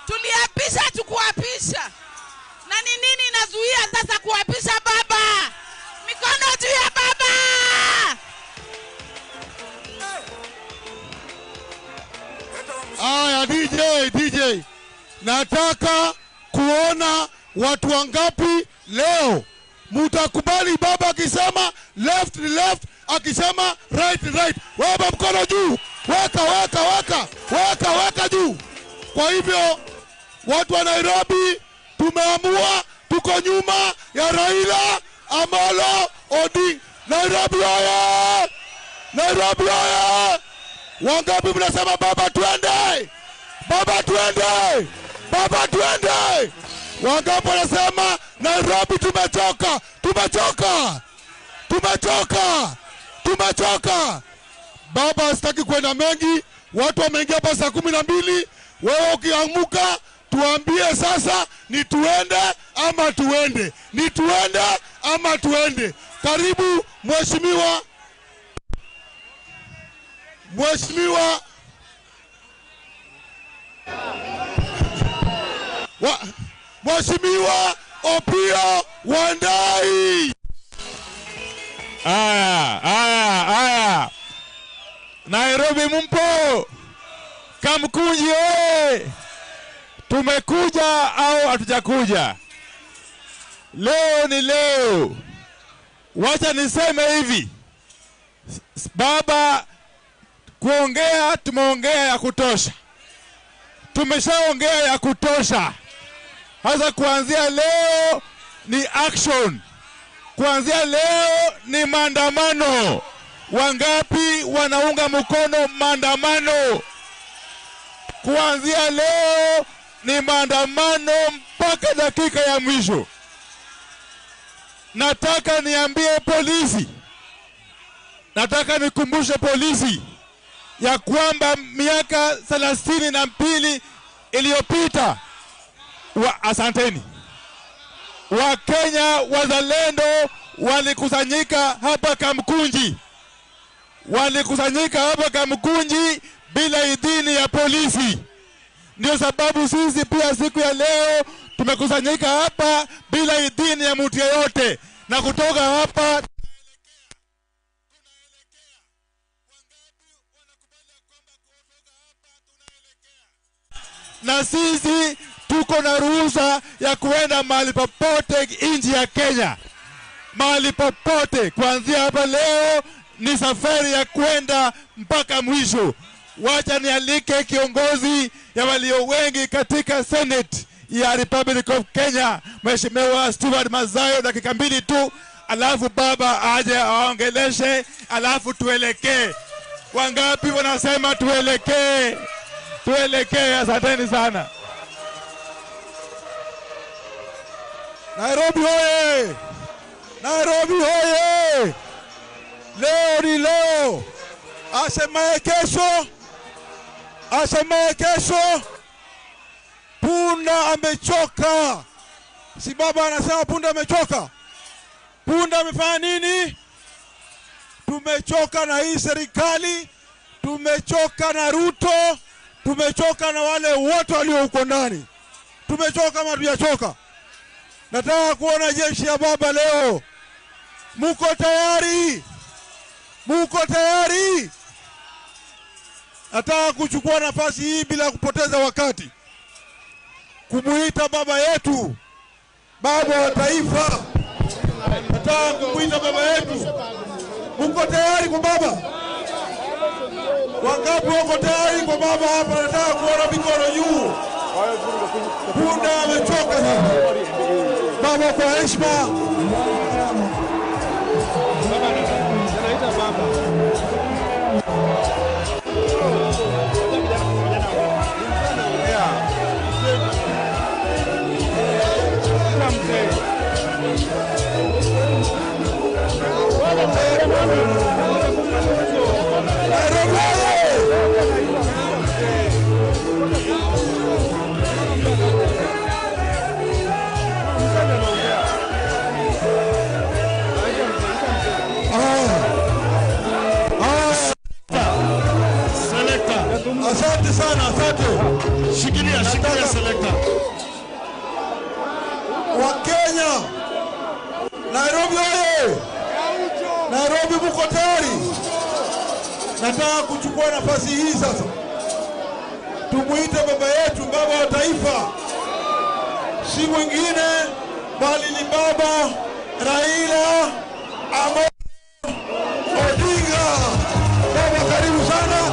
Tuliapisha tukuapisha. Na ni nini inazuia sasa kuapisha baba? Mikono juu ya baba! Aya, DJ, nataka kuona watu wangapi leo mutakubali baba akisema left ni left, akisema right ni right. Baba mkono juu. Weka, weka, weka, weka, weka juu. Kwa hivyo watu wa Nairobi tumeamua, tuko nyuma ya Raila Amolo Odinga. Nairobi oye! Nairobi oye! Wangapi mnasema baba twende? Baba twende! Baba twende! Wangapi wanasema Nairobi tumechoka? Tumechoka! Tumechoka! Tumechoka! Baba sitaki kwenda mengi, watu wameingia hapa saa 12. Wewe ukiamuka tuambie sasa ni tuende ama tuende. Ni tuende ama tuende. Karibu mheshimiwa. Mheshimiwa Mheshimiwa Opiyo Wandayi. Aya, aya, aya. Nairobi mumpo? Kamkunji oye! Tumekuja au hatujakuja? Leo ni leo. Wacha niseme hivi. Baba, kuongea tumeongea ya kutosha. Tumeshaongea ya kutosha. Hasa kuanzia leo ni action. Kuanzia leo ni maandamano. Wangapi wanaunga mkono maandamano? Kuanzia leo ni maandamano mpaka dakika ya mwisho. Nataka niambie polisi, nataka nikumbushe polisi ya kwamba miaka 32 iliyopita, asanteni, Wakenya wazalendo walikusanyika hapa Kamkunji. Walikusanyika hapa Kamkunji bila idhini ya polisi. Ndio sababu sisi pia siku ya leo tumekusanyika hapa bila idhini ya mtu yeyote. Na kutoka hapa na sisi tuko na ruhusa ya kuenda mahali popote nchi ya Kenya. Mahali popote kuanzia hapa leo ni safari ya kwenda mpaka mwisho. Wacha nialike kiongozi ya walio wengi katika Senate ya Republic of Kenya, Mheshimiwa Stewart Mazayo, dakika 2 tu, alafu baba aje aongeleshe, alafu tuelekee. Wangapi wanasema tuelekee? Tuelekee. Asanteni sana. Nairobi hoye! Nairobi hoye! Leo ni leo. Asemaye kesho, asemaye kesho, punda amechoka. Si baba anasema punda amechoka? Punda amefanya nini? Tumechoka na hii serikali, tumechoka na Ruto, tumechoka na wale wote walio huko ndani. Tumechoka kama hatujachoka. Nataka kuona jeshi ya baba leo. Muko tayari? Muko tayari? Nataka kuchukua nafasi hii bila kupoteza wakati kumuita baba yetu, baba wa taifa. Nataka kumuita baba yetu. Muko tayari kwa baba? Wangapi wako tayari kwa baba hapa? Nataka kuona mikono juu. Punda amechoka sasa. Baba, kwa heshima. Asante sana, asante. Shikilia, shikilia selector. Wakenya, Nairobi oye! Nairobi mko tayari? Nataka kuchukua nafasi hii sasa tumuite baba yetu, baba wa taifa, si mwingine bali ni baba Raila Amolo Odinga. Baba, karibu sana.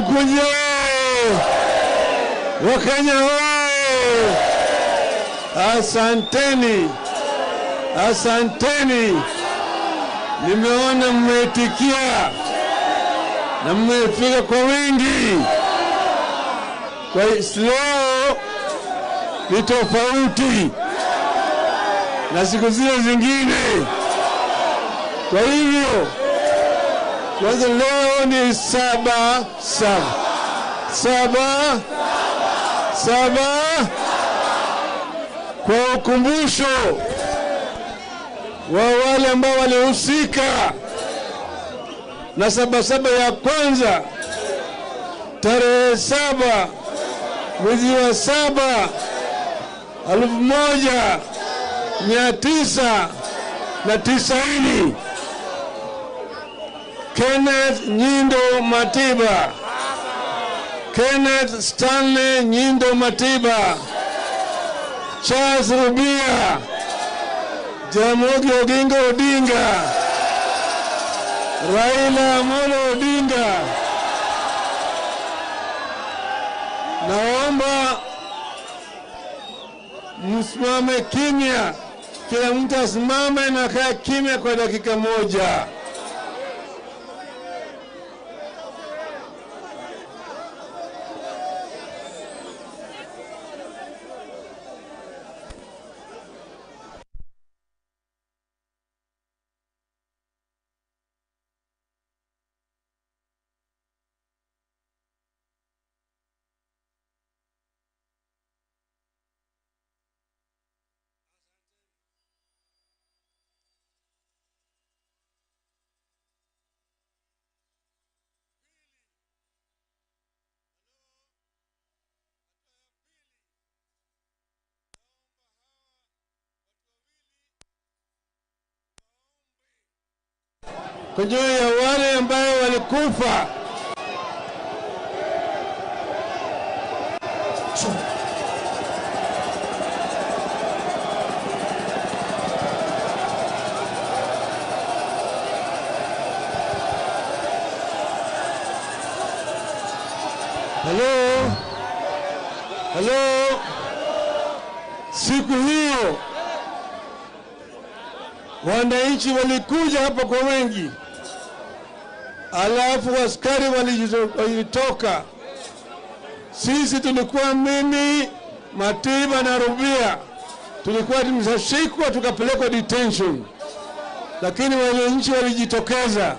Kamkunji oye! Wakenya oye! Asanteni, asanteni. Nimeona mmeitikia na mmefika kwa wingi. Kwa leo ni tofauti na siku zile zingine. Kwa hivyo kwanza leo ni 7 7 7 7 kwa ukumbusho wa wale ambao walihusika na 7 ya kwanza tarehe 7 mwezi wa 7 1990. Kenneth Nyindo Matiba, Kenneth Stanley Nyindo Matiba, Charles Rubia, Jaramogi Oginga Odinga, Raila Amolo Odinga. Naomba msimame kimya, kila mtu asimame na akae kimya kwa dakika moja. Kwa juu ya wale ambao walikufa. Hello? Hello? Siku hiyo wananchi walikuja hapa kwa wengi. Alafu askari walitoka. Sisi tulikuwa mimi, Matiba na Rubia, tulikuwa tumeshikwa tukapelekwa detention. Lakini wananchi walijitokeza,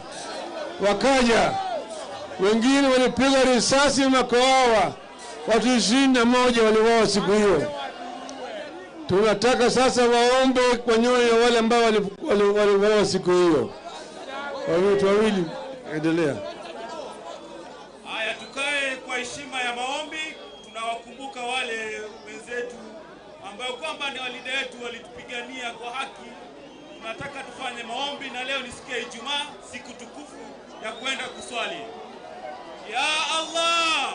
wakaja. Wengine walipiga risasi makoawa. Watu 21 waliuawa siku hiyo. Tunataka sasa waombe kwa nyoyo ya wale ambao waliuawa siku hiyo. Watu wawili, endelea. Haya, tukae kwa heshima ya maombi. Tunawakumbuka wale wenzetu ambao kwamba ni walida wetu, walitupigania kwa haki. Tunataka tufanye maombi, na leo ni siku ya Ijumaa, siku tukufu ya kwenda kuswali. Ya Allah,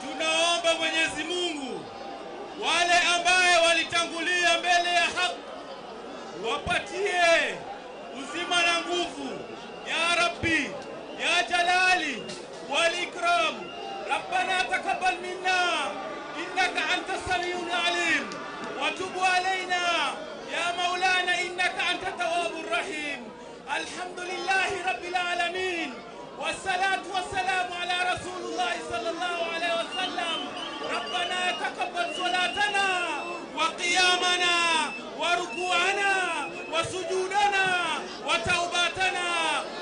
tunaomba Mwenyezi Mungu wale ambaye walitangulia mbele ya haki wapatie uzima na nguvu. Ya Rabbi, ya Jalali wal Ikram, Rabbana taqabbal minna innaka anta samiul alim wa tub alayna ya Maulana innaka anta tawwabur rahim. Alhamdulillahi rabbil alamin, wassalatu wassalamu ala rasulillah sallallahu alayhi wasallam. Rabbana taqabbal salatana wa qiyamana wa ruku'ana wa sujudana wa taubatana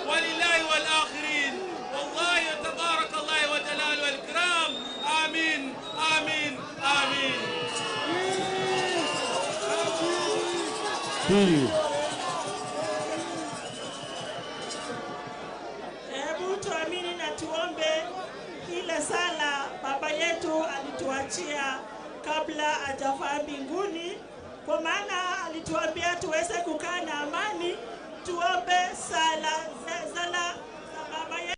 walillahi wal akhirin. Wallahi tabarakallah wa jalal wal ikram. Amin, amin, amin. Hebu tuamini na tuombe ile sala baba yetu alituachia kabla hajafaa mbinguni, kwa maana alituambia tuweze kukaa na amani. Tuombe sala za baba yetu.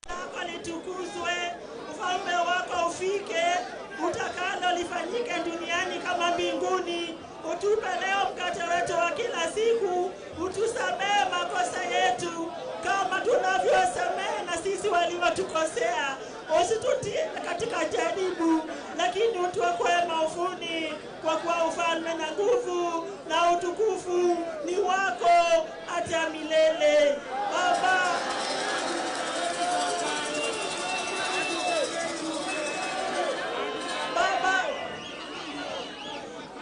Lako litukuzwe, ufalme wako ufike, utakalo lifanyike duniani kama mbinguni. Utupe leo mkate wetu wa kila siku, utusamehe makosa yetu kama tunavyosamehe na sisi sisi waliotukosea. Usitutie katika jaribu, lakini utuokoe maovuni, kwa kuwa ufalme na nguvu na utukufu ni wako hata milele. Baba,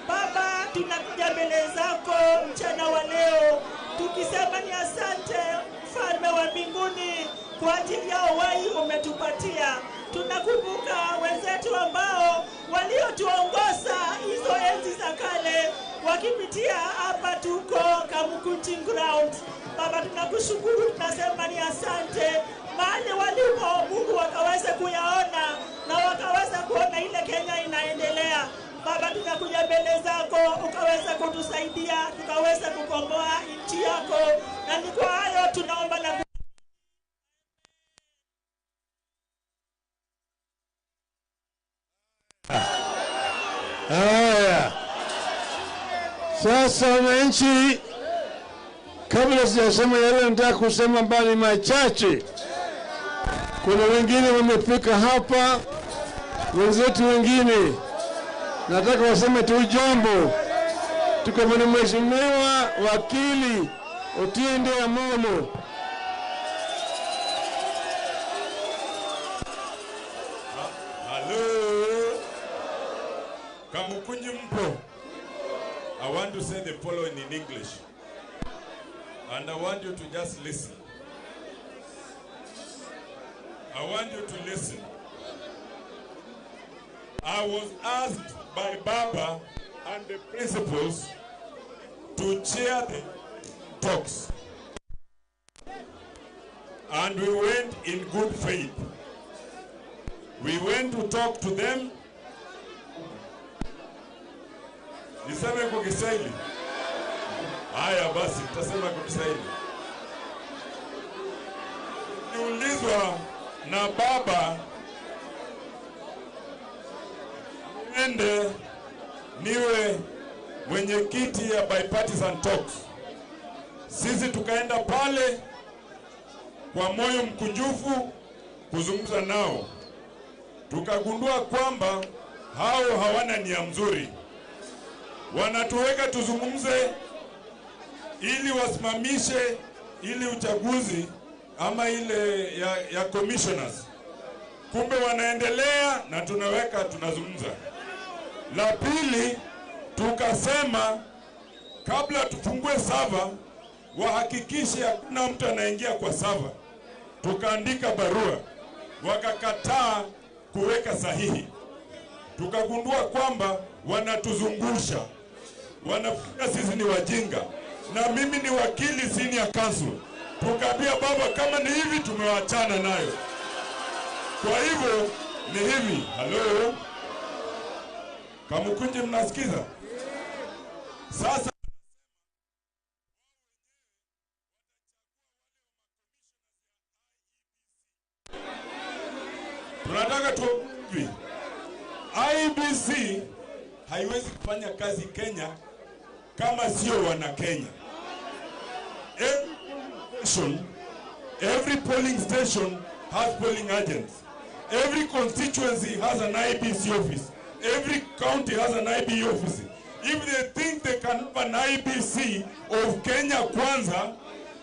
Baba, tunakuja mbele zako mchana wa leo tukisema ni asante mfalme wa mbinguni kwa ajili ya uhai umetupatia. Tunakumbuka wenzetu ambao waliotuongoza hizo enzi za kale wakipitia hapa tuko Kamukunji ground. Baba, tunakushukuru, tunasema ni asante. Mahali walipo Mungu wakaweze kuyaona na wakaweza kuona ile Kenya inaendelea. Baba, tunakuja mbele zako ukaweza kutusaidia, tukaweza kukomboa nchi yako, na ni kwa hayo tunaomba na Haya, sasa wananchi, kabla sijasema yale nataka kusema mbali machache. Kuna wengine wamefika hapa, wenzetu wengine, nataka waseme tu jambo. Tuko na Mheshimiwa Wakili Otiende Amollo. Hello. Kamukunji mpo. I want to say the following in English. And I want you to just listen. I want you to listen. I was asked by Baba and the principals to chair the talks. And we went in good faith. We went to talk to them. Niseme kwa Kiswahili? Haya basi, nitasema kwa Kiswahili. Niulizwa na Baba niende niwe mwenyekiti ya bipartisan talks. Sisi tukaenda pale kwa moyo mkunjufu kuzungumza nao. Tukagundua kwamba hao hawana nia mzuri. Wanatuweka tuzungumze ili wasimamishe ili uchaguzi ama ile ya commissioners. Kumbe wanaendelea na tunaweka tunazungumza. La pili, tukasema kabla tufungue sava wahakikishe hakuna mtu anaingia kwa sava. Tukaandika barua, wakakataa kuweka sahihi. Tukagundua kwamba wanatuzungusha, wanafikiria sisi ni wajinga, na mimi ni wakili senior counsel. Tukaambia Baba, kama ni hivi tumewachana nayo. Kwa hivyo ni hivi. Hello, Kamukunji, mnasikiza? Sasa tunataka tu hivi. IEBC haiwezi kufanya kazi Kenya kama sio wana Kenya. Every polling station has polling agents. Every constituency has an IEBC office. Every county has an IB office. If they think they can have an IEBC of Kenya Kwanza,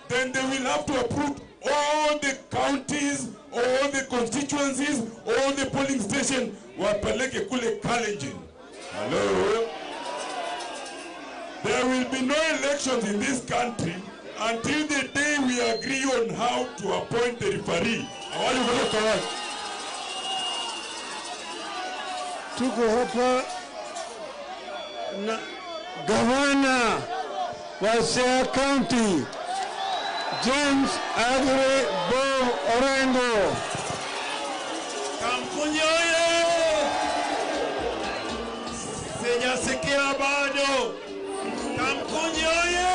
then they will have to approve all the counties, all the constituencies, all the polling stations, wapeleke kule Kalenjin. Hello? There will be no elections in this country until the day we agree on how to appoint the referee. Tuko hapa na gavana wa Siaya County, James Aggrey Bob Orengo. Kamkunji oye! Sijasikia bado. Kamkunji oye!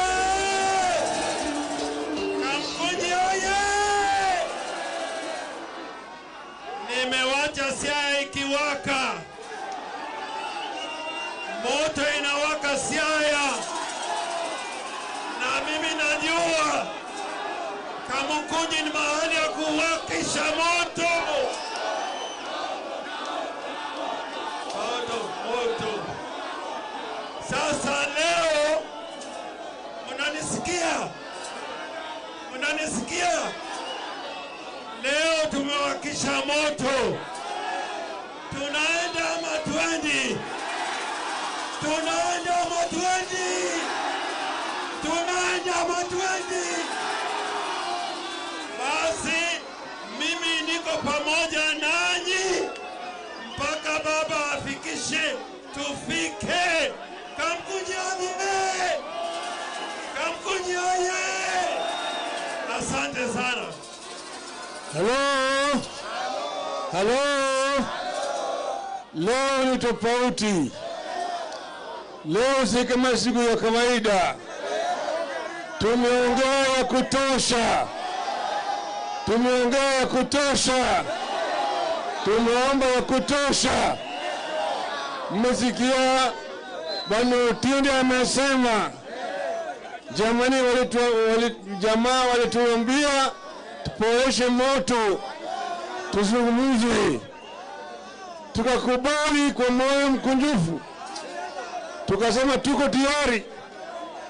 Kamkunji oye! Nimewacha Siaya ikiwaka. Moto inawaka Siaya. Na mimi najua Kamukunji ni mahali ya kuwakisha moto. Moto, moto. Sasa leo mnanisikia? Mnanisikia? Leo tumewakisha moto. Tunaenda ama twendi? Tunaenda ama twendi? Tunaenda ama twendi? Basi mimi niko pamoja nanyi mpaka baba afikishe tufike. Kamkunji oye! Kamkunji oye! Asante sana. Hello? Hello? Leo ni tofauti. Leo si kama siku ya kawaida. Tumeongea ya kutosha. Tumeongea ya kutosha. Tumeomba ya kutosha. Mmesikia Bwana Otiende amesema, jamani, jamaa walituambia tupoeshe moto, tuzungumze. Tukakubali kwa moyo mkunjufu, tukasema tuko tayari.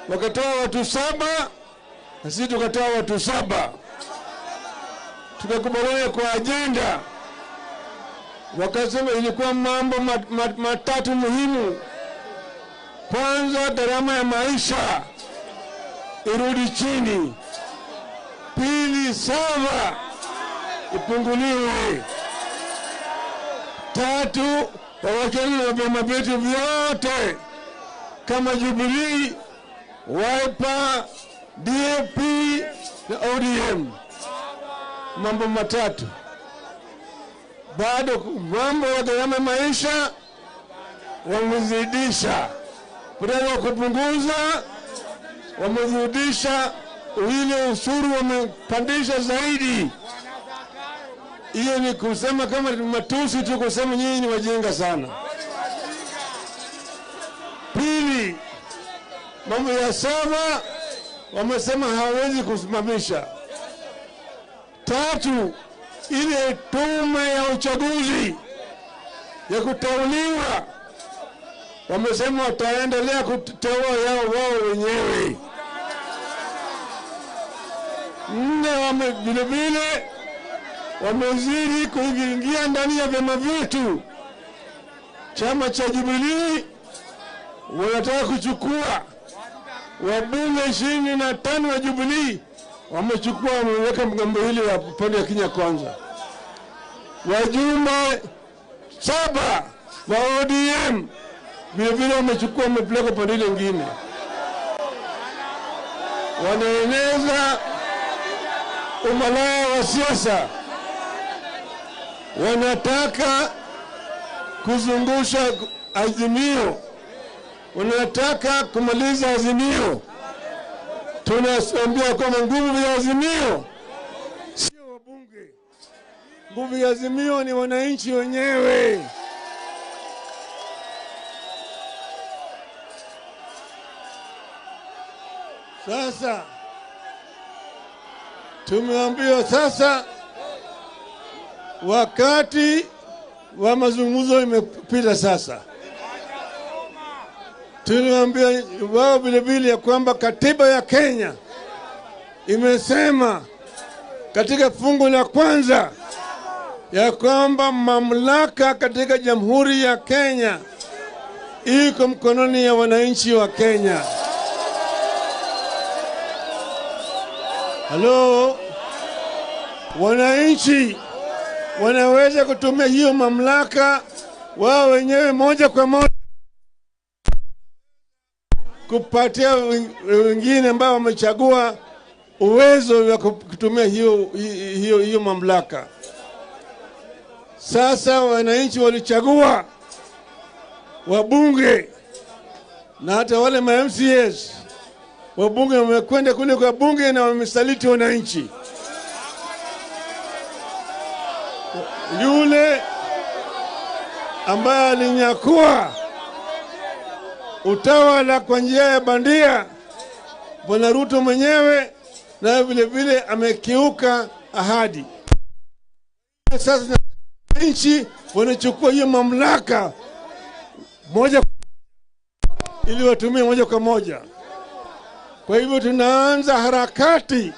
Wakatoa watu 7 na sisi tukatoa watu 7. Tukakubaliana kwa agenda. Wakasema ilikuwa mambo matatu muhimu. Kwanza, gharama ya maisha irudi chini. Pili, sawa ipunguliwe. Tatu, wawachane na vyama vyetu vyote kama Jubilee, Wiper, DAP na ODM. Mambo matatu. Bado mambo ya gharama maisha wamezidisha, badala ya kupunguza wamezidisha. Ile ushuru wamepandisha zaidi. Hiyo ni kusema kama matusi tu, kusema nyinyi ni wajinga sana. Pili, mambo ya saba wamesema hawezi kusimamisha. Tatu, ile tume ya uchaguzi ya kuteuliwa wamesema wataendelea kuteua yao wao wenyewe. Nne, vile vile wamezidi kuingia ndani ya vyama vyetu. Chama cha Jubilee wanataka kuchukua wabunge 25 wa Jubilee, wamechukua, wameweka mgambo hili wa upande wa Kenya Kwanza. Wajumbe 7 wa ODM vile vile wamechukua, wamepeleka upande mwingine. Wanaeneza umalaya wa siasa. Wanataka kuzungusha Azimio, wanataka kumaliza Azimio. Tunaambia kwamba nguvu ya Azimio sio wabunge, nguvu ya Azimio ni wananchi wenyewe. Sasa tumeambiwa sasa wakati wa mazungumzo imepita. Sasa tuliwaambia wao vile vile ya kwamba katiba ya Kenya imesema katika fungu la kwanza ya kwamba mamlaka katika Jamhuri ya Kenya iko mkononi ya wananchi wa Kenya. Halo, wananchi wanaweza kutumia hiyo mamlaka wao wenyewe moja kwa moja kupatia wengine ambao wamechagua uwezo wa kutumia hiyo mamlaka. Sasa wananchi walichagua wabunge na hata wale ma MCAs. Wabunge wamekwenda kule kwa bunge na wamesaliti wananchi. Yule ambaye alinyakua utawala kwa njia ya bandia, Bwana Ruto mwenyewe na na vile vile amekiuka ahadi. Sasa nchi wanachukua hiyo mamlaka moja ili watumie moja kwa moja. Kwa hivyo tunaanza harakati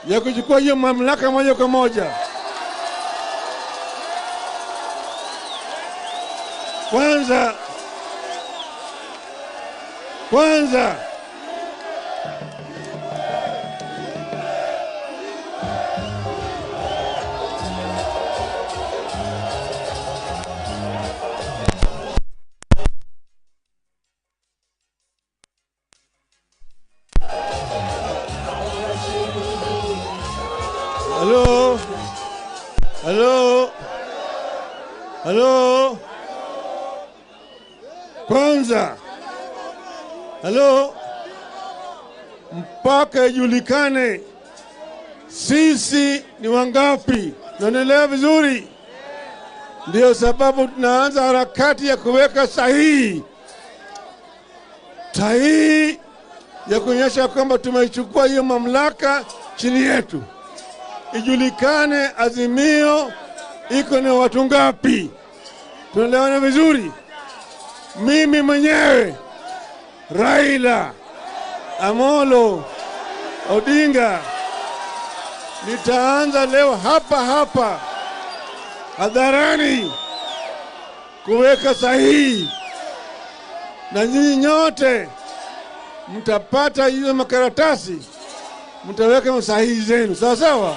ya kuchukua hiyo mamlaka moja kwa moja. Kwanza Hello? Hello? Hello? Kwanza, hello, mpaka ijulikane sisi ni wangapi. Naendelea vizuri? Ndio sababu tunaanza harakati ya kuweka sahihi ya kuonyesha kwamba tumeichukua hiyo mamlaka chini yetu. Ijulikane Azimio iko na watu ngapi. Tunaelewana vizuri? Mimi mwenyewe Raila Amolo Odinga nitaanza leo hapa hapa hadharani kuweka sahihi, na nyinyi nyote mtapata hizo makaratasi, mtaweka sahihi zenu, sawa sawa,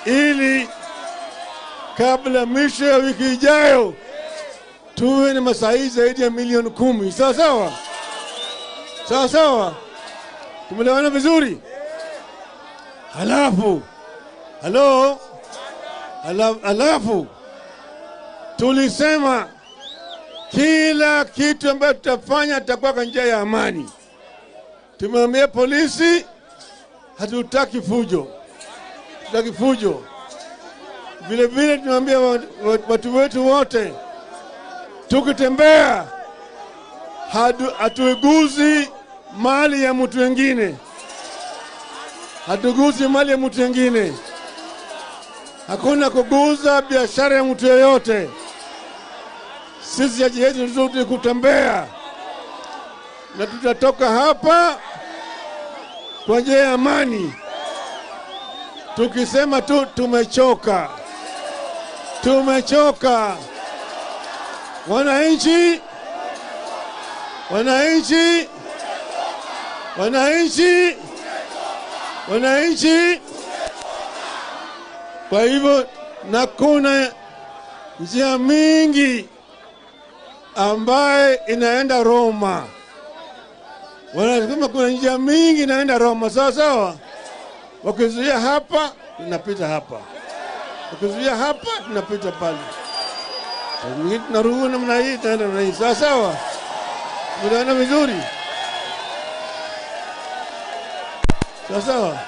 ili kabla mwisho ya wiki ijayo tuwe na masahihi zaidi ya 10,000,000. Sawa sawa? Sawa sawa? Tumeelewana vizuri? Halafu, halo, halafu tulisema kila kitu ambacho tutafanya tutakuwa kwa njia ya amani. Tumeambia polisi hatutaki fujo. Hatutaki fujo. Vile vile tumeambia watu wetu wote, tukitembea hatuguzi mali ya mtu mwingine. Hatuguzi mali ya mtu mwingine. Hakuna kuguza biashara ya mtu yeyote. Sisi haja yetu ni kutembea, na tutatoka hapa kwa njia ya amani, tukisema tu tumechoka. Tumechoka. Wananchi, wananchi, wananchi, wananchi. Kwa hivyo na kuna njia mingi ambaye inaenda Roma. Wanasema kuna njia mingi inaenda Roma, sawa sawa? Wakizuia hapa, tunapita hapa. Wakizuia hapa, tunapita pale. Tunarudi namna hii, tunaenda namna hii, sawa sawa? Tunaenda vizuri? Sawa sawa?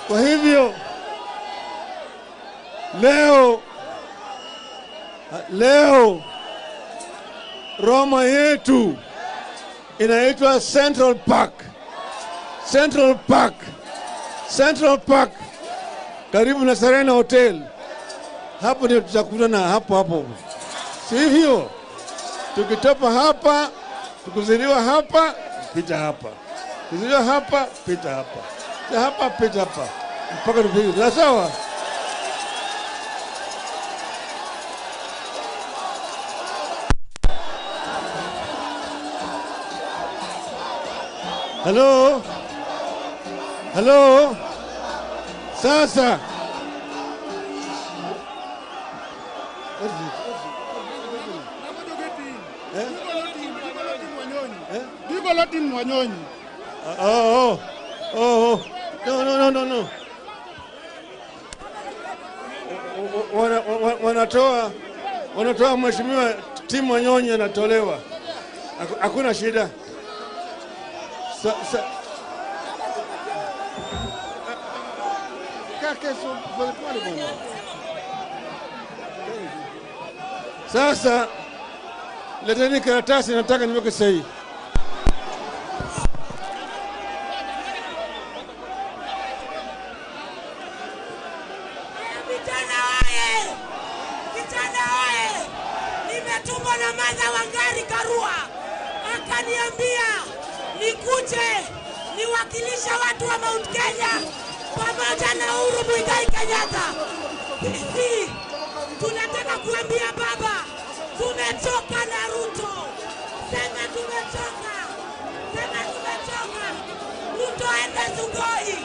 Kwa hivyo leo Roma yetu inaitwa Central Park. Central Park. Central Park, karibu na Serena Hotel. Hapo ndio tutakutana, hapo hapo. Sivyo? Tukitoka hapa, tukuziliwa hapa, pita hapa. Kuziliwa hapa, pita hapa. Hapa, pita hapa. Mpaka tufike. Sawa? Hello? Hello? Sasa. Oh, oh, oh. No, no, no, no, no. Wanatoa mheshimiwa Tim Wanyonyi anatolewa. Hakuna shida. Sasa leteni karatasi, nataka niweke sahihi. Nimetumwa na Martha Wangari Karua, akaniambia nikuje niwakilisha watu wa Mount Kenya pamoja na Uhuru Muigai Kenyatta. Sisi tunataka kuambia baba, tumechoka na Ruto. Sema tumechoka, sema tumechoka. Ruto aende Sugoi,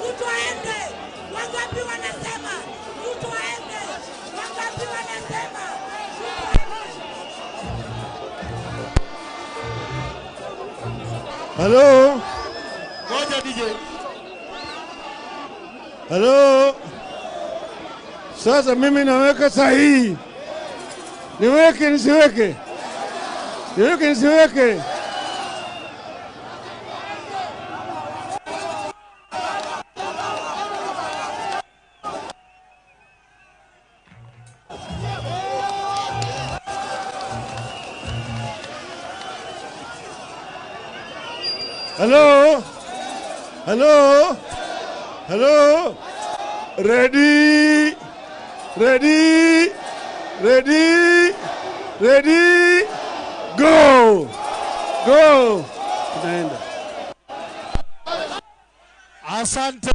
Ruto aende. Wangapi wanasema Ruto aende? Wangapi wanasema Hello? Ngoja DJ. Hello? Sasa mimi naweka sahihi. Niweke nisiweke? Niweke nisiweke? Hello? Hello? Hello? Ready? Ready? Ready? Ready? Go! Go! Tunaenda. Asante.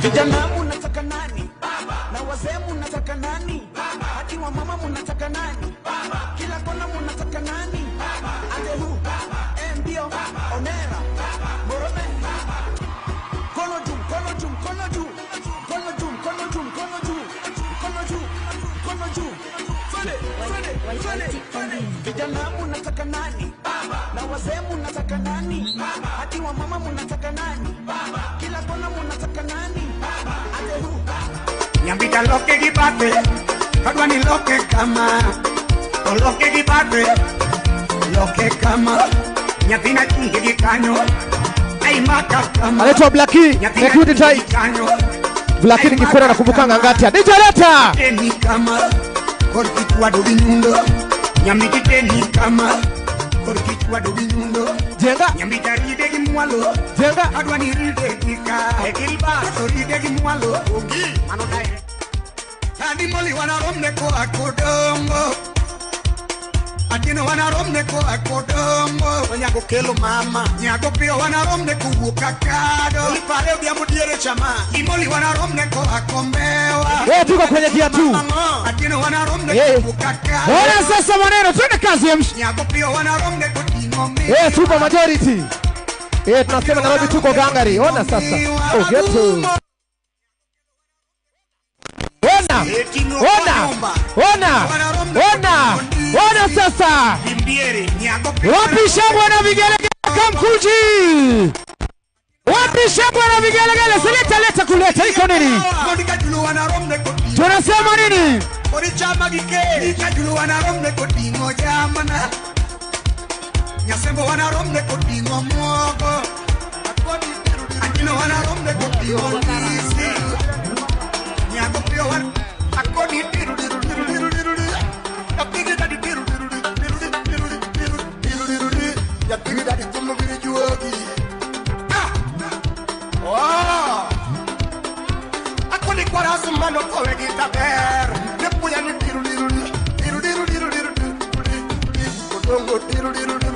Vijana munataka nani? Na wazee munataka nani? Hadi wa mama munataka nani? Kila kona munataka nani? Adehu, Mbio, Onera, Morome. Kono juu, kono juu, kono juu. Kono juu, kono juu, kono juu. Kono juu, kono juu. Twende, twende, twende, twende. Vijana munataka nani? Na wazee munataka nani? Hadi wa mama munataka nani? Kila kona munataka nani? Adehu. Nyambita loke gibate, kadwa ni loke kama. Loke gibate, loke kama. Nyathina chunge gikanyo, ai maka kama. Anaitwa Blackie, security tight. Blackie nikikwenda nakumbukanga ngati. DJ leta. Ni kama korkichwa do binyundo. Nyamikite ni kama korkichwa do binyundo. Jenga. Nyambita ride gimwalo. Jenga. Adwa ni ride kika. Ekilba to ride gimwalo. Ongi mano dai. Tadi moli wanaromne ko akodongo. Atino wanaromne ko akodongo. Nyago kelo mama. Nyago pio wanaromne kuwuok akado. Lipare odhiambo diere chama. Imoli wanaromne ko akombewa. Wewe tuko kwenye gia 2. Atino wanaromne kuwuok akado. Ona sasa maneno, twende kazi ya msh. Nyago pio wanaromne koting'o mi. Super majority. Tunasema Nairobi tuko gangari. Ona sasa. Ogeto. Ona. Ona. Ona. Ona. Ona sasa. Wapi shangwe na vigelegele Kamkunji? Wapi shangwe na vigelegele? Seleta leta kuleta iko nini? Tunasema nini? Nyasembo wanaromne koting'o muogo. Atino wanaromne koting'o ndisi. Nyago pio wan akoni diru diru diru diru diru diru. Yapigi dadi diru diru diru diru diru diru diru diru diru. Yapigi dadi tumu biri juogi. Ah! Oh! Akoni kwarasu mano kowe gitaber. Nepuya ni diru diru diru diru diru diru diru diru. Odongo diru diru diru.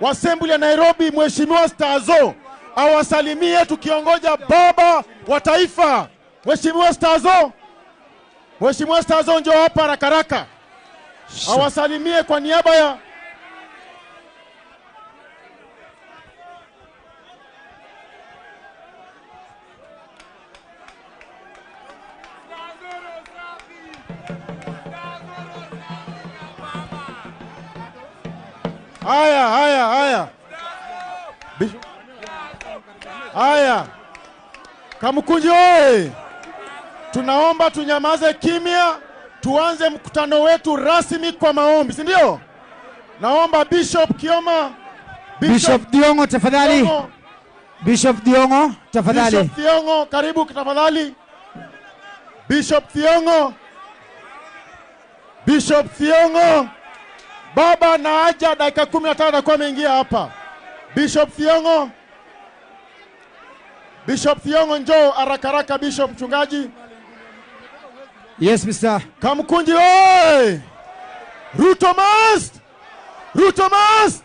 wa Assembly ya Nairobi, Mheshimiwa Stazo, awasalimie tukiongoja baba wa taifa. Mheshimiwa Stazo, Mheshimiwa Stazo njoo hapa haraka haraka. Awasalimie kwa niaba ya Haya, haya, haya. Haya. Kamukunji oye! Tunaomba tunyamaze kimya, tuanze mkutano wetu rasmi kwa maombi, si ndio? Naomba Bishop Kioma, Bishop Diongo tafadhali. Bishop Diongo tafadhali. Bishop Diongo karibu tafadhali. Bishop Diongo. Bishop Diongo. Baba na aja dakika 15 atakuwa ameingia hapa. Bishop Thiongo. Bishop Thiongo njoo haraka haraka Bishop mchungaji. Yes Mr. Kamkunji oi! Ruto must! Ruto must!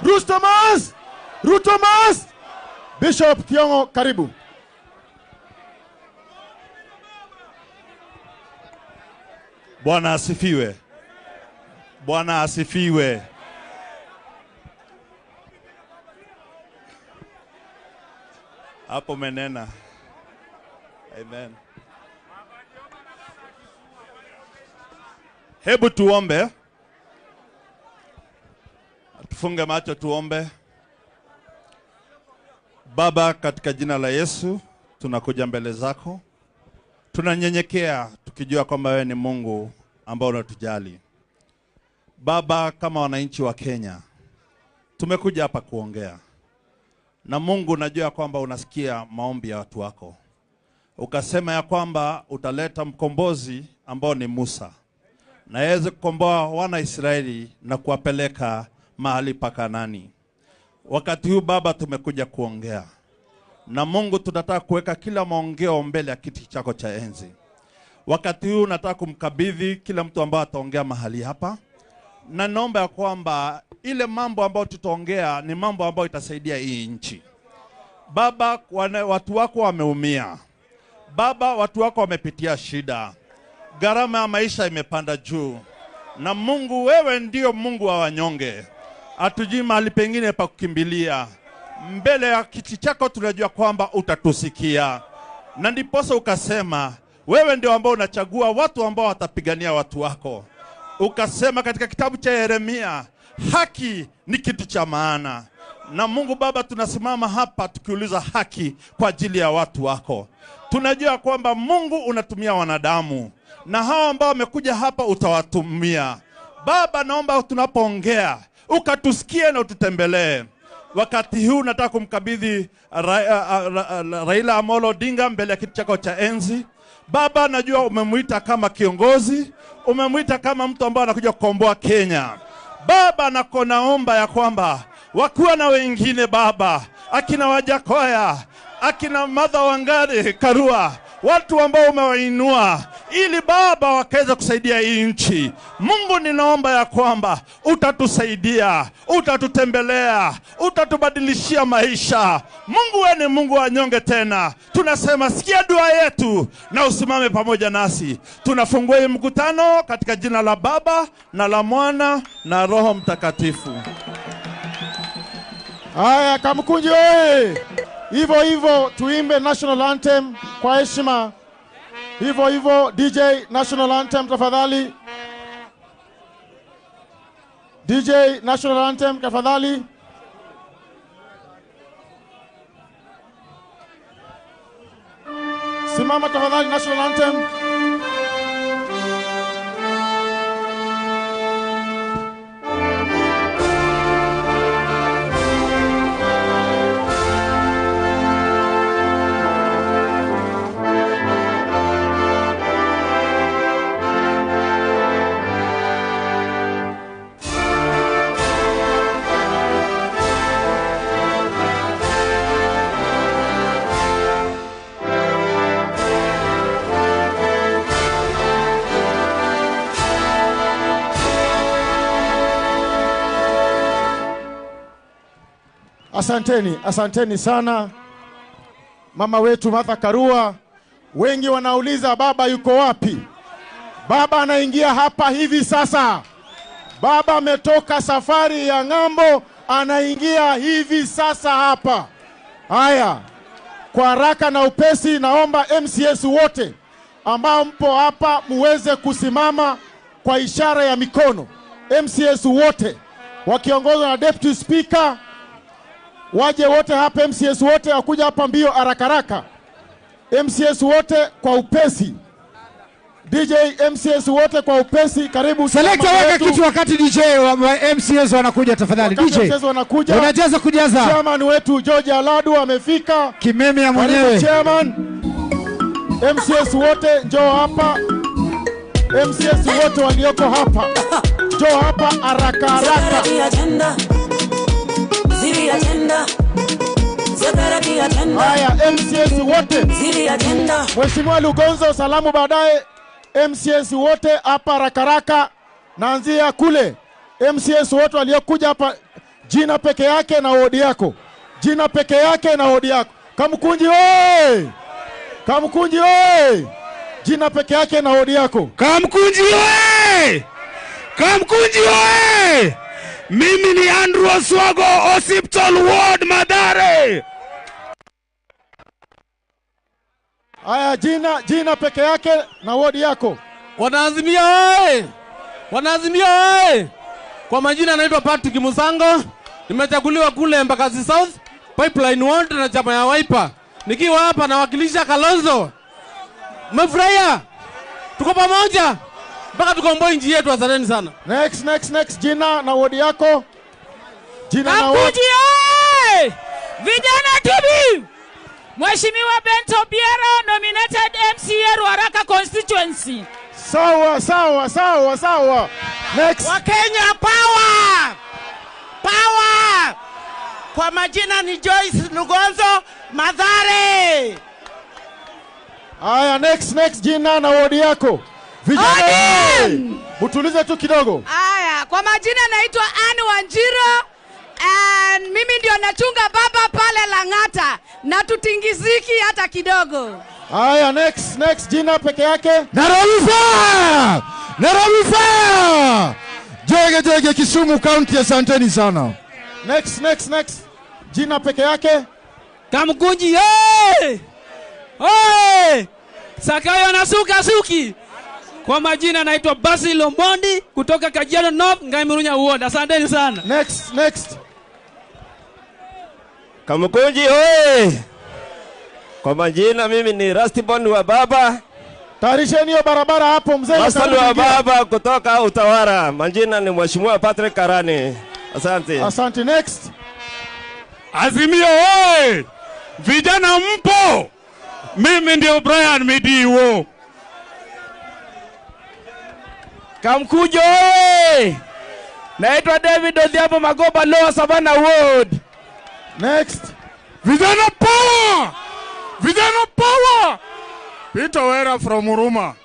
Ruto must! Ruto must! Bishop Thiongo karibu. Bwana asifiwe. Bwana asifiwe. Hapo menena. Amen. Hebu tuombe. Tufunge macho tuombe. Baba, katika jina la Yesu tunakuja mbele zako. Tunanyenyekea tukijua kwamba wewe ni Mungu ambao unatujali. Baba, kama wananchi wa Kenya tumekuja hapa kuongea. Na Mungu, najua kwamba unasikia maombi ya watu wako. Ukasema ya kwamba utaleta mkombozi ambao ni Musa, na aweze kukomboa wana Israeli na kuwapeleka mahali pa Kanaani. Wakati huu Baba tumekuja kuongea. Na Mungu, tunataka kuweka kila maongeo mbele ya kiti chako cha enzi. Wakati huu nataka kumkabidhi kila mtu ambaye ataongea mahali hapa. Na naomba ya kwamba ile mambo ambayo tutaongea ni mambo ambayo itasaidia hii nchi. Baba, watu wako wameumia. Baba, watu wako wamepitia shida. Gharama ya maisha imepanda juu. Na Mungu, wewe ndio Mungu wa wanyonge. Hatujui mahali pengine pa kukimbilia. Mbele ya kiti chako tunajua kwamba utatusikia. Na ndiposa ukasema wewe ndio ambao unachagua watu ambao watapigania watu wako. Ukasema katika kitabu cha Yeremia, haki ni kitu cha maana. Na Mungu Baba, tunasimama hapa tukiuliza haki kwa ajili ya watu wako. Tunajua kwamba Mungu unatumia wanadamu, na hao ambao wamekuja hapa utawatumia. Baba, naomba tunapoongea ukatusikie na ututembelee. Wakati huu nataka kumkabidhi Raila Amolo Odinga mbele ya kiti chako cha enzi. Baba, najua umemuita kama kiongozi, umemuita kama mtu ambaye anakuja kukomboa Kenya. Baba, naomba ya kwamba wakiwa na wengine Baba, akina Wajakoya, akina Martha Wangari Karua, watu ambao umewainua ili Baba wakaweza kusaidia hii nchi. Mungu, ninaomba ya kwamba utatusaidia, utatutembelea, utatubadilishia maisha. Mungu, wewe ni Mungu wa nyonge tena. Tunasema sikia dua yetu na usimame pamoja nasi. Tunafungua hii mkutano katika jina la Baba na la Mwana na Roho Mtakatifu. Haya, Kamkunji oye! Hivyo hivyo tuimbe national anthem kwa heshima. Hivyo hivyo DJ, national anthem tafadhali. DJ, national anthem tafadhali. Simama tafadhali, national anthem. Asanteni, asanteni sana mama wetu Martha Karua. Wengi wanauliza baba yuko wapi? Baba anaingia hapa hivi sasa. Baba ametoka safari ya ng'ambo, anaingia hivi sasa hapa. Haya, kwa haraka na upesi naomba MCS wote ambao mpo hapa muweze kusimama kwa ishara ya mikono. MCS wote wakiongozwa na Deputy Speaker waje wote hapa. MCS wote wakuja hapa mbio haraka haraka. MCS wote kwa upesi. DJ, MCS wote kwa upesi, karibu. Selector, weka kitu wakati DJ wa MCS wanakuja tafadhali. Wakati DJ MCS wanakuja. Unajaza kujaza. Chairman wetu George Aladu amefika. Kimemia mwenyewe. Karibu chairman. MCS wote njoo hapa. MCS wote walioko hapa njoo hapa haraka haraka. Haya, MCS wote. Mheshimiwa Lugonzo, salamu baadaye. MCS wote hapa haraka haraka. Naanzia kule. MCS wote waliokuja hapa, jina peke yake na wodi yako. Jina peke yake na wodi yako. Kamkunji oi! Kamkunji oi! Jina peke yake na wodi yako. Kamkunji oi! Kamkunji oi! Mimi ni Andrew Oswago, Hospital Ward, Mathare. Haya, jina peke yake na wodi yako. Wanaazimia oye! Wanaazimia oye! Kwa majina naitwa Patrick Musango, nimechaguliwa kule Embakasi South, Pipeline Ward na chama ya Wiper. Nikiwa hapa nawakilisha Kalonzo. Mmefurahia? Tuko pamoja mpaka tukomboe nchi yetu. Asanteni sana. Next, next, next, jina na wodi yako. Jina na wodi. Kamkunji oye! Vijana tibi! Mheshimiwa Bento Biero, nominated MCA Ruaraka constituency. Sawa, sawa, sawa, sawa. Next. Wakenya power! Power! Kwa majina ni Joyce Lugonzo, Mathare. Haya, next, next, jina na wodi yako. Vijana, mtulize tu kidogo. Haya, kwa majina naitwa Anne Wanjiro. And mimi ndio nachunga baba pale Lang'ata na tutingiziki hata kidogo. Haya, next, next, jina peke yake. Nairobi fire! Nairobi fire! Jege jege Kisumu County, asanteni sana. Next, next, next. Jina peke yake. Kamkunji hey! Hey! Sakayo anasuka suki. Kwa majina naitwa Basil Omondi kutoka Kajiado North, Ngaimurunya Ward. Asanteni sana. Next, next. Kamkunji oye! Kwa majina mimi ni Rastibon wa baba. Tayarisheni hiyo barabara hapo mzee. Rastibon wa baba kutoka Utawara. Majina ni Mheshimiwa Patrick Karani. Asante. Asante, next. Azimio oye! Vijana mpo? Mimi ndio Brian Midiwo. Kamkunji oye! Naitwa David Odhiambo Magoba, Lower Savannah Ward. Next. Vijana power! Vijana power! Peter Wera from Huruma.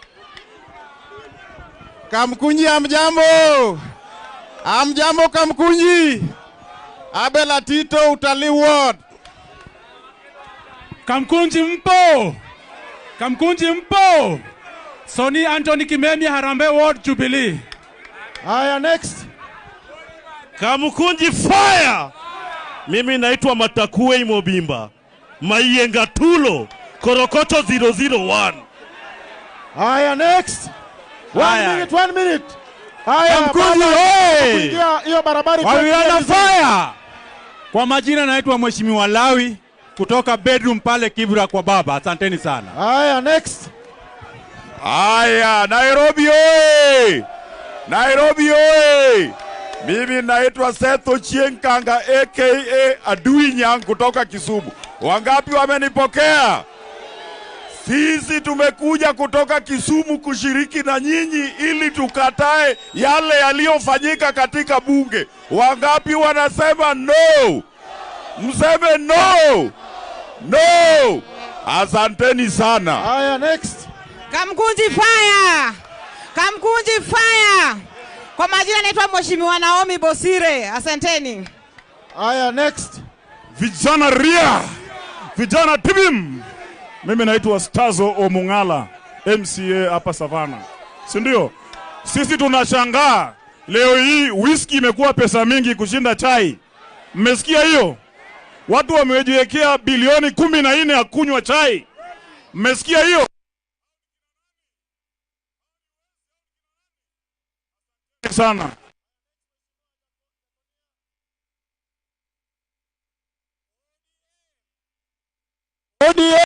Kamkunji amjambo. Amjambo Kamkunji. Abel Tito, Utalii Ward. Kamkunji mpo. Kamkunji mpo. Soni Anthony Kimemia, Harambee Ward, Jubilee. Haya, next. Kamkunji fire! Mimi naitwa Matakue Mobimba. Maienga Tulo, Korokoto 001. Haya, next. 1 minute, 1 minute. Haya, Kamkunji oye! Hiyo barabara Wawilana fire! Kwa majina naitwa Mheshimiwa Lawi kutoka bedroom pale Kibra kwa baba. Asanteni sana. Haya, next. Haya, Nairobi oye! Nairobi oye! Mimi naitwa Seth Ochieng Kanga aka Adui Nyang kutoka Kisumu. Wangapi wamenipokea? Sisi tumekuja kutoka Kisumu kushiriki na nyinyi ili tukatae yale yaliyofanyika katika bunge. Wangapi wanasema no? Mseme no. No. Asanteni sana. Haya, next. Kamkunji fire. Kamkunji fire. Kwa majina naitwa Mheshimiwa Naomi Bosire. Asanteni. Haya, next. Vijana ria, vijana tibim. Mimi naitwa Stazo Omungala, MCA hapa Savana, si ndio? Sisi tunashangaa leo hii whisky imekuwa pesa mingi kushinda chai. Mmesikia hiyo? Watu wamejiwekea bilioni 14 ya kunywa chai. Mmesikia hiyo? Sana. ODM.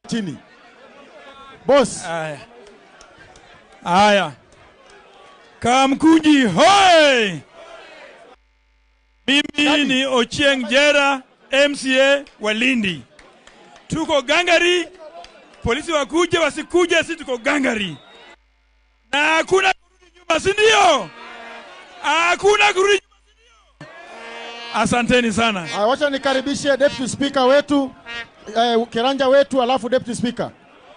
Chini. Boss. Haya. Kamkunji hoi! Mimi ni Ochieng Jera, MCA wa Lindi. Tuko gangari, polisi wakuje wasikuje, sisi tuko gangari. Na hakuna kurudi nyuma, si ndio? Hakuna kurudi nyuma, si ndio? Asanteni sana. Wacha nikaribishe Deputy Speaker wetu, Kiranja wetu, alafu Deputy Speaker.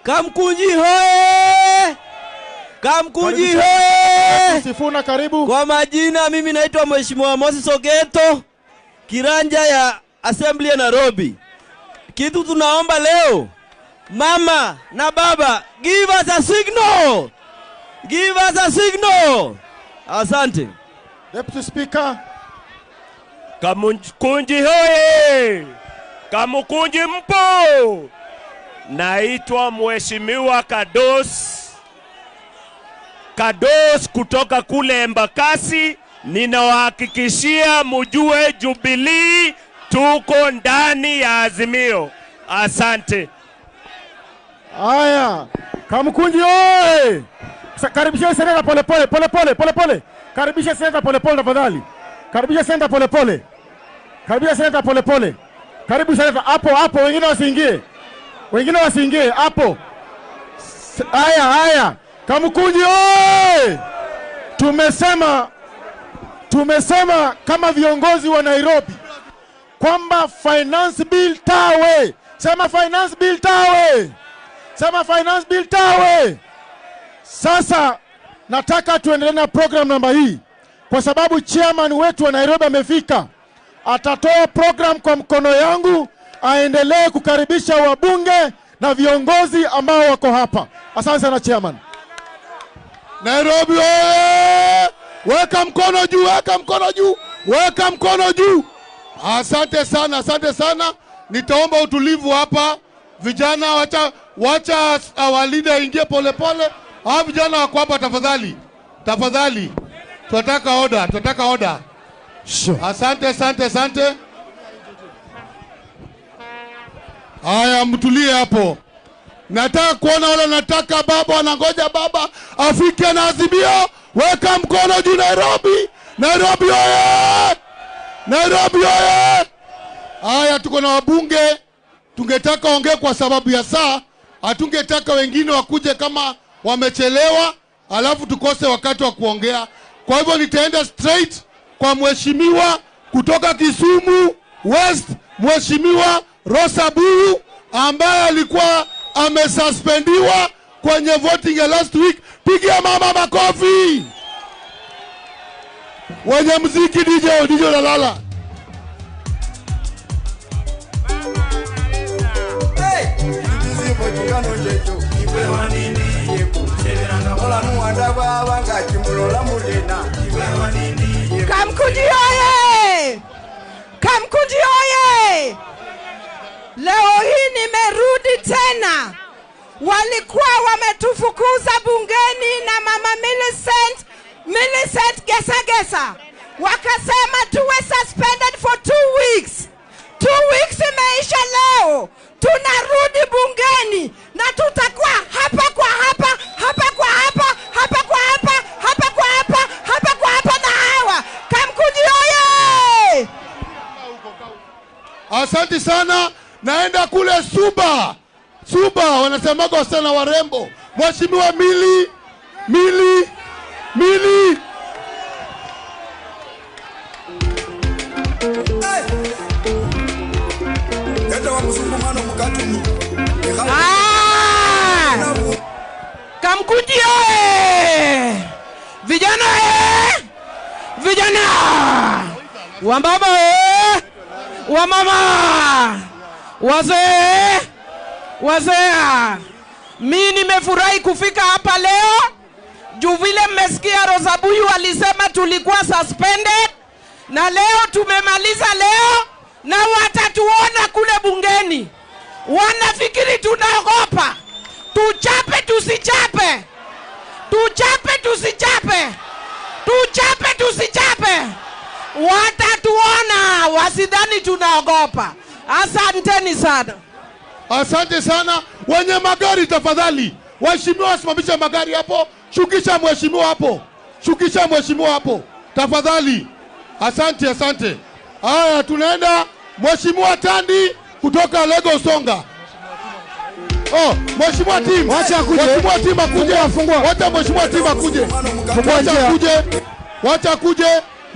Kamkunji hoye! Kamkunji hoye! Sifuna, karibu. Kwa majina mimi naitwa Mheshimiwa Moses Ogeto, Kiranja ya Assembly ya Nairobi. Kitu tunaomba leo, mama na baba, give us a signal. Give us a signal. Asante. Deputy Speaker. Kamkunji hoye! Kamkunji mpo! Naitwa Mheshimiwa Kados kutoka kule Embakasi. Ninawahakikishia mjue Jubilee tuko ndani ya Azimio. Asante. Haya, Kamkunji oye! Karibisha seneta pole pole pole pole pole pole. Karibisha seneta pole pole tafadhali. Karibisha seneta pole pole. Karibisha seneta pole pole. Karibu seneta hapo hapo, wengine wasiingie. Wengine wasiingie hapo. Haya haya. Kamkunji oye! Tumesema kama viongozi wa Nairobi kwamba finance bill tawe. Sema finance bill tawe. Sema finance bill tawe. Sasa nataka tuendelee na program namba hii kwa sababu chairman wetu wa Nairobi amefika. Atatoa program kwa mkono yangu, aendelee kukaribisha wabunge na viongozi ambao wako hapa. Asante sana chairman. Nairobi oye! Weka mkono juu, weka mkono juu, weka mkono juu. Asante sana, asante sana. Nitaomba utulivu hapa. Vijana wacha our leader ingie pole pole. Hawa vijana wako hapa tafadhali. Tafadhali. Tunataka order, tunataka order. Sure. Asante, asante, asante. Haya, mtulie hapo. Nataka kuona wale nataka baba wanangoja baba afike na Azimio. Weka mkono juu Nairobi. Nairobi oye! Nairobi oye! Haya, tuko na wabunge. Tungetaka ongee kwa sababu ya saa. Hatungetaka wengine wakuje kama wamechelewa alafu tukose wakati wa kuongea. Kwa hivyo nitaenda straight kwa mheshimiwa kutoka Kisumu West, Mheshimiwa Rosa Buyu ambaye alikuwa amesuspendiwa kwenye voting ya last week. Pigia mama makofi. Wenye muziki DJ Lalala. Kamkunji oye! Kamkunji oye! Leo hii nimerudi tena. Walikuwa wametufukuza bungeni na mama Millicent Gesa. Wakasema tuwe suspended for 2 weeks. 2 weeks imeisha leo. Tunarudi bungeni na tutakuwa hapa kwa hapa, hapa kwa hapa, hapa kwa hapa, hapa kwa hapa, hapa kwa hapa na hawa. Kamkunji oye! Asante sana. Naenda kule Suba. Suba wanasemaga wasichana warembo. Mheshimiwa Mili. Kamkunji oye! Vijana oye! Vijana! Wambaba oye! Wamama! Wazee! Wazee! Mimi nimefurahi kufika hapa leo. Juu vile mmesikia Rosa Buyu alisema tulikuwa suspended, na leo tumemaliza leo, na watatuona kule bungeni. Wanafikiri tunaogopa. Tuchape tusichape. Tuchape tusichape. Tuchape tusichape. Watatuona, wasidhani tunaogopa. Asanteni sana. Asante sana. Wenye magari tafadhali, waheshimiwa wasimamishe magari hapo. Shukisha mheshimiwa hapo. Shukisha mheshimiwa hapo tafadhali. Asante, asante. Haya, tunaenda Mheshimiwa Tandi kutoka Lagos Songa. Oh, Mheshimiwa Tim. Wacha akuje. Mheshimiwa Tim akuje. Fungua. Wacha Mheshimiwa Tim akuje. Fungua Wacha njia. akuje. Wacha akuje.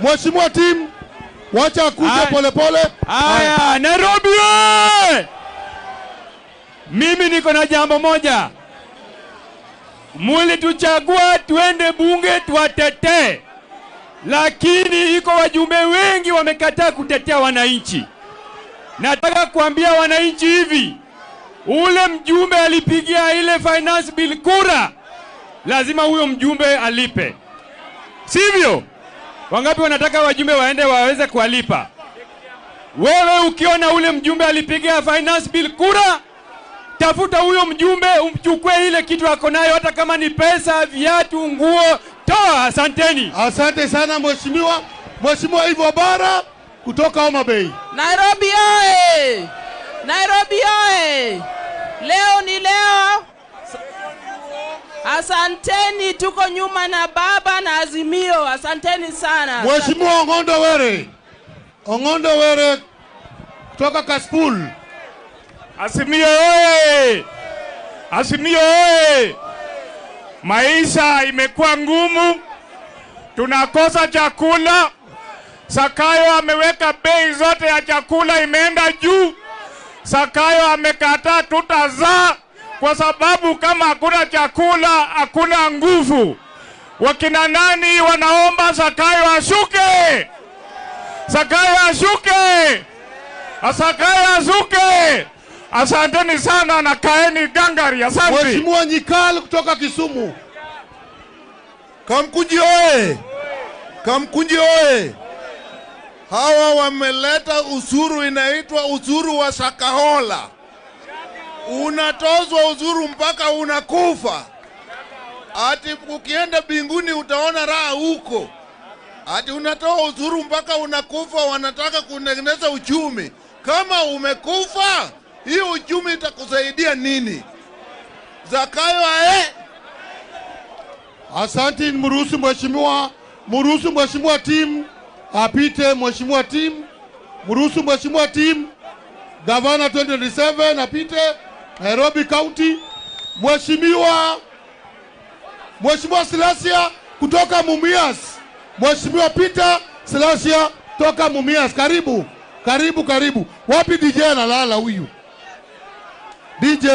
Mheshimiwa Tim. Wacha akuje pole pole. Haya, Nairobi oye! Mimi niko na jambo moja. Mulituchagua tuende bunge tuwatetee, lakini iko wajumbe wengi wamekataa kutetea wananchi. Nataka kuambia wananchi hivi, ule mjumbe alipigia ile finance bill kura, lazima huyo mjumbe alipe, sivyo? Wangapi wanataka wajumbe waende waweze kuwalipa? Wewe ukiona ule mjumbe alipigia finance bill kura, tafuta huyo mjumbe umchukue ile kitu ako nayo, hata kama ni pesa, viatu, nguo, toa. Asanteni. Asante sana mheshimiwa. Mheshimiwa Ivo Bara kutoka Homa Bay. Nairobi oye! Nairobi oye! Leo ni leo. Asanteni, tuko nyuma na baba na Azimio. Asanteni sana. Mheshimiwa Ong'ondo Were. Ong'ondo Were kutoka Kasipul. Azimio oye! Azimio oye! Maisha imekuwa ngumu, tunakosa chakula. Sakayo ameweka bei zote ya chakula imeenda juu. Sakayo amekataa tutazaa, kwa sababu kama hakuna chakula hakuna nguvu. Wakina nani wanaomba Sakayo ashuke? Sakayo ashuke! Sakayo ashuke! Asanteni sana na kaeni gangari. Asante. Mheshimiwa Nyikal kutoka Kisumu. Kamkunji oye! Kamkunji oye! Hawa wameleta usuru inaitwa usuru wa Shakahola. Unatozwa usuru mpaka unakufa. Ati ukienda binguni utaona raha huko. Ati unatoa usuru mpaka unakufa, wanataka kutengeneza uchumi. Kama umekufa, hii uchumi itakusaidia nini? Zakayo ae. Asante, mruhusu mheshimiwa, mruhusu mheshimiwa Tim apite. Mheshimiwa Tim, mruhusu mheshimiwa Tim, Gavana 2027 apite Nairobi County. Mheshimiwa Silasia kutoka Mumias. Mheshimiwa Peter Silasia kutoka Mumias, karibu. Karibu, karibu. Wapi DJ analala huyu? DJ.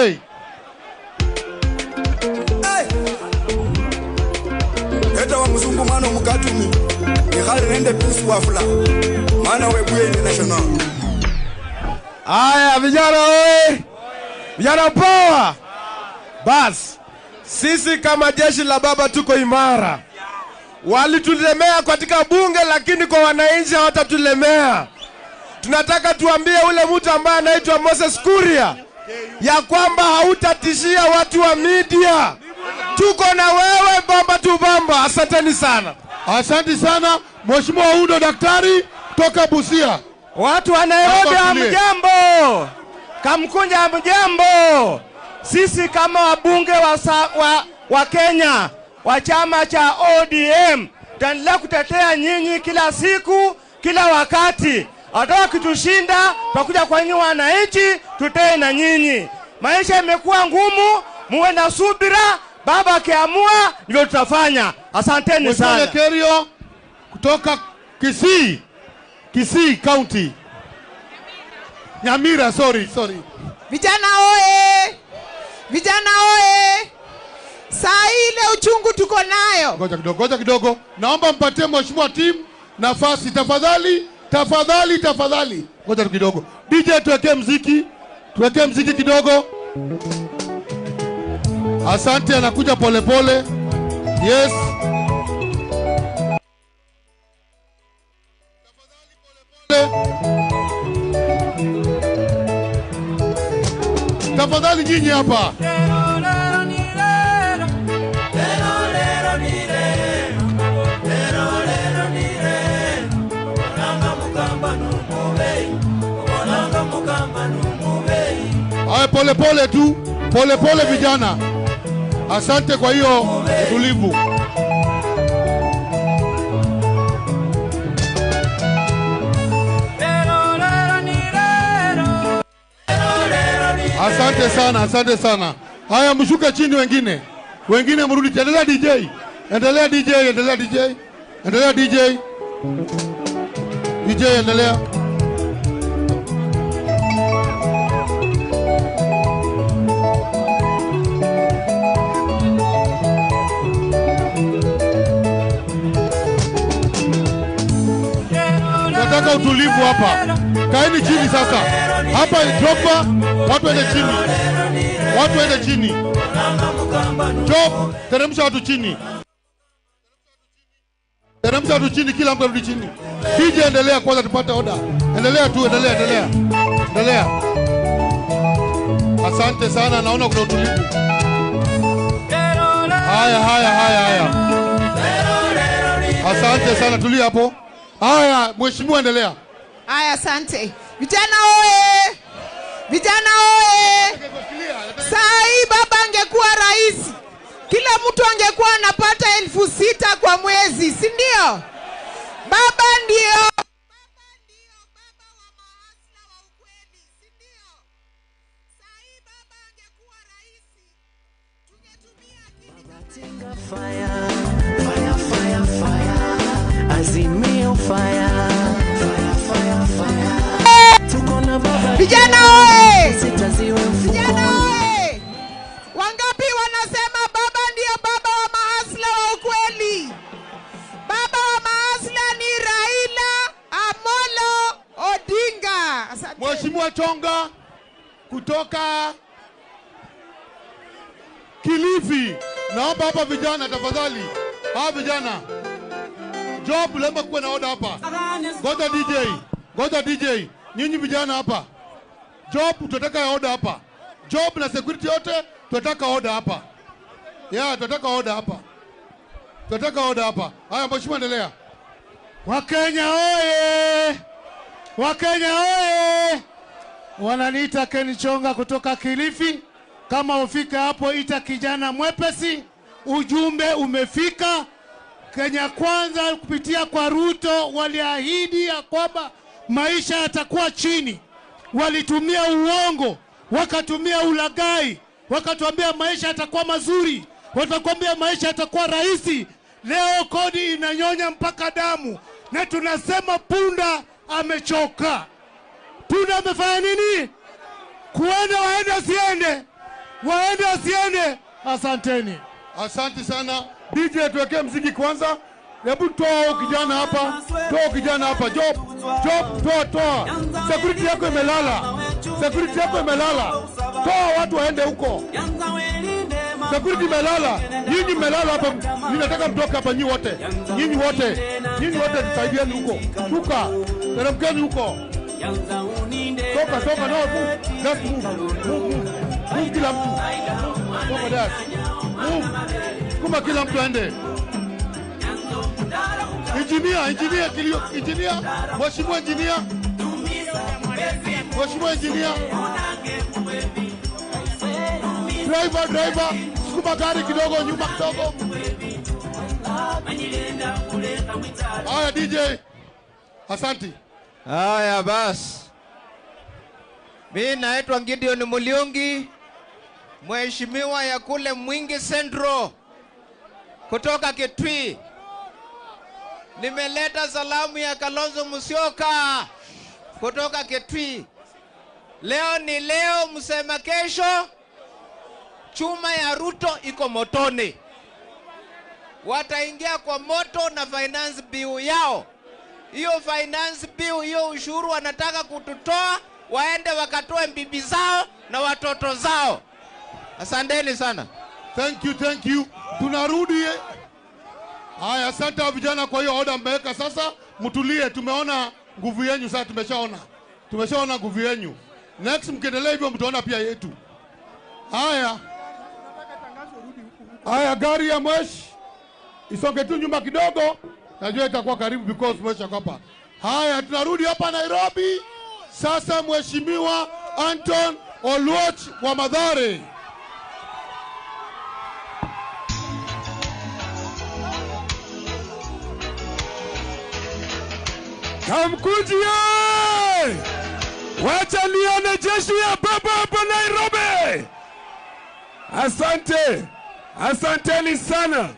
Eta wa mzungu mwana mukatumi. Nikhale nende peace wafula. Maana webuye international. Aya vijana oye. Vijana power. Bas, sisi kama jeshi la baba tuko imara. Walitulemea katika bunge, lakini kwa wananchi hawatatulemea. Tunataka tuambie ule mtu ambaye anaitwa Moses Kuria ya kwamba hautatishia watu wa media. Tuko na wewe bamba tu bamba. Asanteni sana. Asante sana Mheshimiwa Udo Daktari toka Busia. Watu wa Nairobi hamjambo. Kamkunja hamjambo. Sisi kama wabunge wa Kenya wa chama cha ODM tutaendelea kutetea nyinyi kila siku, kila wakati. Hata wakitushinda tutakuja kwa nyinyi wananchi, tutee na nyinyi. Maisha imekuwa ngumu, muwe na subira. Baba akiamua ndivyo tutafanya. Asanteni sana. Mheshimiwa Kerio kutoka Kisii. Kisii County. Nyamira, sorry. Vijana oe! Vijana oe! Saa ile uchungu tuko nayo. Ngoja kidogo. Naomba mpatie mheshimiwa team nafasi tafadhali. Ngoja kidogo. DJ tuwekee muziki. Tuwekee muziki kidogo. Asante, anakuja pole pole. Yes. Tafadhali nyinyi hapa. Haya, pole pole tu, pole pole vijana. Asante kwa hiyo utulivu. Asante sana, asante sana. Haya, mshuke chini wengine. Wengine mrudi. Endelea DJ. Endelea DJ, endelea DJ. Endelea DJ. DJ endelea. Nataka utulivu hapa. Kaeni chini sasa. Hapa dropa, watu waende chini. Watu waende chini. Drop, teremsha watu chini. Teremsha watu chini, kila mtu arudi chini. DJ endelea kwanza tupate order. Endelea tu, endelea, endelea. Endelea. Asante sana, naona kuna utulivu. Haya, haya, haya, haya. Asante sana, tulia hapo. Haya, mheshimiwa endelea. Haya, asante. Vijana oe! Vijana oe! Saa hii baba angekuwa rais, kila mtu angekuwa anapata 6,000 kwa mwezi, si ndio? Baba ndio. Fire, fire, fire, fire. Azimio fire. Fire, fire, fire. Tuko na baba. Vijana oe! Vijana oe! Wangapi wanasema baba ndio baba wa mahasla wa ukweli? Baba wa mahasla ni Raila Amolo Odinga. Asante. Mheshimiwa Chonga kutoka Kilifi. Naomba hapa vijana tafadhali. Hawa vijana. Job lazima kuwe na order hapa. Ngoja DJ. Ngoja DJ. Nyinyi vijana hapa. Job tunataka order hapa. Job na security yote tunataka order hapa. Yeah, tunataka order hapa. Tunataka order hapa. Haya mheshimiwa endelea. Wakenya oye! Wakenya oye! Wananiita Ken Chonga kutoka Kilifi. Kama ufika hapo ita kijana mwepesi. Ujumbe umefika. Kenya Kwanza kupitia kwa Ruto waliahidi ya kwamba maisha yatakuwa chini. Walitumia uongo, wakatumia ulaghai, wakatuambia maisha yatakuwa mazuri, watakwambia maisha yatakuwa rahisi. Leo kodi inanyonya mpaka damu, na tunasema punda amechoka. Punda amefanya nini? Kuenda waende asiende. Waende asiende. Asanteni. Asante sana. DJ tuwekee mziki kwanza. Hebu toa kijana hapa. Toa kijana hapa. Job. Job, toa, toa. Security yako imelala. Security yako imelala. Toa watu waende huko. Security imelala. Nyinyi mmelala hapa. Ninataka mtoke hapa nyinyi wote. Nyinyi wote. Nyinyi wote tusaidieni huko. Shuka. Teremkeni huko. Toka, toka, no, move. Just move. Move, move. Move kila mtu. Toka there. Move. Kuma kila mtu aende. Engineer, engineer, kilio, engineer, mheshimiwa engineer. Mheshimiwa engineer. Driver, driver, sukuma gari kidogo nyuma kidogo. Haya DJ. Asante. Haya basi. Mimi naitwa Gideon Mulyungi, mheshimiwa ya kule Mwingi Central kutoka Kitui. Nimeleta salamu ya Kalonzo Musyoka kutoka Kitui. Leo ni leo, msema kesho. Chuma ya Ruto iko motoni. Wataingia kwa moto na finance bill yao. Hiyo finance bill, hiyo ushuru wanataka kututoa, waende wakatoe bibi zao na watoto zao. Asanteni sana. Thank you, thank you. Tunarudi. Haya, asante vijana kwa hiyo order mmeweka. Sasa mtulie, tumeona nguvu yenu sasa, tumeshaona. Tumeshaona nguvu yenu. Next mkiendelea hivyo mtaona pia yetu. Haya. Haya, gari ya mwesh isonge tu nyuma kidogo. Najua itakuwa karibu because mwesh hapa. Haya, tunarudi hapa Nairobi. Sasa Mheshimiwa Anton Oluoch wa Mathare. Kamkunji ye! Wacha nione jeshi ya baba hapa Nairobi. Asante. Asanteni sana.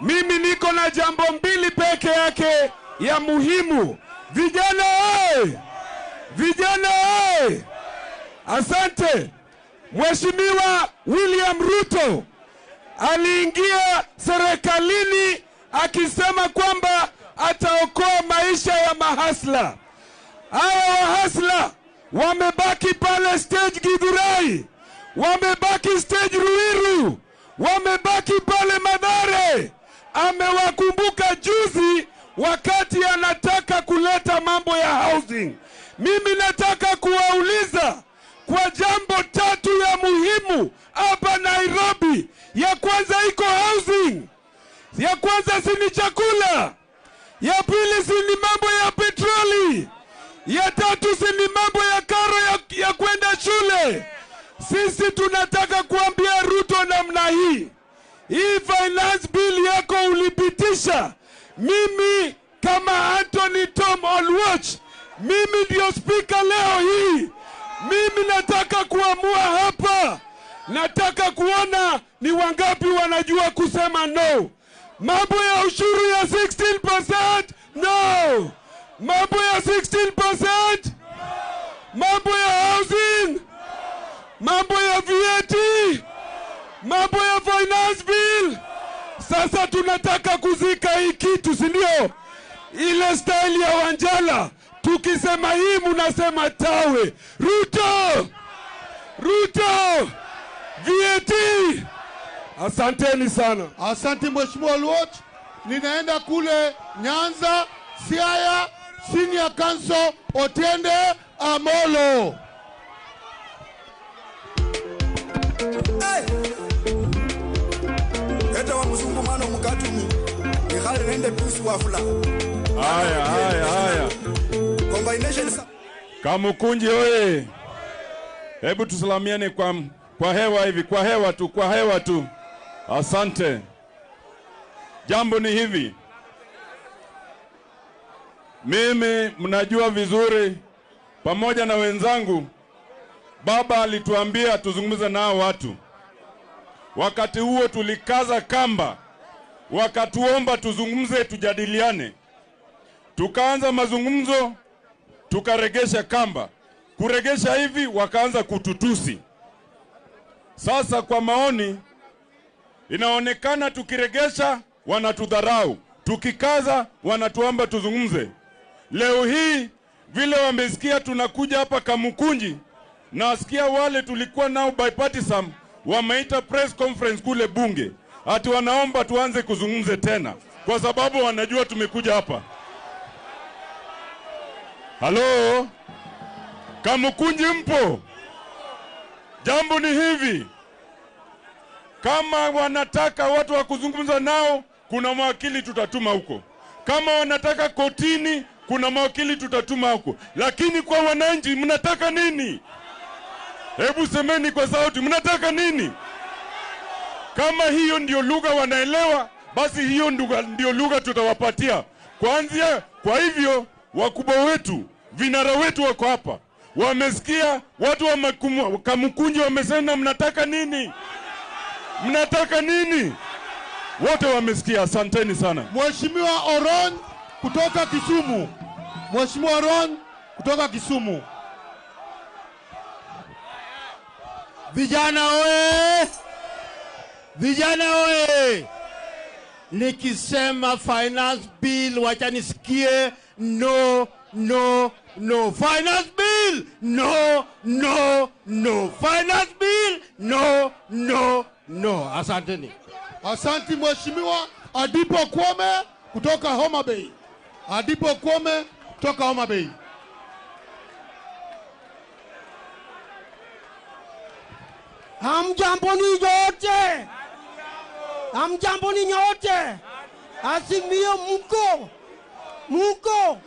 Mimi niko na jambo mbili peke yake ya muhimu. Vijana oye! Vijana oye! Asante. Mheshimiwa William Ruto aliingia serikalini akisema kwamba ataokoa maisha ya mahasla. Hawa wahasla wamebaki pale stage Githurai, wamebaki stage Ruiru, wamebaki pale Mathare. Amewakumbuka juzi wakati anataka kuleta mambo ya housing. Mimi nataka kuwauliza kwa jambo tatu ya muhimu hapa Nairobi. Ya kwanza iko housing, ya kwanza si ni chakula, ya pili si ni mambo ya petroli, ya tatu si ni mambo ya karo ya kwenda shule. Sisi tunataka kuambia Ruto namna hii, hii finance bill yako ulipitisha, mimi kama Anthony Tom Oluoch, mimi ndio speaker leo hii. Mimi nataka kuamua hapa. Nataka kuona ni wangapi wanajua kusema no. Mambo ya ushuru ya 16%, no. Mambo ya 16%, mambo ya housing, mambo ya VAT, mambo ya finance bill. Sasa tunataka kuzika hii kitu, si ndio? Ile style ya Wanjala, tukisema hii mnasema tawe. Ruto! Ruto! VAT! Asanteni sana. Asante Mheshimiwa Oluoch. Ninaenda kule Nyanza, Siaya, Senior Counsel Otiende Amolo. Hey! Eta wa mzungu mano mukatumi. Nikhale nende pisu wafula. Haya, haya, haya. Combination. Kamukunji oye. Hebu tusalamiane kwa hewa hivi, kwa hewa tu, kwa hewa tu. Asante. Jambo ni hivi. Mimi mnajua vizuri pamoja na wenzangu, baba alituambia tuzungumze nao watu. Wakati huo tulikaza kamba, wakatuomba tuzungumze, tujadiliane. Tukaanza mazungumzo, tukaregesha kamba. Kuregesha hivi wakaanza kututusi. Sasa kwa maoni inaonekana tukiregesha wanatudharau, tukikaza wanatuomba tuzungumze. Leo hii vile wamesikia tunakuja hapa Kamukunji, nasikia wale tulikuwa nao bipartisan wameita press conference kule bunge, ati wanaomba tuanze kuzungumze tena kwa sababu wanajua tumekuja hapa. Halo, Kamukunji mpo? Jambo ni hivi, kama wanataka watu wa kuzungumza nao, kuna mawakili tutatuma huko. Kama wanataka kotini, kuna mawakili tutatuma huko. Lakini kwa wananchi mnataka nini? Hebu semeni kwa sauti, mnataka nini? Kama hiyo ndio lugha wanaelewa, basi hiyo ndio lugha tutawapatia. Kwanza, kwa hivyo wakubwa wetu, vinara wetu wako hapa. Wamesikia watu wa Kamukunji wamesema mnataka nini? Mnataka nini? Wote wamesikia, asanteni sana. Mheshimiwa Oron kutoka Kisumu. Mheshimiwa Oron kutoka Kisumu. Vijana oye! Vijana oye! Nikisema finance bill wacha nisikie no, no, no. Finance bill no, no, no. Finance bill no, no, no. Asanteni. Asanti Mheshimiwa Adipo Kwame kutoka Homa Bay. Adipo Kwame kutoka Homa Bay. Hamjambo ni nyote. Hamjambo ni nyote. Azimio mko. Mko.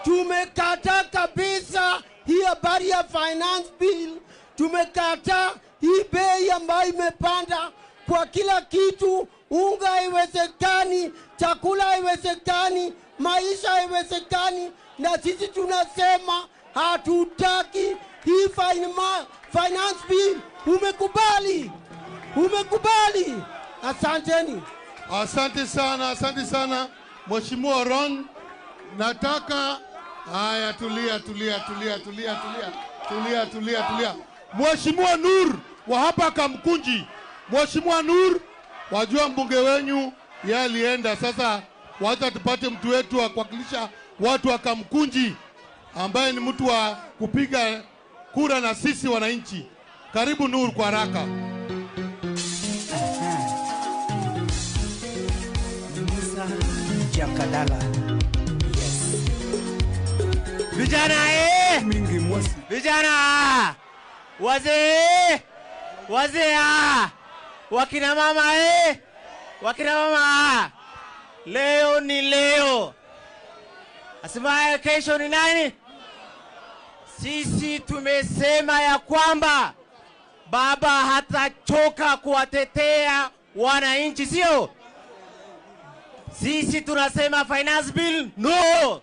Tumekataa kabisa hii habari ya finance bill. Tumekataa hii bei ambayo imepanda kwa kila kitu. Unga haiwezekani, chakula haiwezekani, maisha haiwezekani, na sisi tunasema hatutaki hii finance bill. Umekubali? Umekubali? Asanteni. Asante sana, asante sana Mheshimiwa Ron. Nataka haya, tulia tulia tulia tulia tulia tulia tulia tulia. Mheshimiwa Nur wa hapa Kamkunji. Mheshimiwa Nur, wajua mbunge wenyu yeye alienda, sasa wacha tupate mtu wetu wa kuwakilisha watu wa Kamkunji ambaye ni mtu wa kupiga kura na sisi wananchi. Karibu Nur kwa haraka. Jakadala. Yes. Vijana mingi mwasi. Vijana wazee, wazee, wakina mama wakina mama. Leo ni leo. Asemaye kesho ni nani? Sisi tumesema ya kwamba baba hatachoka kuwatetea wananchi, sio? Sisi tunasema finance bill no.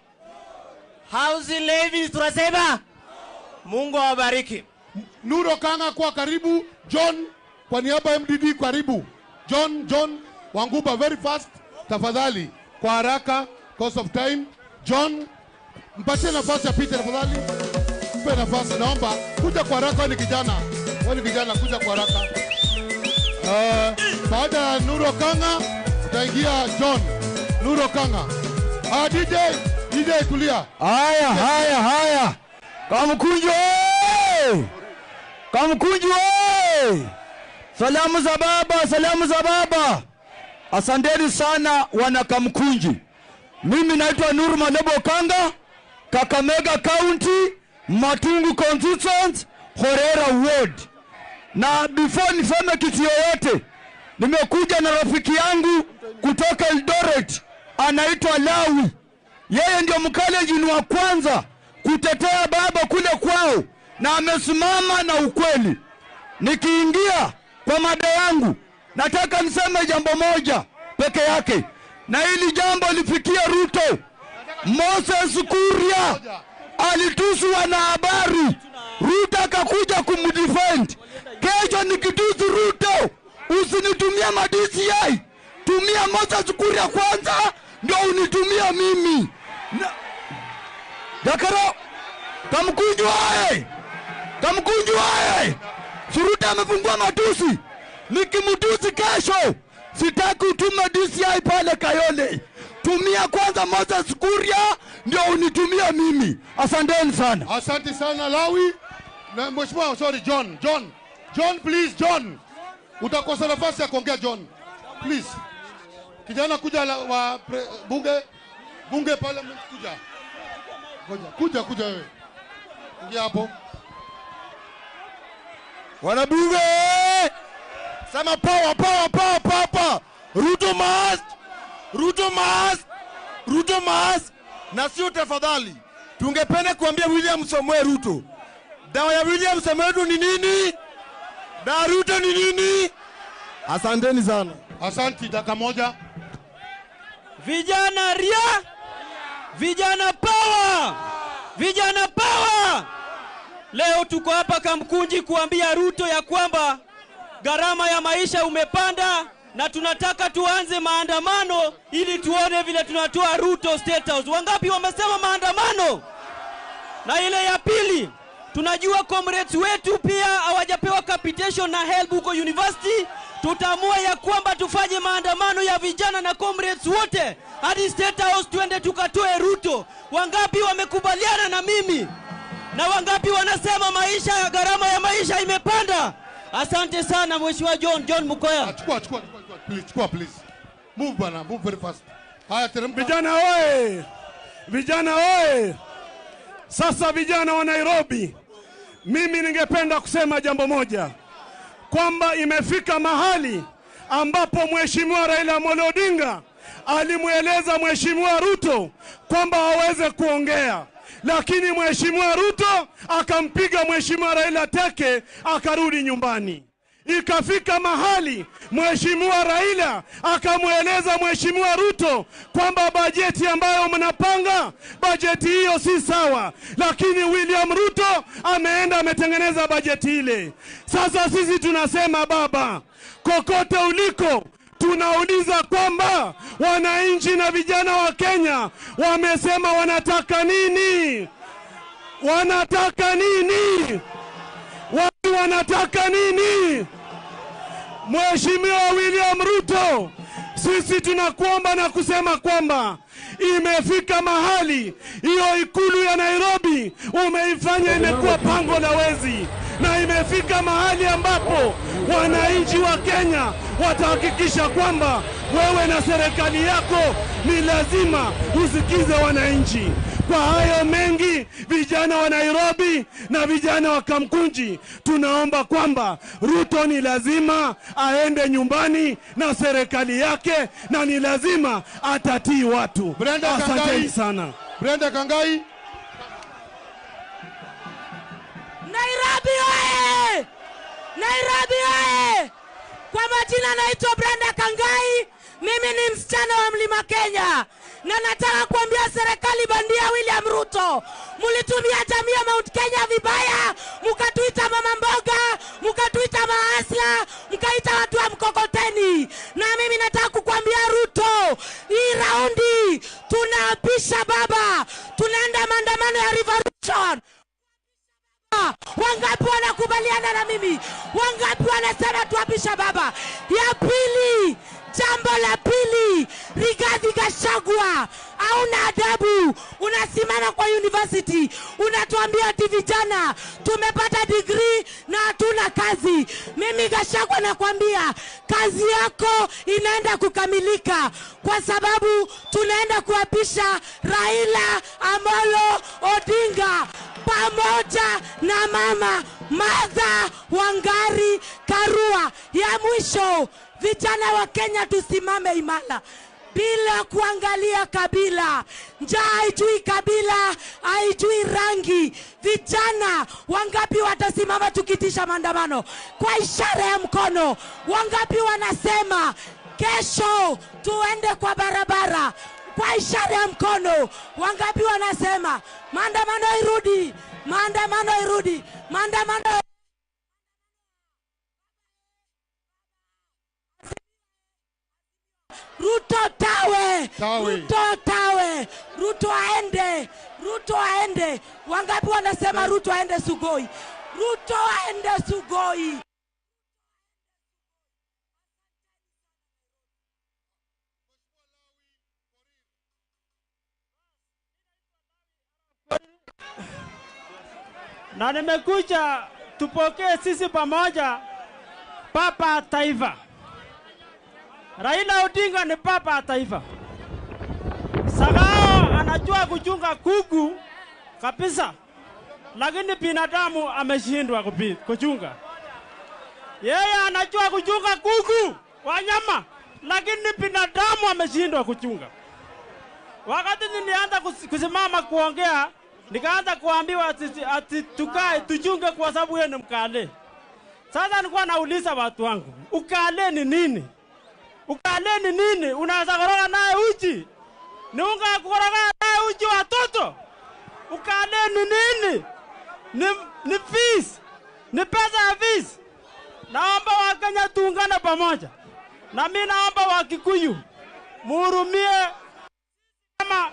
Housing levy tunasema. Mungu awabariki. Nuro Kanga kwa karibu. John kwa niaba ya MDD karibu. John Wanguba very fast tafadhali, kwa haraka because of time. John mpatie nafasi apite tafadhali. Mpe nafasi, naomba kuja kwa haraka, wewe ni kijana. Wewe ni kijana, kuja kwa haraka. Baada ya Nuro Kanga utaingia John. Nuro Kanga. DJ tulia. Haya haya haya. Kamkunji oye! Kamkunji oye! Salamu za baba, salamu za baba. Asanteni sana wana Kamkunji. Mimi naitwa Nuru Malebo Kanga, Kakamega County, Matungu Constituent, Horera Ward. Na before niseme kitu yoyote, nimekuja na rafiki yangu kutoka Eldoret, anaitwa Lawi. Yeye ndio mkalenjin wa kwanza kutetea baba kule kwao, na amesimama na ukweli. Nikiingia kwa mada yangu, nataka niseme jambo moja peke yake, na hili jambo lifikie Ruto. Moses Kuria alitusu wanahabari, Ruto akakuja kumdefend. Kesho nikitusu Ruto, usinitumie ma DCI, tumia Moses Kuria kwanza ndio unitumia mimi. Dakaro, Kamkunji oye! Kamkunji oye! Suruta amefungua matusi. Nikimtusi kesho, sitaki utume DCI pale Kayole. Tumia kwanza Moses Kuria ndio unitumia mimi. Asanteni sana. Asante sana Lawi. Na mheshimiwa, sorry John, John. John please, John. Utakosa nafasi ya kuongea John. Please. Kijana kuja wa bunge pale, kuja. Kuja kuja wewe. Ingia hapo. Wanabunge! Sema power power power power power. Ruto must. Ruto must. Ruto must. Na sio tafadhali. Tungependa kuambia William Samoei Ruto. Dawa ya William Samoei Ruto ni nini? Na Ruto ni nini? Asanteni sana. Asanti, dakika moja. Vijana ria, vijana power, vijana power. Leo tuko hapa Kamkunji kuambia Ruto ya kwamba gharama ya maisha umepanda, Na tunataka tuanze maandamano ili tuone vile tunatoa Ruto State House. Wangapi wamesema maandamano? Na ile ya pili, tunajua comrades wetu pia hawajapewa capitation na HELB huko university. Tutaamua ya kwamba tufanye maandamano ya vijana na comrades wote hadi State House, tuende tukatoe Ruto. Wangapi wamekubaliana na mimi? Na wangapi wanasema maisha, gharama ya maisha imepanda? Asante sana Mheshimiwa John Mukoya. Chukua, chukua, please, chukua please. Move bana, move very fast. Haya, teremka. Vijana oye! Vijana oye! Sasa vijana wa Nairobi, mimi ningependa kusema jambo moja, kwamba imefika mahali ambapo Mheshimiwa Raila Amolo Odinga alimueleza Mheshimiwa Ruto kwamba aweze kuongea, lakini Mheshimiwa Ruto akampiga Mheshimiwa Raila teke, akarudi nyumbani. Ikafika mahali Mheshimiwa Raila akamueleza Mheshimiwa Ruto kwamba bajeti ambayo mnapanga, bajeti hiyo si sawa, lakini William Ruto ameenda ametengeneza bajeti ile. Sasa sisi tunasema baba, kokote uliko, tunauliza kwamba wananchi na vijana wa Kenya wamesema wanataka nini? Wanataka nini? Watu wanataka nini? Mheshimiwa William Ruto, sisi tunakuomba na kusema kwamba imefika mahali hiyo ikulu ya Nairobi umeifanya imekuwa pango la wezi, na imefika mahali ambapo wananchi wa Kenya watahakikisha kwamba wewe na serikali yako ni lazima usikize wananchi. Kwa hayo mengi, vijana wa Nairobi na vijana wa Kamkunji, tunaomba kwamba Ruto ni lazima aende nyumbani na serikali yake, na ni lazima atatii watu. Asanteni sana. Brenda Kangai. Nairobi oye! Nairobi oye! Kwa majina naitwa Brenda Kangai. Mimi ni msichana wa Mlima Kenya. Na nataka kuambia serikali bandia William Ruto, mulitumia jamii ya Mount Kenya vibaya, mukatuita mama mboga, mukatuita maasla, mkaita watu wa mkokoteni. Na mimi nataka kukuambia Ruto, hii raundi tunaapisha baba, tunaenda maandamano ya revolution. Wangapi wanakubaliana na mimi? Wangapi wanasema tuapisha baba? Ya pili, jambo la pili, Rigathi Gachagua, hauna adabu. Unasimama kwa university, unatuambia ati vijana tumepata degree na hatuna kazi. Mimi Gachagua nakwambia kazi yako inaenda kukamilika, kwa sababu tunaenda kuapisha Raila Amolo Odinga pamoja na mama Martha Wangari Karua. Ya mwisho, vijana wa Kenya tusimame imara bila kuangalia kabila. Njaa haijui kabila, haijui rangi. Vijana wangapi watasimama tukitisha maandamano kwa ishara ya mkono? Wangapi wanasema kesho tuende kwa barabara kwa ishara ya mkono? Wangapi wanasema maandamano irudi, maandamano irudi, maandamano? Ruto tawe, tawe. Ruto tawe, Ruto aende, Ruto aende. Wangapi wanasema Ruto aende Sugoi? Ruto aende Sugoi. Na nimekuja tupokee sisi pamoja Papa Taifa. Raila Odinga ni papa taifa. Sagao anajua kuchunga kuku kabisa, lakini binadamu ameshindwa kuchunga. Yeye anajua kuchunga kuku wanyama, lakini binadamu ameshindwa kuchunga. Wakati nilianza kusimama kuongea, nikaanza kuambiwa ati tukae tuchunge kwa sababu yeye ni mkale. Sasa nilikuwa nauliza watu wangu, ukale ni nini? Ukale ni nini? Unaweza koroga naye uji? Ni unga koroga naye uji watoto? Ukale ni nini? Ni fees. Ni pesa ya fees. Naomba Wakenya tuungane pamoja. Na mimi naomba Wakikuyu muhurumie kama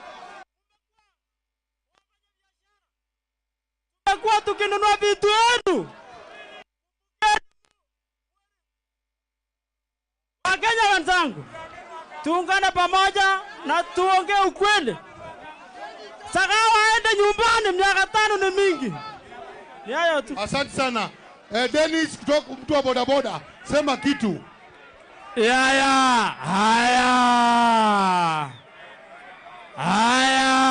kwa tukinunua vitu yenu. Wakenya wenzangu, tuungane pamoja na tuongee ukweli. Sakawa aende nyumbani, miaka 5 ni mingi. Ni hayo tu. Asante sana. Dennis kutoka mtu wa bodaboda, sema kitu. Haya, haya.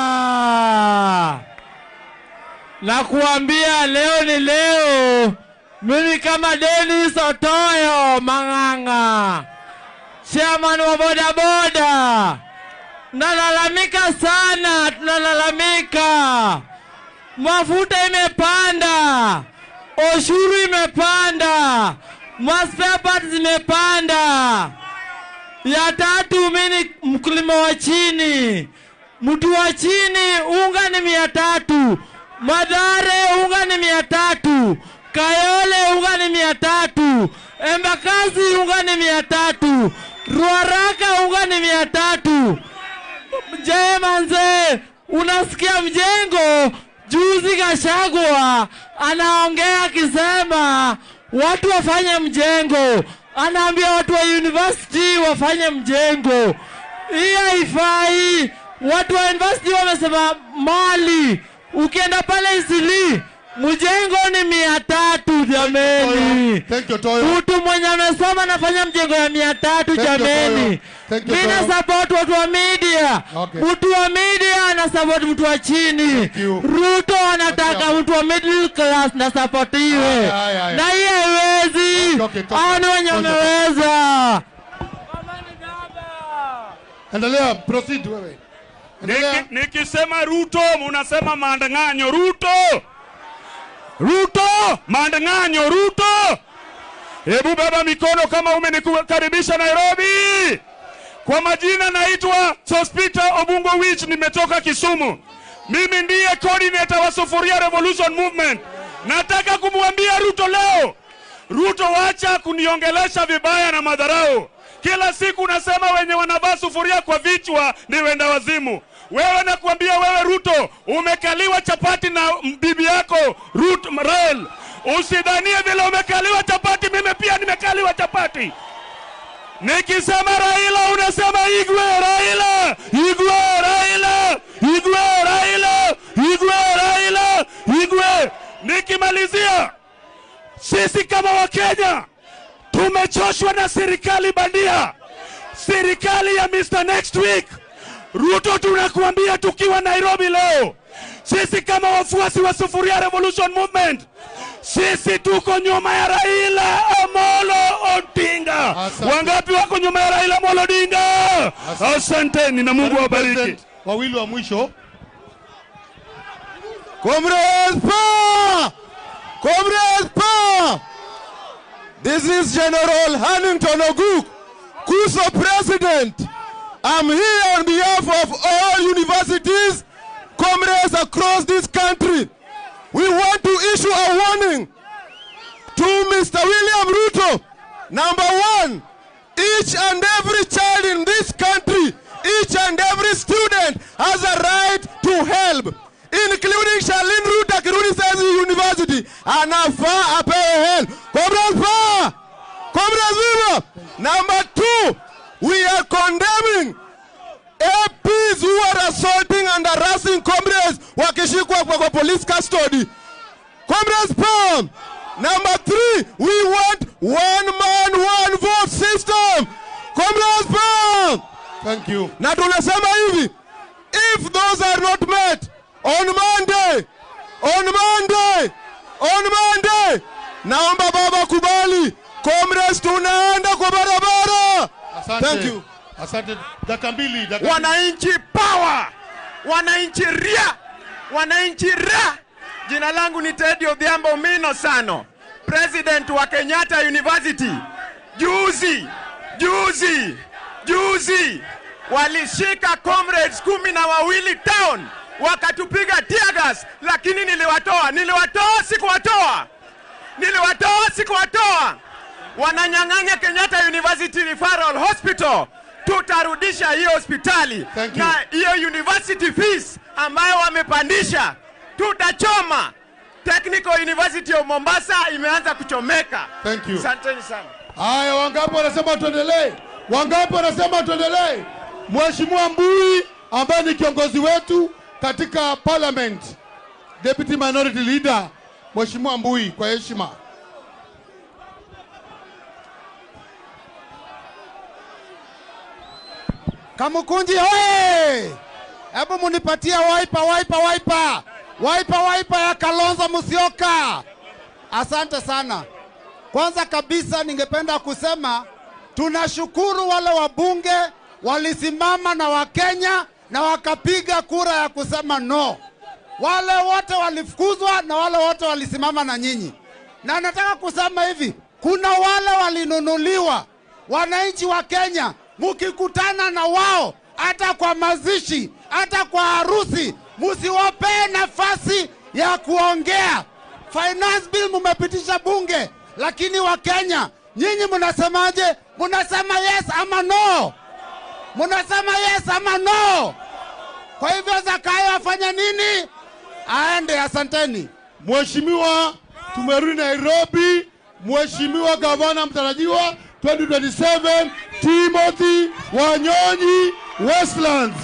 Haya. Nakuambia leo ni leo. Mimi kama Dennis Otoyo Mang'ang'a, chairman wa bodaboda, nalalamika sana, tunalalamika. Mafuta imepanda, ushuru imepanda, spare parts zimepanda. Ya tatu, mimi mkulima wa chini, mtu wa chini, unga ni 300, Mathare unga ni 300, Kayole unga ni 300, Embakasi unga ni 300, Ruaraka unga ni 300. Je, manze, unasikia mjengo? Juzi Gachagua anaongea akisema watu wafanye mjengo, anaambia watu wa university wafanye mjengo. Hii haifai. Watu wa university wamesema mali, ukienda pale Isili mjengo ni 300 jameni. Mtu mwenye amesoma anafanya mjengo ya 300 jameni. Mimi na support watu wa media. Mtu wa media ana support mtu wa chini. Ruto anataka mtu wa middle class na supportiwe. Na hii haiwezi. Hao ni wenye wameweza. Endelea, proceed wewe. Nikisema Ruto munasema maandang'anyo. Ruto, Ruto, maandang'anyo, Ruto. Hebu baba mikono kama umenikukaribisha Nairobi. Kwa majina naitwa Sospita Obungo Wich, nimetoka Kisumu. Mimi ndiye coordinator wa Sufuria Revolution Movement. Nataka kumwambia Ruto leo, Ruto, wacha kuniongelesha vibaya na madharau. Kila siku unasema wenye wanavaa sufuria kwa vichwa ni wenda wazimu. Wewe nakuambia wewe Ruto, umekaliwa chapati na bibi yako Ruth Rael. Usidhanie vile umekaliwa chapati, mimi pia nimekaliwa chapati. Nikisema Raila unasema Igwe, Raila, Igwe, Raila, Igwe, Raila, Igwe, Raila, Igwe. Nikimalizia, sisi kama Wakenya tumechoshwa na serikali bandia, serikali ya Mr. Next Week. Ruto, tunakuambia tukiwa Nairobi leo, sisi kama wafuasi wa Sufuria Revolution Movement, sisi tuko nyuma ya Raila Amolo Odinga. Wangapi wako nyuma ya Raila Amolo Odinga? Asanteni na Mungu awabariki. Wawili wa mwisho. Comrades power! Comrades power! This is General Hannington Oguk, KUSO President. I'm here on behalf of all universities, comrades across this country. We want to issue a warning to Mr. William Ruto. Number one, each and every child in this country, each and every student has a right to help, including Charlene Ruto akirudi saizi university, anafaa apewe help. Comrades power! Comrades viva! Number two, we are condemning APs who are assaulting and harassing comrades wakishikwa kwa police custody. Comrades power! Number three, we want one man, one vote system. Comrades power! Thank you. Na tunasema hivi, if those are not met on Monday, on Monday, on Monday, naomba baba kubali, comrades tunaenda kwa barabara. Asante. Thank you. Asante. Dakika mbili, dakika. Wananchi power! Wananchi ria! Wananchi ra! Jina langu ni Teddy Odhiambo Mino Sano, President wa Kenyatta University. Juzi, juzi, juzi walishika comrades 12 town, wakatupiga tear gas, lakini niliwatoa, niliwatoa, sikuwatoa. Niliwatoa, sikuwatoa. Wananyang'anya Kenyatta University Referral Hospital. Tutarudisha hiyo hospitali na hiyo university fees ambayo wamepandisha tutachoma. Technical University of Mombasa imeanza kuchomeka. Thank you. Asanteni sana. Haya, wangapi wanasema tuendelee? Wangapi wanasema tuendelee? Mheshimiwa Mbui ambaye ni kiongozi wetu katika parliament, Deputy Minority Leader, Mheshimiwa Mbui, kwa heshima. Kamukunji hoye! Hebu munipatie waipa waipa waipa. Waipa waipa ya Kalonzo Musyoka. Asante sana. Kwanza kabisa ningependa kusema tunashukuru wale wabunge walisimama na Wakenya na wakapiga kura ya kusema no. Wale wote walifukuzwa na wale wote walisimama na nyinyi. Na nataka kusema hivi, kuna wale walinunuliwa. Wananchi wa Kenya, mukikutana na wao hata kwa mazishi, hata kwa harusi, musiwapee nafasi ya kuongea. Finance bill mumepitisha bunge, lakini wa Kenya, nyinyi mnasemaje? Mnasema yes ama no? Mnasema yes ama no? Kwa hivyo Zakayo afanya nini? Aende. Asanteni. Mheshimiwa, tumerudi Nairobi. Mheshimiwa gavana mtarajiwa 2027 Timothy Wanyonyi, Westlands.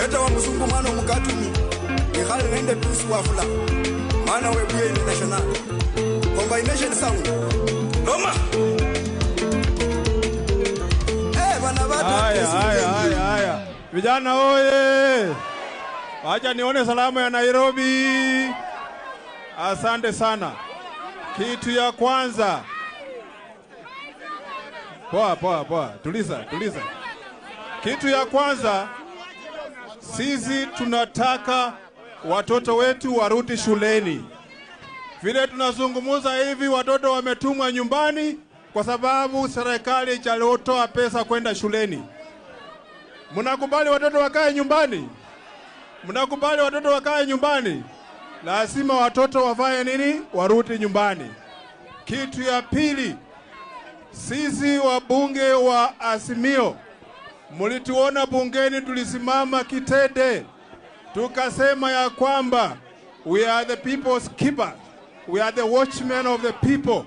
Eta wa mzungu mwana mukatumi Mikhali nende pisu wafula Mana webuye international Combination sound Roma. Bana bata. Haya, haya, haya, haya. Vijana oye. Wacha nione salamu ya Nairobi. Asante sana. Kitu ya kwanza. Poa, poa, poa. Tuliza, tuliza. Kitu ya kwanza, sisi tunataka watoto wetu warudi shuleni. Vile tunazungumza hivi, watoto wametumwa nyumbani kwa sababu serikali haijatoa pesa kwenda shuleni. Mnakubali watoto wakae nyumbani? Mnakubali watoto wakae nyumbani? Lazima watoto wafanye nini? Warudi nyumbani. Kitu ya pili, sisi wabunge wa Azimio, mlituona bungeni tulisimama kitete, tukasema ya kwamba we are the people's keeper, we are the watchmen of the people,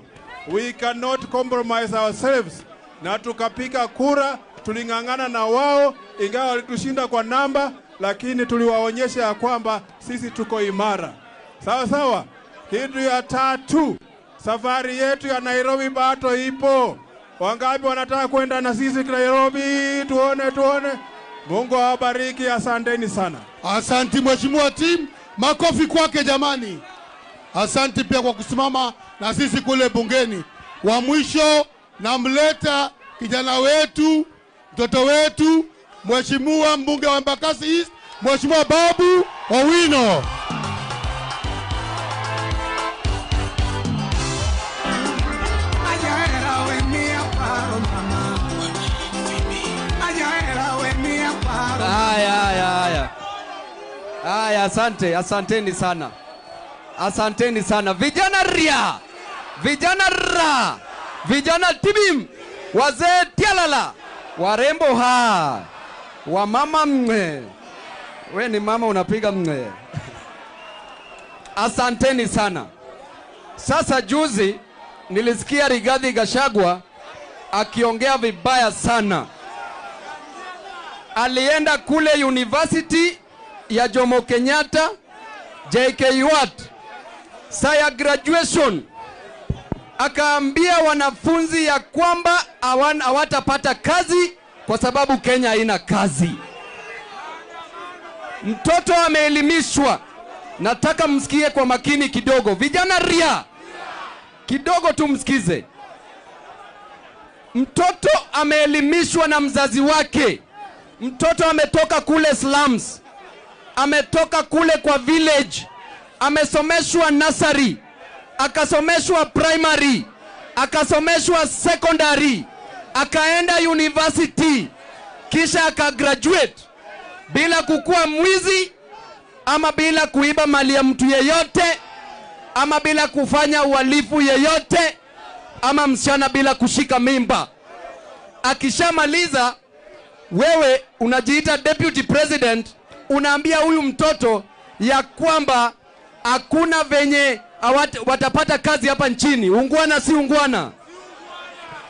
we cannot compromise ourselves. Na tukapiga kura, tuling'ang'ana na wao, ingawa walitushinda kwa namba, lakini tuliwaonyesha ya kwamba sisi tuko imara. Sawa sawa. Kitu ya tatu, safari yetu ya Nairobi bado ipo. Wangapi wanataka kwenda na sisi Nairobi? Tuone, tuone. Mungu awabariki, asanteni sana. Asanti Mheshimiwa Tim, makofi kwake jamani. Asanti pia kwa kusimama na sisi kule bungeni. Wa mwisho namleta kijana wetu, mtoto wetu, Mheshimiwa mbunge wa Embakasi East, Mheshimiwa Babu Owino. Haya, haya, haya. Haya, asante, asanteni sana. Asanteni sana. Vijana ria, vijana ra, vijana tibim, wazee tialala, warembo ha, wamama mwe. We ni mama unapiga mwe. Asanteni sana. Sasa juzi nilisikia Rigathi Gachagua akiongea vibaya sana. Alienda kule University ya Jomo Kenyatta, JKUAT, saa ya graduation, akaambia wanafunzi ya kwamba hawatapata kazi kwa sababu Kenya haina kazi. Mtoto ameelimishwa. Nataka msikie kwa makini kidogo. Vijana ria, kidogo tu msikize. Mtoto ameelimishwa na mzazi wake. Mtoto ametoka kule slums, ametoka kule kwa village, amesomeshwa nursery, akasomeshwa primary, akasomeshwa secondary, akaenda university, kisha akagraduate bila kukua mwizi ama bila kuiba mali ya mtu yeyote. ama bila kufanya uhalifu yeyote, ama msichana bila kushika mimba. Akishamaliza, wewe unajiita deputy president, unaambia huyu mtoto ya kwamba hakuna venye watapata kazi hapa nchini. Ungwana si ungwana,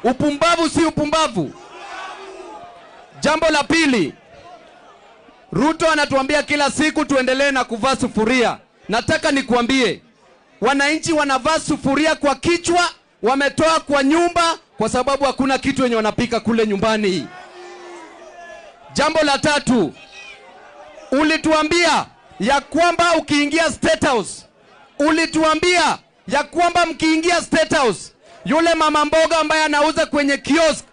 upumbavu si upumbavu. Jambo la pili, Ruto anatuambia kila siku tuendelee na kuvaa sufuria. Nataka nikuambie, wananchi wanavaa sufuria kwa kichwa, wametoa kwa nyumba kwa sababu hakuna kitu yenye wanapika kule nyumbani. Jambo la tatu, ulituambia ya kwamba ukiingia State House, ulituambia ya kwamba mkiingia State House, yule mama mboga ambaye anauza kwenye kiosk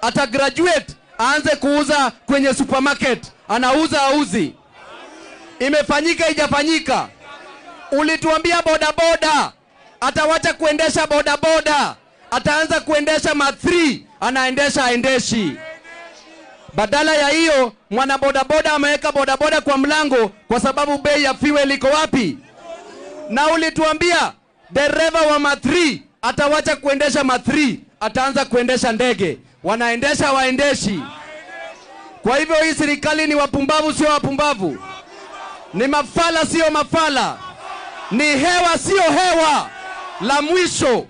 ata graduate aanze kuuza kwenye supermarket. Anauza auzi? Imefanyika ijafanyika? Ulituambia bodaboda atawacha kuendesha bodaboda, ataanza kuendesha ma3, anaendesha aendeshi. Badala ya hiyo, mwana bodaboda ameweka bodaboda kwa mlango kwa sababu bei ya fuel iko wapi? Na ulituambia dereva wa ma3 atawacha kuendesha ma3, ataanza kuendesha ndege. Wanaendesha waendeshi. Kwa hivyo hii serikali ni wapumbavu sio wapumbavu? Ni mafala sio mafala? Ni hewa sio hewa? La mwisho,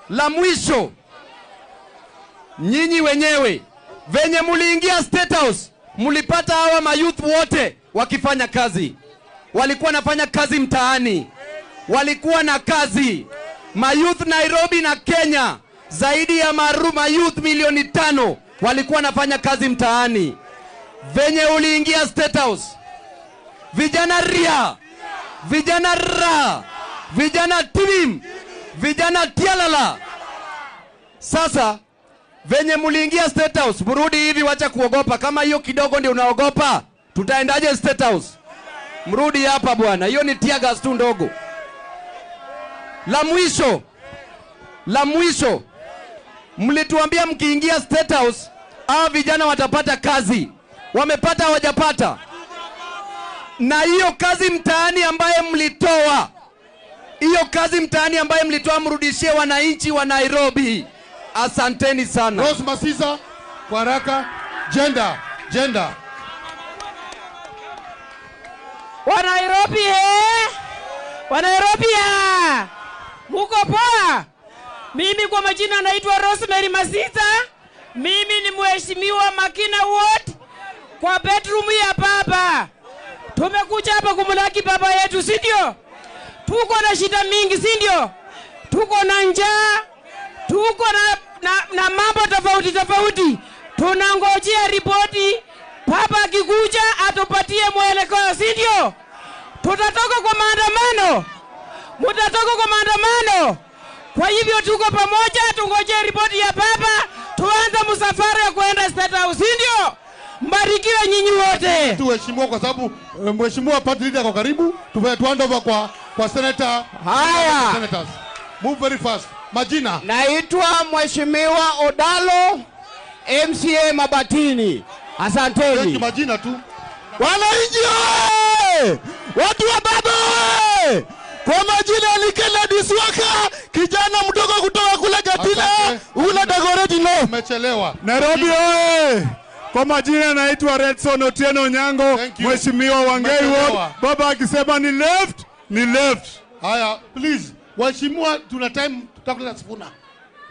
la mwisho, nyinyi wenyewe venye muliingia State House, mulipata hawa mayouth wote wakifanya kazi. Walikuwa nafanya kazi mtaani, walikuwa na kazi. Mayouth Nairobi na Kenya, zaidi ya mayouth milioni 5 walikuwa nafanya kazi mtaani. Venye uliingia State House, vijana ria, vijana ra, vijana tim, vijana tialala. Sasa venye muliingia State House, mrudi hivi, wacha kuogopa. Kama hiyo kidogo ndio unaogopa, tutaendaje State House? Mrudi hapa bwana, hiyo ni tear gas tu ndogo. La mwisho, la mwisho, mlituambia mkiingia State House hawa vijana watapata kazi. Wamepata hawajapata? Na hiyo kazi mtaani ambaye mlitoa, hiyo kazi mtaani ambaye mlitoa, mrudishie wananchi wa Nairobi. Asanteni sana. Rose Masiza, kwa haraka. Gender, gender. Wa Nairobi Wa Nairobi ya. Muko poa? Mimi kwa majina naitwa Rosemary Masiza. Mimi ni mheshimiwa Makina Ward kwa bedroom ya baba. Tumekuja hapa kumlaki baba yetu, si ndio? Tuko na shida mingi, si ndio? Tuko na njaa, tuko na mambo tofauti tofauti. Tunangojea ripoti, baba akikuja atupatie mwelekeo, si ndio? Tutatoka kwa maandamano. Mutatoka kwa maandamano. Kwa hivyo tuko pamoja, tungojee ripoti ya baba, tuanze msafara ya kuenda State House, si ndio? Mbarikiwe nyinyi wote. Tuheshimiwa kwa sababu mheshimiwa party leader kwa karibu, tuende over kwa senator. Haya. Senators. Move very fast. Majina. Naitwa Mheshimiwa Odalo, MCA Mabatini. Asanteni. Thank you, majina tu. Wananchi oye! Watu wa baba oye! Kwa majina ni Kennedy Swaka, kijana mdogo kutoka kule Gatina, ule Dagoretti no. Umechelewa. Nairobi oye! Kwa majina naitwa Redson Otieno Nyango, Mheshimiwa Wangei Ward. Baba akisema ni left, ni left. Haya, please. Waheshimiwa, tuna time, tutakula sifuna.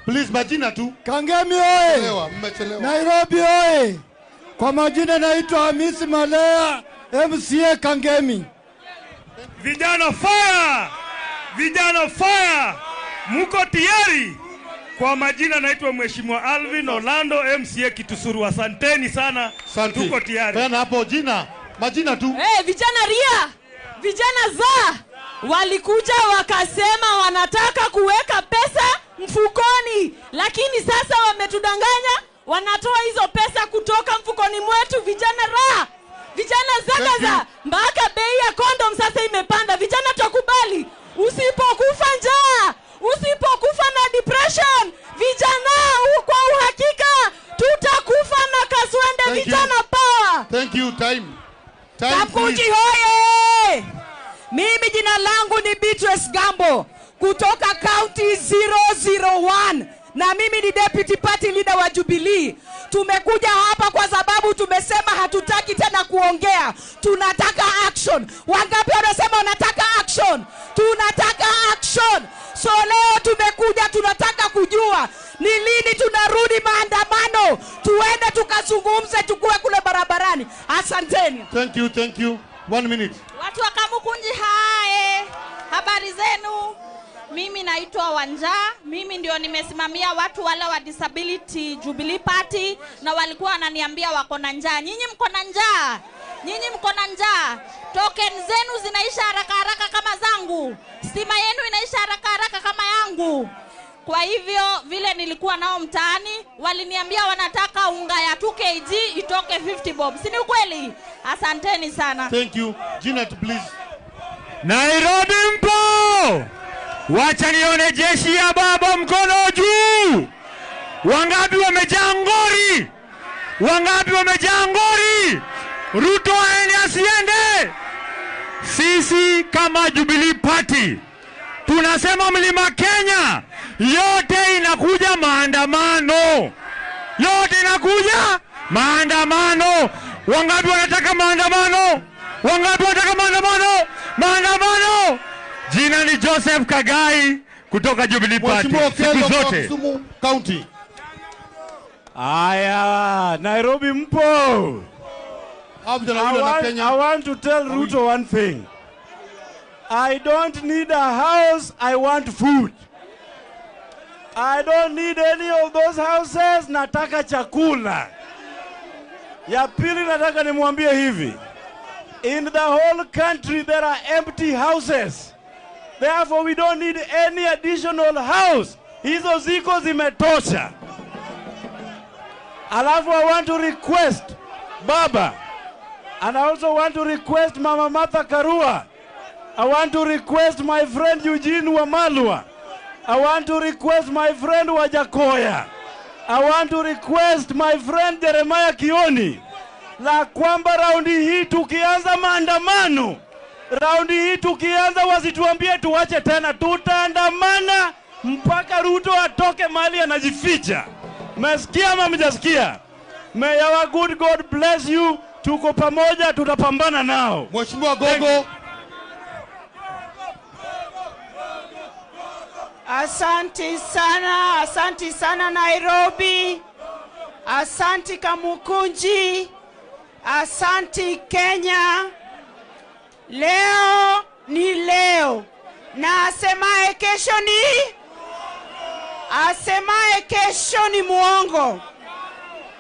Please, majina tu. Kangemi oye! Mmechelewa. Nairobi oye! Kwa majina naitwa Hamisi Malea, MCA Kangemi. Vijana fire! Vijana fire! Muko tayari? Kwa majina naitwa Mheshimiwa Alvin Orlando, MCA Kitusuru. Asanteni sana. Santi. Tuko tayari. Tena hapo jina, majina tu. Vijana ria, vijana za walikuja wakasema wanataka kuweka pesa mfukoni, lakini sasa wametudanganya, wanatoa hizo pesa kutoka mfukoni mwetu. Vijana ra, vijana zagaza, mpaka bei ya kondom sasa imepanda. Vijana tukubali, usipokufa njaa, usipokufa na depression, vijana kwa uhakika tutakufa na kaswende. Vijana power. Thank you. Time. Time. Kapuji hoye. Mimi jina langu ni Beatrice Gambo kutoka County 001 na mimi ni deputy party leader wa Jubilee. Tumekuja hapa kwa sababu tumesema hatutaki tena kuongea, tunataka action. Wangapi wanasema wanataka action? Tunataka action. So leo tumekuja, tunataka kujua ni lini tunarudi maandamano, tuende tukazungumze, tukue kule barabarani. Asanteni. Thank you, thank you. 1 minute. Watu wa Kamukunji, hae, habari zenu? Mimi naitwa Wanja, mimi ndio nimesimamia watu wale wa Disability Jubilee Party, na walikuwa wananiambia wako na njaa. Nyinyi mko na njaa? Nyinyi mko na njaa? Token zenu zinaisha haraka haraka kama zangu. Stima yenu inaisha haraka haraka kama yangu. Kwa hivyo vile nilikuwa nao mtaani, waliniambia wanataka unga ya 2 kg itoke 50 bob. Si ni ukweli? Asanteni sana. Thank you. Janet, please. Nairobi mpo! Wacha nione jeshi ya baba mkono juu. Wangapi wamejaa ngori? Wangapi wamejaa ngori? Ruto aende asiende? Sisi kama Jubilee Party tunasema Mlima Kenya yote inakuja maandamano. Yote inakuja maandamano. Wangapi wanataka maandamano? Wangapi wanataka maandamano? Maandamano. Jina ni Joseph Kagai kutoka Jubilee Party. Siku zote. Kisumu County. Aya, Nairobi mpo. I want to tell Ruto one thing. I don't need a house, I want food. I don't need any of those houses, nataka chakula. Ya pili nataka nimwambie hivi. In the whole country there are empty houses. Therefore we don't need any additional house. Hizo ziko zimetosha. Alafu I want to request Baba, and I also want to request Mama Martha Karua. I want to request my friend Eugene Wamalwa. I want to request my friend Wajakoya. I want to request my friend Jeremiah Kioni. La kwamba raundi hii tukianza maandamano, raundi hii tukianza wasituambie tuache tena, tutaandamana mpaka Ruto atoke mahali anajificha. Mmesikia ama mjasikia? May our good God bless you. Tuko pamoja, tutapambana nao. Mheshimiwa Gogo. Asanti sana, asanti sana Nairobi. Asanti Kamukunji. Asanti Kenya. Leo ni leo. Na asemaye kesho ni? Asemaye kesho ni muongo.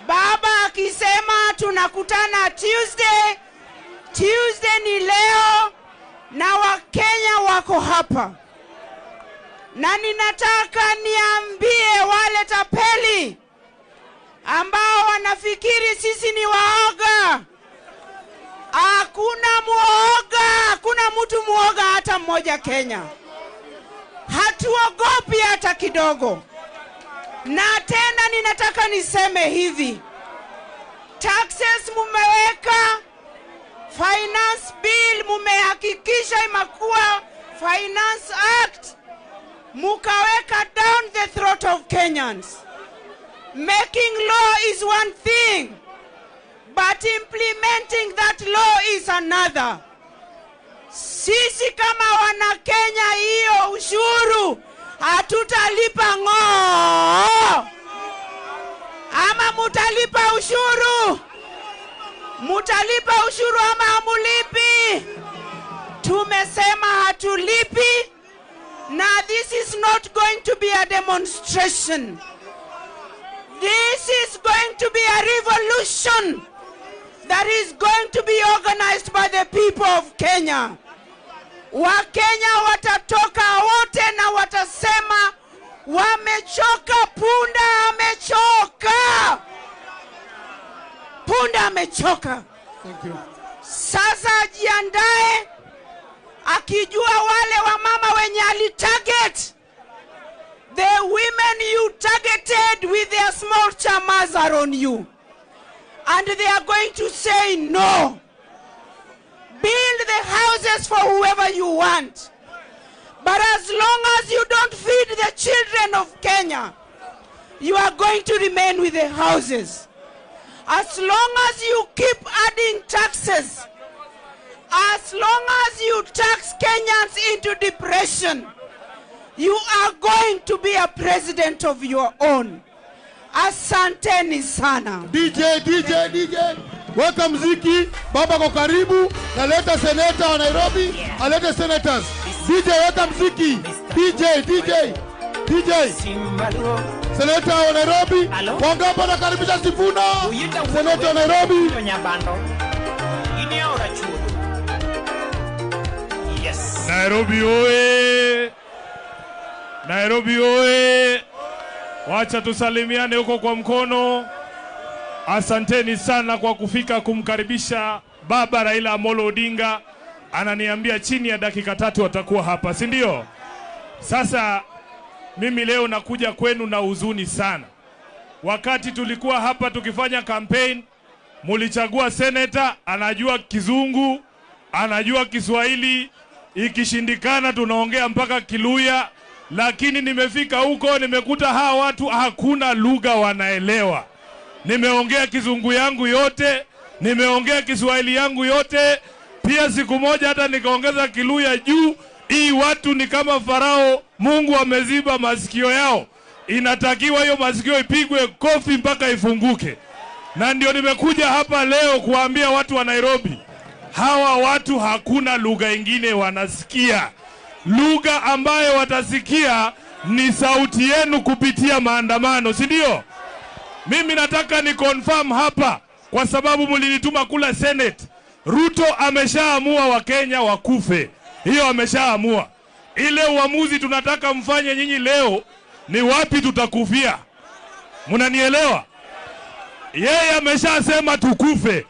Baba akisema tunakutana Tuesday, Tuesday ni leo, na Wakenya wako hapa. Na ninataka niambie wale tapeli ambao wanafikiri sisi ni waoga. Hakuna muoga, hakuna mtu muoga hata mmoja Kenya. Hatuogopi hata kidogo. Na tena ninataka niseme hivi. Taxes mumeweka, finance bill mumehakikisha imekuwa Finance Act, mukaweka down the throat of Kenyans. Making law is one thing, but implementing that law is another. Sisi kama wana Kenya hiyo ushuru hatutalipa ng'oo. Ama mutalipa ushuru? Mutalipa ushuru ama hamulipi? Tumesema hatulipi. Na this is not going to be a demonstration. This is going to be a revolution that is going to be organized by the people of Kenya. Wakenya watatoka wote na watasema wamechoka, punda amechoka. Punda amechoka. Thank you. Sasa ajiandae akijua wale wamama wenye alitarget. The women you targeted with their small chamas are on you. And they are going to say no. Build the houses houses for whoever you want. But as long as you don't feed the children of Kenya, you are going to remain with the houses. As long as you keep adding taxes, as long as you tax Kenyans into depression, you are going to be a president of your own. Asanteni sana. DJ, DJ, DJ. Weka mziki, baba kwa karibu, naleta seneta wa Nairobi, alete senators. DJ, weka mziki. DJ, DJ, DJ. Seneta wa Nairobi, wangapi wanakaribisha Sifuna? Seneta wa Nairobi. Nairobi oe! Nairobi oe! Wacha tusalimiane huko kwa mkono. Asanteni sana kwa kufika kumkaribisha Baba Raila Amolo Odinga. Ananiambia chini ya dakika 3 atakuwa hapa, si ndio? Sasa mimi leo nakuja kwenu na huzuni sana. Wakati tulikuwa hapa tukifanya campaign, mulichagua senator anajua Kizungu, anajua Kiswahili, ikishindikana tunaongea mpaka Kiluya. Lakini nimefika huko nimekuta hawa watu hakuna lugha wanaelewa. Nimeongea Kizungu yangu yote, nimeongea Kiswahili yangu yote, pia siku moja hata nikaongeza Kiluya juu. Hii watu ni kama Farao, Mungu ameziba masikio yao. Inatakiwa hiyo masikio ipigwe kofi mpaka ifunguke. Na ndio nimekuja hapa leo kuambia watu wa Nairobi, hawa watu hakuna lugha ingine wanasikia. Lugha ambayo watasikia ni sauti yenu kupitia maandamano, si ndio? Mimi nataka ni confirm hapa kwa sababu mlinituma kula Senate. Ruto ameshaamua Wakenya wakufe. Hiyo ameshaamua. Ile uamuzi tunataka mfanye nyinyi leo ni wapi tutakufia. Mnanielewa? Yeye ameshasema tukufe.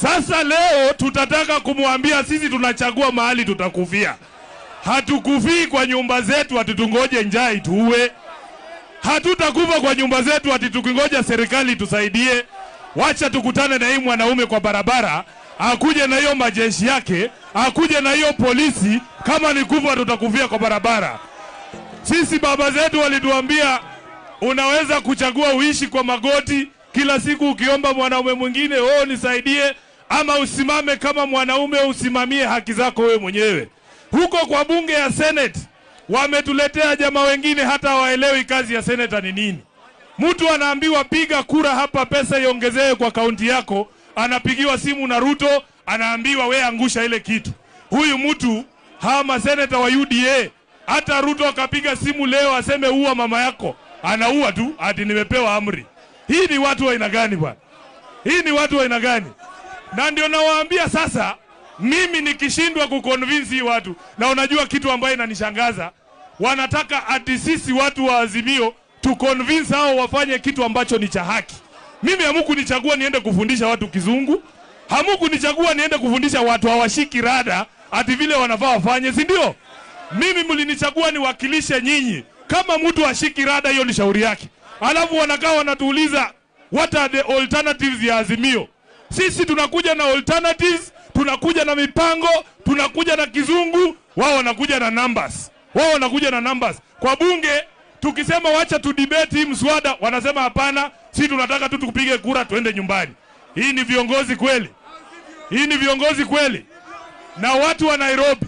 Sasa leo tutataka kumwambia sisi tunachagua mahali tutakufia. Hatukufii kwa nyumba zetu ati tungoje njaa ituue. Hatutakufa kwa nyumba zetu ati tukingoja serikali tusaidie. Wacha tukutane na hii mwanaume kwa barabara, akuje na hiyo majeshi yake, akuje na hiyo polisi. Kama ni kufa tutakufia kwa barabara. Sisi baba zetu walituambia unaweza kuchagua uishi kwa magoti kila siku ukiomba mwanaume mwingine, oh nisaidie, ama usimame kama mwanaume usimamie haki zako wewe mwenyewe. Huko kwa bunge ya Senate wametuletea jamaa wengine hata waelewi kazi ya senator ni nini. Mtu anaambiwa piga kura hapa, pesa iongezewe kwa kaunti yako, anapigiwa simu na Ruto, anaambiwa we angusha ile kitu. Huyu mtu, hawa senator wa UDA, hata Ruto akapiga simu leo aseme uua mama yako, anaua tu ati nimepewa amri. Hii ni watu wa aina gani bwana? Hii ni watu wa aina gani? Na ndio nawaambia sasa, mimi nikishindwa kuconvince hii watu, na unajua kitu ambayo inanishangaza, wanataka ati sisi watu wa Azimio tu convince hao wafanye kitu ambacho ni cha haki. Mimi hamkunichagua niende kufundisha watu Kizungu, hamkunichagua niende kufundisha watu hawashiki rada ati vile wanafaa wafanye, si ndio? Mimi mlinichagua niwakilishe nyinyi. Kama mtu ashiki rada, hiyo ni shauri yake. Alafu wanakaa wanatuuliza what are the alternatives ya Azimio. Sisi tunakuja na alternatives, tunakuja na mipango, tunakuja na Kizungu, wao wanakuja na numbers. Wao wanakuja na numbers. Kwa bunge tukisema wacha tu debate hii mswada, wanasema hapana, sisi tunataka tu tupige kura tuende nyumbani. Hii ni viongozi kweli? Hii ni viongozi kweli? Na watu wa Nairobi,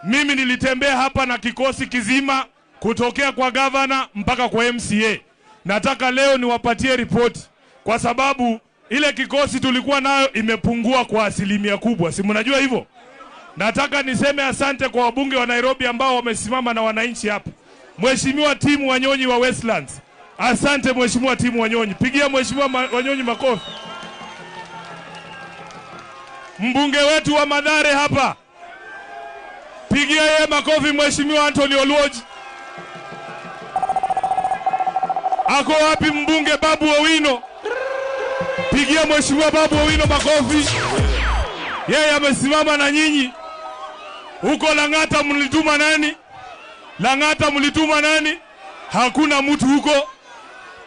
mimi nilitembea hapa na kikosi kizima kutokea kwa governor mpaka kwa MCA. Nataka leo niwapatie ripoti kwa sababu ile kikosi tulikuwa nayo imepungua kwa asilimia kubwa. Si mnajua hivyo? Nataka niseme asante kwa wabunge wa Nairobi ambao wamesimama na wananchi hapa. Mheshimiwa Timu Wanyonyi wa Westlands. Asante Mheshimiwa Timu Wanyonyi. Pigia Mheshimiwa Wanyonyi makofi. Mbunge wetu wa Mathare hapa, pigia yeye makofi Mheshimiwa Anthony Oluoch. Ako wapi mbunge Babu Owino? Pigia Mheshimiwa Babu Owino makofi. Yeye amesimama na nyinyi. Huko Lang'ata mlituma nani? Lang'ata mlituma nani? Hakuna mtu huko.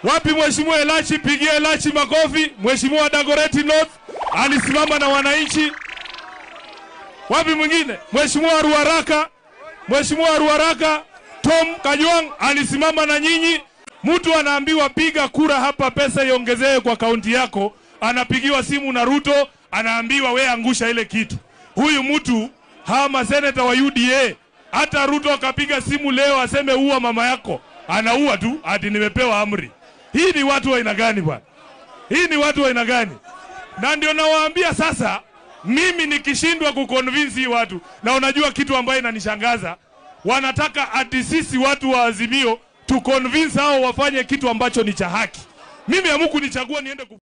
Wapi Mheshimiwa Elachi? Pigia Elachi makofi. Mheshimiwa Dagoretti North alisimama na wananchi. Wapi mwingine? Mheshimiwa Ruaraka, Mheshimiwa Ruaraka Tom Kajwang alisimama na nyinyi. Mtu anaambiwa piga kura hapa, pesa iongezee kwa kaunti yako, anapigiwa simu na Ruto, anaambiwa we angusha ile kitu. Huyu mtu, hawa maseneta wa UDA, hata Ruto akapiga simu leo aseme uwa mama yako, anaua tu, ati nimepewa amri. Hii ni watu wa aina gani bwana? Hii ni watu wa aina gani? Na ndio nawaambia sasa, mimi nikishindwa kuconvince hii watu, na unajua kitu ambayo inanishangaza, wanataka ati sisi watu wa Azimio tu convince hao wafanye kitu ambacho ni cha haki. Mimi hamkunichagua niende ku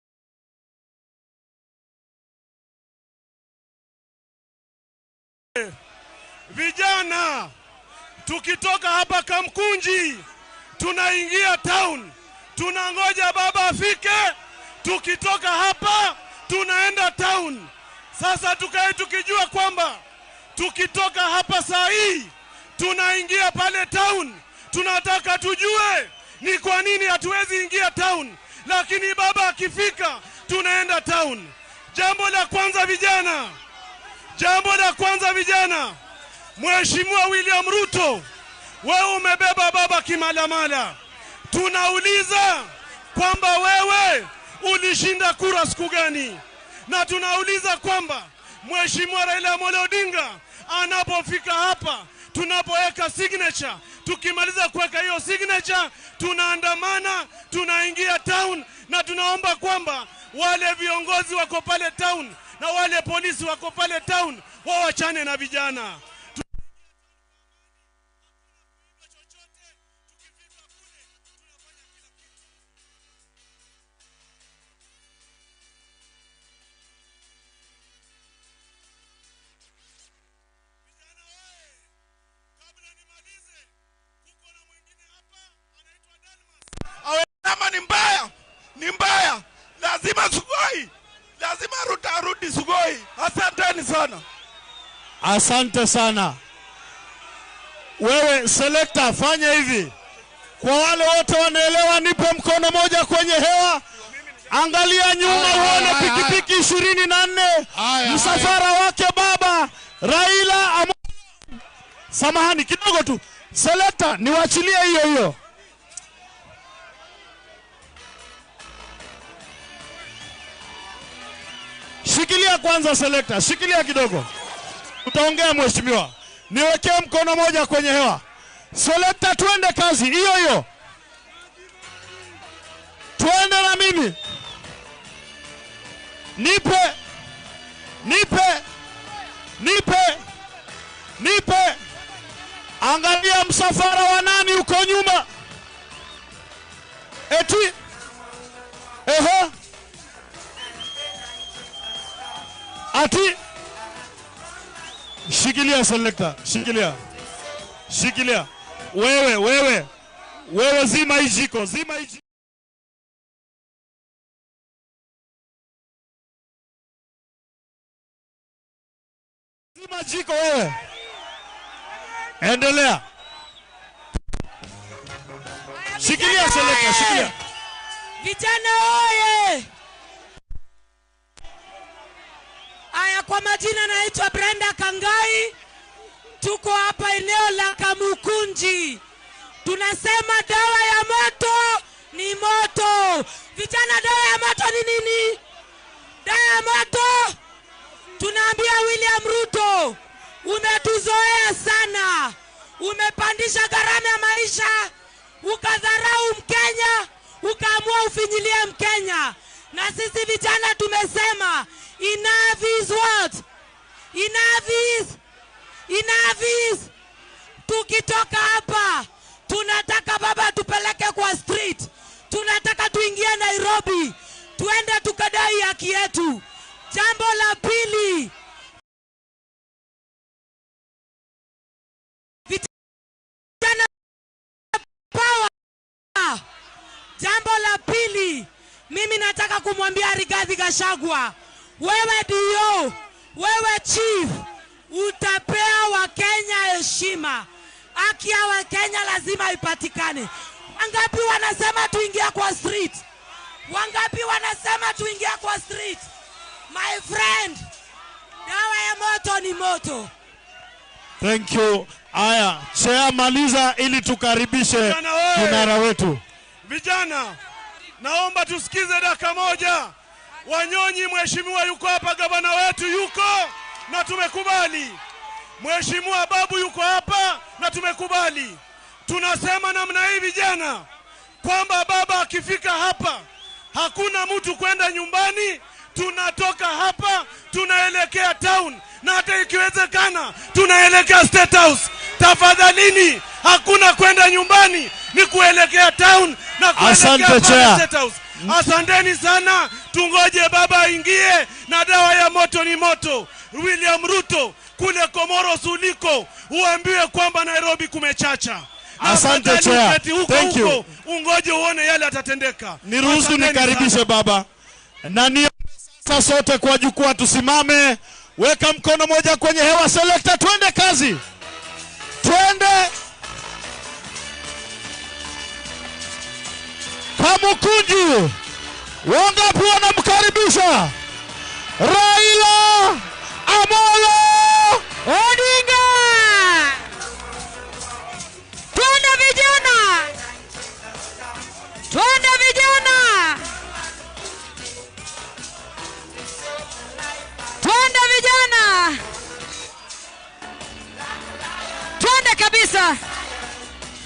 Vijana, tukitoka hapa Kamkunji tunaingia town, tunangoja baba afike. Tukitoka hapa tunaenda town. Sasa tukae tukijua kwamba tukitoka hapa saa hii tunaingia pale town. Tunataka tujue ni kwa nini hatuwezi ingia town, lakini baba akifika tunaenda town. Jambo la kwanza vijana, jambo la kwanza vijana, Mheshimiwa William Ruto, wewe umebeba baba kimalamala. Tunauliza kwamba wewe ulishinda kura siku gani? Na tunauliza kwamba Mheshimiwa Raila Amolo Odinga anapofika hapa, tunapoweka signature, tukimaliza kuweka hiyo signature, tunaandamana, tunaingia town, na tunaomba kwamba wale viongozi wako pale town na wale polisi wako pale town wawachane na vijana. Kama ni mbaya, ni mbaya. Lazima Sugoi, lazima Ruto arudi Sugoi. Asanteni sana. Asante sana. Wewe selector, fanya hivi. Kwa wale wote wanaelewa, nipe mkono moja kwenye hewa. Angalia nyuma uone pikipiki 24, msafara wake baba Raila Samahani kidogo tu. Selector, niwachilie hiyo hiyo. Shikilia kwanza selector, shikilia kidogo. Utaongea mheshimiwa. Niwekee mkono moja kwenye hewa. Selector, twende kazi hiyo hiyo. Twende na mimi. Nipe. Nipe. Nipe. Nipe. Angalia msafara wa nani uko nyuma. Eti. Ehe. Ati. Shikilia selector, shikilia. Shikilia. Wewe, wewe. Wewe zima hii jiko, zima hii jiko. Zima jiko wewe. Endelea. Shikilia selector, shikilia. Vijana oye! Aya, kwa majina naitwa Brenda Kangai. Tuko hapa eneo la Kamukunji. Tunasema dawa ya moto ni moto. Vijana, dawa ya moto ni nini? Dawa ya moto. Tunaambia William Ruto, umetuzoea sana. Umepandisha gharama ya maisha, ukadharau Mkenya, ukaamua ufinyilie Mkenya. Na sisi vijana tumesema enough is what? Enough is? Enough is? Tukitoka hapa, tunataka baba tupeleke kwa street. Tunataka tuingie Nairobi, tuende tukadai haki yetu. Jambo la pili, vijana power. Jambo la pili, mimi nataka kumwambia Rigathi Gachagua, wewe dio, wewe chief, utapea Wakenya heshima. Haki ya Wakenya lazima ipatikane. Wangapi wanasema tuingie kwa street? Wangapi wanasema tuingie kwa street? My friend, dawa ya moto Moto ni moto. Thank you. Aya, Chair, maliza ili tukaribishe kinara wetu. Vijana, naomba tusikize dakika moja. Wanyonyi, mheshimiwa yuko hapa, gavana wetu yuko na tumekubali. Mheshimiwa Babu yuko hapa na tumekubali. Tunasema namna hii vijana, kwamba baba akifika hapa hakuna mtu kwenda nyumbani. Tunatoka hapa tunaelekea town, na hata ikiwezekana tunaelekea State House. Tafadhalini, hakuna kwenda nyumbani, ni kuelekea town na kuelekea State House. Asanteni sana, tungoje baba aingie, na dawa ya moto ni moto. William Ruto kule Komoro suliko, uambiwe kwamba Nairobi kumechacha. Asante Chair. Thank you. Ungoje uone yale atatendeka. Niruhusu nikaribishe baba. Na ni sasa sote kwa jukwaa tusimame. Weka mkono moja kwenye hewa, selector, twende kazi. Twende. Kamukunji. Wangapi wanamkaribisha Raila Amolo Odinga? Twende vijana. Twende vijana. Twende vijana. Twende kabisa.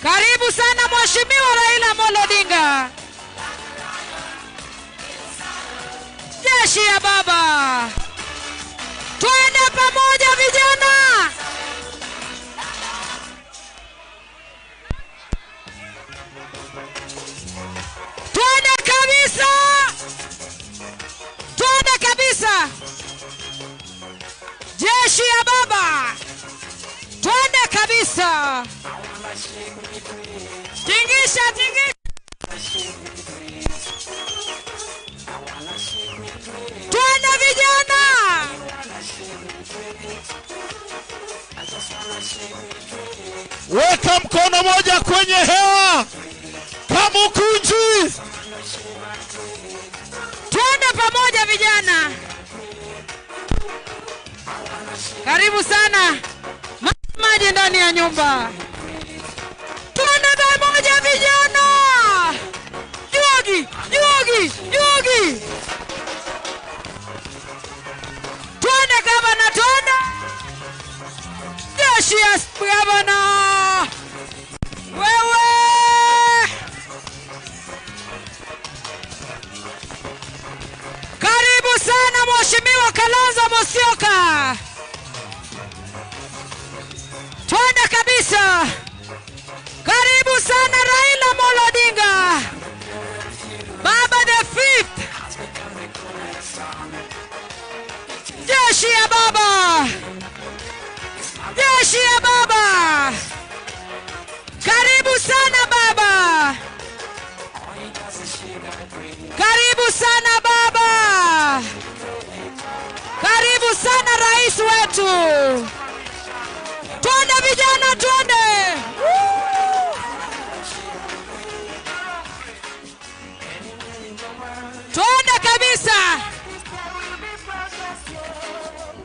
Karibu sana Mheshimiwa Raila Amolo Odinga. Jeshi ya baba. Twende pamoja vijana. Twende kabisa. Twende kabisa. Jeshi ya baba. Twende kabisa. Tingisha, tingisha. Twende vijana. Weka mkono moja kwenye hewa. Kamukunji. Twende pamoja vijana. Karibu sana. Maji ndani ya nyumba. Twende pamoja vijana. Juogi, juogi, juogi. Twende gavana, twende. Jeshi ya gavana. Wewe. Karibu sana Mheshimiwa Kalonzo Musyoka. Twende kabisa. Karibu sana Raila Amolo Odinga. Baba the fifth. Jeshi ya baba. Jeshi ya baba. Karibu sana baba. Karibu sana baba. Karibu sana rais wetu. Twende vijana, twende. Twende kabisa.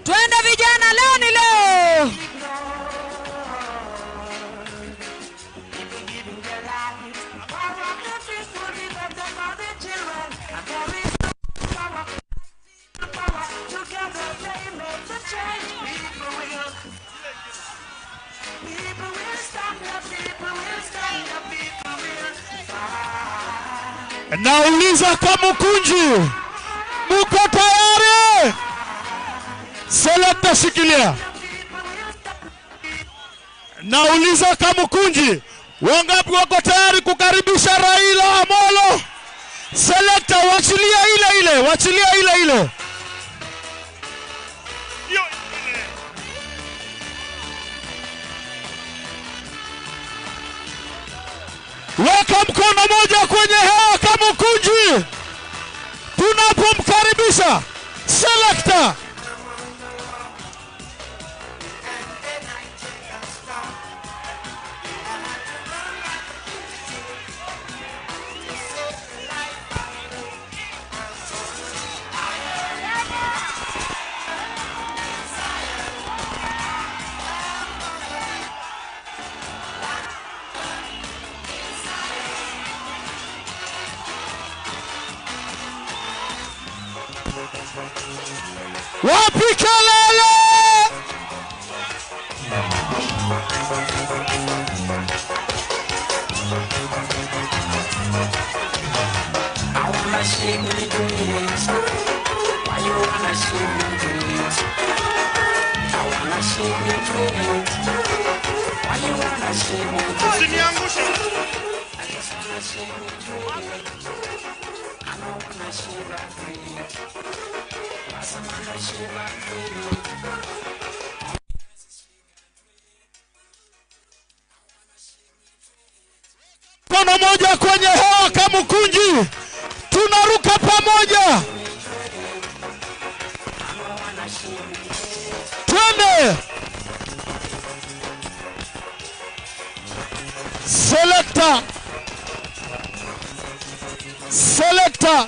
Twende vijana, leo ni leo. Nauliza Kamukunji, muko tayari? Selekta shikilia. Nauliza Kamukunji, wangapi wako tayari kukaribisha Raila Amolo? Selekta, wachilia ile ile, wachilia ile ile. Weka mkono moja kwenye hewa Kamukunji tunapomkaribisha selekta. Wapi kelele? I wanna see me do it. Why you wanna see me do it? I wanna see me do it. Why you wanna see me do it? I just wanna see me do it. I don't wanna see that dream. I wanna see that dream. Mkono moja kwenye hewa Kamukunji, tunaruka pamoja. Twende. Selector, selector.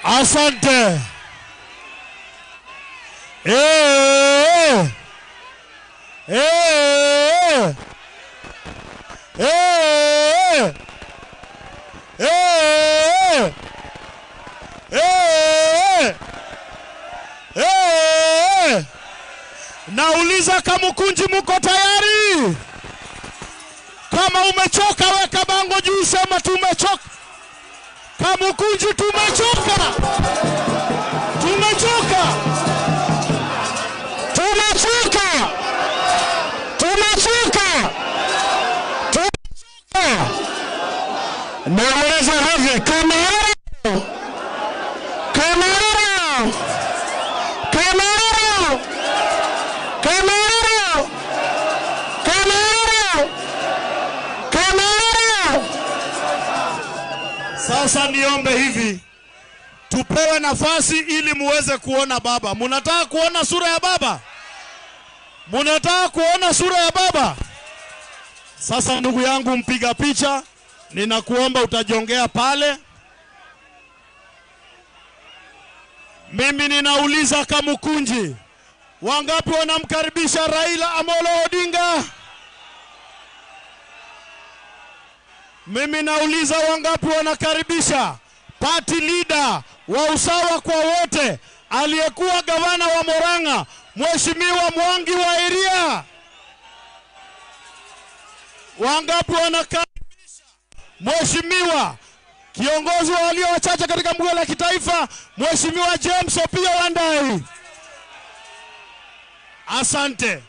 Asante. Eh, eh, eh, eh, eh, eh. Nauliza Kamukunji, muko tayari? Kama umechoka weka bango juu, sema tumechoka. Kamukunji tumechoka. Tumechoka. Tumechoka. Tumechoka. Tumechoka. Nauliza hivi, Kamara, Kamara, Kamara, Kamara, Kamara, Kamara. Sasa niombe hivi, tupewe nafasi ili muweze kuona baba. Munataka kuona sura ya baba? Munataka kuona sura ya baba? Sasa ndugu yangu mpiga picha, ninakuomba utajongea pale. Mimi ninauliza Kamukunji, wangapi wanamkaribisha Raila Amolo Odinga? Mimi nauliza wangapi wanakaribisha party leader wa usawa kwa wote, aliyekuwa gavana wa Murang'a, Mheshimiwa Mwangi wa Iria? Wangapi wanakaribisha Mheshimiwa kiongozi wa walio wachache katika bunge la kitaifa, Mheshimiwa James Opiyo Wandayi? Asante.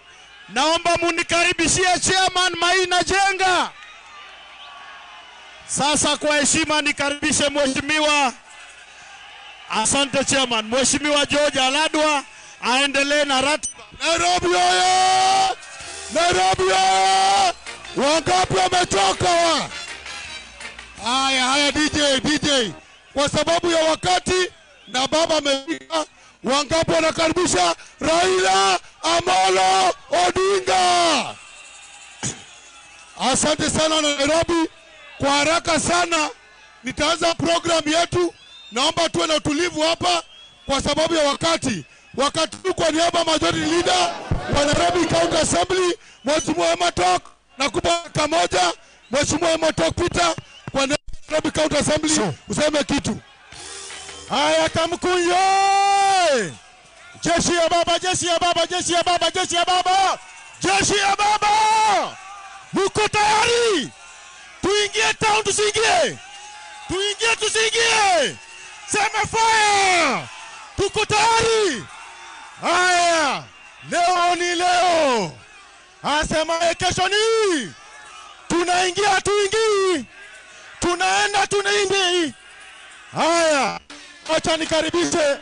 Naomba munikaribishie Chairman Maina Jenga. Sasa kwa heshima nikaribishe Mheshimiwa, asante Chairman, Mheshimiwa George Aladwa aendelee na ratiba. Nairobi oye! Nairobi oye! Wangapi wamechoka? Haya, haya DJ, DJ. Kwa sababu ya wakati na baba amefika, wangapi wanakaribisha Raila Amolo Odinga? Asante sana Nairobi. Kwa haraka sana nitaanza program yetu. Naomba tuwe na utulivu hapa kwa sababu ya wakati. Wakati kwa niaba ya majority leader wa Nairobi County Assembly, Mheshimiwa Ematok, nakupa dakika moja. Mheshimiwa Ematok Peter, kwa niaba ya Nairobi County Assembly useme kitu. Haya Kamukunji, jeshi ya baba, jeshi ya baba, jeshi ya baba, jeshi ya baba, jeshi ya baba. Muko tayari? Tuingie town tusiingie? Tuingie tusiingie? Sema fire! Tuko tayari? Haya, leo ni leo. Asema kesho ni. Tunaingia tuingii. Tunaenda tunaingii. Haya, acha nikaribishe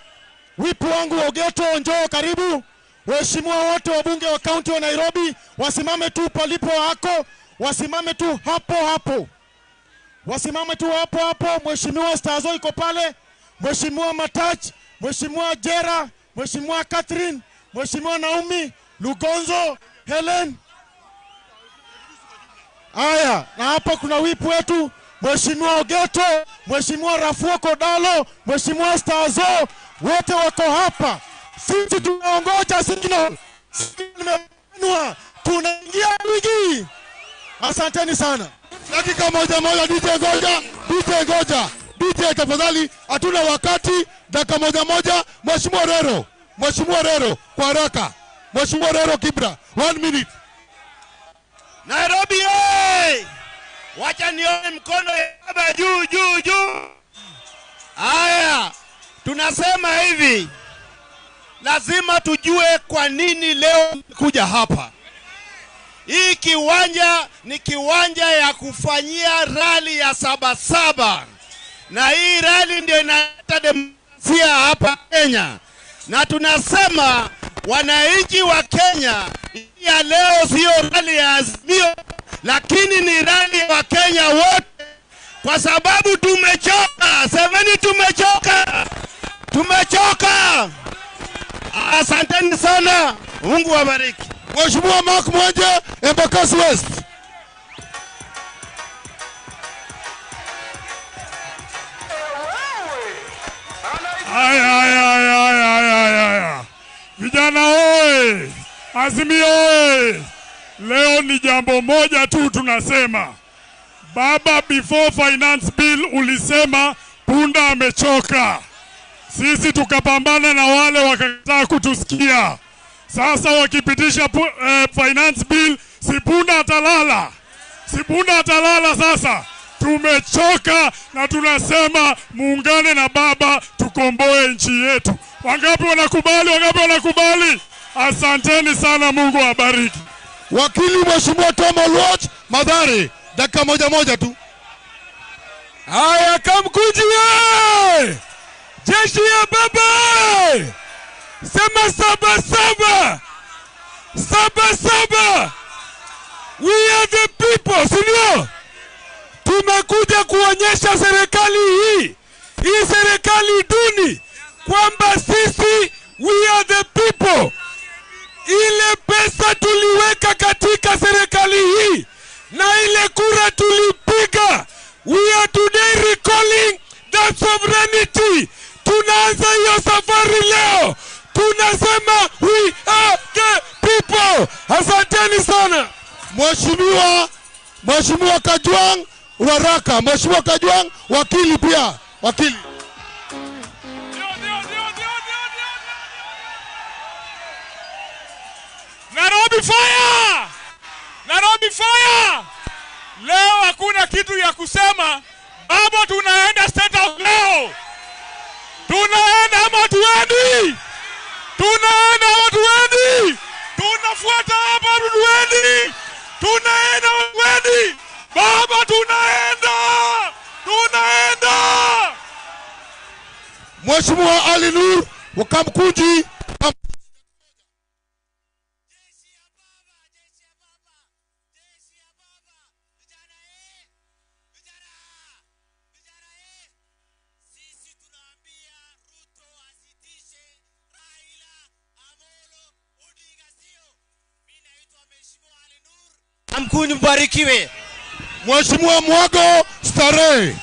wipu wangu Ogeto, njoo karibu. Waheshimiwa wote wabunge wa kaunti wa Nairobi wasimame tu palipo hako. Wasimame tu hapo hapo. Wasimame tu hapo hapo. Mheshimiwa Stazo iko pale, Mheshimiwa Matach, Mheshimiwa Jera, Mheshimiwa Catherine, Mheshimiwa Naomi, Lugonzo, Helen. Aya, na hapa kuna wipu wetu Mheshimiwa Ogeto, Mheshimiwa Rafuo Kodalo, Mheshimiwa Stazo, wote wako hapa. Sisi tunaongoja signal. Signal imebanwa. Tunaingia wiki. Asanteni sana. Dakika moja moja, DJ ngoja, DJ ngoja, DJ tafadhali, hatuna wakati, dakika moja moja. Mheshimiwa Rero, Mheshimiwa Rero kwa haraka. Mheshimiwa Rero Kibra, 1 minute. Nairobi hey! Wacha nione mkono ya baba juu juu juu. Haya, tunasema hivi, lazima tujue kwa nini leo kuja hapa. Hii kiwanja ni kiwanja ya kufanyia rali ya 77, na hii rali ndio inaleta demokrasia hapa Kenya. Na tunasema wananchi wa Kenya, ya leo sio rali ya Azimio, lakini ni rali ya Wakenya wote, kwa sababu tumechoka. Semeni tumechoka, tumechoka. Asanteni sana, Mungu awabariki. Mheshimiwa Mark Mwenje, Embakasi West. Aya, aya, aya, aya, aya. Vijana oye! Azimio oye! Leo ni jambo moja tu tunasema. Baba, before finance bill ulisema punda amechoka. Sisi tukapambana na wale wakakataa kutusikia. Sasa wakipitisha finance bill, si punda atalala. Si punda atalala sasa. Tumechoka na tunasema muungane na baba tukomboe nchi yetu. Wangapi wanakubali? Wangapi wanakubali? Asanteni sana, Mungu awabariki. Wakili Mheshimiwa Tom Oluoch, Mathare, dakika moja moja tu. Haya, Kamkunji ye! Jeshi ya baba! Sema 77! 77! We are the people, si ndio? Tumekuja kuonyesha serikali hii, hii serikali duni, kwamba sisi we are the people. Ile pesa tuliweka katika serikali hii na ile kura tulipiga, we are today recalling that sovereignty. Tunaanza hiyo safari leo. Tunasema we are the people. Asanteni sana. Mheshimiwa Kajwang Waraka, Mheshimiwa Kajwang wakili pia, wakili. Nairobi fire! Nairobi fire! Leo hakuna kitu ya kusema. Baba, tunaenda State House leo. Tunaenda ama tuendi? Tunaenda ama tuendi? Tunafuata hapa tuendi? Tunaenda ama tuendi? Baba, tunaenda! Tunaenda! Mheshimiwa Ali Nur wa Kamkunji. Kamkunji mbarikiwe. Mheshimiwa Mwago Starehe.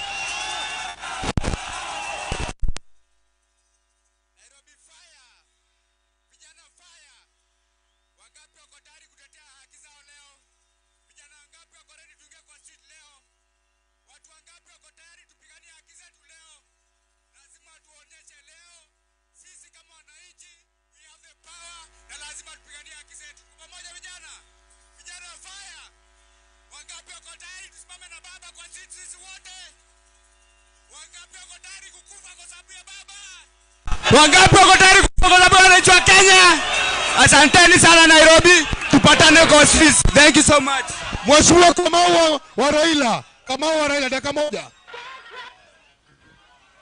Wangapi wako tayari kufa kwa sababu wananchi wa Kenya? Asanteni sana Nairobi, tupatane kwa streets. Thank you so much. Mheshimiwa Kamau wa Raila, Kamau wa Raila, dakika moja.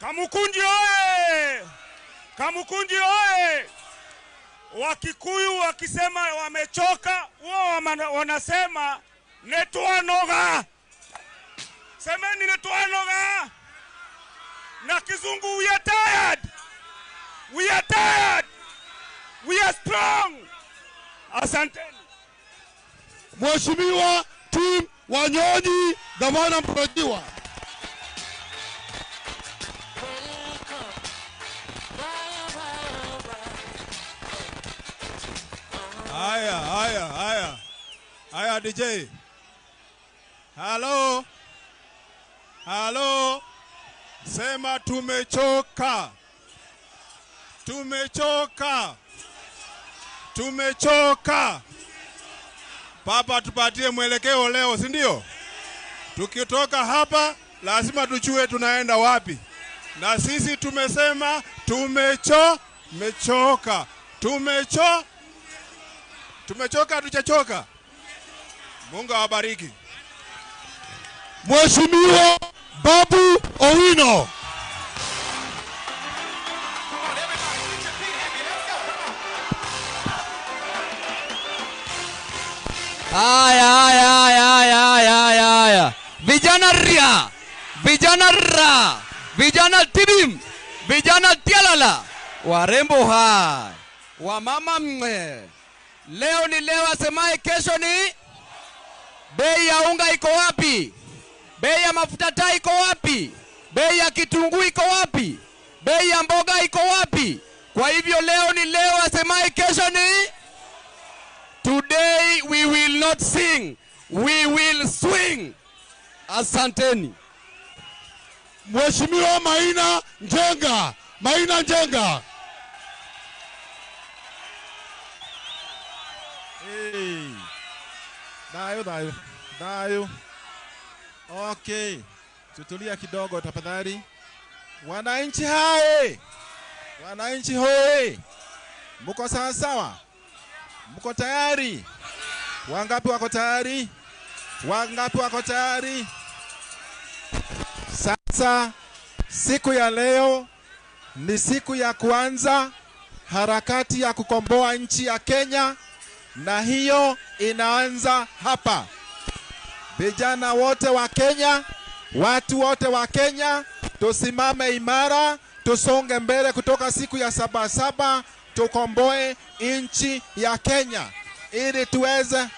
Kamukunji oye! Kamukunji oye! Wakikuyu wakisema wamechoka, wao wanasema netwanoga. Semeni netwanoga. Na kizungu, we are tired. We are tired. We are strong. Asanteni. Mheshimiwa Tim Wanyonyi, gavana mtarajiwa. Haya, haya, haya. Haya DJ. Hello. Hello. Sema tumechoka. Tumechoka. Tumechoka. Papa tupatie mwelekeo leo, si ndio? Tukitoka hapa lazima tujue tunaenda wapi. Na sisi tumesema tumechoka. Tumechoka, hatujachoka. Mungu awabariki. Mheshimiwa Babu Owino. Haya, haya, haya, haya, haya, haya. Vijana ria, vijana ra, vijana tibim, vijana tialala, warembo hai, wamama mwe. Leo ni leo, asemaye kesho ni. Bei ya unga iko wapi? Bei ya mafuta taa iko wapi? Bei ya kitunguu iko wapi? Bei ya mboga iko wapi? Kwa hivyo leo ni leo, asemaye kesho ni. Today we will not sing, we will swing. Asanteni. Mheshimiwa Maina Njenga, Maina Njenga. Hey. Dayo, dayo, dayo. Okay. Tutulia kidogo tafadhali. Wananchi hai. Wananchi hoi. Mko sawa sawa? Mko tayari? Wangapi wako tayari? Wangapi wako tayari? Sasa siku ya leo ni siku ya kuanza harakati ya kukomboa nchi ya Kenya, na hiyo inaanza hapa. Vijana wote wa Kenya, watu wote wa Kenya, tusimame imara, tusonge mbele kutoka siku ya 7/7, tukomboe nchi ya Kenya ili tuweze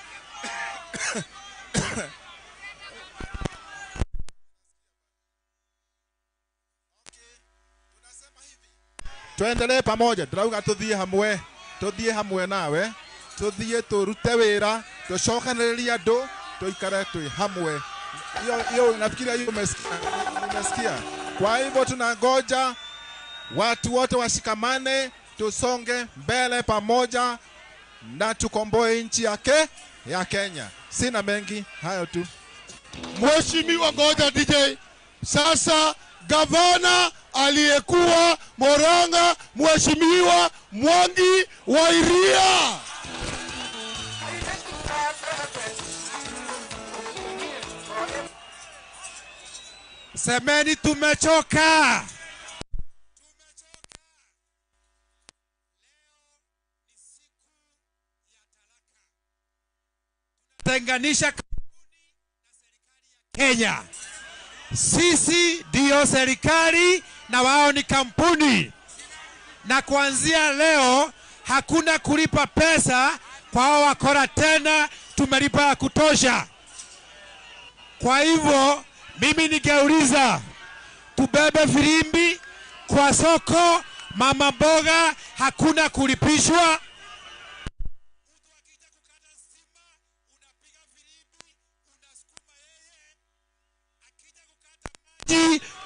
tuendelee pamoja. Ndĩrauga tũthiĩ hamwe nawe, tũthiĩ tũrute wĩra, tũcokanĩrĩrie andũ, tuikare twi hamwe. Hiyo nafikiria hiyo umesikia. Kwa hivyo tunangoja watu wote washikamane, tusonge mbele pamoja na tukomboe nchi yake ya Kenya. Sina mengi, hayo tu. Mheshimiwa, ngoja DJ. Sasa gavana aliyekuwa Murang'a, Mheshimiwa Mwangi wa Iria. Semeni tumechoka. Tenganisha Kenya. Sisi ndio serikali na wao ni kampuni. Na kuanzia leo hakuna kulipa pesa kwa hao wakora tena, tumelipa ya kutosha. Kwa hivyo mimi ningeuliza tubebe filimbi kwa soko, mama mboga hakuna kulipishwa.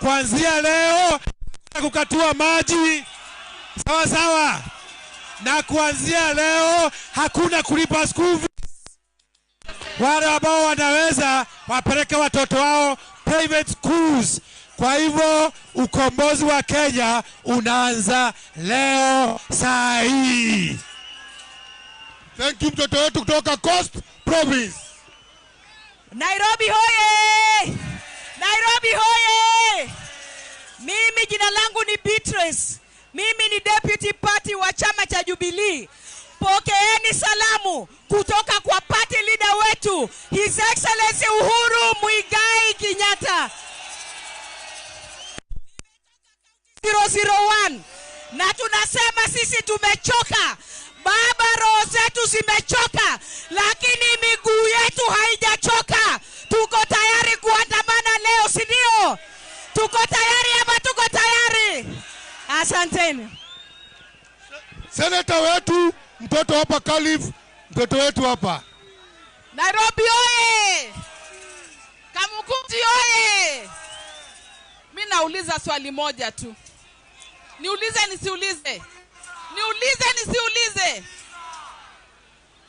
Kuanzia leo kukatua maji, sawa sawa. Na kuanzia leo hakuna kulipa school fees. Wale ambao wanaweza wapeleke watoto wao private schools. Kwa hivyo ukombozi wa Kenya unaanza leo saa hii. Thank you mtoto wetu kutoka Coast Province. Nairobi hoye! Nairobi hoye! Mimi jina langu ni Beatrice. Mimi ni deputy party wa chama cha Jubilee. Pokeeni salamu kutoka kwa party leader wetu, His Excellency Uhuru Muigai Kenyatta. 001. Na tunasema sisi tumechoka. Baba, roho zetu zimechoka, lakini miguu yetu haijachoka. Tuko tayari kuandamana leo, si ndio? Tuko tayari ama tuko tayari? Asanteni. Senator wetu, mtoto hapa Kalif, mtoto wetu hapa. Nairobi oye! Kamukunji oye! Mi nauliza swali moja tu. Niulize nisiulize? Niulize nisiulize?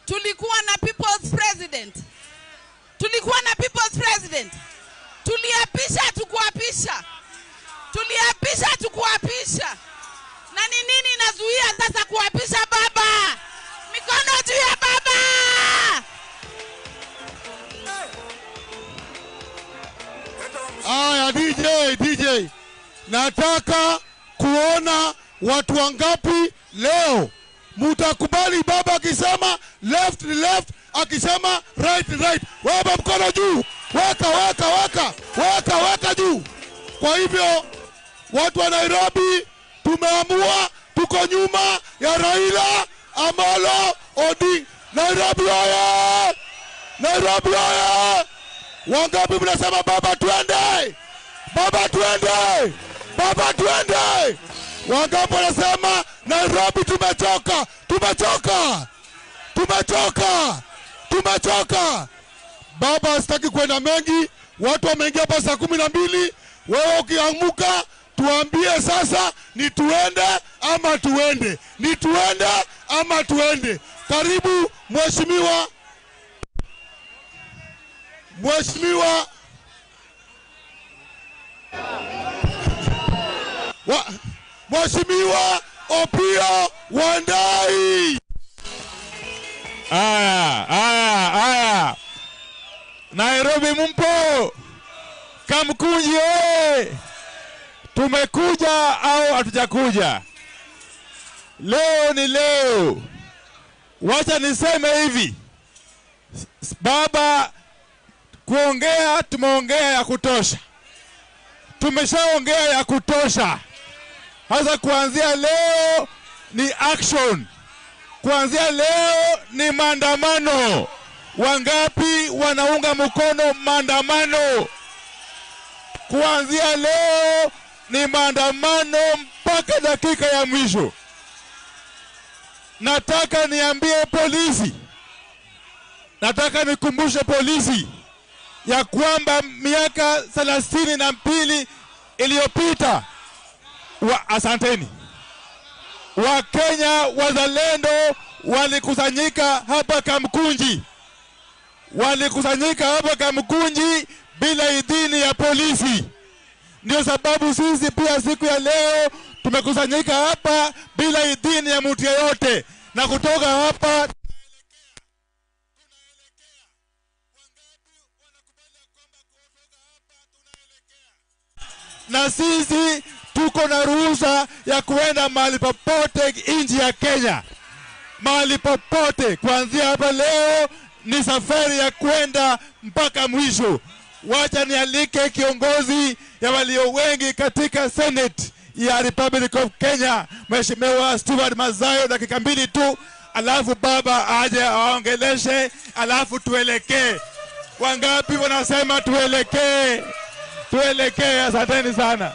Tulikuwa na people's president. Tulikuwa na people's president. Tuliapisha tukuapisha. Tuliapisha tukuapisha. Na ni nini inazuia sasa kuapisha baba? Mikono juu ya baba! Aya, DJ, nataka kuona watu wangapi leo mutakubali baba akisema left ni left, akisema right ni right. Weka mkono juu, weka weka weka weka weka juu. Kwa hivyo watu wa Nairobi tumeamua, tuko nyuma ya Raila Amolo Odinga. Nairobi oye! Nairobi oye! Wangapi mnasema baba twende? Baba twende! Baba twende! Wangapi wanasema Nairobi tumechoka? Tumechoka! Tumechoka! Tumechoka! Baba sitaki kwenda mengi, watu wameingia hapa saa 12. Wewe ukiamuka tuambie sasa ni tuende ama tuende. Ni tuende ama tuende. Karibu mheshimiwa. Mheshimiwa Mheshimiwa Opiyo Wandayi. Aya, aya, aya. Nairobi mpo? Kamkunji oye! Tumekuja au hatujakuja? Leo ni leo. Wacha niseme hivi. Baba, kuongea tumeongea ya kutosha. Tumeshaongea ya kutosha. Sasa kuanzia leo ni action. Kuanzia leo ni maandamano. Wangapi wanaunga mkono maandamano? Kuanzia leo ni maandamano mpaka dakika ya mwisho. Nataka niambie polisi, nataka nikumbushe polisi ya kwamba miaka 32 iliyopita, asanteni, Wakenya wazalendo walikusanyika hapa Kamkunji. Walikusanyika hapa Kamkunji bila idhini ya polisi. Ndio sababu sisi pia siku ya leo tumekusanyika hapa bila idhini ya mtu yeyote. Na kutoka hapa na sisi tuko na ruhusa ya kuenda mahali popote nchi ya Kenya. Mahali popote kuanzia hapa leo ni safari ya kwenda mpaka mwisho. Wacha nialike kiongozi ya walio wengi katika Senate ya Republic of Kenya, Mheshimiwa Stewart Mazayo, dakika 2 tu, alafu baba aje aongeleshe, alafu tuelekee. Wangapi wanasema tuelekee? Tuelekee. Asanteni sana.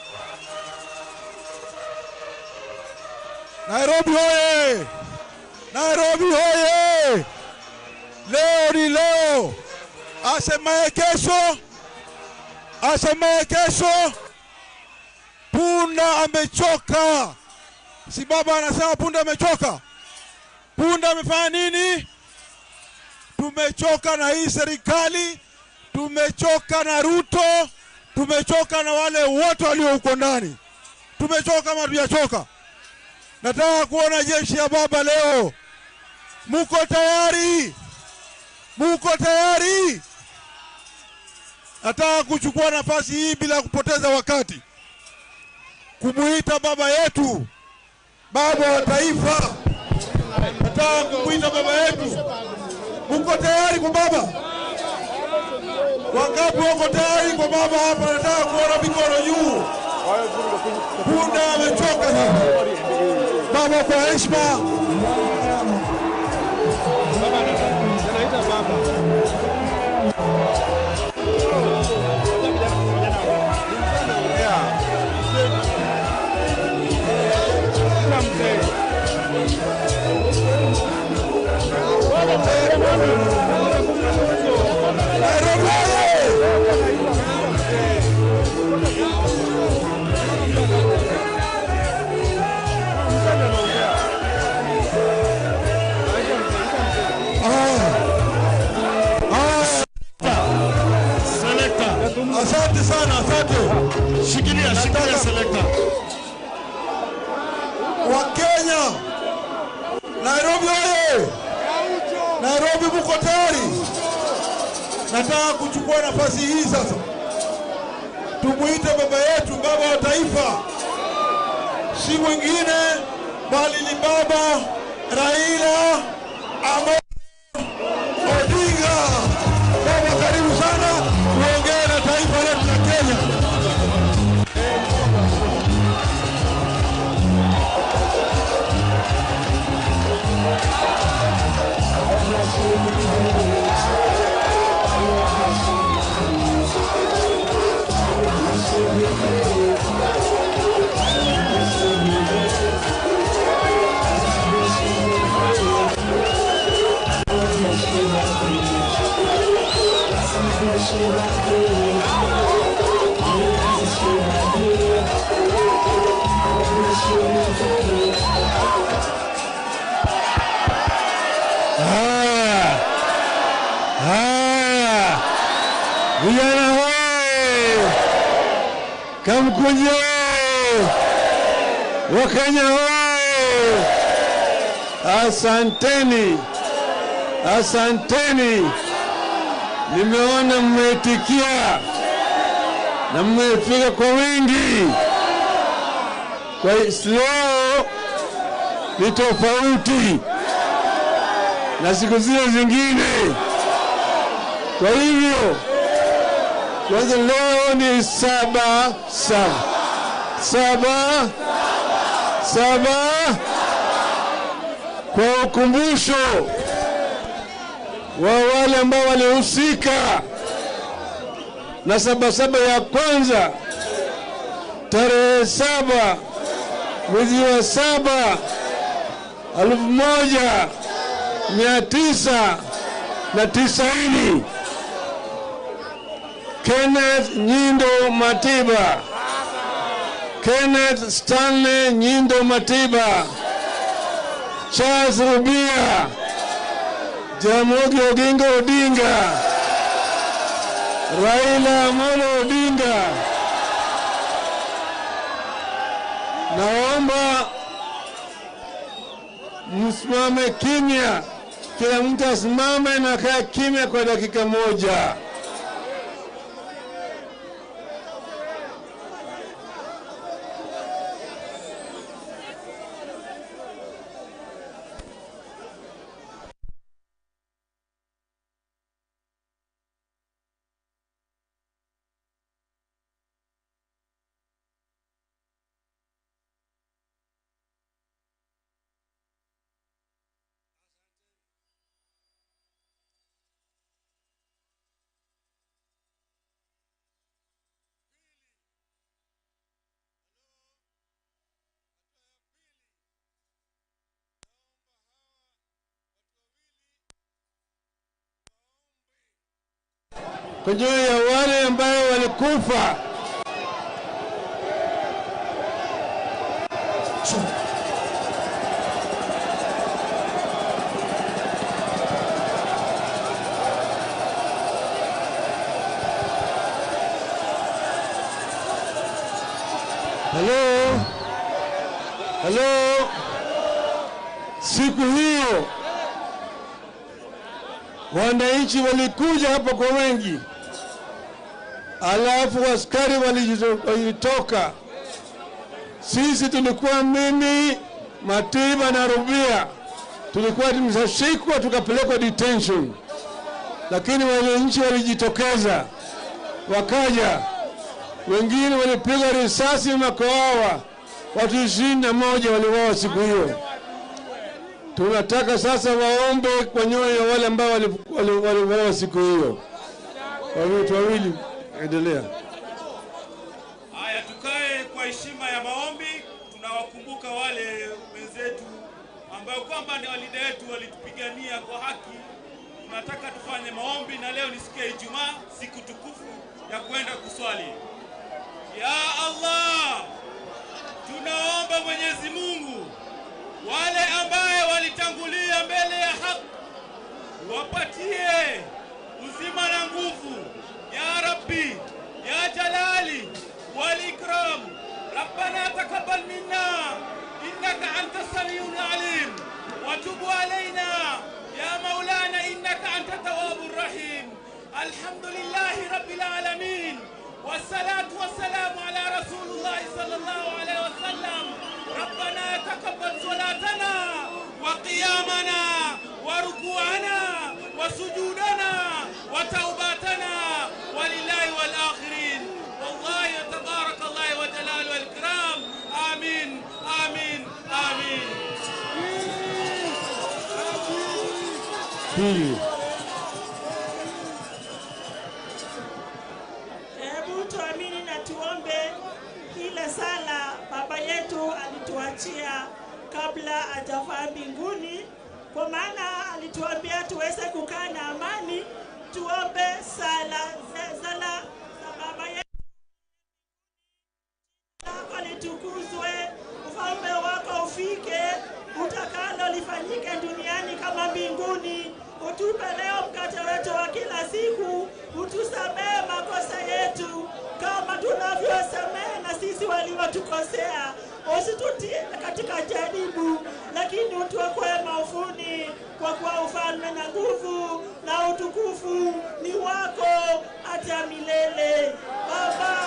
Nairobi hoye! Nairobi hoye! Leo ni leo. Asemaye kesho, asemaye kesho, punda amechoka. Si baba anasema punda amechoka? Punda amefanya nini? Tumechoka na hii serikali, tumechoka na Ruto, tumechoka na wale wote walio huko ndani. Tumechoka kama hatujachoka. Nataka kuona jeshi ya baba leo. Muko tayari? Muko tayari? Nataka kuchukua nafasi hii bila kupoteza wakati kumuita baba yetu, baba wa taifa. Nataka kumuita baba yetu. Muko tayari kwa baba? Wangapi wako tayari kwa baba hapa? Nataka kuona mikono juu. Punda amechoka sasa. Baba, kwa heshima. Nairobi oye! Nairobi mko tayari? Nataka kuchukua nafasi hii sasa tumuite baba yetu, baba wa taifa, si mwingine bali ni Baba Raila Amolo Odinga. Baba, karibu sana kuongea na taifa letu la Kenya. Haya, haya, vijana hoye, Kamkunji hoye, Wakenya hoye, asanteni, asanteni. Nimeona mmeitikia na mmefika kwa wingi. Kwa leo ni tofauti na siku zile zingine. Kwa hivyo kwanza leo ni 7 7 7 7 kwa ukumbusho wa wale ambao walihusika na 7 ya kwanza tarehe 7 mwezi wa 7 1990. Kenneth Nyindo Matiba, Kenneth Stanley Nyindo Matiba, Charles Rubia, Jaramogi Oginga Odinga, Raila Amolo Odinga. Naomba msimame kimya, kila mtu asimame na kaa kimya kwa dakika moja. Kwa ajili ya wale ambao walikufa. Hello? Hello? Siku hiyo wananchi walikuja hapa kwa wengi, alafu askari walitoka. Sisi tulikuwa mimi, Matiba na Rubia, tulikuwa tumeshikwa tukapelekwa detention, lakini wananchi walijitokeza wakaja. Wengine walipigwa risasi makoawa, watu 21 waliuawa siku hiyo. Tunataka sasa waombe kwa nyoyo wale ambao waliuawa siku hiyo. Watu wawili, endelea. Haya, tukae kwa heshima ya maombi. Tunawakumbuka wale wenzetu ambao kwamba ni walida wetu, walitupigania kwa haki. Tunataka tufanye maombi, na leo ni siku ya Ijumaa, siku tukufu ya kwenda kuswali. Ya Allah, tunaomba Mwenyezi Mungu wale ambaye walitangulia mbele ya haki wapatie uzima na nguvu. Ya Rabbi, ya Jalali wal Ikram, Rabbana taqabbal minna innaka antas samiul alim وتب علينا يا مولانا إنك أنت التواب الرحيم. الحمد لله رب العالمين، والصلاة والسلام على رسول الله صلى الله عليه وسلم. ربنا تقبل صلاتنا وقيامنا وركوعنا وسجودنا وتوباتنا ولله والآخرين، والله تبارك الله وجلاله والإكرام. آمين آمين آمين. Hebu tuamini na tuombe ile sala baba yetu alituachia kabla hajafaa mbinguni, kwa maana alituambia tuweze kukaa na amani. Tuombe sala sala za baba yetu. Lako litukuzwe, ufalme wako ufike, utakalo lifanyike duniani kama mbinguni. Utupe leo mkate wetu wa kila siku, utusamehe makosa yetu kama tunavyosamehe na sisi waliotukosea, usitutie katika jaribu, lakini utuokoe maovuni, kwa kuwa ufalme na nguvu na utukufu ni wako hata milele. Baba,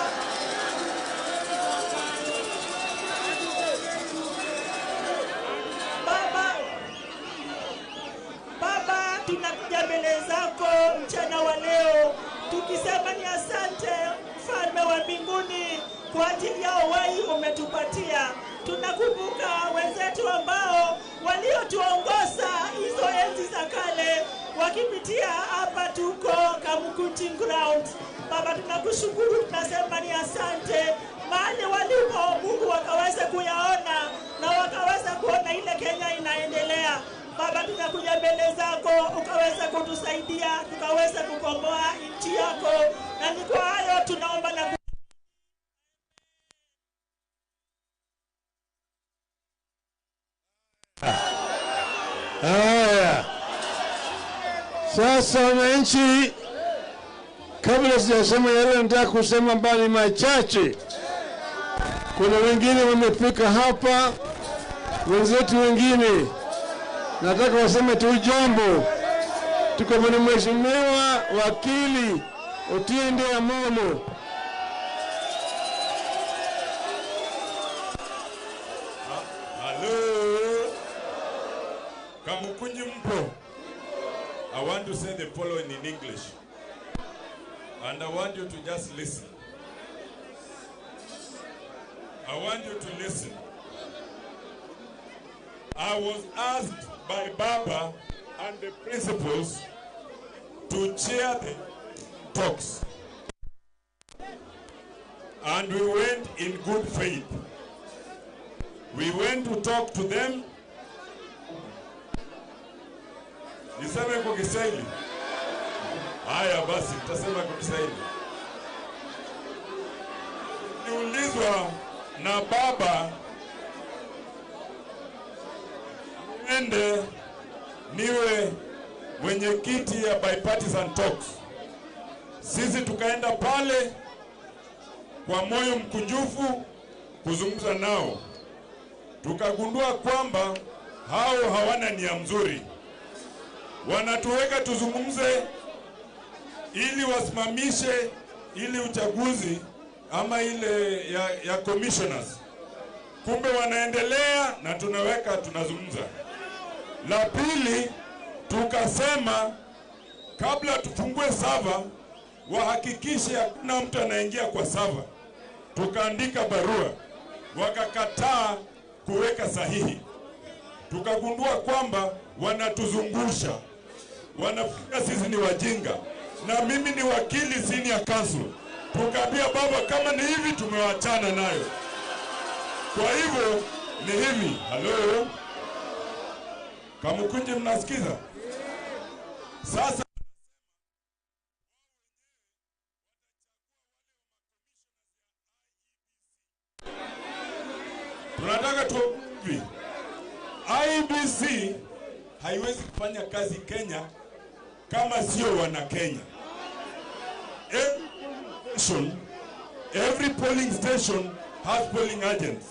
Baba, tunakuja mbele zako mchana wa leo tukisema ni asante mfalme wa mbinguni kwa ajili ya uhai umetupatia. Tunakumbuka wenzetu ambao waliotuongoza hizo enzi za kale wakipitia hapa tuko Kamukunji ground. Baba, tunakushukuru, tunasema ni asante. Mahali walipo Mungu wakaweza kuyaona na wakaweza kuona ile Kenya inaendelea. Baba, tunakuja mbele zako ukaweza kutusaidia, tukaweza kukomboa nchi yako, na ni kwa hayo tunaomba na Haya, sasa wananchi, kabla sijasema yale nataka kusema mbali machache, kuna wengine wamefika hapa, wenzetu wengine nataka waseme tu jambo. Tuko na Mheshimiwa Wakili Otiende Amollo. Hello. Kamukunji mpo. I want to say the following in English. And I want you to just listen. I want you to listen. I was asked by Baba and the principals to chair the talks. And we went in good faith. We went to talk to them. Niseme kwa Kiswahili? Haya basi, nitasema kwa Kiswahili. Niulizwa na Baba ende niwe mwenyekiti ya bipartisan talks. Sisi tukaenda pale kwa moyo mkunjufu kuzungumza nao. Tukagundua kwamba hao hawana nia mzuri. Wanatuweka tuzungumze ili wasimamishe ili uchaguzi ama ile ya commissioners. Kumbe wanaendelea na tunaweka tunazungumza. La pili, tukasema kabla tufungue sava wahakikishe hakuna mtu anaingia kwa sava. Tukaandika barua, wakakataa kuweka sahihi. Tukagundua kwamba wanatuzungusha, wanafikiri sisi ni wajinga, na mimi ni wakili senior counsel. Tukaambia Baba, kama ni hivi tumewachana nayo. Kwa hivyo ni hivi. Hello. Kamukunji, mnasikiza? Sasa tunataka tu hivi. IEBC haiwezi kufanya kazi Kenya kama sio wana Kenya. Every polling station has polling agents.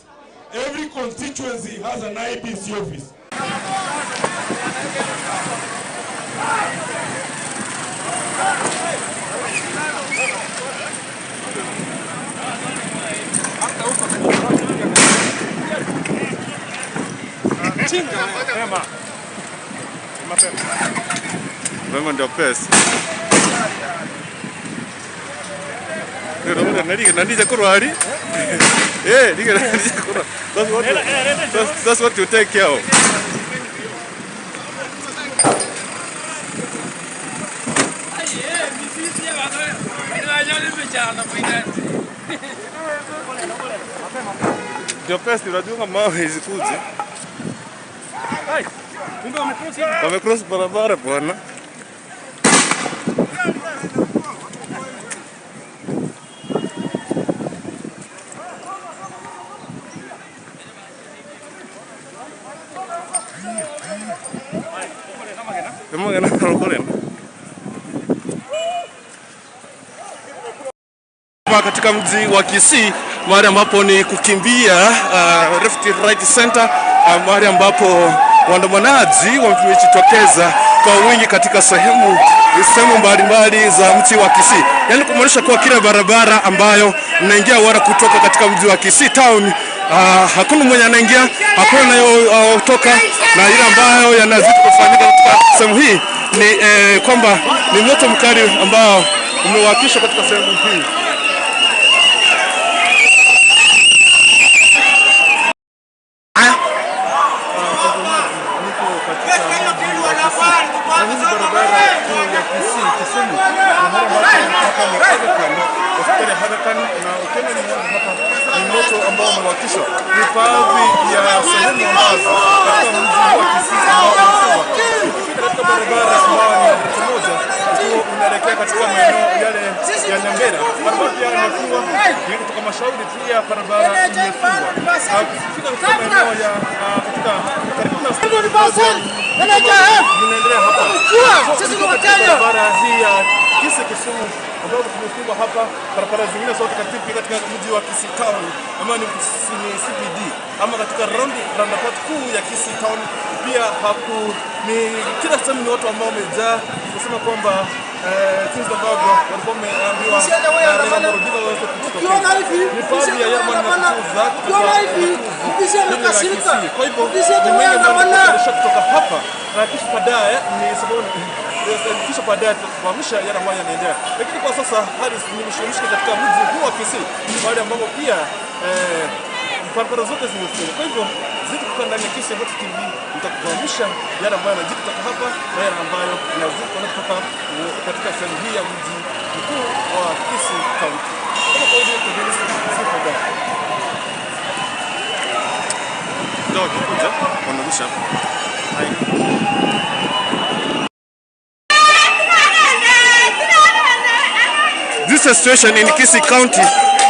Every constituency has an IEBC office. Mapema. Mapema. Mapema ndio pesa. That's what you take care of. Ndio pesa unajua mawe zikuje. Wamecross barabara bwana. Katika mji wa Kisii, mahali ambapo ni kukimbia left right center, mahali ambapo waandamanaji wamejitokeza kwa wingi katika sehemu mbalimbali za mji wa Kisii. Yaani kumaanisha kuwa kila barabara ambayo inaingia wala kutoka katika mji wa Kisii town, hakuna mwenye anaingia, hakuna anayotoka, na ile ambayo yanazidi kufanyika katika sehemu hii ni kwamba ni moto mkali ambao umewakishwa katika sehemu hii. Ni baadhi ya sehemu ambazo katika mji wa Kisii ambao ukifika katika barabara ambayo ni namba moja ukiwa unaelekea katika maeneo yale ya Nyambera, barabara pia imefungwa. Kutoka Mashauri pia barabara imefungwa. Ukifika katika maeneo ya katika karibu na inaendelea hapa. Sisi ni Wakenya. Barabara hii ya Kisii Kisumu ambapo tumefungwa hapa, barabara zingine zote katika mji wa Kisii town ama ni CBD ama katika roundabout kuu ya Kisii town pia haku ni kila sehemu ni watu ambao wamejaa kusema kwamba jinsi ambavyo walikuwa wameambiwa na Odinga waweze kujitokeza. Ni baadhi ya yale kuuza kutoka. Kwa hivyo ni mengi ambayo kutoka hapa na kisha baadaye ni sababu kisha baadaye tutakufahamisha yale ambayo yanaendelea. Lakini kwa sasa hali ni mshimshike katika mji huu wa Kisii, mahali ambapo pia barabara zote zimefungwa. Kwa hivyo zidi kukaa ndani ya Kisii Vote TV, nitakufahamisha yale ambayo yanajiri kutoka hapa na yale ambayo yanazidi kutoka katika sehemu hii ya mji mkuu wa Kisii County. Kama kawaida tuendelee. Ndio kikuja wanarusha. This is situation in Kisii County.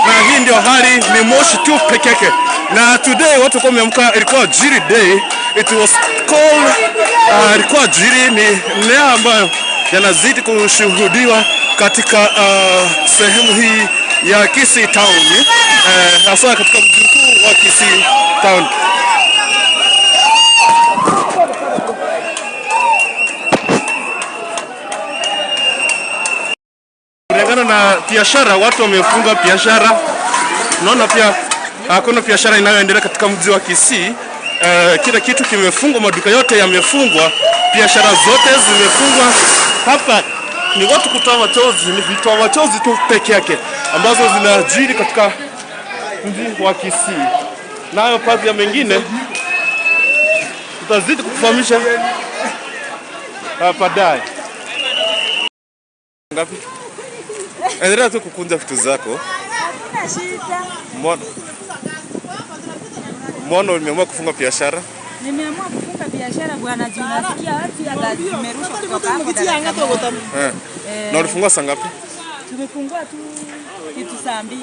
Na hii ndio hali, ni moshi tu peke yake. Na today watu kwa wameamka, ilikuwa Jiri day. It was called ilikuwa Jiri, ni leo ambayo yanazidi kushuhudiwa katika sehemu hii ya Kisii town, hasa katika mji mkuu wa Kisii town. Kulingana na biashara, watu wamefunga biashara. Naona pia hakuna biashara inayoendelea katika mji wa Kisii. Kila kitu kimefungwa, maduka yote yamefungwa, biashara zote zimefungwa. Hapa ni watu kutoa machozi, ni vitoa machozi tu peke yake ambazo zinajiri katika mji wa Kisii. Nayo baadhi ya mengine tutazidi kukufahamisha baadaye. Ngapi? Endelea tu kukunja vitu zako. Hakuna shida. Mbona umeamua kufunga biashara? Nimeamua kufunga biashara bwana, juu nasikia watu ya gazi zimerushwa kutoka hapo. Na ulifungua saa ngapi? Tumefungua tu kitu saa 2.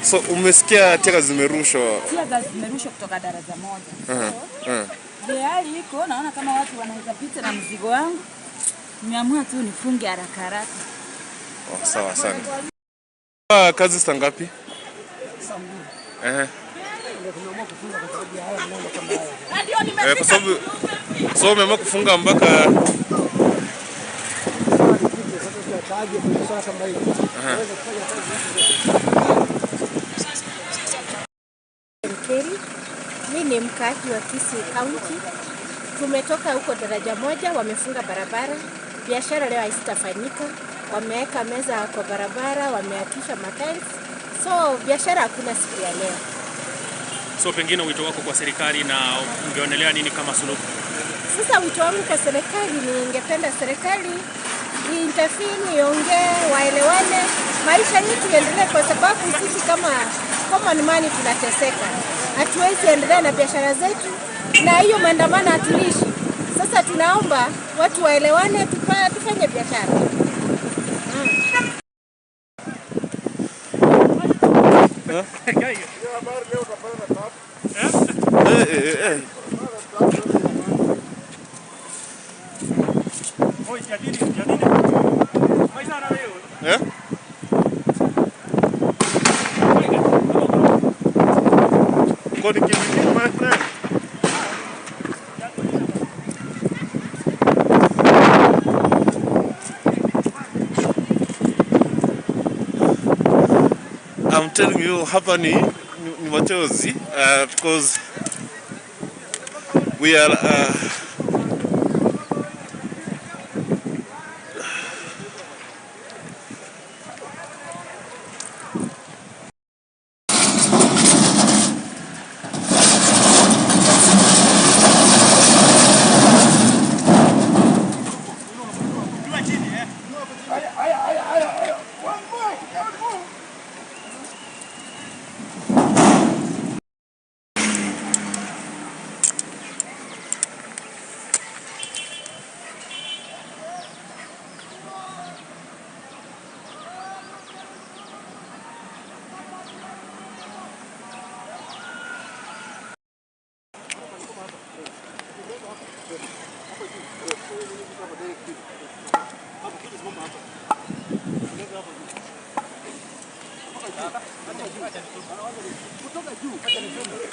So umesikia tear zimerushwa? Tear zimerushwa kutoka daraja moja. Hali iko naona kama watu wanaweza pita na mzigo wangu. Nimeamua tu nifunge haraka haraka. Oh, sawa sana. Kazi saa ngapi? Saa 2. Kwa sababu so umeamua kufunga mpaka Mimi ni mkaaji wa Kisii County. Tumetoka huko daraja moja, wamefunga barabara. Biashara leo haisitafanyika. Wameweka meza kwa barabara, wameakisha matiles. So biashara hakuna siku ya leo. So pengine wito wako kwa serikali na ungeonelea nini kama suluhu? Sasa wito wangu kwa serikali, ningependa serikali intervene, iongee, waelewane, maisha yetu iendelee, kwa sababu sisi kama common man tunateseka. Hatuwezi endelea na biashara zetu, na hiyo maandamano hatulishi. Sasa tunaomba watu waelewane, tufanye biashara. My friend. I'm telling you, hapa ni machozi, because we are Kutoka juu.